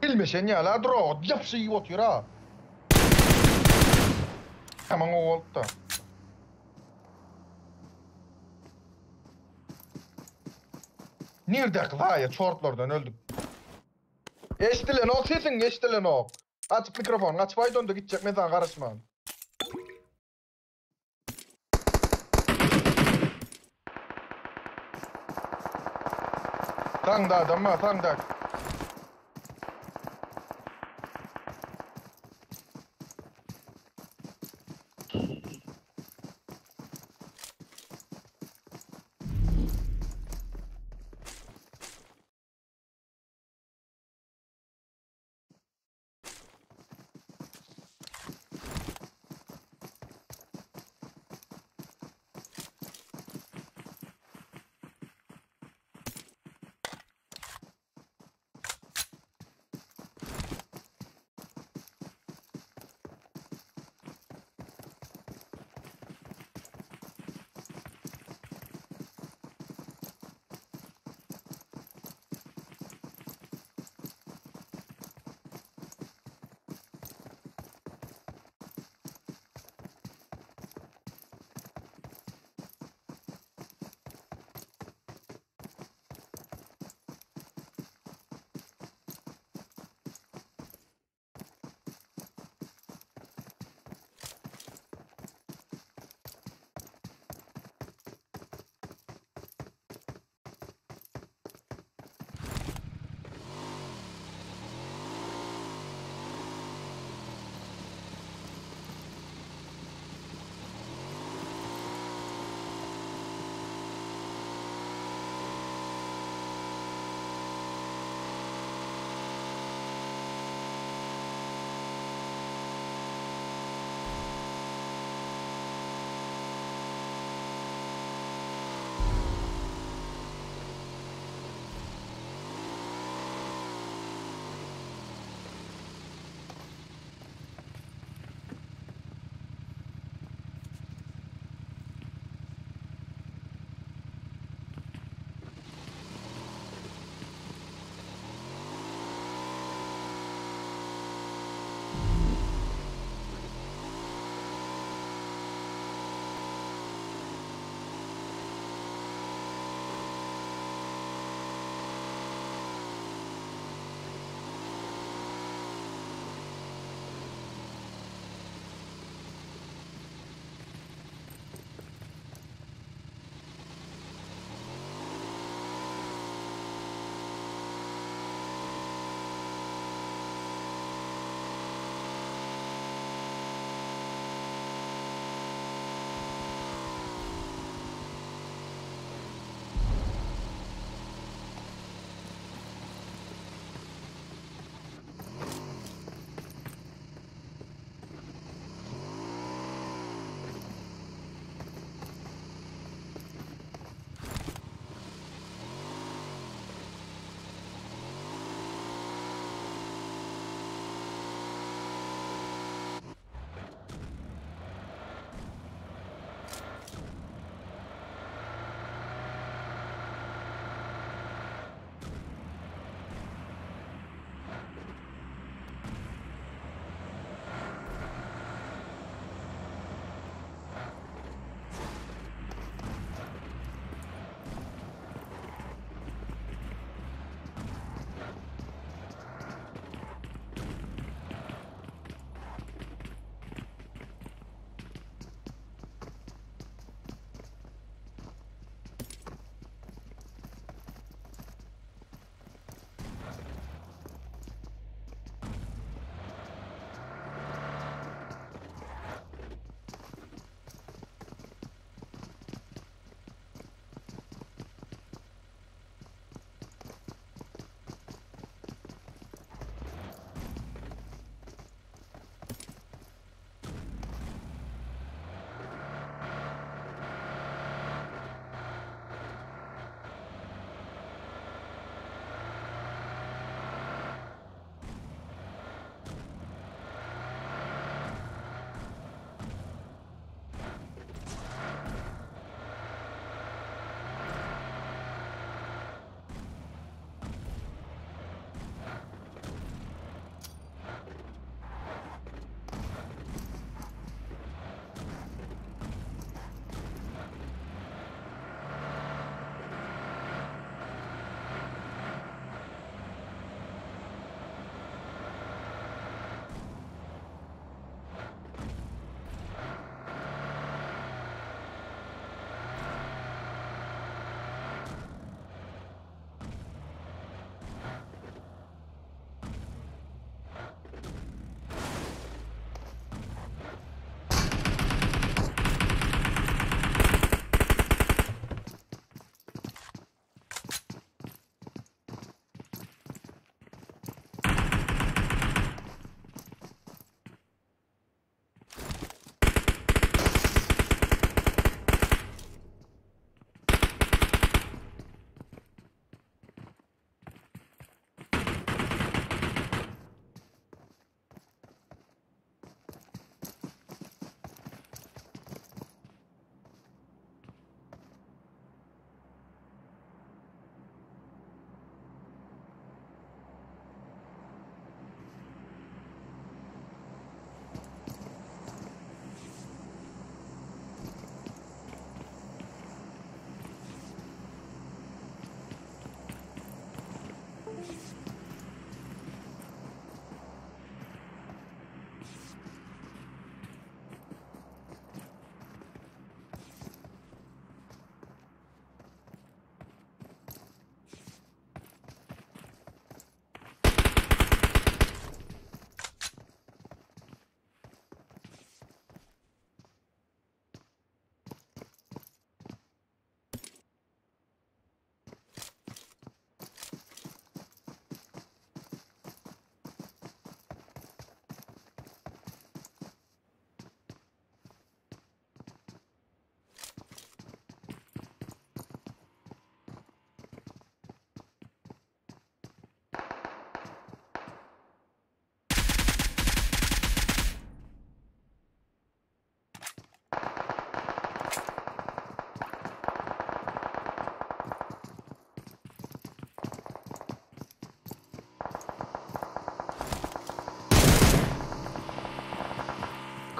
Bilmeşen ýaly droga ýapşy iýip otyr-a. Aman gowy bolupdy. Nirdäki zaýa çortlardan öldük. Eşdilenok sesiň eşdilenok. Açyk mikrofonyňy açyp aýt onda gitjek men saňa garaşman. Saňda adam bar saňda.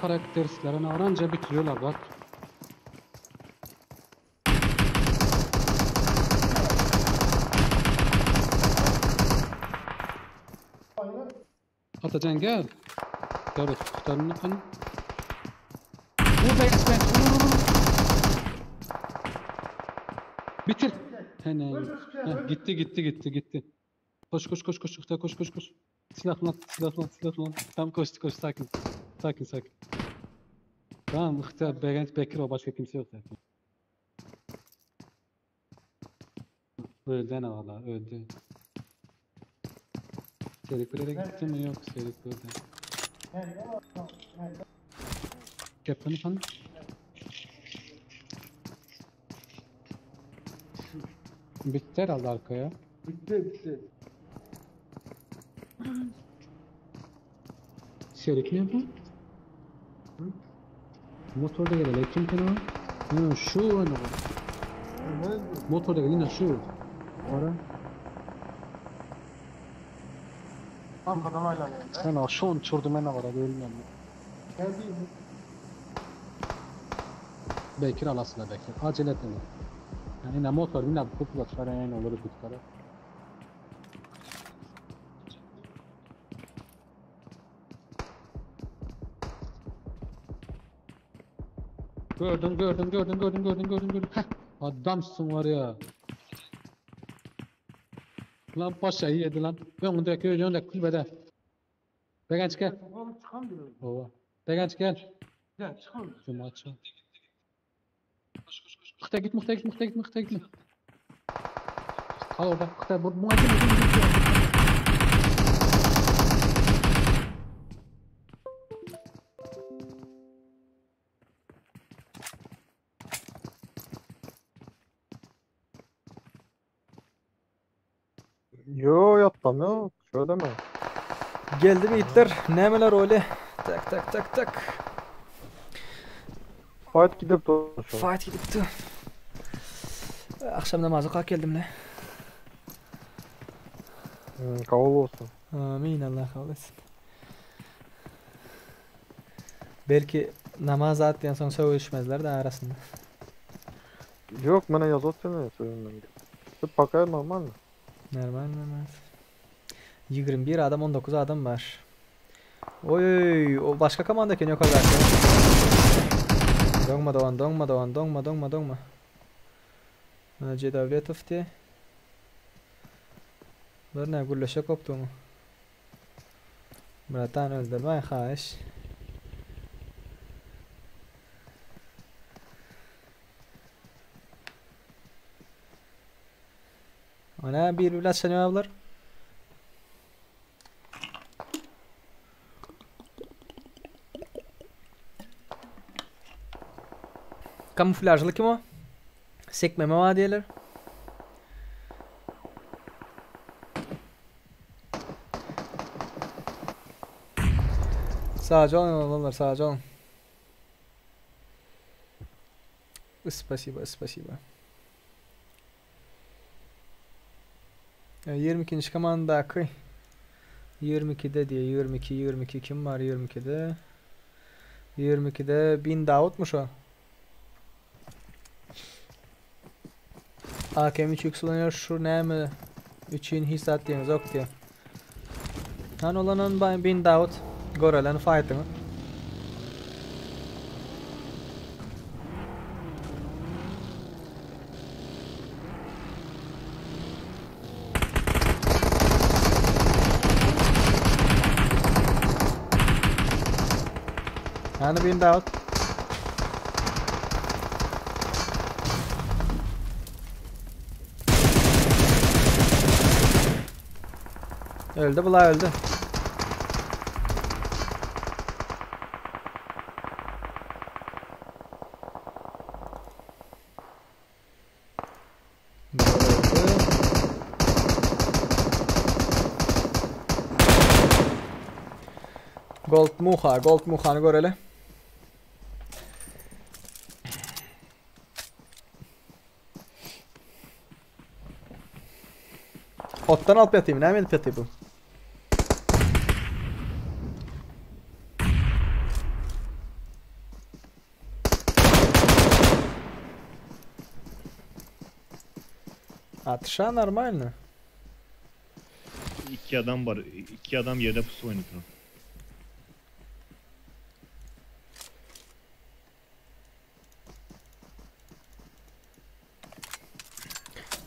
Karakteristler anca bitiriyorlar bak. Atacan gel. Gel kurtarın kan. Vur be geç ben. Vur vur vur. Bitir. Hene. Heh, gitti gitti gitti gitti. Koş koş koş koş koş koş koş. Silahlan silahlan silahlan. Tam koştu koş sakin. Sakin sakin. Tamam Ihtiyar Begenç Bekir o başka kimse yok zaten. Öldü ne valla öldü. Seliklere gitti mi? Yok seliklerde. Kaptanı falan. Bitti herhalde arkaya. Bitti bitti. Serik mi bu? Motorda gelen kim kenara? Hı, şu oyunu. Motorda gelen şu. Ora. Arkadan hala geldi. Sen şu uçurdum ben var ölmem. Geldi. Bekir alasına Bekir. Acele etme. Yani yine motor yine kupla çıkar yani olur kutulara. Gördüm gördüm gördüm gördüm gördüm gördüm gördüm. Heh, adamsın var ya. Lan paşayı yedi lan. Önündeki önündeki kulübede. Begenç gel. Oğlum çıkamıyor. Baba. Begenç gel. Gel çıkamıyor. Cuma çık. Muhta git muhta git muhta git muhta gitme. Kal orada. Muhta bu buna gitme gitme gitme. Yo yatmam yok. Şöyle mi? Geldi mi itler? Nämeler öyle? Tak tak tak tak. Fight gidip dur. Fight gidipdi. Akşam namazı kalk geldim le. Hmm, kabul olsun. Amin Allah kabul etsin. Belki namaz atlayan soň sögüşmezler de arasında. Yok bana yazı seni söyleyeyim. Пока normal mi? Normal normal. 21 adam 19 adam var. Oy o başka komanda eken yukarıda. Dogma dogan dogma dogan dogma dogma dogma. Cedavletov diye. Bir ne gürleşe koptu mu? Bratan öldürme haş. Ana bir bilen ablar. Kamuflajlı kim o? Sekmeme var diyorlar. Sağcı olun oğlanlar sağcı olun. Spasiba spasiba. 22. komandaki 22'de diye 22 22 kim var 22'de 22'de Bin Davutmuş o. AKM 3 kullanıyor şu ne mi? 3'ün hissat diye yok diye. Han olanın Bin Davut Gorelen fight'ını. Hani Bin Davut. Öldü bu la öldü. Gold Muha, Gold Muha'ny göreli. Otdan alıp yatayım, näme edip yatayım bu? Atşa normalny. İki adam var. İki adam yerde pusu oynatıyor.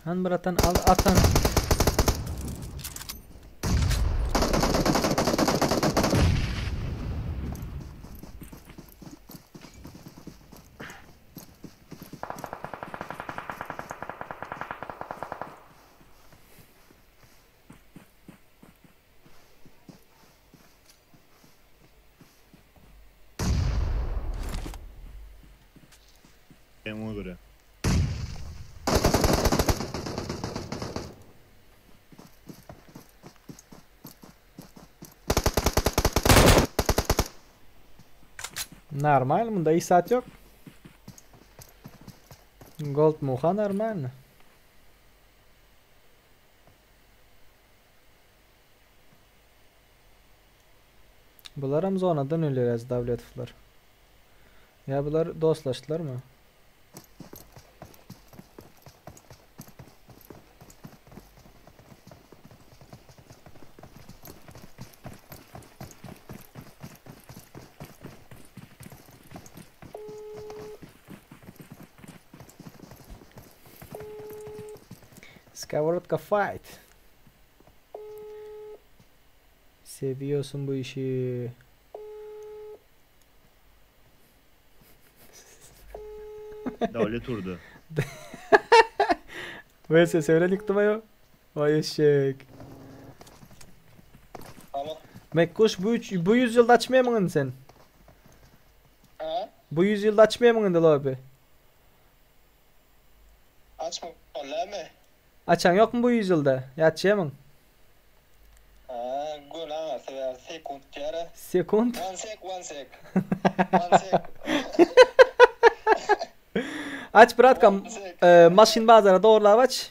Han bratan al atan. Ben ona göre. Normal bunda hiç saat yok. Gold muha normal. Bular hem zonadan ölüyor Davletovlar. Ya bular dostlaştılar mı? Skоворodka fight. Seviyorsun bu işi. Devlet urdu. VSS öğrendik yo. Vay eşek. Mekkuş bu üç, bu yüzyılda açmaya mı sen? Bu yüzyılda açmaya mı abi? Açma mi? Açan yok mu bu yüzyılda? Ya açıyor mu? Ha, gol sever sekund yara. Sekund? One sec, one sec. One sec. Aç bratkam. E, maşin bazara doğru aç.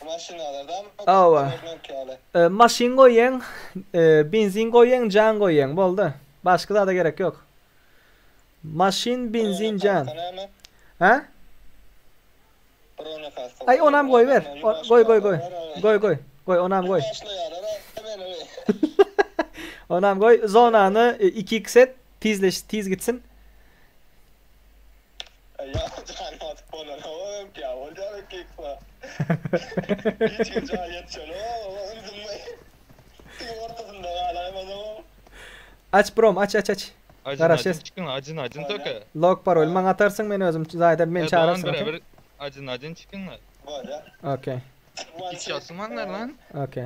Maşinalardan Ava. E, maşin koyun, e, benzin koyun, can koyun. Boldu. Başka da, da gerek yok. Maşin, benzin, can. Ha? Ay onam koy ver. O, koy koy koy. Koy koy. Koy onam koy. Onam koy. Zonanı 2x et. Tizleş, tiz gitsin. Ya can atıp ona oğlum ya olacak ki fa. Hiç güzel yetişiyor. Ortasında hala Aç brom aç aç aç. Acın Garaşes. acın çıkın acın acın toka. Log parol maňa atarsyň men özüm zaten men çağırırsın. Beraber acın acın çıkın lan. Okey. İki asmanlar lan. Okey.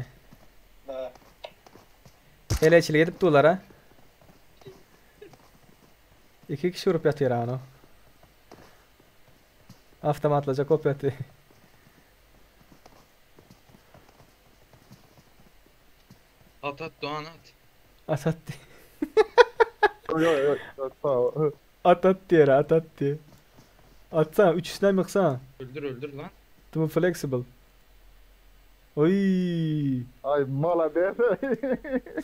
Heleçilik edip dular ha. İki kişi vurup yatıyor ha onu. Avtomatlaca kop yatıyor. At at Doğan at. At at diye. Yok yok yok. At at diye at at diye. Atsana üçüsünden mi yıksana? Öldür öldür lan. Too flexible. Oy. Ay mala be.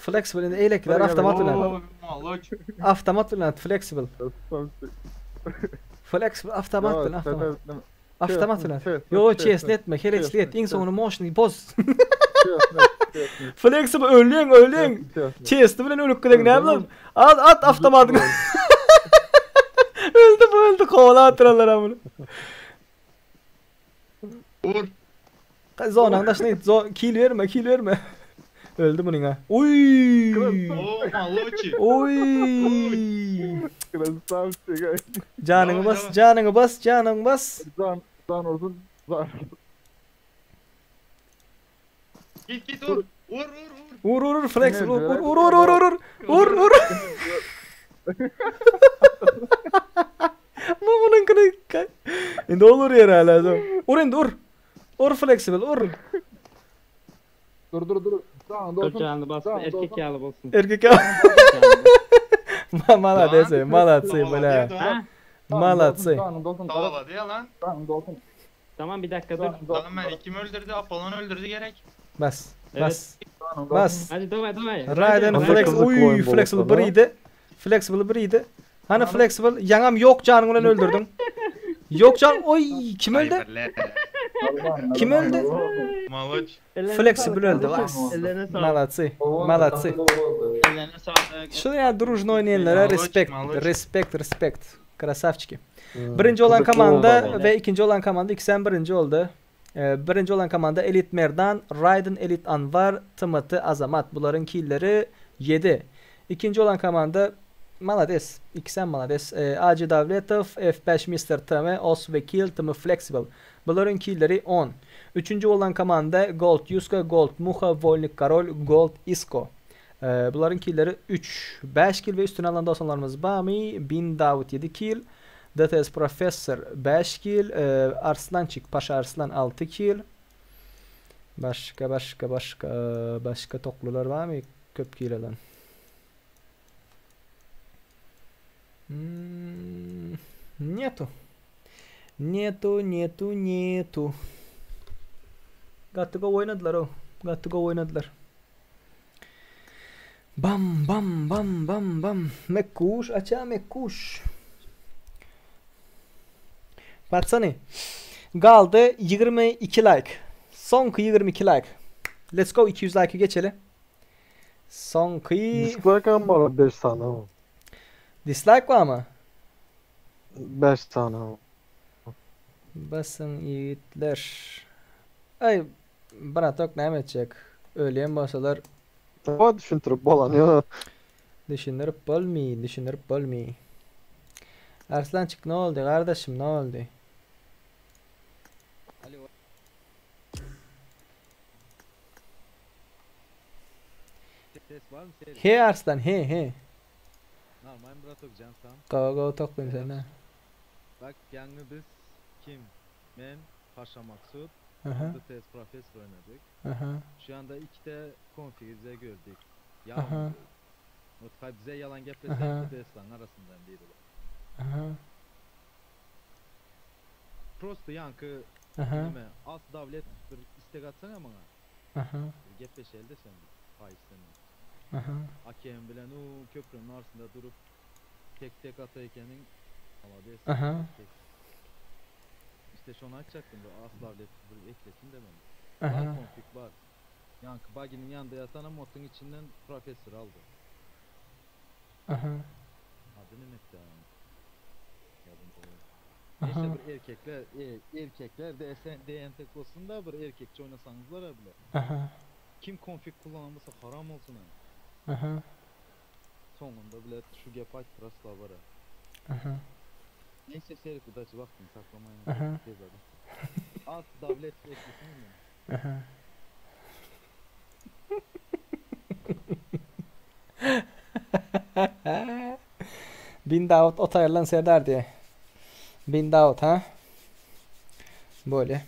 Flexible indi eýlekiler avtomat bilen. Avtomat bilen flexible. Flexible avtomat bilen avtomat. Avtomat bilen. Yo chestni etme, heleçli et. Iň soňuny moşny boz. Flexible ölüň ölüň. Chest'i bilen ölüp giden ne bileyim. At at avtomatyny. öldü bu öldü kovala atyralar amına. Vur. Zonaň daşyna git. Zo kill verme, kill verme. Öldü bunun ha. Oy! Oy! Canını bas, canını bas, canını bas. Can, can olsun, can. Git git vur. Vur vur vur. Vur vur vur flex vur vur vur vur vur vur vur vur. Bunun kını Indi olur yer hala. Vur indi vur. Vur flexible vur. Dur dur dur. Can Dur canlı bas. Erkek yağlı olsun. Erkek yağlı. Молодец, молодцы, бля. Молодцы. Tavaladı ya lan. Tamam bir dakika dur. Tamam ben kim öldürdü? Apollon öldürdü gerek. Bas. Bas. Bas. Hadi davay davay. Raiden flex uy flexible biriydi. Flexible biriydi. Hani flexible yanam yok canın bilen öldürdün. Yok can oy kim öldü? Kim öldü? Moloç. Flexible öldü. Malatsy. Malatsy. Şu ya drujno oynayanlara respekt, respekt, respekt. Krasavçiki. Birinci olan komanda ve ikinci olan komanda ikisi birinci oldu. Birinci olan komanda Elit Merdan, Raiden Elit Anvar, TMT Azamat. Bularyň killeri 7. Ikinci olan komanda Malades. Ikisem malades. AC Davletow, F5 Mister TM, Os Wekil, TM Flexible. Bularyň killeri 10. Üçünji bolan komanda Gold Yuska, Gold Muha, Wolnik Karol, Gold Isko. Bularyň killeri 3. 5 kil we üstüne alan dosanlarymyz bamy? Bin Dawut 7 kil, DTS Professor 5 kil, Arslançik, Paşa Arslan 6 kil. Başga, başga, başga, başga toklular barmy köp kil alan? Netu. Netu, netu, netu. Gaty gowy oýnadylar o. Gaty gowy oýnadylar. Bam bam bam bam bam. Mekkuş aça mekkuş. Patsany. Galdy 22 like. Soňky 22 like. Let's go 200 like geçeli. Soňky Dislike am bar 5 sany. Dislike barmy? 5 sany. Basyn ýigitler. Aý bratok näme etjek? Ölýän bolsalar. Hawa düşündirip bolany ýok. Düşündirip bolmy, düşündirip bolmy. Arslançyk ne oldy gardaşym ne oldy? Ses var mı Serik? He Arslan he he. Normal bratok can sam. Gowy gowy toklym sen-ä. Bak ýaňy biz kim? Men, Paşa Maksut, Aha. DTS Professor oynadyk. Aha. Şu anda ikide konfigi bize gördük. Aha. Yalan. Mutfay bize yalan geplese Aha. DTS'ların arasından biri. Aha. Prosto ýaňky Aha. nime as davlet bir istek atsana maňa. Aha. Bir gepleşeli de sen pay isteme. Aha. Akem bilen o köprünün arasında durup tek tek ataykenin malades. Aha. Tek. İşte şonu açacaktım bu as davlet bir eklesin de bana. Aha. Var konfig var. Yankı baginin yanında yatan modun içinden profesör aldı. Aha. Adı ne metti yani? Aha. Neyse bir erkekler, e, erkekler de SN DNT olsun da bir erkekçe oynasanızlar bile. Aha. Kim konfig kullanmasa haram olsun ha. Aha. Sonunda bile şu gap ayttıra var ha. Aha. Neyse Serik udaçı baktım saklamayın. Aha. Tez adam. At davlet eklesin mi? Aha. Bin Davut ot aýrylan serdar diýe. Bin Davut ha? Bolýa.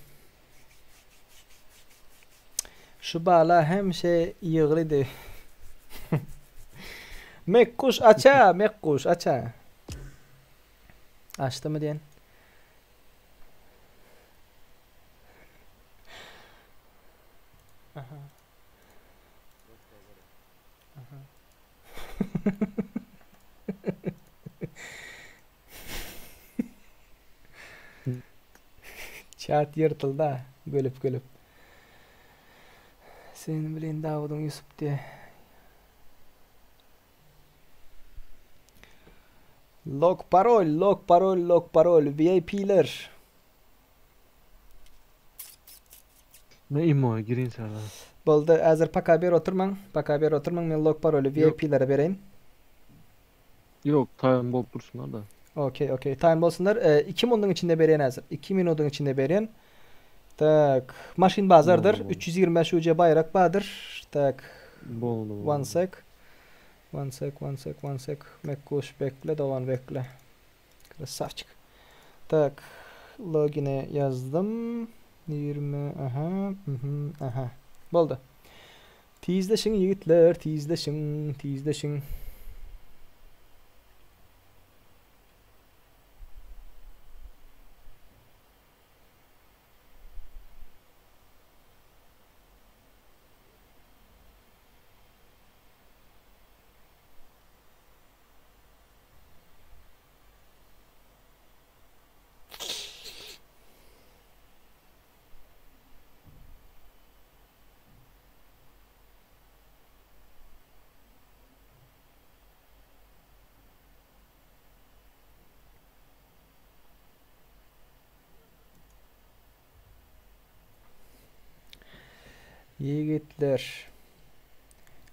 Şu bala hemişe ýygrydy. Mekkuş aça, Mekkuş aça. Açdymy diýen. Aha. Aha. Çat ýyrtylda gülüp gülüp. Sen bilen Dawudyň Ýusup diýe. Log parol, log parol, log parol, VIP-ler. Men imoya girin Serdar. Boldy, häzir paka ber oturmaň. Paka ber oturmaň, men log paroly VIP-lere bereýin. Ýok, taýyn bolup dursunlar da. Okey, okey. Taýyn bolsunlar. 2 minudyň içinde berýän häzir. 2 minudyň içinde berýän. Tak, maşyn bazardyr. 325 UC baýrak bardyr. Tak. Boldy, One boldy. sec. One sec, one sec, one sec. Mekkuş bekle, dogan bekle. Krasavçik. Tak, logine ýazdym. 20, aha, mhm, aha. Boldy. Tizleşiň ýigitler, tizleşiň, tizleşiň. Ýigitler.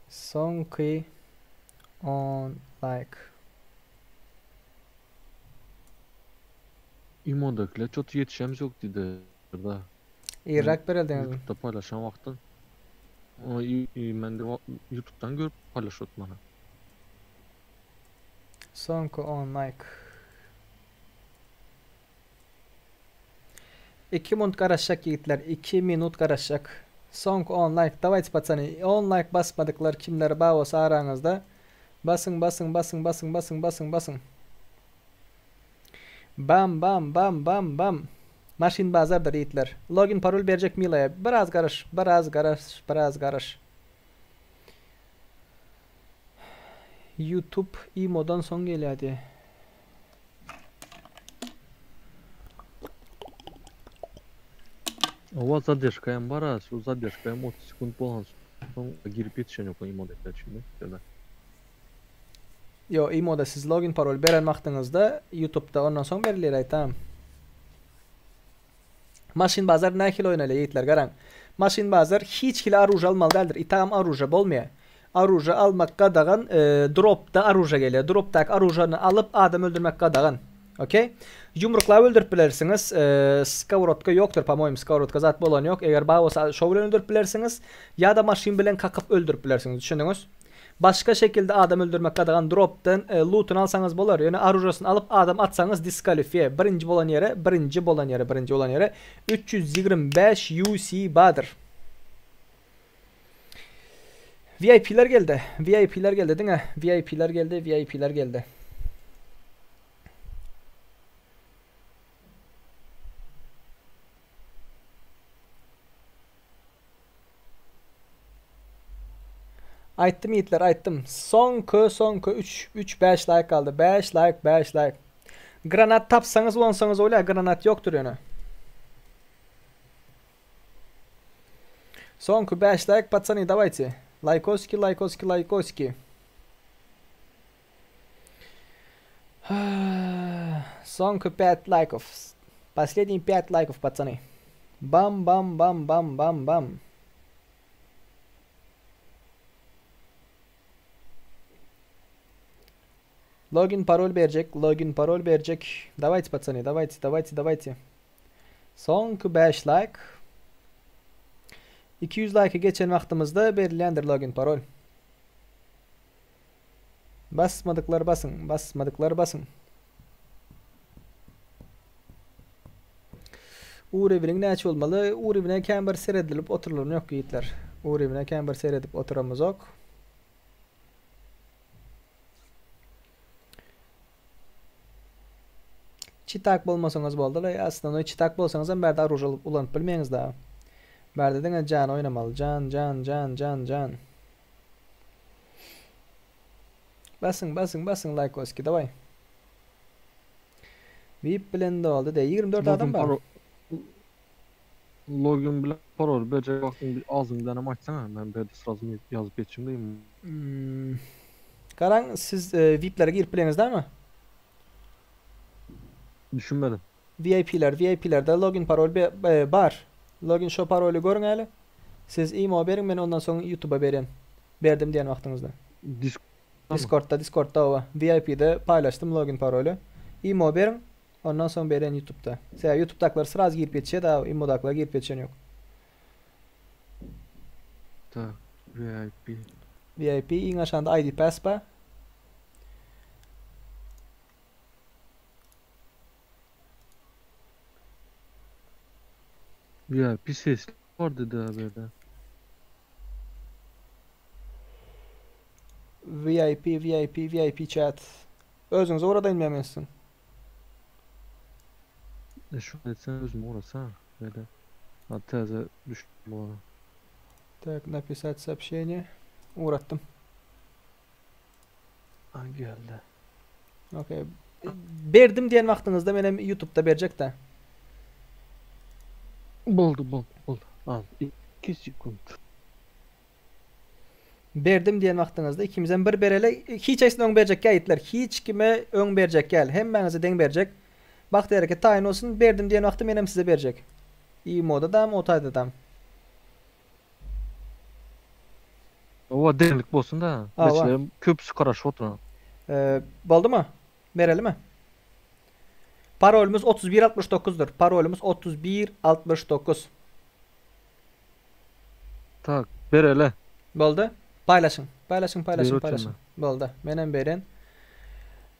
Soňky on like. Imodakiler çot ýetişemiz ýok diýdi da. Irräk bereldiňizmi? Ýutubda paýlaşan wagtym. Men de Ýutubdan görüp paýlaşyp mana. Soňky on like. 2 minut garaşjak ýigitler 2 minut garaşjak. Soňky on like dawayte patsany on like basmadyklar kimler bar bolsa araňyzda basyň basyň basyň basyň basyň basyň basyň. Bam bam bam bam bam. Maşyn bazardyr ýigitler. Login parol berjek Milaya. Biraz garaş, biraz garaş, biraz garaş. YouTube imodan soň gelýärdi. Owa zadержka hem bar ha, şu zadержka hem 30 sekund bolan soň girip ýetişen ýok imoda içinde. Şeýle. Yo imoda siz login parol beren wagtyňyzda YouTube'da ondan soň berilýär aýtam. Maşyn bazar nähili oýnalýar ýigitler garaň. Maşyn bazar hiç hili aruža almaly däldir. Itagam aruža bolmaýar. Aruža almak gadagan, e, dropda aruža gelýär. Dropdaky aružany alyp adam öldürmek gadagan. Okey. Ýumruklap öldürip bilersiňiz. E, skowrodka ýokdur, po-moýemu, skowrodka zat bolan ýok. Eger bar bolsa şo bilen öldürip bilersiňiz. Ýa-da maşyn bilen kakyp öldürip bilersiňiz. Düşündiňiz? Başga şekilde adam öldürmek gadagan dropdan e, lootuny alsaňyz bolar. Ýöne aružasyny alyp adam atsaňyz diskalifiýe. Birinji bolan ýere, birinji bolan ýere, birinji bolan ýere 325 UC bardyr. VIP'ler geldi. VIP'ler geldi diňe. VIP'ler geldi, VIP'ler geldi. Aýtdym ýigitler aýtdym. Soňky soňky 3 3 5 like galdy. 5 like 5 like. Granat tapsaňyz ulansaňyz bolýar, granat ýokdur ýöne. Soňky 5 like patsany dawajte. Lajkoski lajkoski lajkoski. Soňky 5 lajkow. Последний 5 lajkow patsany. Bam bam bam bam bam bam. Login parol berjek, login parol berjek. Dawajte patsany, dawajte, dawajte, dawajte. Soňky 5 like. 200 like geçen wagtymyzda berilýändir login parol. Basmadyklar basyň, basmadyklar basyň. Urewiniň näçe bolmaly? Urewine kän bir seredilip oturylan ýok ýigitler. Urewine kän bir seredip oturamyzok. Çitak bolmasaňyz boldy. Aslynda çitak bolsaňyz hem bärde oruž alyp ulanyp bilmeýäňiz daha. Bärde diňe jan oýnamaly. Jan, jan, jan, jan, jan. Basyň, basyň, basyň laýkoski, daway. VIP bilen doldy de 24 adam bar. Login bilen parol berjek wagtyň bir agzyň bilenem aýtsaňa, men berde srazu ýazyp geçjim diýim. Hmm. Garaň siz e, VIP'lere girip bileňiz dämi? Düşünmedim. VIP'ler, VIP'lerde login parol be, e, bar. Login şo paroly görüň äli. Siz imo beriň men ondan soň YouTube'a berýän. Berdim diýen wagtyňyzda. Discordda, Discordda oba. VIP'de paýlaşdym login paroly. Imo beriň, ondan soň berýän YouTube'da. Sebäbi YouTube'dakylar sraz girip ýetişýär, da imodakylar girip ýetişen ýok. Tak, VIP. VIP iň aşagynda ID pass bar. VIP sesli bar dedi ha berde. VIP, VIP, VIP chat. Özüňiz ugradaýyn men siziň. E şu etsen özüm ugrasa berde. Ha täze düşdüm bu. Tak, napisat сообщение. Ugratdym. Ha geldi. Okey. Berdim diýen wagtyňyzda menem YouTube'da berjek-de. Boldy, boldy, boldy. Al, 2 sekund. Berdim diýen wagtyňyzda ikimizem bir bereli. Hiç haýsyna öň berjek ýigitler. Hiç kime öň berjek gel. Hemmäňize deň berjek. Bagt hereket taýyn bolsun. Berdim diýen wagty menem size berjek. Imoda dam, o taýda dam. Owa deňlik bolsun da. Hawa. Meselem köpüsi garaşyp oturan. Ee, boldumy? Berelimi? Parolymyz 3169 dyr. Parolymyz 3169. Tak, bereli. Boldy. Paýlaşyň. Paýlaşyň, paýlaşyň, Ber paýlaşyň. oturma. Boldy. Menem beren.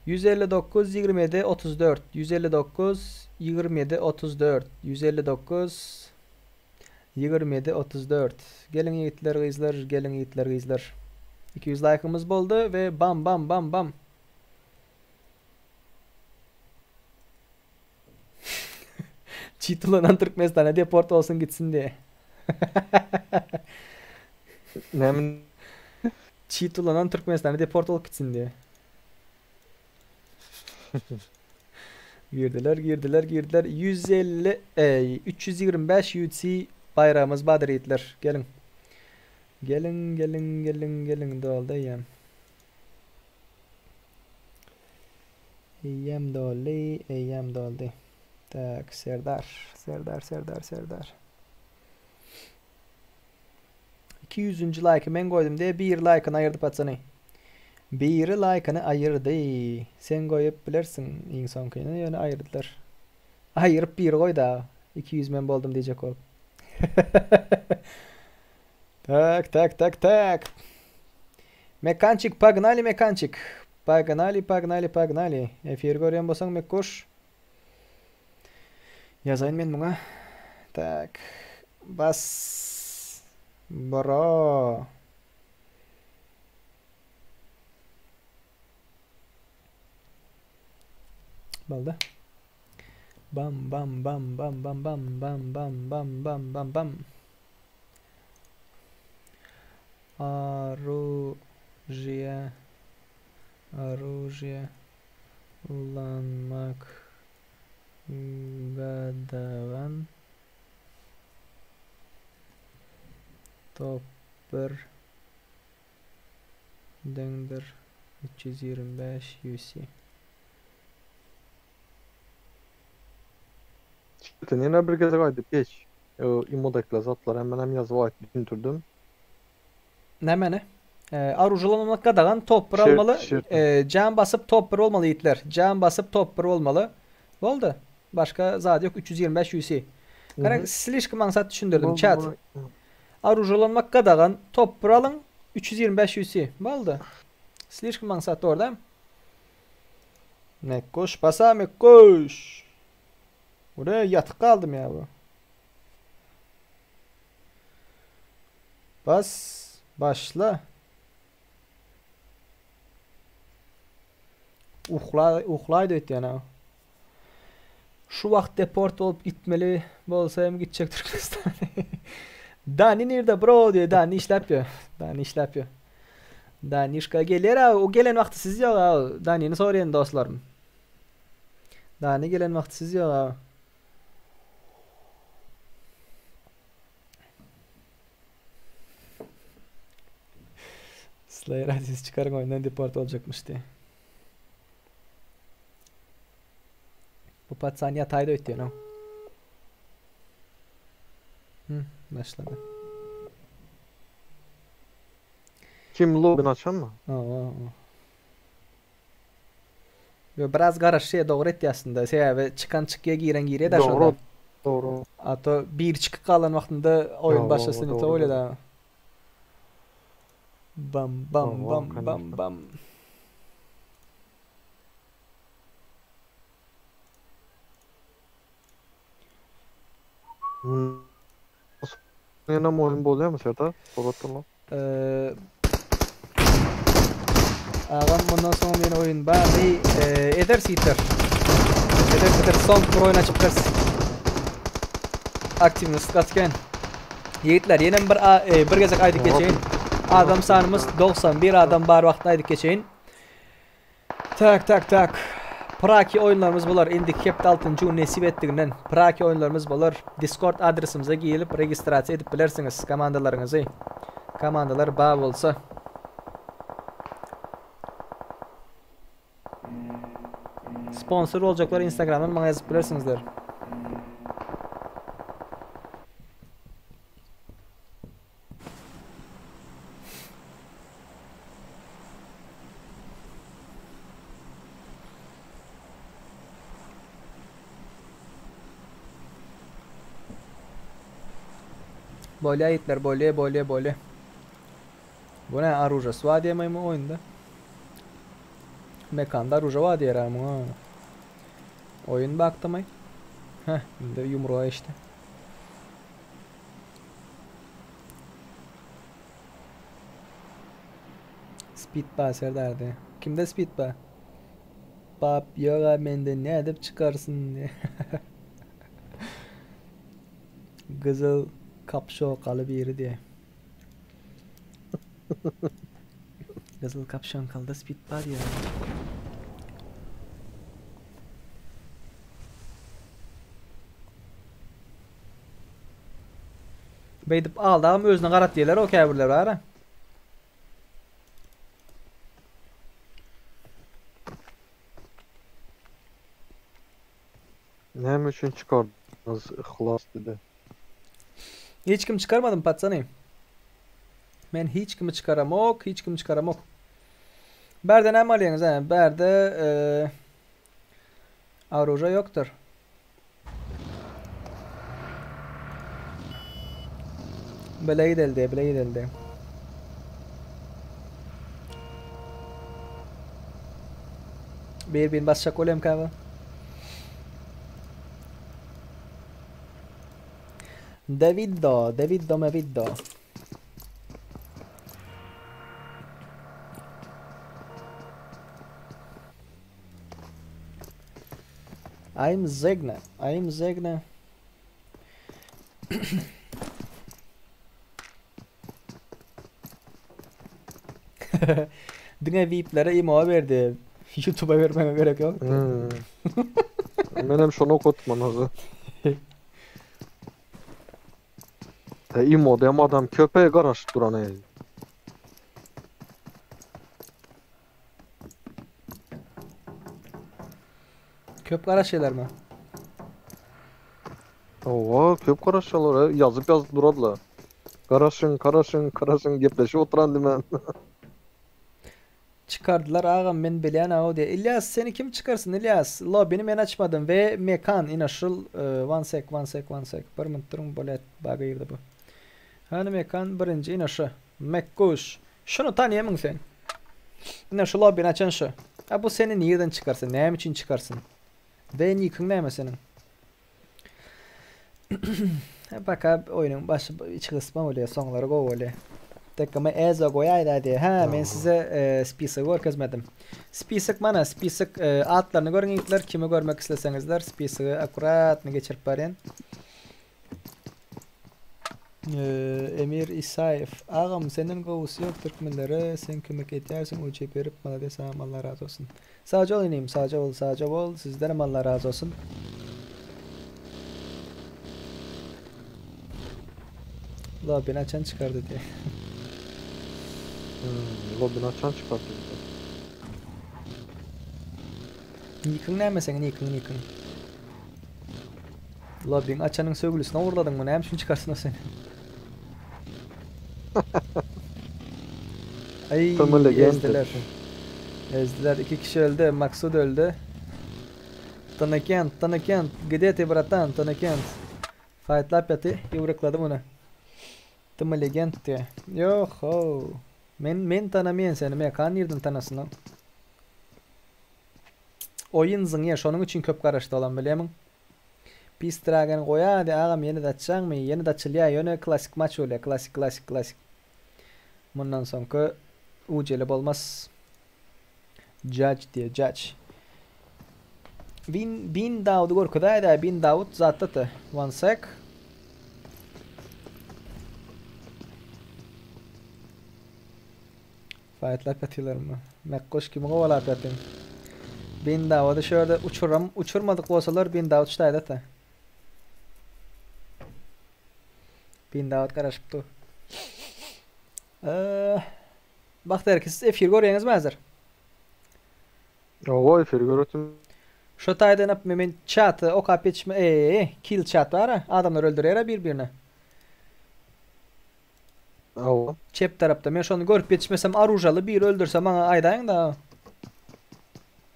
159 27 34 159 27 34 159 27 34 Geliň ýigitler gyzlar geliň ýigitler gyzlar 200 laýkymyz boldy we bam bam bam bam Çit ulanan Türkmenistana deport bolsun gitsin diye. Näme? Çit ulanan Türkmenistana deport bolup gitsin diye. Girdiler, girdiler, girdiler. 150, ey, 325 UC baýragymyz bardyr ýigitler. Geliň. Geliň, geliň, geliň, geliň. Doldy eýýäm. Eýýäm doldy, eýýäm doldy. Tak, Serdar, Serdar, Serdar, Serdar. 200-nji laýky men goýdum diýe biri laýkyny aýyrdy patsany. Biri laýkyny aýyrdy. Sen goýup bilersiň iň soňkyny ýöne aýyrdylar. Aýyryp biri goýdy aga. 200 men boldum diýjek bolup. Tak tak tak tak. Mekançik pagnali mekançik. Pagnali pagnali pagnali. Efir görýän bolsaň Mekguş. Ýazaýyn men muňa. Tak. Bas. Bro. Boldy. Bam bam bam bam bam bam bam bam bam bam bam bam. Orужие. Orужие. Ulanmak gadagan. Top bir deňdir 325 UC. Çetin ýene bir gezek aýdyp geç. O imodakla zatlar hem menem ýazyp aýdyp düşündirdim. Nämeni? Ee, Arujalanmak gadagan top bir Şert, almaly. şert. Ee, jam basyp top bir bolmaly ýigitler. Jam basyp top bir bolmaly. Boldy. Başga zat ýok 325 UC. Gara slişkom aňsat düşündirdim Boldy, chat. boldy. Arujalanmak gadagan top bir alyň 325 UC. Boldy. Slişkom aňsat dogry Mekkuş basa Mekkuş. Buraya ýatyk galdym ýa bu. Bas başla. Uhla uhlaýdy öýtýän ha. Şu wagt deport bolup gitmeli bolsa hem gitjek Türkmenistana. Dani nirde bro diýýär. Dani işläp ýör. Dani işläp ýör. Danişka gelýär ha. O gelen wagty siz ýok ha. Danini soraýan dostlarym. Dani gelen wagty siz ýok ha. Slayer Aziz çykaryň oýundan deport boljakmyş diýe. Bu patsan ýataýdy öýtýän o. Hı, başlady. Kim lobbyny açanmy? Hawa. Yo biraz garaşýa dogry etdi aslynda. Sebäbi çykan çykýa giren girýä da şonda. Dogry. Dogry. A to bir çykyp galan wagtynda oýun Hawa, başlasyn dogry, ýa bolýa dogry. da. Bam bam Hawa, bam bam конечно. bam. Hmm. Ýene oýun bolýarmy Serdar? Soratdylar. Ee, agam bundan soň ýene oýun barmy? Ee, eder ýigitler. Eder eder son bir oýun açyp bileris. Aktiwnyst gaty kän. Ýigitler ýene bir e, bir gezek aýdyp geçeýin. Adam sanymyz 91 adam bar wagtynda aýdyp geçeýin. Tak tak tak. Praki oýunlarymyz bolar. Indiki hepde 6-njy gün nesip etdiginden Praki oýunlarymyz bolar. Discord adresimize girip registrasiýa edip bilersiňiz komandalaryňyzy. Komandalar bar bolsa. Sponsor boljaklar Instagramdan maňa ýazyp bilersiňizler. Bolýa ýigitler bolýa bolýa bolýa. Bu ne aružasy bar diýemeymi oýunda. Mekanda aruža bar diýer ha muňa. Oýun bakdymay. Heh, indi ýumruga geçdi. Speed bar serdar diýe. Kimde speed bar? Bap ýoga mende nädip çykarsyn diýe. Gyzyl kapşokaly biri diýe. Gyzyl kapşonkalyda speed bar diýe. Beýdip aldagam özüne garat diýerler o käbirler bara. Näme üçin çykardyňyz Yhlas dedi. Hiç kim çykarmadym patsany. Men hiç kimi çykaramok, hiç kimi çykaramok. Bärde näme alýaňyz hä? Bärde Aruja ýokdur. Bile gideldi, bile gideldi. Bir bin basjak bolýam käbir. Davido, Davido Mavido. I'm Zegna. I'm Zegna. Diňe VIP-lere imo berdi. YouTube'a bermege gerek ýok. Hmm. Menem şony okatman hozir. E imo dem adam köpe garaşyp duran ey. Köp garaşýarlarmy? Hawa, köp garaşýarlar, ýazyp ýazyp duradylar. Garaşyň, garaşyň, garaşyň gepleşip oturan diýmän. Çykardylar agam men bilýän aw diýe. Ilýas seni kim çykarsyn Ilýas? Lobini men açmadym we Mekan ine şul one sek one sek one sek bir minut duruň bolýat baga girdi bu. Hany Mekan birinji ine şu. Mekguş. Şuny tanýamyň sen? Ine şu lobbini açan şu. A bu seni nirden çykarsyn? Näme üçin çykarsyn? We nikiň näme seniň? Baka oýnuň başy içi gysma bolýar, soňlary gowy bolýar. Tekeme Ezo goýaýda diýe. Hä, men size e, spisok görkezmedim. Spisok mana, spisok e, atlaryny görüň ýigitler, kimi görmek isleseňizler spisogy akkuratny geçirip barýan. Emir Isaýew agam senden gowusy ýok türkmenlere sen kömek edýärsiň uçy berip malades agam Allah razy bolsun. Sagja bol inim sagja bol sagja bol sizdenem Allah razy bolsun. Lobbyny açan çykardy diýe. Hmm, lobbyny açan çykardy diýe. Nikiň näme seň nikiň nikiň. Lobbyň açanyň söwlüsini ogurladyňmy? Näme üçin çykarsyn o seni? Ay ezdiler. Ezdiler. İki kişi öldü. Maksud öldü. Tanakent, Tanakent. Где ты, братан? Tanakent. Fightlap ýaty. Ýumrukladım ony. Tymy legend diýe. Ýok, ho. Men men tanamaýan seni. Mekan nirden tanasyn o? Oýun zyňýa şonuň üçin köp garaşdy olam bilýämiň. Pis dragon goýady agam ýene-de açjaňmy ýene-de açylýa ýöne klasik maç bolýa klasik klasik klasik mundan soňky ujeli bolmaz judge diýe judge Bin bin Dawudy görkezäýdä bin Dawut zatda one sec. Faýtlap ýatylarmy? Mekgoş kimi kowalap ýatyň? Bin Dawudy şu ýerde uçuram, uçurmadyk bolsalar Bin Dawut ştaýda-da. Bin Dawut garaşyp dur. Eee, Bagtyýar eke siz efir görýäňizmi häzir? Hawa efir göresim. Şo taýdan ap men çaty okap ýetişme eee kill çat bar-a adamlar öldürýär-ä bir-birine. Hawa. Çep tarapda. Men şony görüp ýetişmesem aružaly biri öldürse maňa aýdaýyň-da.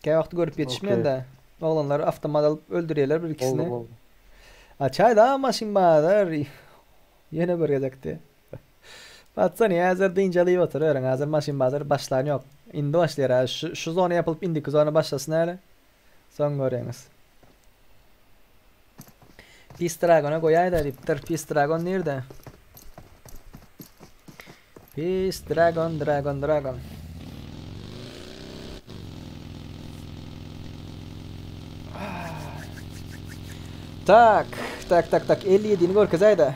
Käwagt görüp ýetişmeýän-de. Oglanlar awtomat alyp öldürýärler bir ikisini. Boldy boldy. Açaýda maşyn bazar. Ýene bir gezek diýe. Patsan häzir dynç alyp oturyň. Häzir maşyn bazar başlan ýok. Indi başlaýar. Häzir şu, şu zona ýapylyp indiki zona başlasyn häli. Soň görýäňiz. Pis Dragon'a goýaýda diýipdir. Pis Dragon nirde? Pis Dragon, Dragon, Dragon. Tak, tak, tak, tak. 57-ni görkezäýdä.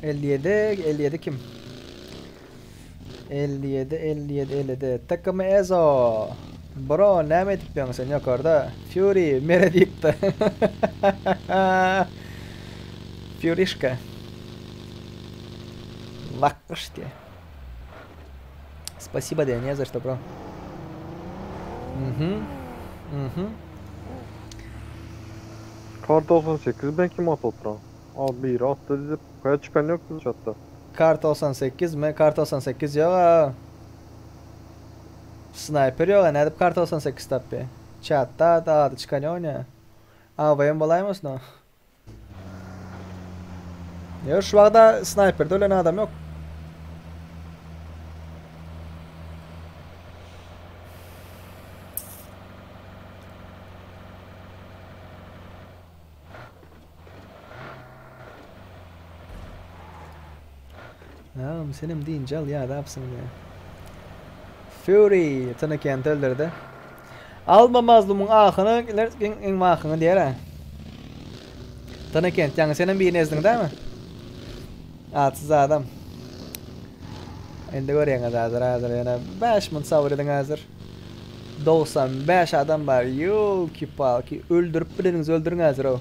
57, 57 kim? 57, 57, 57. Takım Ezo. Bro, näme edip ýöňüň sen ýokarda? Fury, mere diýipdi. Furyşka. Lakgyş diýe. Spasibo diýe, не за что, bro. Mhm. Mhm. Kar 98 ben kim atyp oturan? Al biri atdy diýip, kaýa çykan ýok biz çatda. Kar 98 mi? Kar 98 ýok a. Sniper ýok a, nädip kar 98 tapýa? Çatda da ady çykan ýok ne? AWM bolaýmasyn o? Ýok, şu wagta snayperde ölen adam ýok. Tamam senem deyince al ya ne yapsın ya. Fury Tını öldürdü. Alma mazlumun ahını, iler in mahını diýer ha. Tını kent ýaňy senem birini ezdiň dämi? Atsyz adam. Indi görýäňiz hazır hazır ýene 5 minut sabyr ediň hazır. 95 adam bar. Ýolki palki öldürip bileniňizi öldüriň hazır o.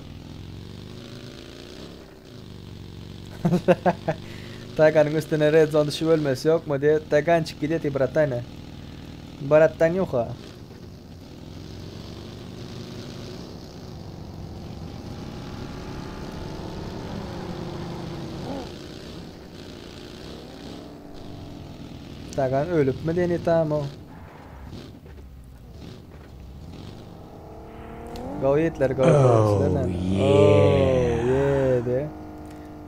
Taganyň üstüne red zone düşüp ölmesi yok mu diye. Tagançık gidiyor ti bratana. Bratanyuha. Tagan ölüp mü deni tam o. Go yiğitler go. Oh, Oh yeah diye.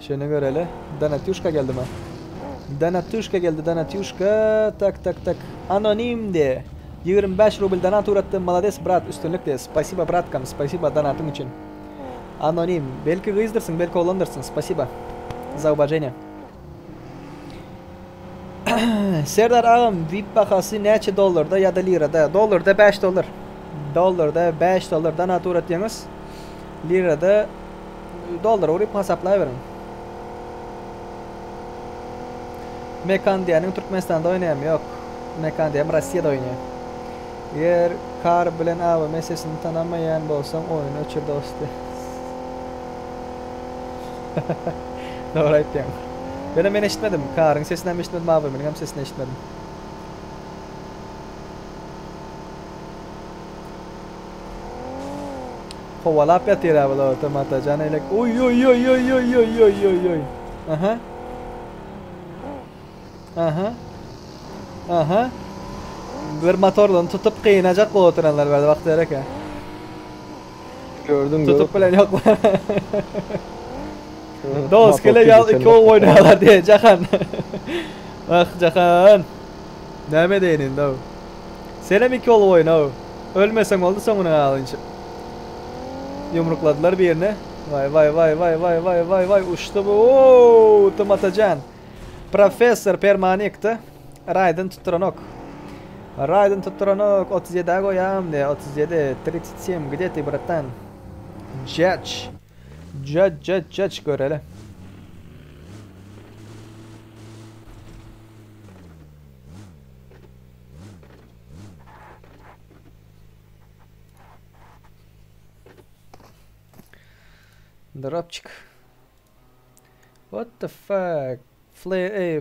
Şunu göreli. Danatüşka geldi mi? Danatüşka geldi Danatüşka. Tak tak tak. Anonim de. 25 rubl donat uğrattı. Молодец брат. Üstünlük de. Спасибо браткам. Спасибо donatın için. Anonim. Belki gyzdyrsyn, belki oglandyrsyn. Спасибо. За уважение. Serdar agam VIP bahasy näçe dollarda ýa-da lirada? Dollarda 5 dollar. Dollarda 5 dollar donat uğratýaňyz. Lirada dollar uryp hasaplaýberiň. Mekan diýeniň Türkmenistanda oýnaýamy? Ýok. Mekan diýen Rossiýada oýnaýar. Eger kar bilen AWM sesini tanamaýan bolsaň oýuny öçür dosty. Dogry aýtýaň. Ýöne men eşitmedim. Karyň sesini hem eşitmedim, AWM-niň hem sesini eşitmedim. Kowalap ýatyr ha bular otomata jan elek. Oý oý oý oý oý oý oý oý oý. Aha. Aha. Aha. Bir motordan tutup gynajak bolup oturanlar bardy Bagtyýar aka. Gördüm Tutup gördüm. bilen ýoklar. Dos Motor kele ýal tüýseni iki ow oýnaýarlar diýe Jahan. Ah Jahan. Näme edeýin indi ow. Senem iki bolup oýna ow. Ölmeseň boldy soňuna galynça. Ýumrukladylar birini. Waý waý waý waý waý waý waý waý uçdy bu. Ow Tumatajan. Professor permany ýykdy. Raýden tutduranok. Raýden tutduranok. 37-ä goýam diýe. 37, 37, gde ty bratan? Judge. Judge, judge, judge göreli. Dropçik. What the fuck? Flare ey,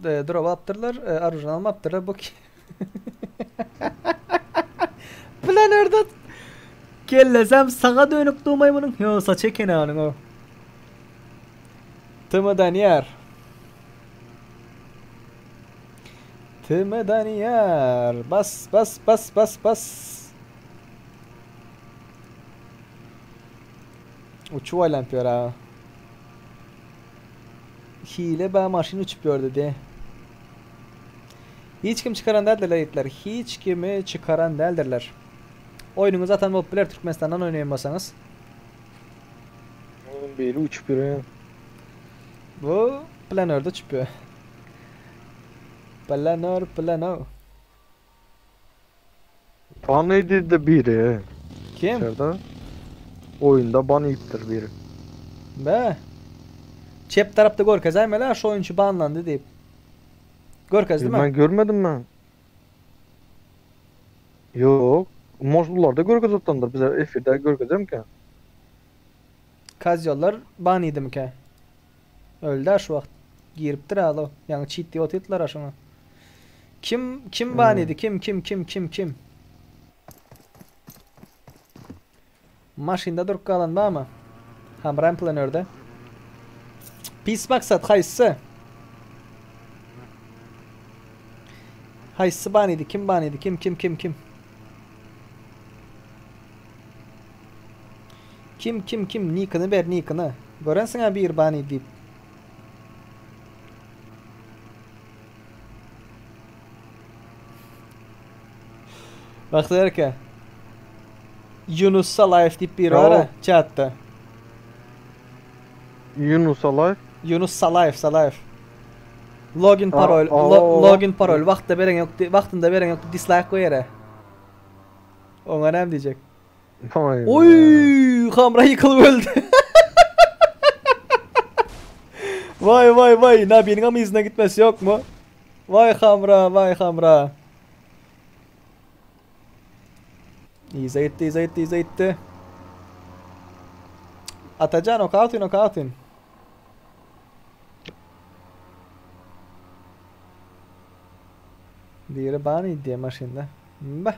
e, drop alypdyrlar, e, arujany almapdyrlar bu ki. Planerde kellesem saga dönük durmaý munuň. Ýo, saçy eken onuň o. Tm Daniyar. Tm Daniyar. Bas bas bas bas bas. Uçup aýlanyp ýör ha. Hile ba maşyn uçup ýördi de. Hiç kim çykaran däldirler ýigitler. Hiç kimi çykaran däldirler. Oýnuňyzy atan bolup biler Türkmenistandan oýnaýan bolsaňyz. Onuň biri uçup ýören. Bu planörde uçup ýör. Planör plano. Ban edildi biri. Kim? Içeride. Oýunda ban iýipdir biri. Be. Çep tarapda görkezäýmeli şu oýunçy banlandy diýip. Görkezdimi? Men görmedim men. Ýok. Может bularda görkezipdir bize efirde görkezemkä? Kazyollar ban iýdimikä? Öldä şu wagt. Giripdir alo. Ýaňy çit diýip otyrdylar şoňa. Kim kim ban iýdi? Kim kim kim kim kim? Maşynda durup galan barmy? Hamran planörde. Pis maksat haýsy? Haýsy ban iýdi? Kim ban iýdi? Kim kim kim kim? Kim kim kim nikini ber nikini. Görensiň-ä bir bani diýip. Bagtyýar eke. Yunus Salaýew diýip biri bar-a çatda. Yunus Salaýew? Yunus Salaýew, Salaýew. Login parol, login parol wagtda beren ýok, wagtynda beren ýok dislike goýar-a. Oňa näme diýjek? Oý, Hamra ýykylyp öldi. Vay vay vay, Nabiniň am yzyna gitmesi ýokmy? Vay Hamra, vay Hamra. Yza gitdi, yza gitdi, yza gitdi. Atajan okatyn, okatyn. Biri bany diýe maşynda. Bah.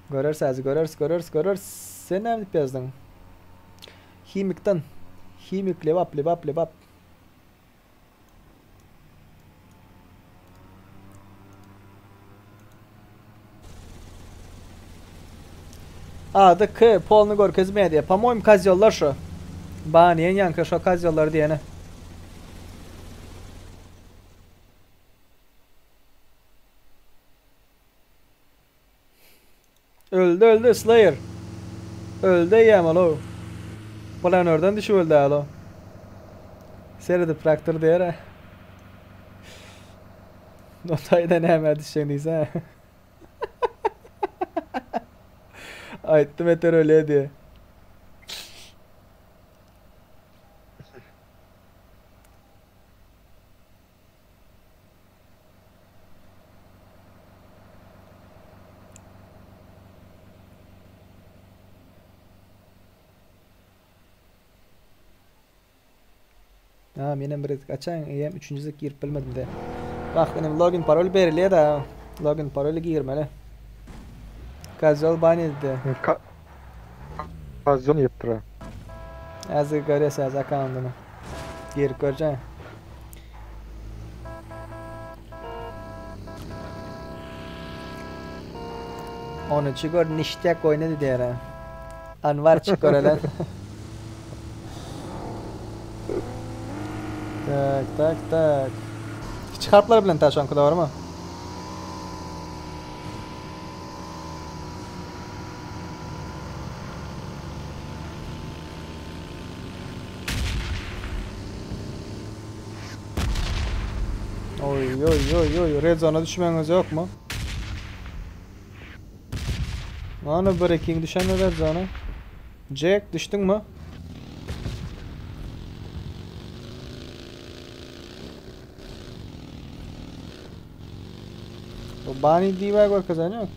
Göreris häzir, göreris, göreris, göreris. Sen näme diýip ýazdyň? Himikden. Himik lebap, lebap, lebap. Ady K, polny görkezmeýär diýýär. По-моему, kozýollar şu. Baniýen ýaňky şo kozýollar diýeni. Öldi öldi Slayer. Öldi eýýäm ol. Planörden düşüp öldi alo. Seredip traktor diýer. Notaýda näme düşjek diýse. Aýtdym eter ölýä diýe. Ha, menem bir ezik açaýyn, eýýäm üçünji zik girip bilmedim de. Bak, inim login parol berilýär da. Login paroly girmeli. Kazol ban eddi. Kazol ýetdir. Häzir görýäs häzir akkaundyny. Girip görjäň. Onunçy gör niştek oýnady diýere. Anwar çyk görelen. Tak tak tak. Kiçi harplar bilen taşanky dogrymy? Oy oy oy oy red zone'a düşmeňiz ýokmy? Ana bir ikiň düşen red zone'a. Jack düşdüňmi? Bu bani diýip görkezen ýok.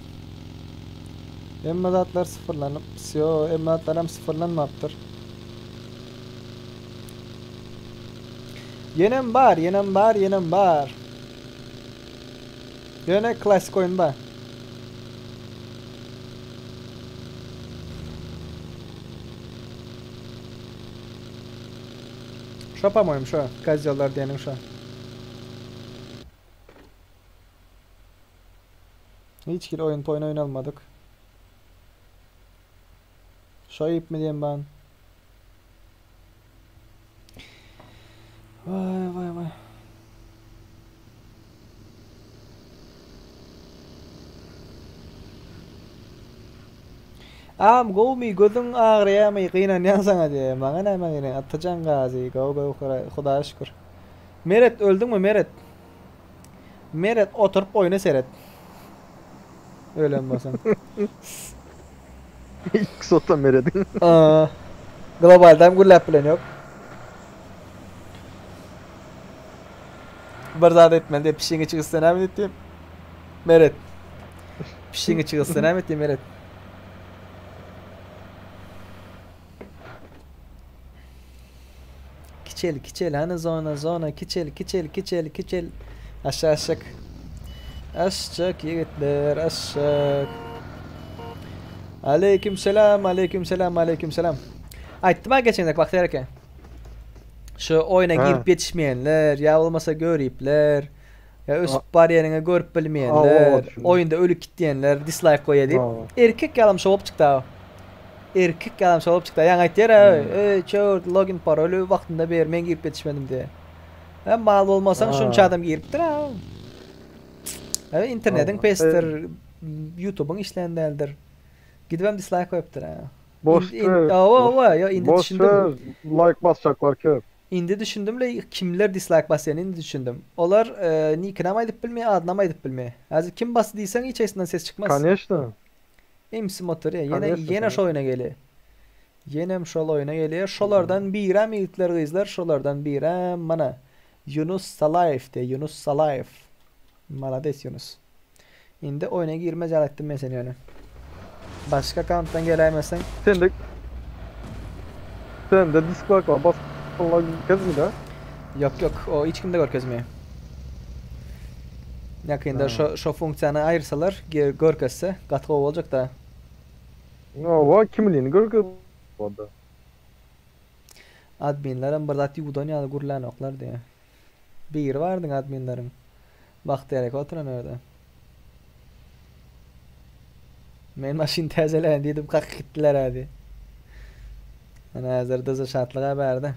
Hemme zatlar sıfırlanyp, syo, hemme zatlar hem sıfırlanmapdyr. Ýenem bar, ýenem bar, ýenem bar. Ýöne klasik oýun bar. Şo po-moýem şo, kozýollar diýeniň şo. Hiç hili oýun poýun oýnalmadyk. Şo ýypmy diýen ban. Vay. Agam gowmy gözüň agyrýamy gynanýan saňa diýýä maňa näme gynanýaň Atajan Gazy gowy gowy Hudaýa şükür. Meret öldüňmi Meret. Meret oturyp oýna seret. Ölen bolsaň. X ota Merediň. Globaldam gürläp bilen ýok. Bir zat etmeli diýip pişigiňi çygytsa näme diýip Meret. Pişigiňi çygytsa näme diýip Meret. Kiçel kiçel hany zona zona kiçel kiçel kiçel kiçel aşağı aşak. Aşak ýigitler aşak. Aleyküm selam aleyküm selam aleyküm selam. Aýtdym ha geçen gezek Bagtyýar eke. Şu oýuna girip ýetişmeýänler ýa bolmasa göripler ýa ösüp barýanyňy görüp bilmeýänler, oýunda ölüp gitýänler dislike goýýar diýip. Erkek ýalam şo bolup çykdy ha. Erkek ýalam şo bolup çykdy. Ýaňy aýtýar ha, eý çör login paroly wagtynda ber, men girip ýetişmedim diýe. Hem mal bolmasaň şunça adam giripdir ha. E, internetiň pesdir, YouTube'yň işlän däldir. Gidibem dislike goýupdyr ha. Boş söz. Hawa, hawa, ýa indi Boş düşündim. söz, like basjaklar köp. Indi düşündim le kimler dislike basýany indi düşündim. Olar e, nikinam aýdyp bilmeýär, adynam aýdyp bilmeýär. Häzir kim basdy diýseň hiç haýsyndan ses çykmaz. Koneçno. MC motor ýa ýene Koneçno, ýene şo koneçno. oýna gelýär. Ýenem şol oýna gelýär. Şolardan birem ýigitler gyzlar şolardan birem mana Ýunus Salaýew diýýär. Ýunus Salaýew. Malades Ýunus. Indi oýna girmez ýaly etdim men seni ýöne. Başga akkauntdan geläýmeseň. Sende Sende dislike bar basganlar görkezmida. Ýok ýok o hiç kimde görkezmeýär. Ýakynda şo şo funksiýany aýyrsalar görkezse gaty gowy boljak da. Hawa kimligini görkezip boldy. Adminlerem bir zat ýuwdan ýaly gürlänoklar diýýär. Biri bardyň adminleriň. Bagtyýar eke oturan öýde. Men maşyn täzeleýin diýdim kakyp gitdiler hadi. Ana häzir dyzy şatlyga bärde.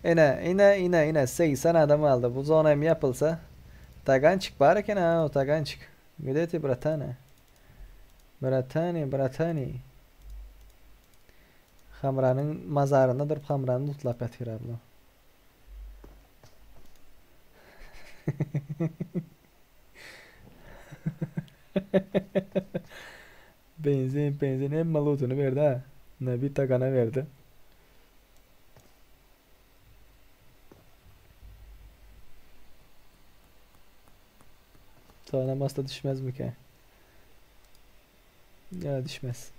Ine, ine, ine, ine 80 adam galdy. Bu zona hem ýapylsa. Tagançik bar eken ha, o tagançik. Gde ti bratana? Bratani, bratani. Hamranyň mazarynda durup Hamrany lutlap ýatyr abla. Benzin, benzin hemme lutuny berdi ha. Nabi Tagana berdi. Sonra masta düşmez mi ki? Ya düşmez.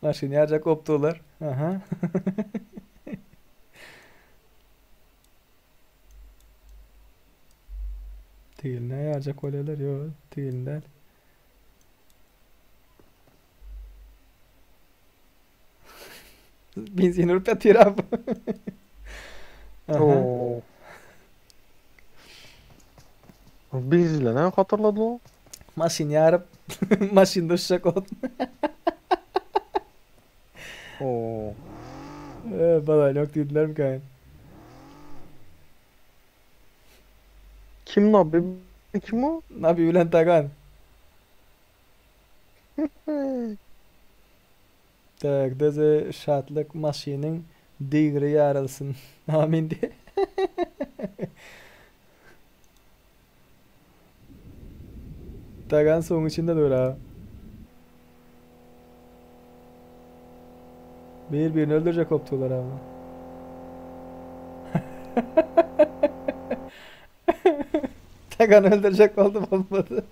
Maşyn ýarjak kopdular. Aha. Tigiline ýarjak bolýarlar. Ýok, tigilini däl. Benzin urup ýatyr abi. Aha. Oo. Benzinle näme hatyrlady o? Maşyn ýaryp, maşyn düşjek ot. Oo. Ee, bala yok diýdilermikä? Kim Nabi? Kim o? Nabi bilen Tagan. Tak, deze şatlyk maşynyň digri ýarylsyn. Amin diý. Tagan suwuň içinde dur ha. Bir birini öldürecek koptular ama. Tagan öldürecek oldu olmadı.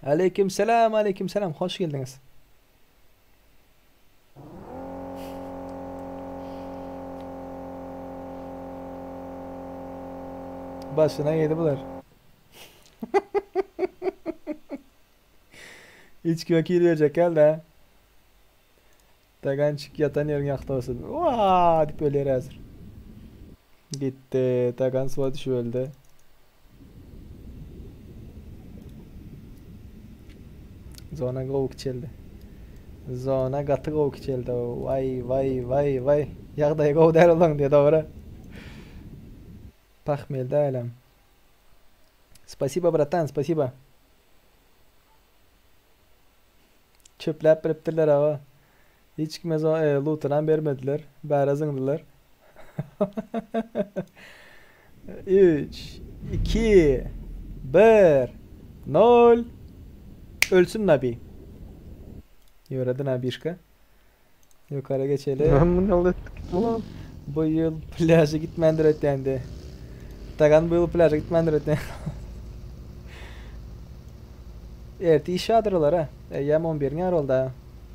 Aleyküm selam, aleyküm selam. Hoş geldiniz. Başına yedi bular. Hiç kime kill verecek geldi ha. Tagançik ýatan ýeriň ýagty bolsun. Waa diýip ölýär häzir. Gitdi. Tagan suwa düşüp öldi. Zona gowy kiçeldi. Zona gaty gowy kiçeldi. Waý waý waý waý. Ýagdaýy gowy däl olaň diýe dogry. Pahmel dälem. Spasibo bratan, spasibo. Çöpläp bilipdirler hawa. Hiç kime zo e, lutynam bermediler. Bäre zyňdylar. 3 2 1 0 Ölsün Nabi. Ýöredi Nabişka. Ýokary geçeli. Ben bunu ýol etdik ulan. Bu ýyl plýaža gitmändir öýtýändi. Tagan bu ýyl plýaža gitmändir öýtýän. Erte iş bardyr olara. Eýýäm 11-iň ýary boldy.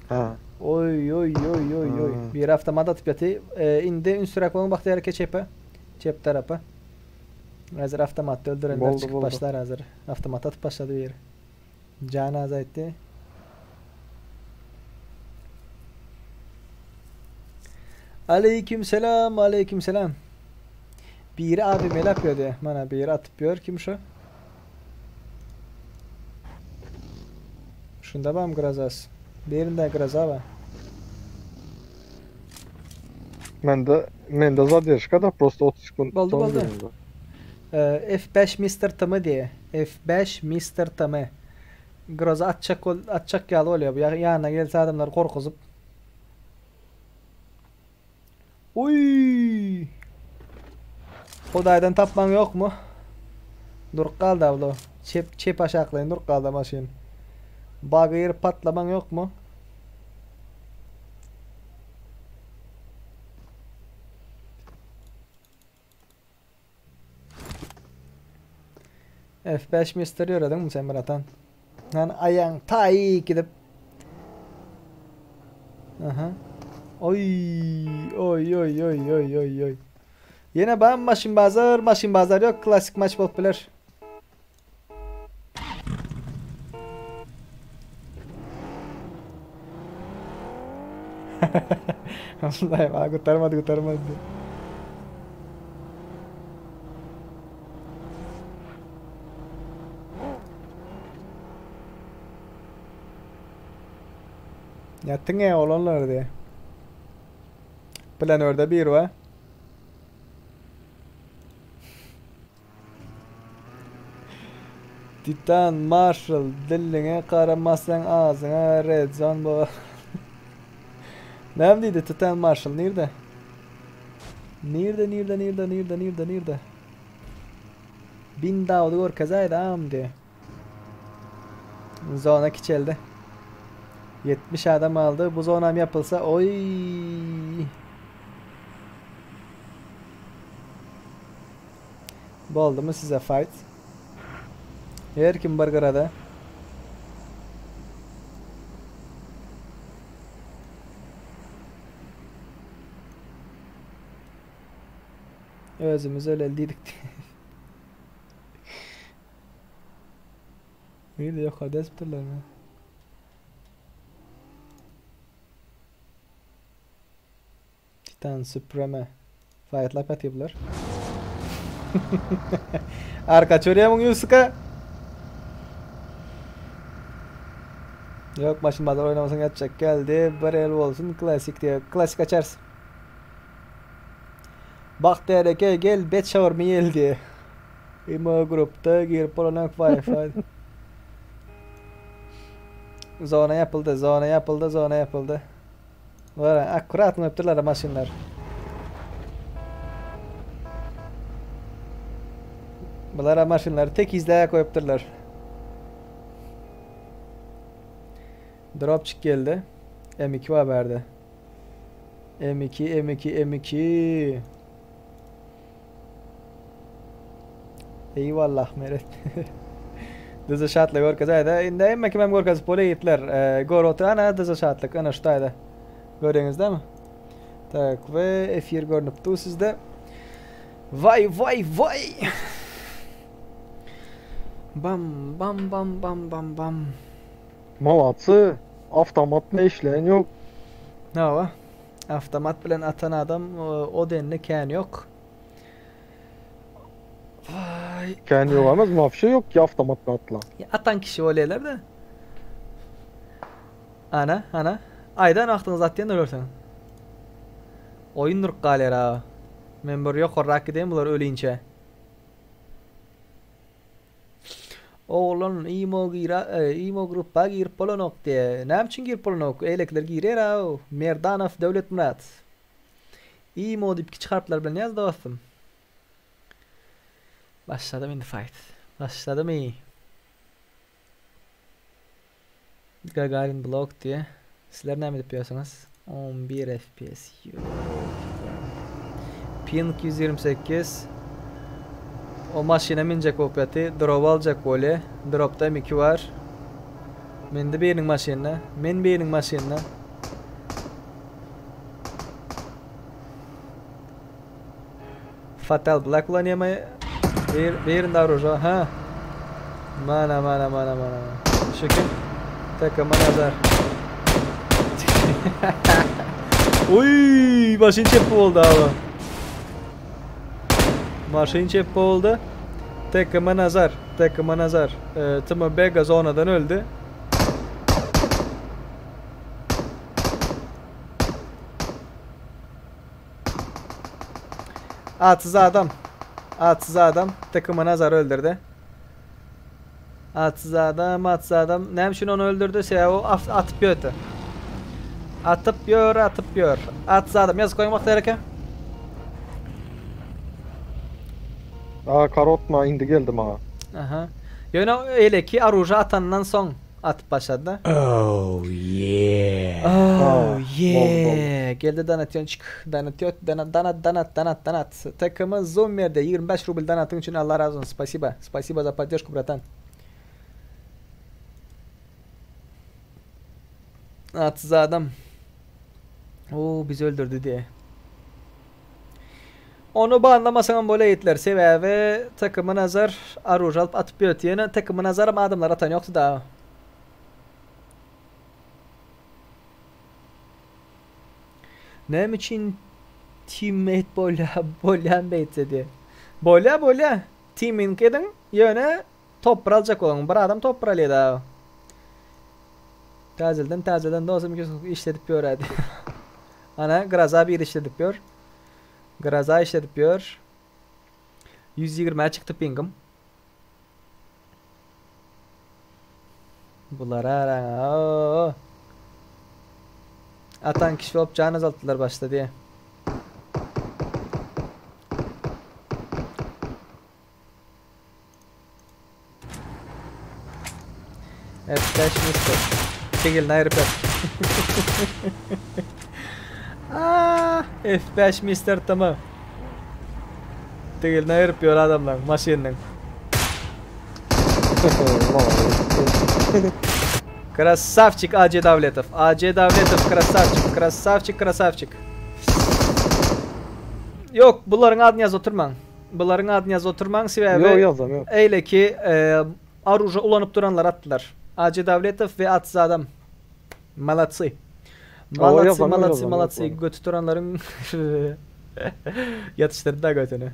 Ha. Oý oý oý oý oý. Biri awtomat atyp ýaty. E, indi ünsüräk boluň Bagtyýar eke çepe. Çep tarapa. Häzir awtomatda öldürenler Boldy, çykyp boldy. başlar häzir. Awtomat atyp başlady biri. Jan azaýtdy. Aleyküm selam, aleyküm selam. Biri AVM-li atýar diýýär. Mana biri atyp ýör, kim şu? Şunda bam grazas. Birinde graza bar. Mende mende zadержка da prosto 30 sekund Boldy soň boldy. göründi. Ee, F5 Mr. TM diýe. F5 Mr. TM. Groza atjak bol atjak ýaly bolýar. Bu ýanyna gelse adamlary gorkuzyp. Uý! Hudaýdan tapmaň ýokmy? Durup galdy ablo. Çep çep aşaklaýyn durup galdy maşyn. Bagyr patlamaň ýokmy? F5 mister ýörediňmi sen bratan? Yani aýaň taý gidip. Aha. Oy oy oy oy oy oy oy. Ýene bam maşyn bazar, maşyn bazar ýok, klasik maç bolup biler. Vallahi bana kurtarmadı kurtarmadı. Ýatdyň ýa olanlar diýe. Planörde bir var. Titan Marshall dilliňe garamasaň agzyňa red zone bolar. Näme diýdi Titan Marshall nirde? Nirde nirde nirde nirde nirde nirde? Bin Dawudy görkezäýdi agam diýe. Zona kiçeldi. 70 adam aldy. Bu zonam ýapylsa oý. Boldumy size fight? Her kim bir gyrada. Özümiz öleli diýdik. Nirde ýokarda ýazypdyrlar. Titan Supreme. Fightlap ýatyplar. Arka çörýär muň Ýusuka. Ýok maşyn bazar oýnamasaň ýatjak geldi. Bir el bolsun klasik diýe. Klasik açarys. Bagtyýar eke gel bet şawurma iýeli diýe. Imo grupda girip bolanok Wi-Fi. Zona ýapyldy, zona ýapyldy, zona ýapyldy. Wara, akkurat goýupdyrlar maşynlar. Bulara maşynlary tekizläp goýupdyrlar. Dropçik geldi. M2 bar bärde. M2, M2, M2. Eyvallah Meret. Dyza şatlyk görkezäýdä. Indi hemme kimem görkezip bolýar ýigitler. Gör otur ana dyza şatlyk ana şu taýda. Göreňizdemi? Tak we efir görnüp dur sizde. Vay vay vay. Bam bam bam bam bam bam. Malatsy. Avtomat ne işleýän ýok. Hawa. Avtomat bilen atan adam o denli kän ýok. Vay. Kän ýok emes, wapşe ýok ki avtomat bilen atylan. Ýa atan kişi bolýarlar-da. Ana, ana. Aýdan wagtyňyz atýan ölersiň. Oýun durup galýar aga. Men bir ýokarrak gideýin bular ölinçä. Oglan imo gira imo gruppa girip bolanok diýe. Näme üçin girip bolanok? Eýlekiler girýär-ow. Merdanow Döwletmyrat. Imo diýip kiçi harplar bilen ýaz dostum. Başladym indi fight. Başladymy? Gagarin blog diýe. Sizler näme edip ýörsüňiz? 11 FPS. Ping 128. O maşyna minjek bolup ýaty. Drop aljak bolýa. Dropda M2 bar. Mindi biriniň maşynyna. Men biriniň maşynyna. Fatal Black ulanýamy? Bir, birinde oruža, ha? Mana, mana, mana, mana. Şu kim? Takıma nazar. Uy, maşyn çepbe boldy abi. Maşyn çepbe boldy. Takıma nazar, takıma nazar. Ee, Timo Bega zonadan öldü. Atsyz adam. Atsyz adam. Takıma nazar öldürdü. Atsyz adam, atsyz adam. Näme üçin ony öldürdü? Sebäbi o atyp ýördi. Atyp ýör, atyp ýör. Atsyz adam. Ýazyp goýuň wagty eke. Aa, karotma indi geldi maňa. Aha. Ýöne eýleki oruža atandan soň atyp başlady-da. Oh yeah. Oh yeah. Geldi donatyonçik. Donatyot, donat, donat, donat, donat, donat. TKM Zoomer de 25 rubl donatyň üçin Allah razy bolsun. Spasiba. Spasiba za podдержку, bratan. Atsyz adam. Oo bizi öldürdi diýe. Ony banlamasaňam bolýa ýigitler sebäbi TKM Nazar oruž alyp atyp ýördi ýöne TKM Nazaram adamlar atan ýokdy da. Näme üçin teammate bolýa bolýan beýtse diýe. Bolýa bolýa teaming ediň ýöne topar aljak boluň bir adam topar alýa da. Täzelden täzelden dosum işledip ýör Ana Graza bir işledip ýör. Graza işledip ýör. 120-ä çykdy pingim. Bulara araň. Atan kişi bolup can azaltdylar başda diýe. F5 mister. Çekil aýryp ýat. Ah, F5 mister tamam. Tegelini aýryp ýör adamlaň maşynynyň. Krasavçik AC Davletov. AC Davletov krasavçik. Krasavçik krasavçik. Ýok, bularyň adyny ýaz oturmaň. Bularyň adyny ýazyp oturmaň sebäbi Ýok ýazam ýok. Eýleki oruža ulanyp duranlar atdylar. AC Dawletow we Atsyz adam. Malatsy. Malatsy malatsy malatsy göti turanlaryň ýatyşdyrdy da götüni.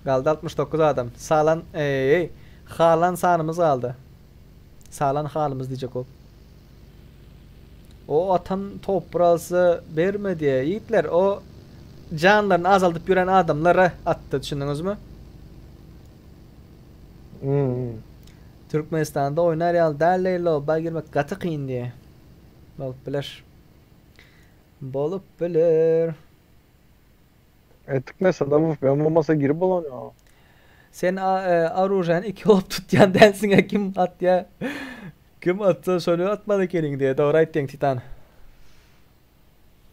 Galdy 69 adam. Salan eý halan sanymyz galdy. Salan halymyz diýjek bolup. O atan toprasy berme diýe ýigitler o janlaryny azaldyp ýören adamlara atdy düşündiňizmi? Hmm. Türkmenistanda oýnar ýaly däl lobba girmek gaty kyn diýe. Bolup biler. Bolup biler. Etdik mesela bu ben olmasa girip bolan ya. Sen oružany iki bolup tutýan dälsiňä kim atýa kim atsa şony atmaly ekeniň diýe dogry aýtdyň titan.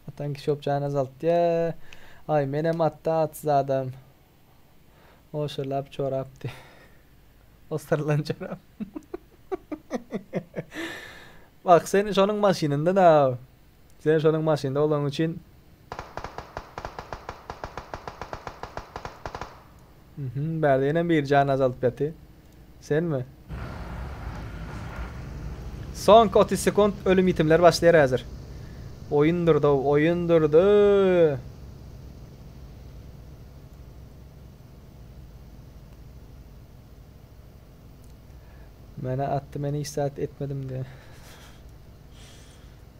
Atan kişi bolup jany azaltýa. Aý menem atda atsyz adam. Oşurlap çorap diý. Osurlan çorap. Bak sen şonuň maşynynda da Sen şonuň maşynda bolanyň üçin Mhm, bärde ýene bir jan azaldyp ýaty. Senmi? Soňky 30 sekund ölüm ýitimler başlaýar häzir. Oýun durdy, oýun durdy. Mene atdy, men hiç zat etmedim diýe.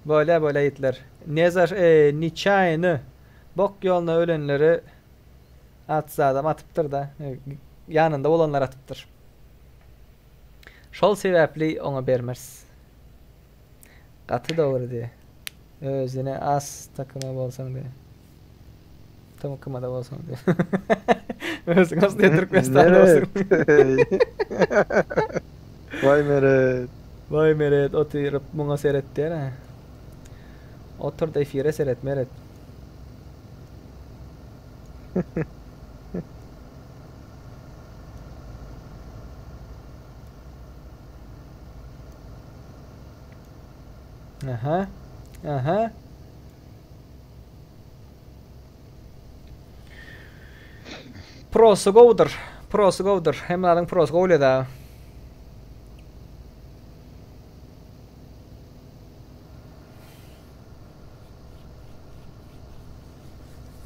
Bolýa bolýa ýigitler. Nezar e, niçaýny bok ýoluna ölenleri atsa adam atypdyr da. Ýanynda bolanlar atypdyr. Şol sebäpli oňa bermeris. Gaty dogry diýe. Özüne as takyma bolsaň diýe. Takymada bolsaň diýe. Özüň as diýe Türkmenistanda bolsaň. Vay Meret. Vay Meret oturyp muňa seret diýene. Otur da efire seret Meret. Aha. Aha. Prosy gowudyr. Prosy gowudyr. Hemralyň prosy gowy da.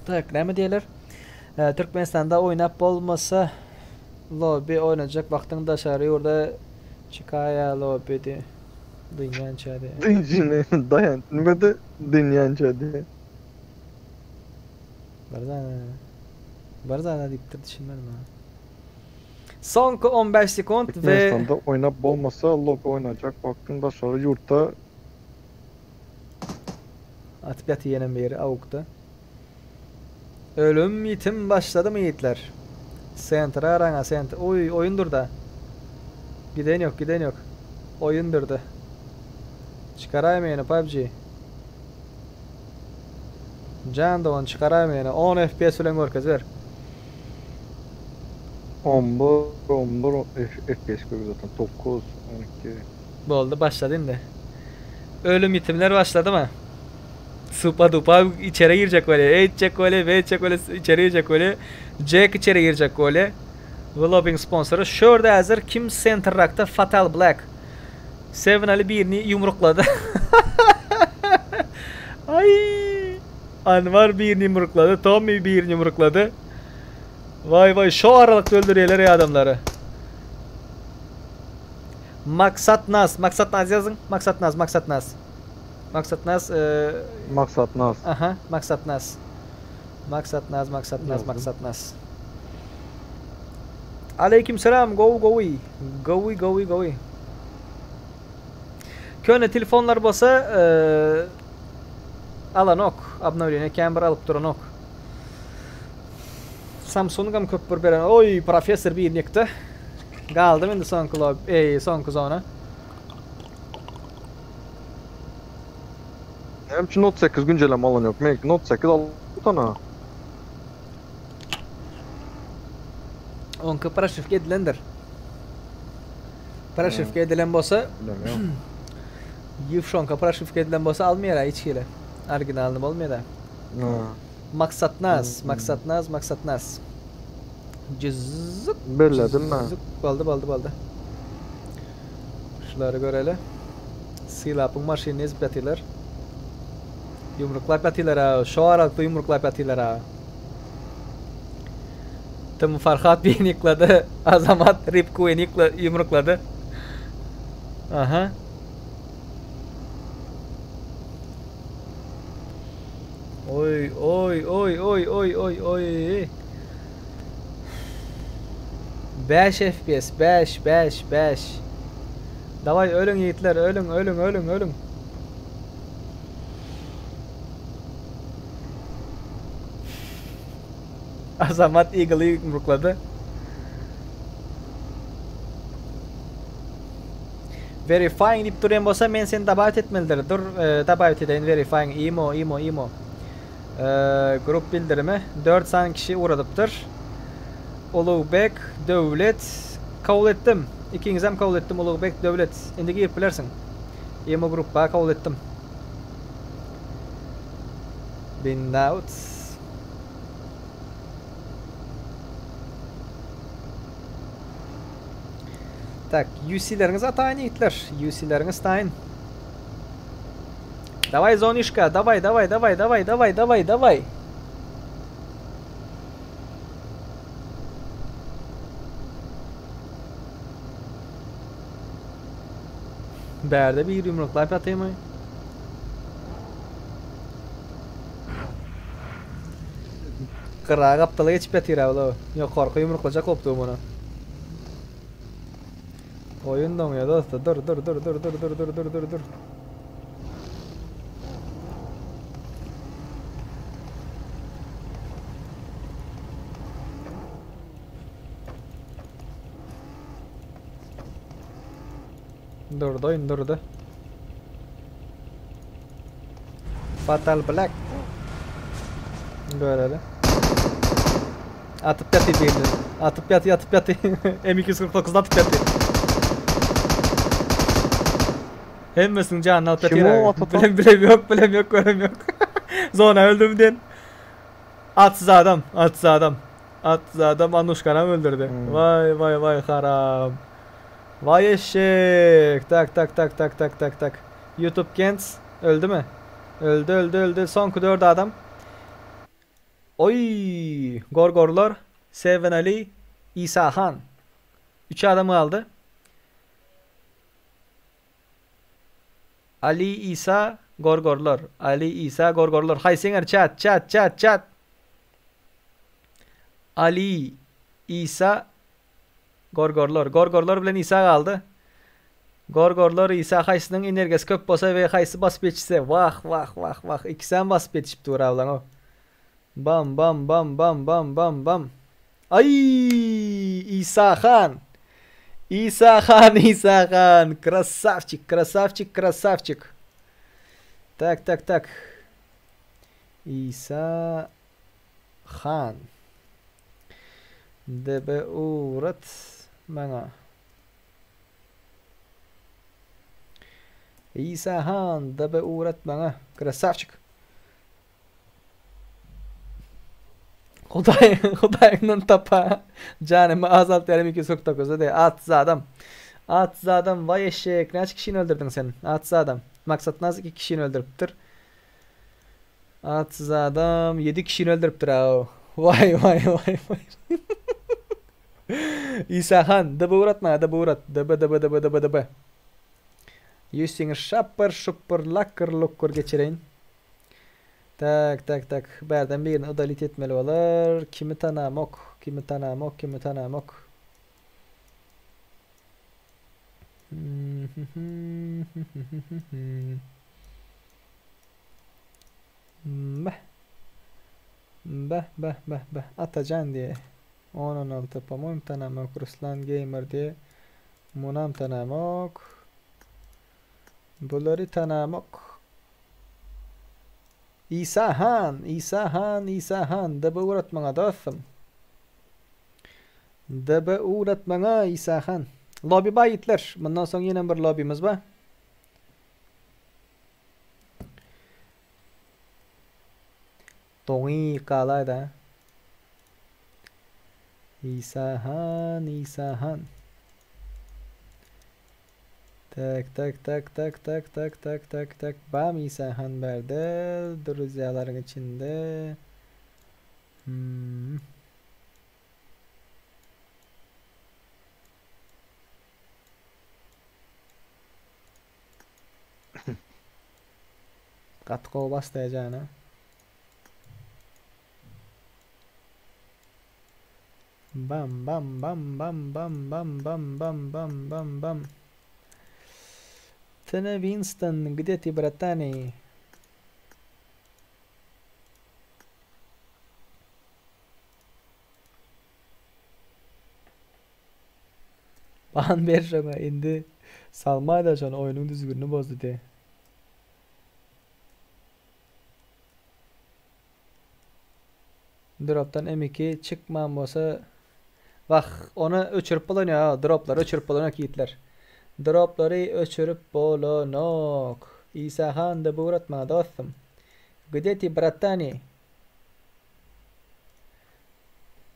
Tak, näme diýerler? Ee, Türkmenistanda oýnap bolmasa lobby oýnajak wagtyň daşary ýurda çykaýa lobby di. Dynýança di. Dynjyny daýan. Nime-de dynýança di. Bir zada. Bir zada diýipdir düşünmedim ha. Soňky 15 sekund we Türkmenistanda oýnap bolmasa lobby oýnajak wagtyň daşary ýurtda Atyp ýatyr ýenem biri awukda. Ölüm ýitim başladymy ýigitler? Sentra araňa sent. Oý oýun durda. Giden ýok giden ýok. Oýun durdy. Çykaraý meni PUBG. Jan dogan çykaraý meni. 10 FPS bilen görkez ber. 11 11 FPS görüyor zaten 9 12. Boldy başlady indi. Ölüm ýitimler başladymy? Supa dupa içeri girjek bolýar. Eýtjek bolýar, beýtjek bolýar, içeri girjek bolýar. Jack içeri girjek bolýar. Vloging sponsory. Şu ýerde häzir kim Center Rockda Fatal Black. Seven Ali birini ýumruklady. Ay! Anwar birini ýumruklady, Tommy birini ýumruklady. Vay vay şu aralykda öldürýärler ey adamlary. Maksat Naz, Maksat Naz ýazyň. Maksat Naz, Maksat Naz. Maksat Naz, e, Maksat Naz. Aha, Maksat Naz. Maksat Naz, Maksat Naz, Maksat Naz. Aleyküm selam, gowy gowy. Gowy gowy gowy. Köne telefonlar bolsa, e, alanok, obnovleniýe kän bir alyp duranok. Samsungam köp bir beren. Oý, professor bir ýykdy. Galdym indi soňky lob, eý, soňky zona. Näme üçin Note 8 güncelleme alan ýok? Meňki Note 8 alsana. Oňky proşivka edilendir. Proşivka edilen bolsa, Ýewşonka proşivka edilen bolsa almaýar hiç hili. Originalyny bolmaýar da. Maksatnaz, Maksatnaz, Maksatnaz. Cızık. Belledim ben. Cızık. Boldy, boldy, boldy. Şulary göreli. Sylapyň maşynyny ezip ýatyrlar. Ýumruklap ýatyrlar ha. Şu aralykda ýumruklap ýatyrlar ha. Tüm Farhat birini ýyklady. Azamat Ripkuini ýumruklady. Aha. Oý, oý, oý, oý, oý, oý, oý. 5 FPS, 5, 5, 5. Daway ölüň ýigitler, ölüň, ölüň, ölüň, ölüň. Azamat Eagle'y ýumruklady. Verifying diýip durýan bolsa men seni dabawit etmelidir. Dur, e, dabawit edeýin verifying imo imo imo. E, grup bildirimi 4 sany kişi ugradypdyr. Ulugbek Döwlet kabul etdim. Ikiňizem kabul etdim Ulugbek Döwlet. Indi girip bilersiň. Imo gruppa kabul etdim. Binnaut. Tak, UC-leriňiz ataýyn ýigitler. UC-leriňiz taýyn. Daway zonişka, daway, daway, daway, daway, daway, daway, daway. Bärde bir ýumruklap ýatymy? Gyra gapdala geçip ýatyr abla. Ýokarky ýumruklajak bolup dur muny. Oýun doňýar dosta. Dur dur dur dur dur dur dur dur dur dur. Durdy oýun durdy. Fatal Black. Göreli. Atyp ýatyr birini. Atyp ýatyr, atyp ýatyr. M249 atyp ýatyr. Hemmesiniň janyny alyp ýatyr. Kim o atyp? Bilem bilem ýok, bilem ýok, görem ýok. Zona öldüm diýen. Atsyz adam, atsyz adam. Atsyz adam Anuşkanam öldürdi. Hmm. Vay vay vay haram. Vay eşek. Tak tak tak tak tak tak tak. YouTube Gens öldü mü? Öldü öldü öldü. Soňky 4 adam. Oy, Gorgorlar, Seven Ali, İsa Han. 3 adam galdy. Ali İsa Gorgorlar. Ali İsa Gorgorlar. Haýsyňyr chat chat chat chat. Ali İsa Gorgorlar. Gorgorlar bilen İsa galdy. Gorgorlar İsa haýsynyň energiýasy köp bolsa we haýsy basyp ýetişse. Wah wah wah wah. Ikisem basyp ýetişip dur ablaň. Bam bam bam bam bam bam bam. Ay İsa Han. İsa Han İsa Han. Krasavçik krasavçik krasavçik. Tak tak tak. İsa Han. DB ugrat maňa. İsa Han DB ugrat maňa. Krasavçik. Hudaý Hudaýyňdan tapa. Janymy azalt ýarym 249 de atsyz adam. Atsyz adam waý eşek näçe kişini öldürdiň sen? Atsyz adam. Maksat Naz 2 kişini öldüripdir. Atsyz adam 7 kişini öldüripdir aw. Waý waý waý waý. Isa han DB ugratma DB ugrat DB DB DB DB DB. Ýüzüňi şapyr şupur lakyr lukur geçireýin. Tak tak tak. Bärden birini udalit etmeli bolar. Kimi tanamok, kimi tanamok, kimi tanamok. Beh. Beh beh beh beh. Atajan diýe. 10-16 по-моему tanamok. Ruslan Gamer diýe. Munam tanamok. Bulary tanamok. Isa Han, Isa Han, Isa Han. DB ugrat maňa dostum. DB ugrat maňa Isa Han. Lobby ba ýitler. Mundan soň ýene bir lobbymiz ba. Doňy galaýda. Isa Han, Isa Han. Tak tak tak tak tak tak tak tak tak. Bam İsa Han bärde. Druzýalaryň içinde. Hmm. Gaty gowy basdy jana. Bam bam bam bam bam bam bam bam bam bam bam. Tene Winston, gdje ti bratani? Ban ber şoňa indi salmaýda şony oýnuň düzgünini bozdy diýe. Dropdan M2 çykman bolsa Wah, ony öçürip bolanýa, droplary öçürip bolanok ýigitler. Droplary öçürip bolanok. Isa han da bugratma dostum. Gde ti bratani?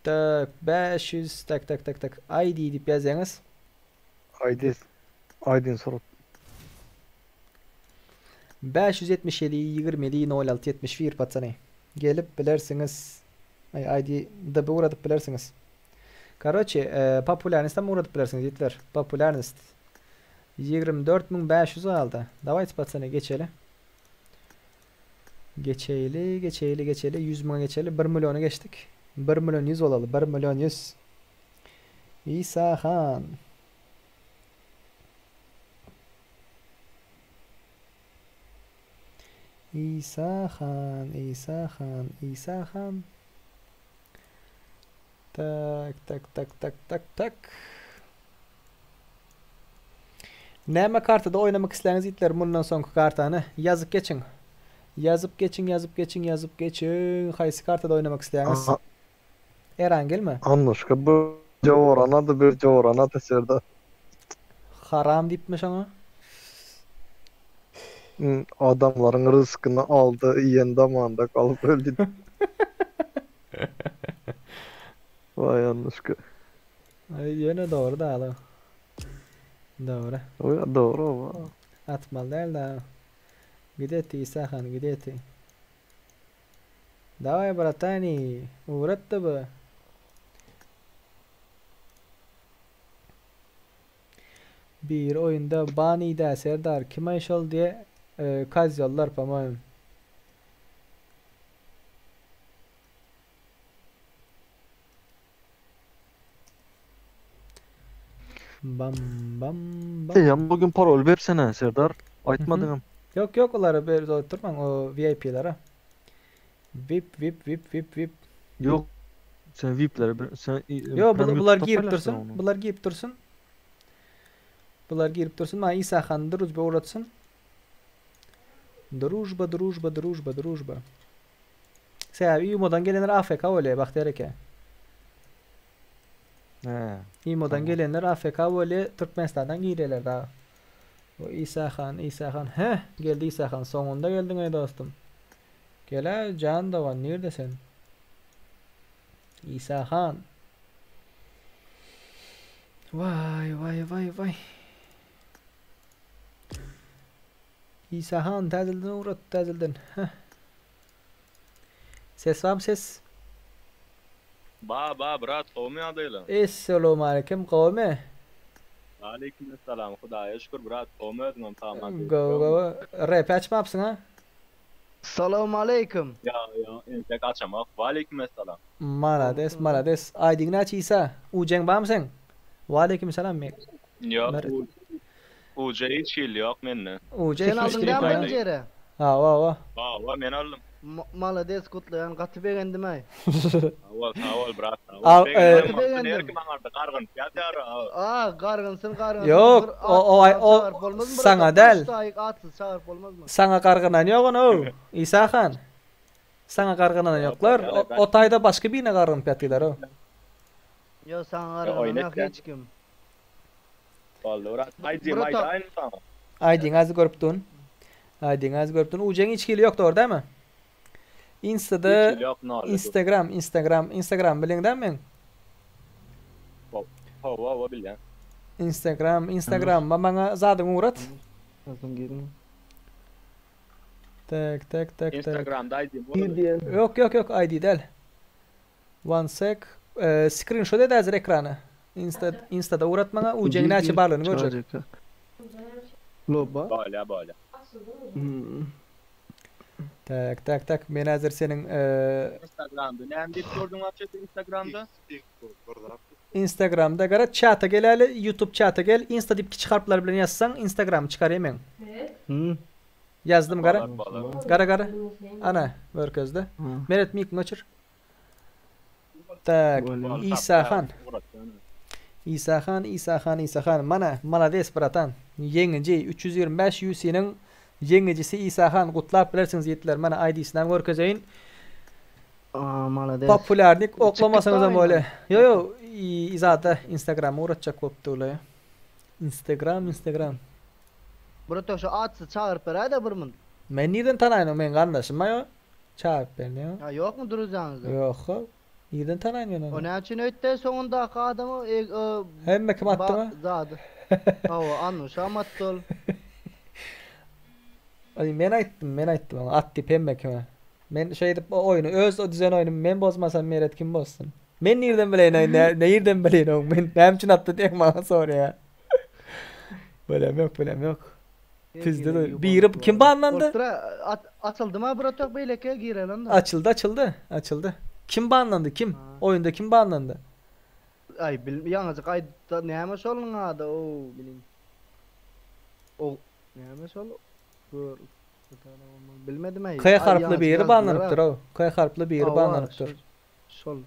Tak 500 tak tak tak tak ID diýip ýazýaňyz. ID ID sorat. 577 27 06 71 patsany. Gelip bilersiňiz. Ay ID da uğradyp bilersiňiz. Karoçe, e, populярностьtan uğradyp bilersiňiz ýigitler. Populярность. 24500 aldy. Давайте patsany geçeli. Geçeli, geçeli, geçeli. 100 müňe geçeli. 1 milyona geçdik. 1 milyon 100 olaly. 1 milyon 100. İsa han. İsa han, İsa han, İsa han. Tak, tak, tak, tak, tak, tak. Näme kartada oynamak isleýäňiz ýigitler mundan soňky kartany ýazyp geçiň. Ýazyp geçiň, ýazyp geçiň, ýazyp geçiň. Haýsy kartada oynamak isleýäňiz? Aha. Eran gelme. Anlaşka bu Jovrana da bir Jovrana da serdar. Haram diýipmi şoňa? Hmm, Adamların rızkını aldı, yiyen damağında kalıp öldü. Vay Anlaşka. Ay ýöne dogry da ala. Dogry. Oya doğru ama. Atmaly däl da. Gideti İsa han gideti. Daway bratani, ugratdy bu. Bir oyunda Bani de Serdar kime şol diye e, kaz yollar по-моему. Bam bam bam. Eýýäm bugün parol bersene Serdar. Aýtmadyňam. Yok yok olara bir oturmaň o VIP-lere. VIP VIP VIP VIP VIP. Yok. Sen VIP'lere bir sen e, Yo Prime bu, bular YouTube'da girip paylaşsana dursun. onu. Bular girip dursun. Bular girip dursun. Ma İsa Han drujba uğratsın. Drujba drujba drujba drujba. Sebäbi İMO'dan gelenler AFK bolýar bak dereke. He. İMO'dan gelenler AFK bolýar Türkmenistan'dan girýärler daha. Bu İsa Han, İsa Han. Heh, geldi İsa Han. Sonunda geldin ey dostum. Gel can da var. Nerede sen? İsa Han. Vay vay vay vay. İsa Han täzelden uğrat täzelden. Heh. Ses var mı ses? Ba ba brat gowmy ýagdaýlar? Esselamu aleyküm gowmy? Aleyküm esselam Hudaýa şükür brat gowmy özüňem tamam. Go go. Rap açmapsyň ha? Salam aleyküm. Ya ya entek açamak. Ve aleyküm esselam. Malades malades. Aýdyň näçe İsa? Ujeň barmy sen? Ve aleyküm selam mek. Yok. Meret. Uca hiç hil yok mende. Uca Sen hiç aldın hil değil mi yok. pencere? Ha va va. Ha va men aldım. Ma Malades kutlayan gaty begendim ay. Sağ ol sağ ol brat. Sağ Al, ol. e, Begendim. Begendim. Erkim aňarda gargyn. Ýatar. Aa gargınsın gargınsın. Yok, Bir o o atsyz o çağırıp bolmaz mı? sana del. Üç daýyk atsyz çağırıp bolmaz mı? Sana gargynan yok onu. İsa Han. Sana gargynan yoklar. O, o tayda başka birine gargynyp ýatylar o. Yo sana Ya, gargınan oynat yok ya. hiç kim. Vallahi brat. Aýdym Brat, aýdaýyn sana. Aýdyň az görüp dun. Aýdyň az görüp dun. Ujeň hiç hili ýok doğru değil mi? Insta'da Hiç hili ýok, nalady. Instagram, Instagram, Instagram bilin değil mi? Ho ho ho bilýän. Instagram, Instagram. Ma maňa zadyň uğrat. Tak, tak, tak, tak. Instagramda aýdym boldy. Yok yok yok ID del. One sec. Ee, screenshot ed hazır ekrana. Insta Insta'da uğrat maňa ujeň näçe barlygyny görjek. Loba. Bolýa bolýa. Tak tak tak. Men hazır seniň e, Instagramda näme diýip gördüň wapşe Instagramda? Instagramda gara chata gel hele YouTube chata gel. Insta diýip kiçi harflar bilen ýazsaň Instagram çykar yemen. Hı. Yazdım gara. Balar, balar. Gara gara. Ana görkezdi. Meret mik öçür. Tak İsa Han. İsa Han, İsa Han, İsa Han. Mana malades bratan. Ýeňiji 325 UC'nin ýeňijisi İsa Han. Gutlap bilersiňiz ýigitler. Mana ID'sinden görkezeýin. Aa malades. Popülerlik oklamasanız Çıktık ama öyle. Yo yo izada Instagram'a uğratacak koptu öyle. Instagram Instagram. Brat şu atsyz çağırıp beräý de bir mun. Men nereden tanayın men kardeşim ayo. Çağır beni ya. Ya yok mu duracağınızda? Yok. Nereden tanayın ben O onu? ne için ötte sonundaki adamı e, e, Hemme kim attı mı? Zadı. Hava anlaşam attı ol. Ay men aýtdym, men aýtdym oňa at diýip hemme kime. Men şeýdip o oýny öz o düzen oýnumy men bozmasam Meret kim bozsun? Men nirden bileýin aý nä nirden bileýin oň men näme üçin atdy diýen maňa sorýa. Bilem ýok, bilem ýok. Pizde de biri kim banlandy? Bolupdyr at açyldymy bratok beýleki girelim da. Açyldy, açyldy, açyldy. Kim banlandy, kim? Oýunda kim banlandy? Aý bil ýaňajyk aýtdy näme şoluň ady o bilin. O näme şol gör bilmedim aý. K harply biri banlanypdyr o. K harply biri banlanypdyr. Şol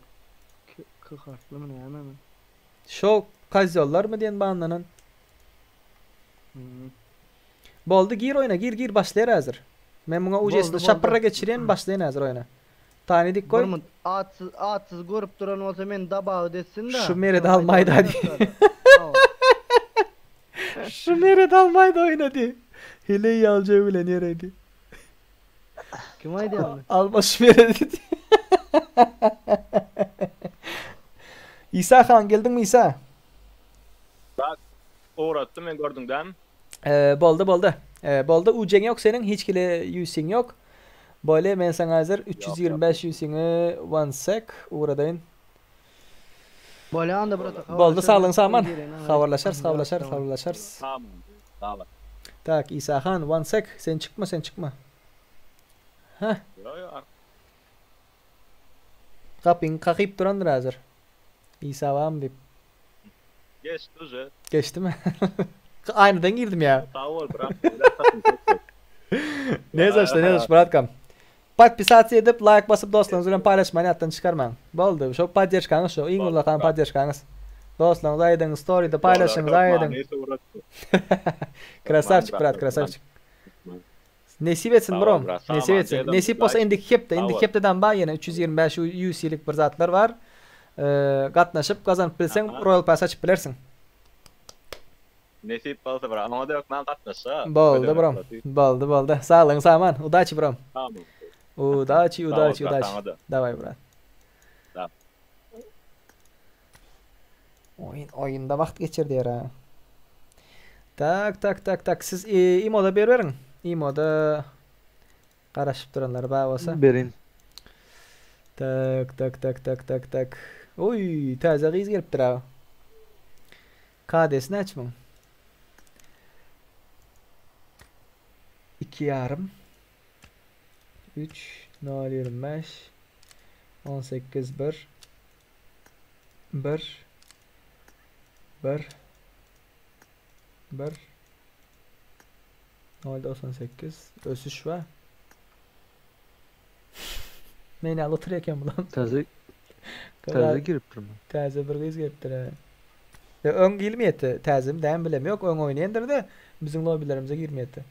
K, K harplymy nämemi? Şo kozýollarmy diýen banlanan. Hmm. Boldy gir oýna gir gir başlaýar häzir. Men muňa ujesini şapyrra geçirýän başlaýan häzir oýna. Tany dik goý. Bir munt atsyz atsyz görüp duran bolsa meni dabawit etsin-de. Şu Meredi almaýda diý. Şu Meredi almaýda oýna diý. Heleý ýaly bilen ýeredi. Kim aýdýar muny? Alma şu Meredi diý. Isa han geldiňmi Isa? Bak ugratdym men gördüň dämi? Ee, boldy boldy. Ee, boldy ujeň ýok seniň hiç hili ýusiň ýok. Bolýa men saňa häzir 325 ýusiňi one sec ugradaýyn. Bolýa onda brata. Boldy saglygyň saman. Habarlaşarys habarlaşarys habarlaşarys. Tamam. Sag bol. Tak Isa han one sec sen çykma sen çykma. Heh. Ýo ýo. Gapyňy kakyp durandyr häzir. Isa barmy diýip. Geçdi uje. Geçdimi? Aýnadan girdim ýa. Sag bol brat. Ne zaşda ne zaş bratkam. Podpisasiýa edip laýk basyp dostlaryňyz bilen paýlaşmany ýatdan çykarmaň. Boldy. Şo podderžkaňyz şo iň ullakan podderžkaňyz. Dostlaryňyza aýdyň, storyda paýlaşyň, aýdyň. Krasavçik brat, krasavçik. Nesip etsin bro. Nesip etsin. Nesip bolsa indiki hepde, indiki hepdeden bar ýene 325 UC-lik bir zatlar bar. Gatnaşyp gazanyp bilseň Royal Pass açyp bilersiň. Nesip bolsa bro. Oňa da hökman gatnaşa. Boldy bro. Boldy boldy. Saglygyň saman. Udaçi bro. Udaçi udaçi udaçi. Daway brat. Oýun oýunda wagt geçirdiýär ha. Tak tak tak tak siz e, imoda beriberiň. Imoda garaşyp duranlar bar bolsa. Berin. Tak tak tak tak tak tak. Oý, täze gyz gelipdir ha. KD'si näçe muň? 2 ýarym. 3 0 25 18 1 1 1 1 0.98 ösüş var. Men ýaly otur eken bulan. Täze Täze giripdirmi? Täze bir gyz gelipdir. he. Ya öň girmeýetdi. Täzemi dämi bilem ýok. Öň oýnaýandyr-da biziň lobbylerimize girmeýetdi.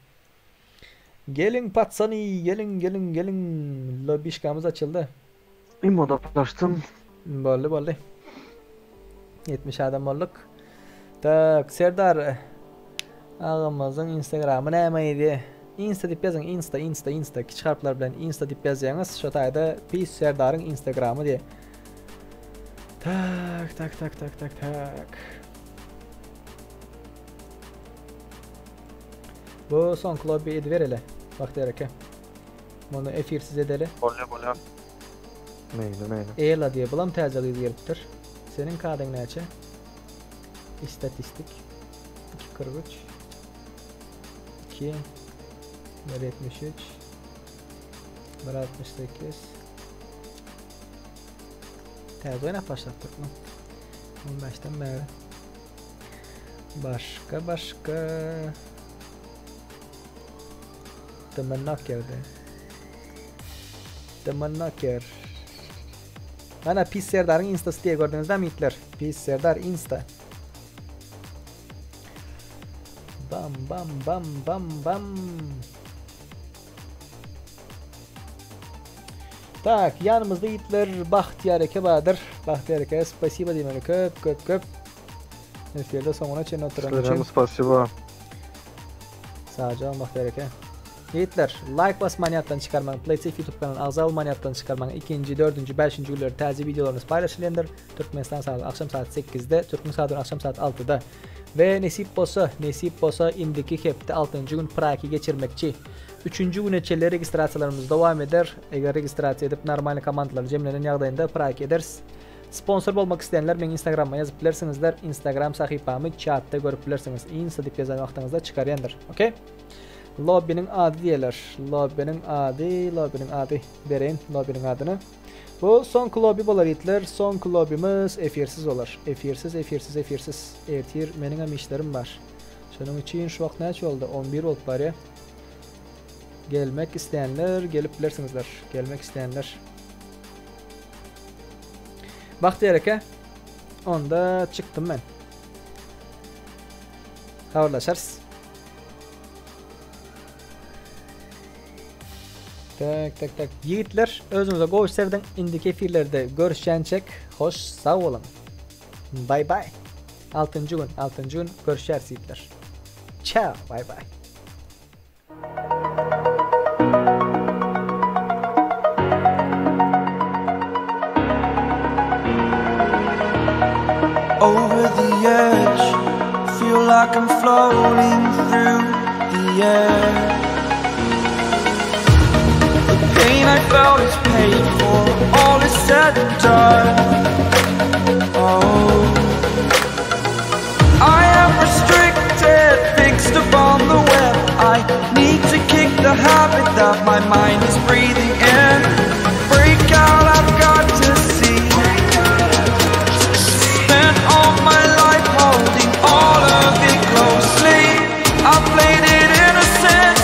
Geliň patsany, geliň, geliň, geliň. Lobişkamyz açyldy. Imoda palaşdym. Boldy, boldy. 70 adam bolduk. Tak, Serdar agamyzyň Instagramy näme idi? Insta diýip ýazyň, Insta, Insta, Insta kiçi harplar bilen Insta diýip ýazýaňyz. Şo taýda Pis Serdaryň Instagramy diýe. Tak, tak, tak, tak, tak, tak. Bu soňky lobby edibereli. Bagtyýar eke. Muny efirsiz edeli. Bolýa bolýa. Meýli meýli. Ela diýe bulam täze gyz gelipdir. Seniň kadyň näçe? Istatistik. 2.43 2 1.73 1.68 Täze oýnap başlapdyr. 15-den bäri. Başga başga. Temennaker de. Temennaker. Ana Pis Serdaryň instasy diýe gördüňiz dämi itler? Pis Serdar insta. Bam bam bam bam bam. Tak, ýanymyzda ýigitler Bagtyýar eke bardyr. Bagtyýar eke spasiba diýmeli köp köp köp. Efirde soňuna çenli oturan üçin. Sizlerem spasiba. Sag boluň Bagtyýar eke. Ýigitler, like basmany ýatdan çykarmaň, PlaySafe YouTube kanalyna agza bolmany ýatdan çykarmaň. Ikinji, dördünji, bäşinji günleri täze wideolarymyz paýlaşylýandyr. Türkmenistan sagaty agşam saat 8-de, türkmen sagaty agşam saat 6-da. We nesip bolsa, nesip bolsa indiki hepde altynjy gün praki geçirmekçi. Üçünji güne çenli registrasiýalarymyz dowam eder. Eger registrasiýa edip normalny komandalar jemlenen ýagdaýynda praki ederis. Sponsor bolmak isleýänler meň instagramyma ýazyp bilersiňizler. Instagram sahypamy çatda görüp bilersiňiz. Insta diýip ýazan wagtyňyzda çykarýandyr. Okey. Lobbiniň ady diýerler. Lobbiniň ady, lobbiniň ady. Bereýin lobbiniň adyny. Bu soňky lobby bolar ýigitler. Soňky lobbimiz efirsiz bolar. Efirsiz, efirsiz, efirsiz. Ertir meniň hem işlerim bar. Şonuň üçin şu wagt näçe boldy? 11 bolup barýar. Gelmek isleýänler gelip bilersiňizler. Gelmek isleýänler. Bagtyýar eke. Onda çykdym men. Habarlaşarys. Tak tak tak. Ýigitler, özüňize gowy serediň. Indiki efirlerde görüşýänçek hoş sag boluň. Bye bye. Altynjy gün, altynjy gün görüşýäris ýigitler. Ciao, bye bye. Over the edge, feel like I'm floating through the air. The pain I felt is paid for, all is said and done. Oh, I am restricted, fixed upon the web. I need to kick the habit that my mind is breathing in. Break out, I've got to see. Spent all my life holding all of it closely. I played it innocent,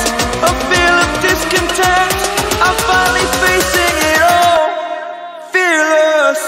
a feel of discontent. I'm finally facing it all, fearless.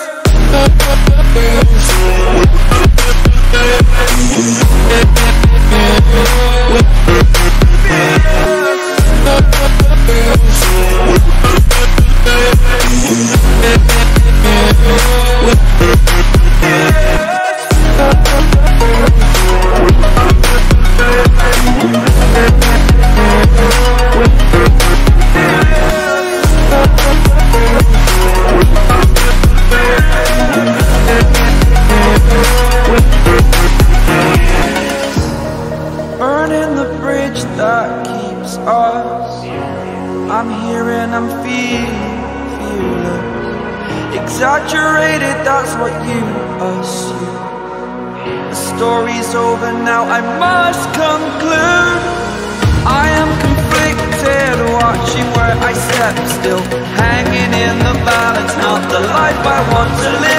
Burning the bridge that keeps us. I'm here and I'm feeling fearless. Exaggerated, that's what you assume. The story's over now, I must conclude. I am conflicted, watching where I step still, hanging in the balance, not the life I want to live.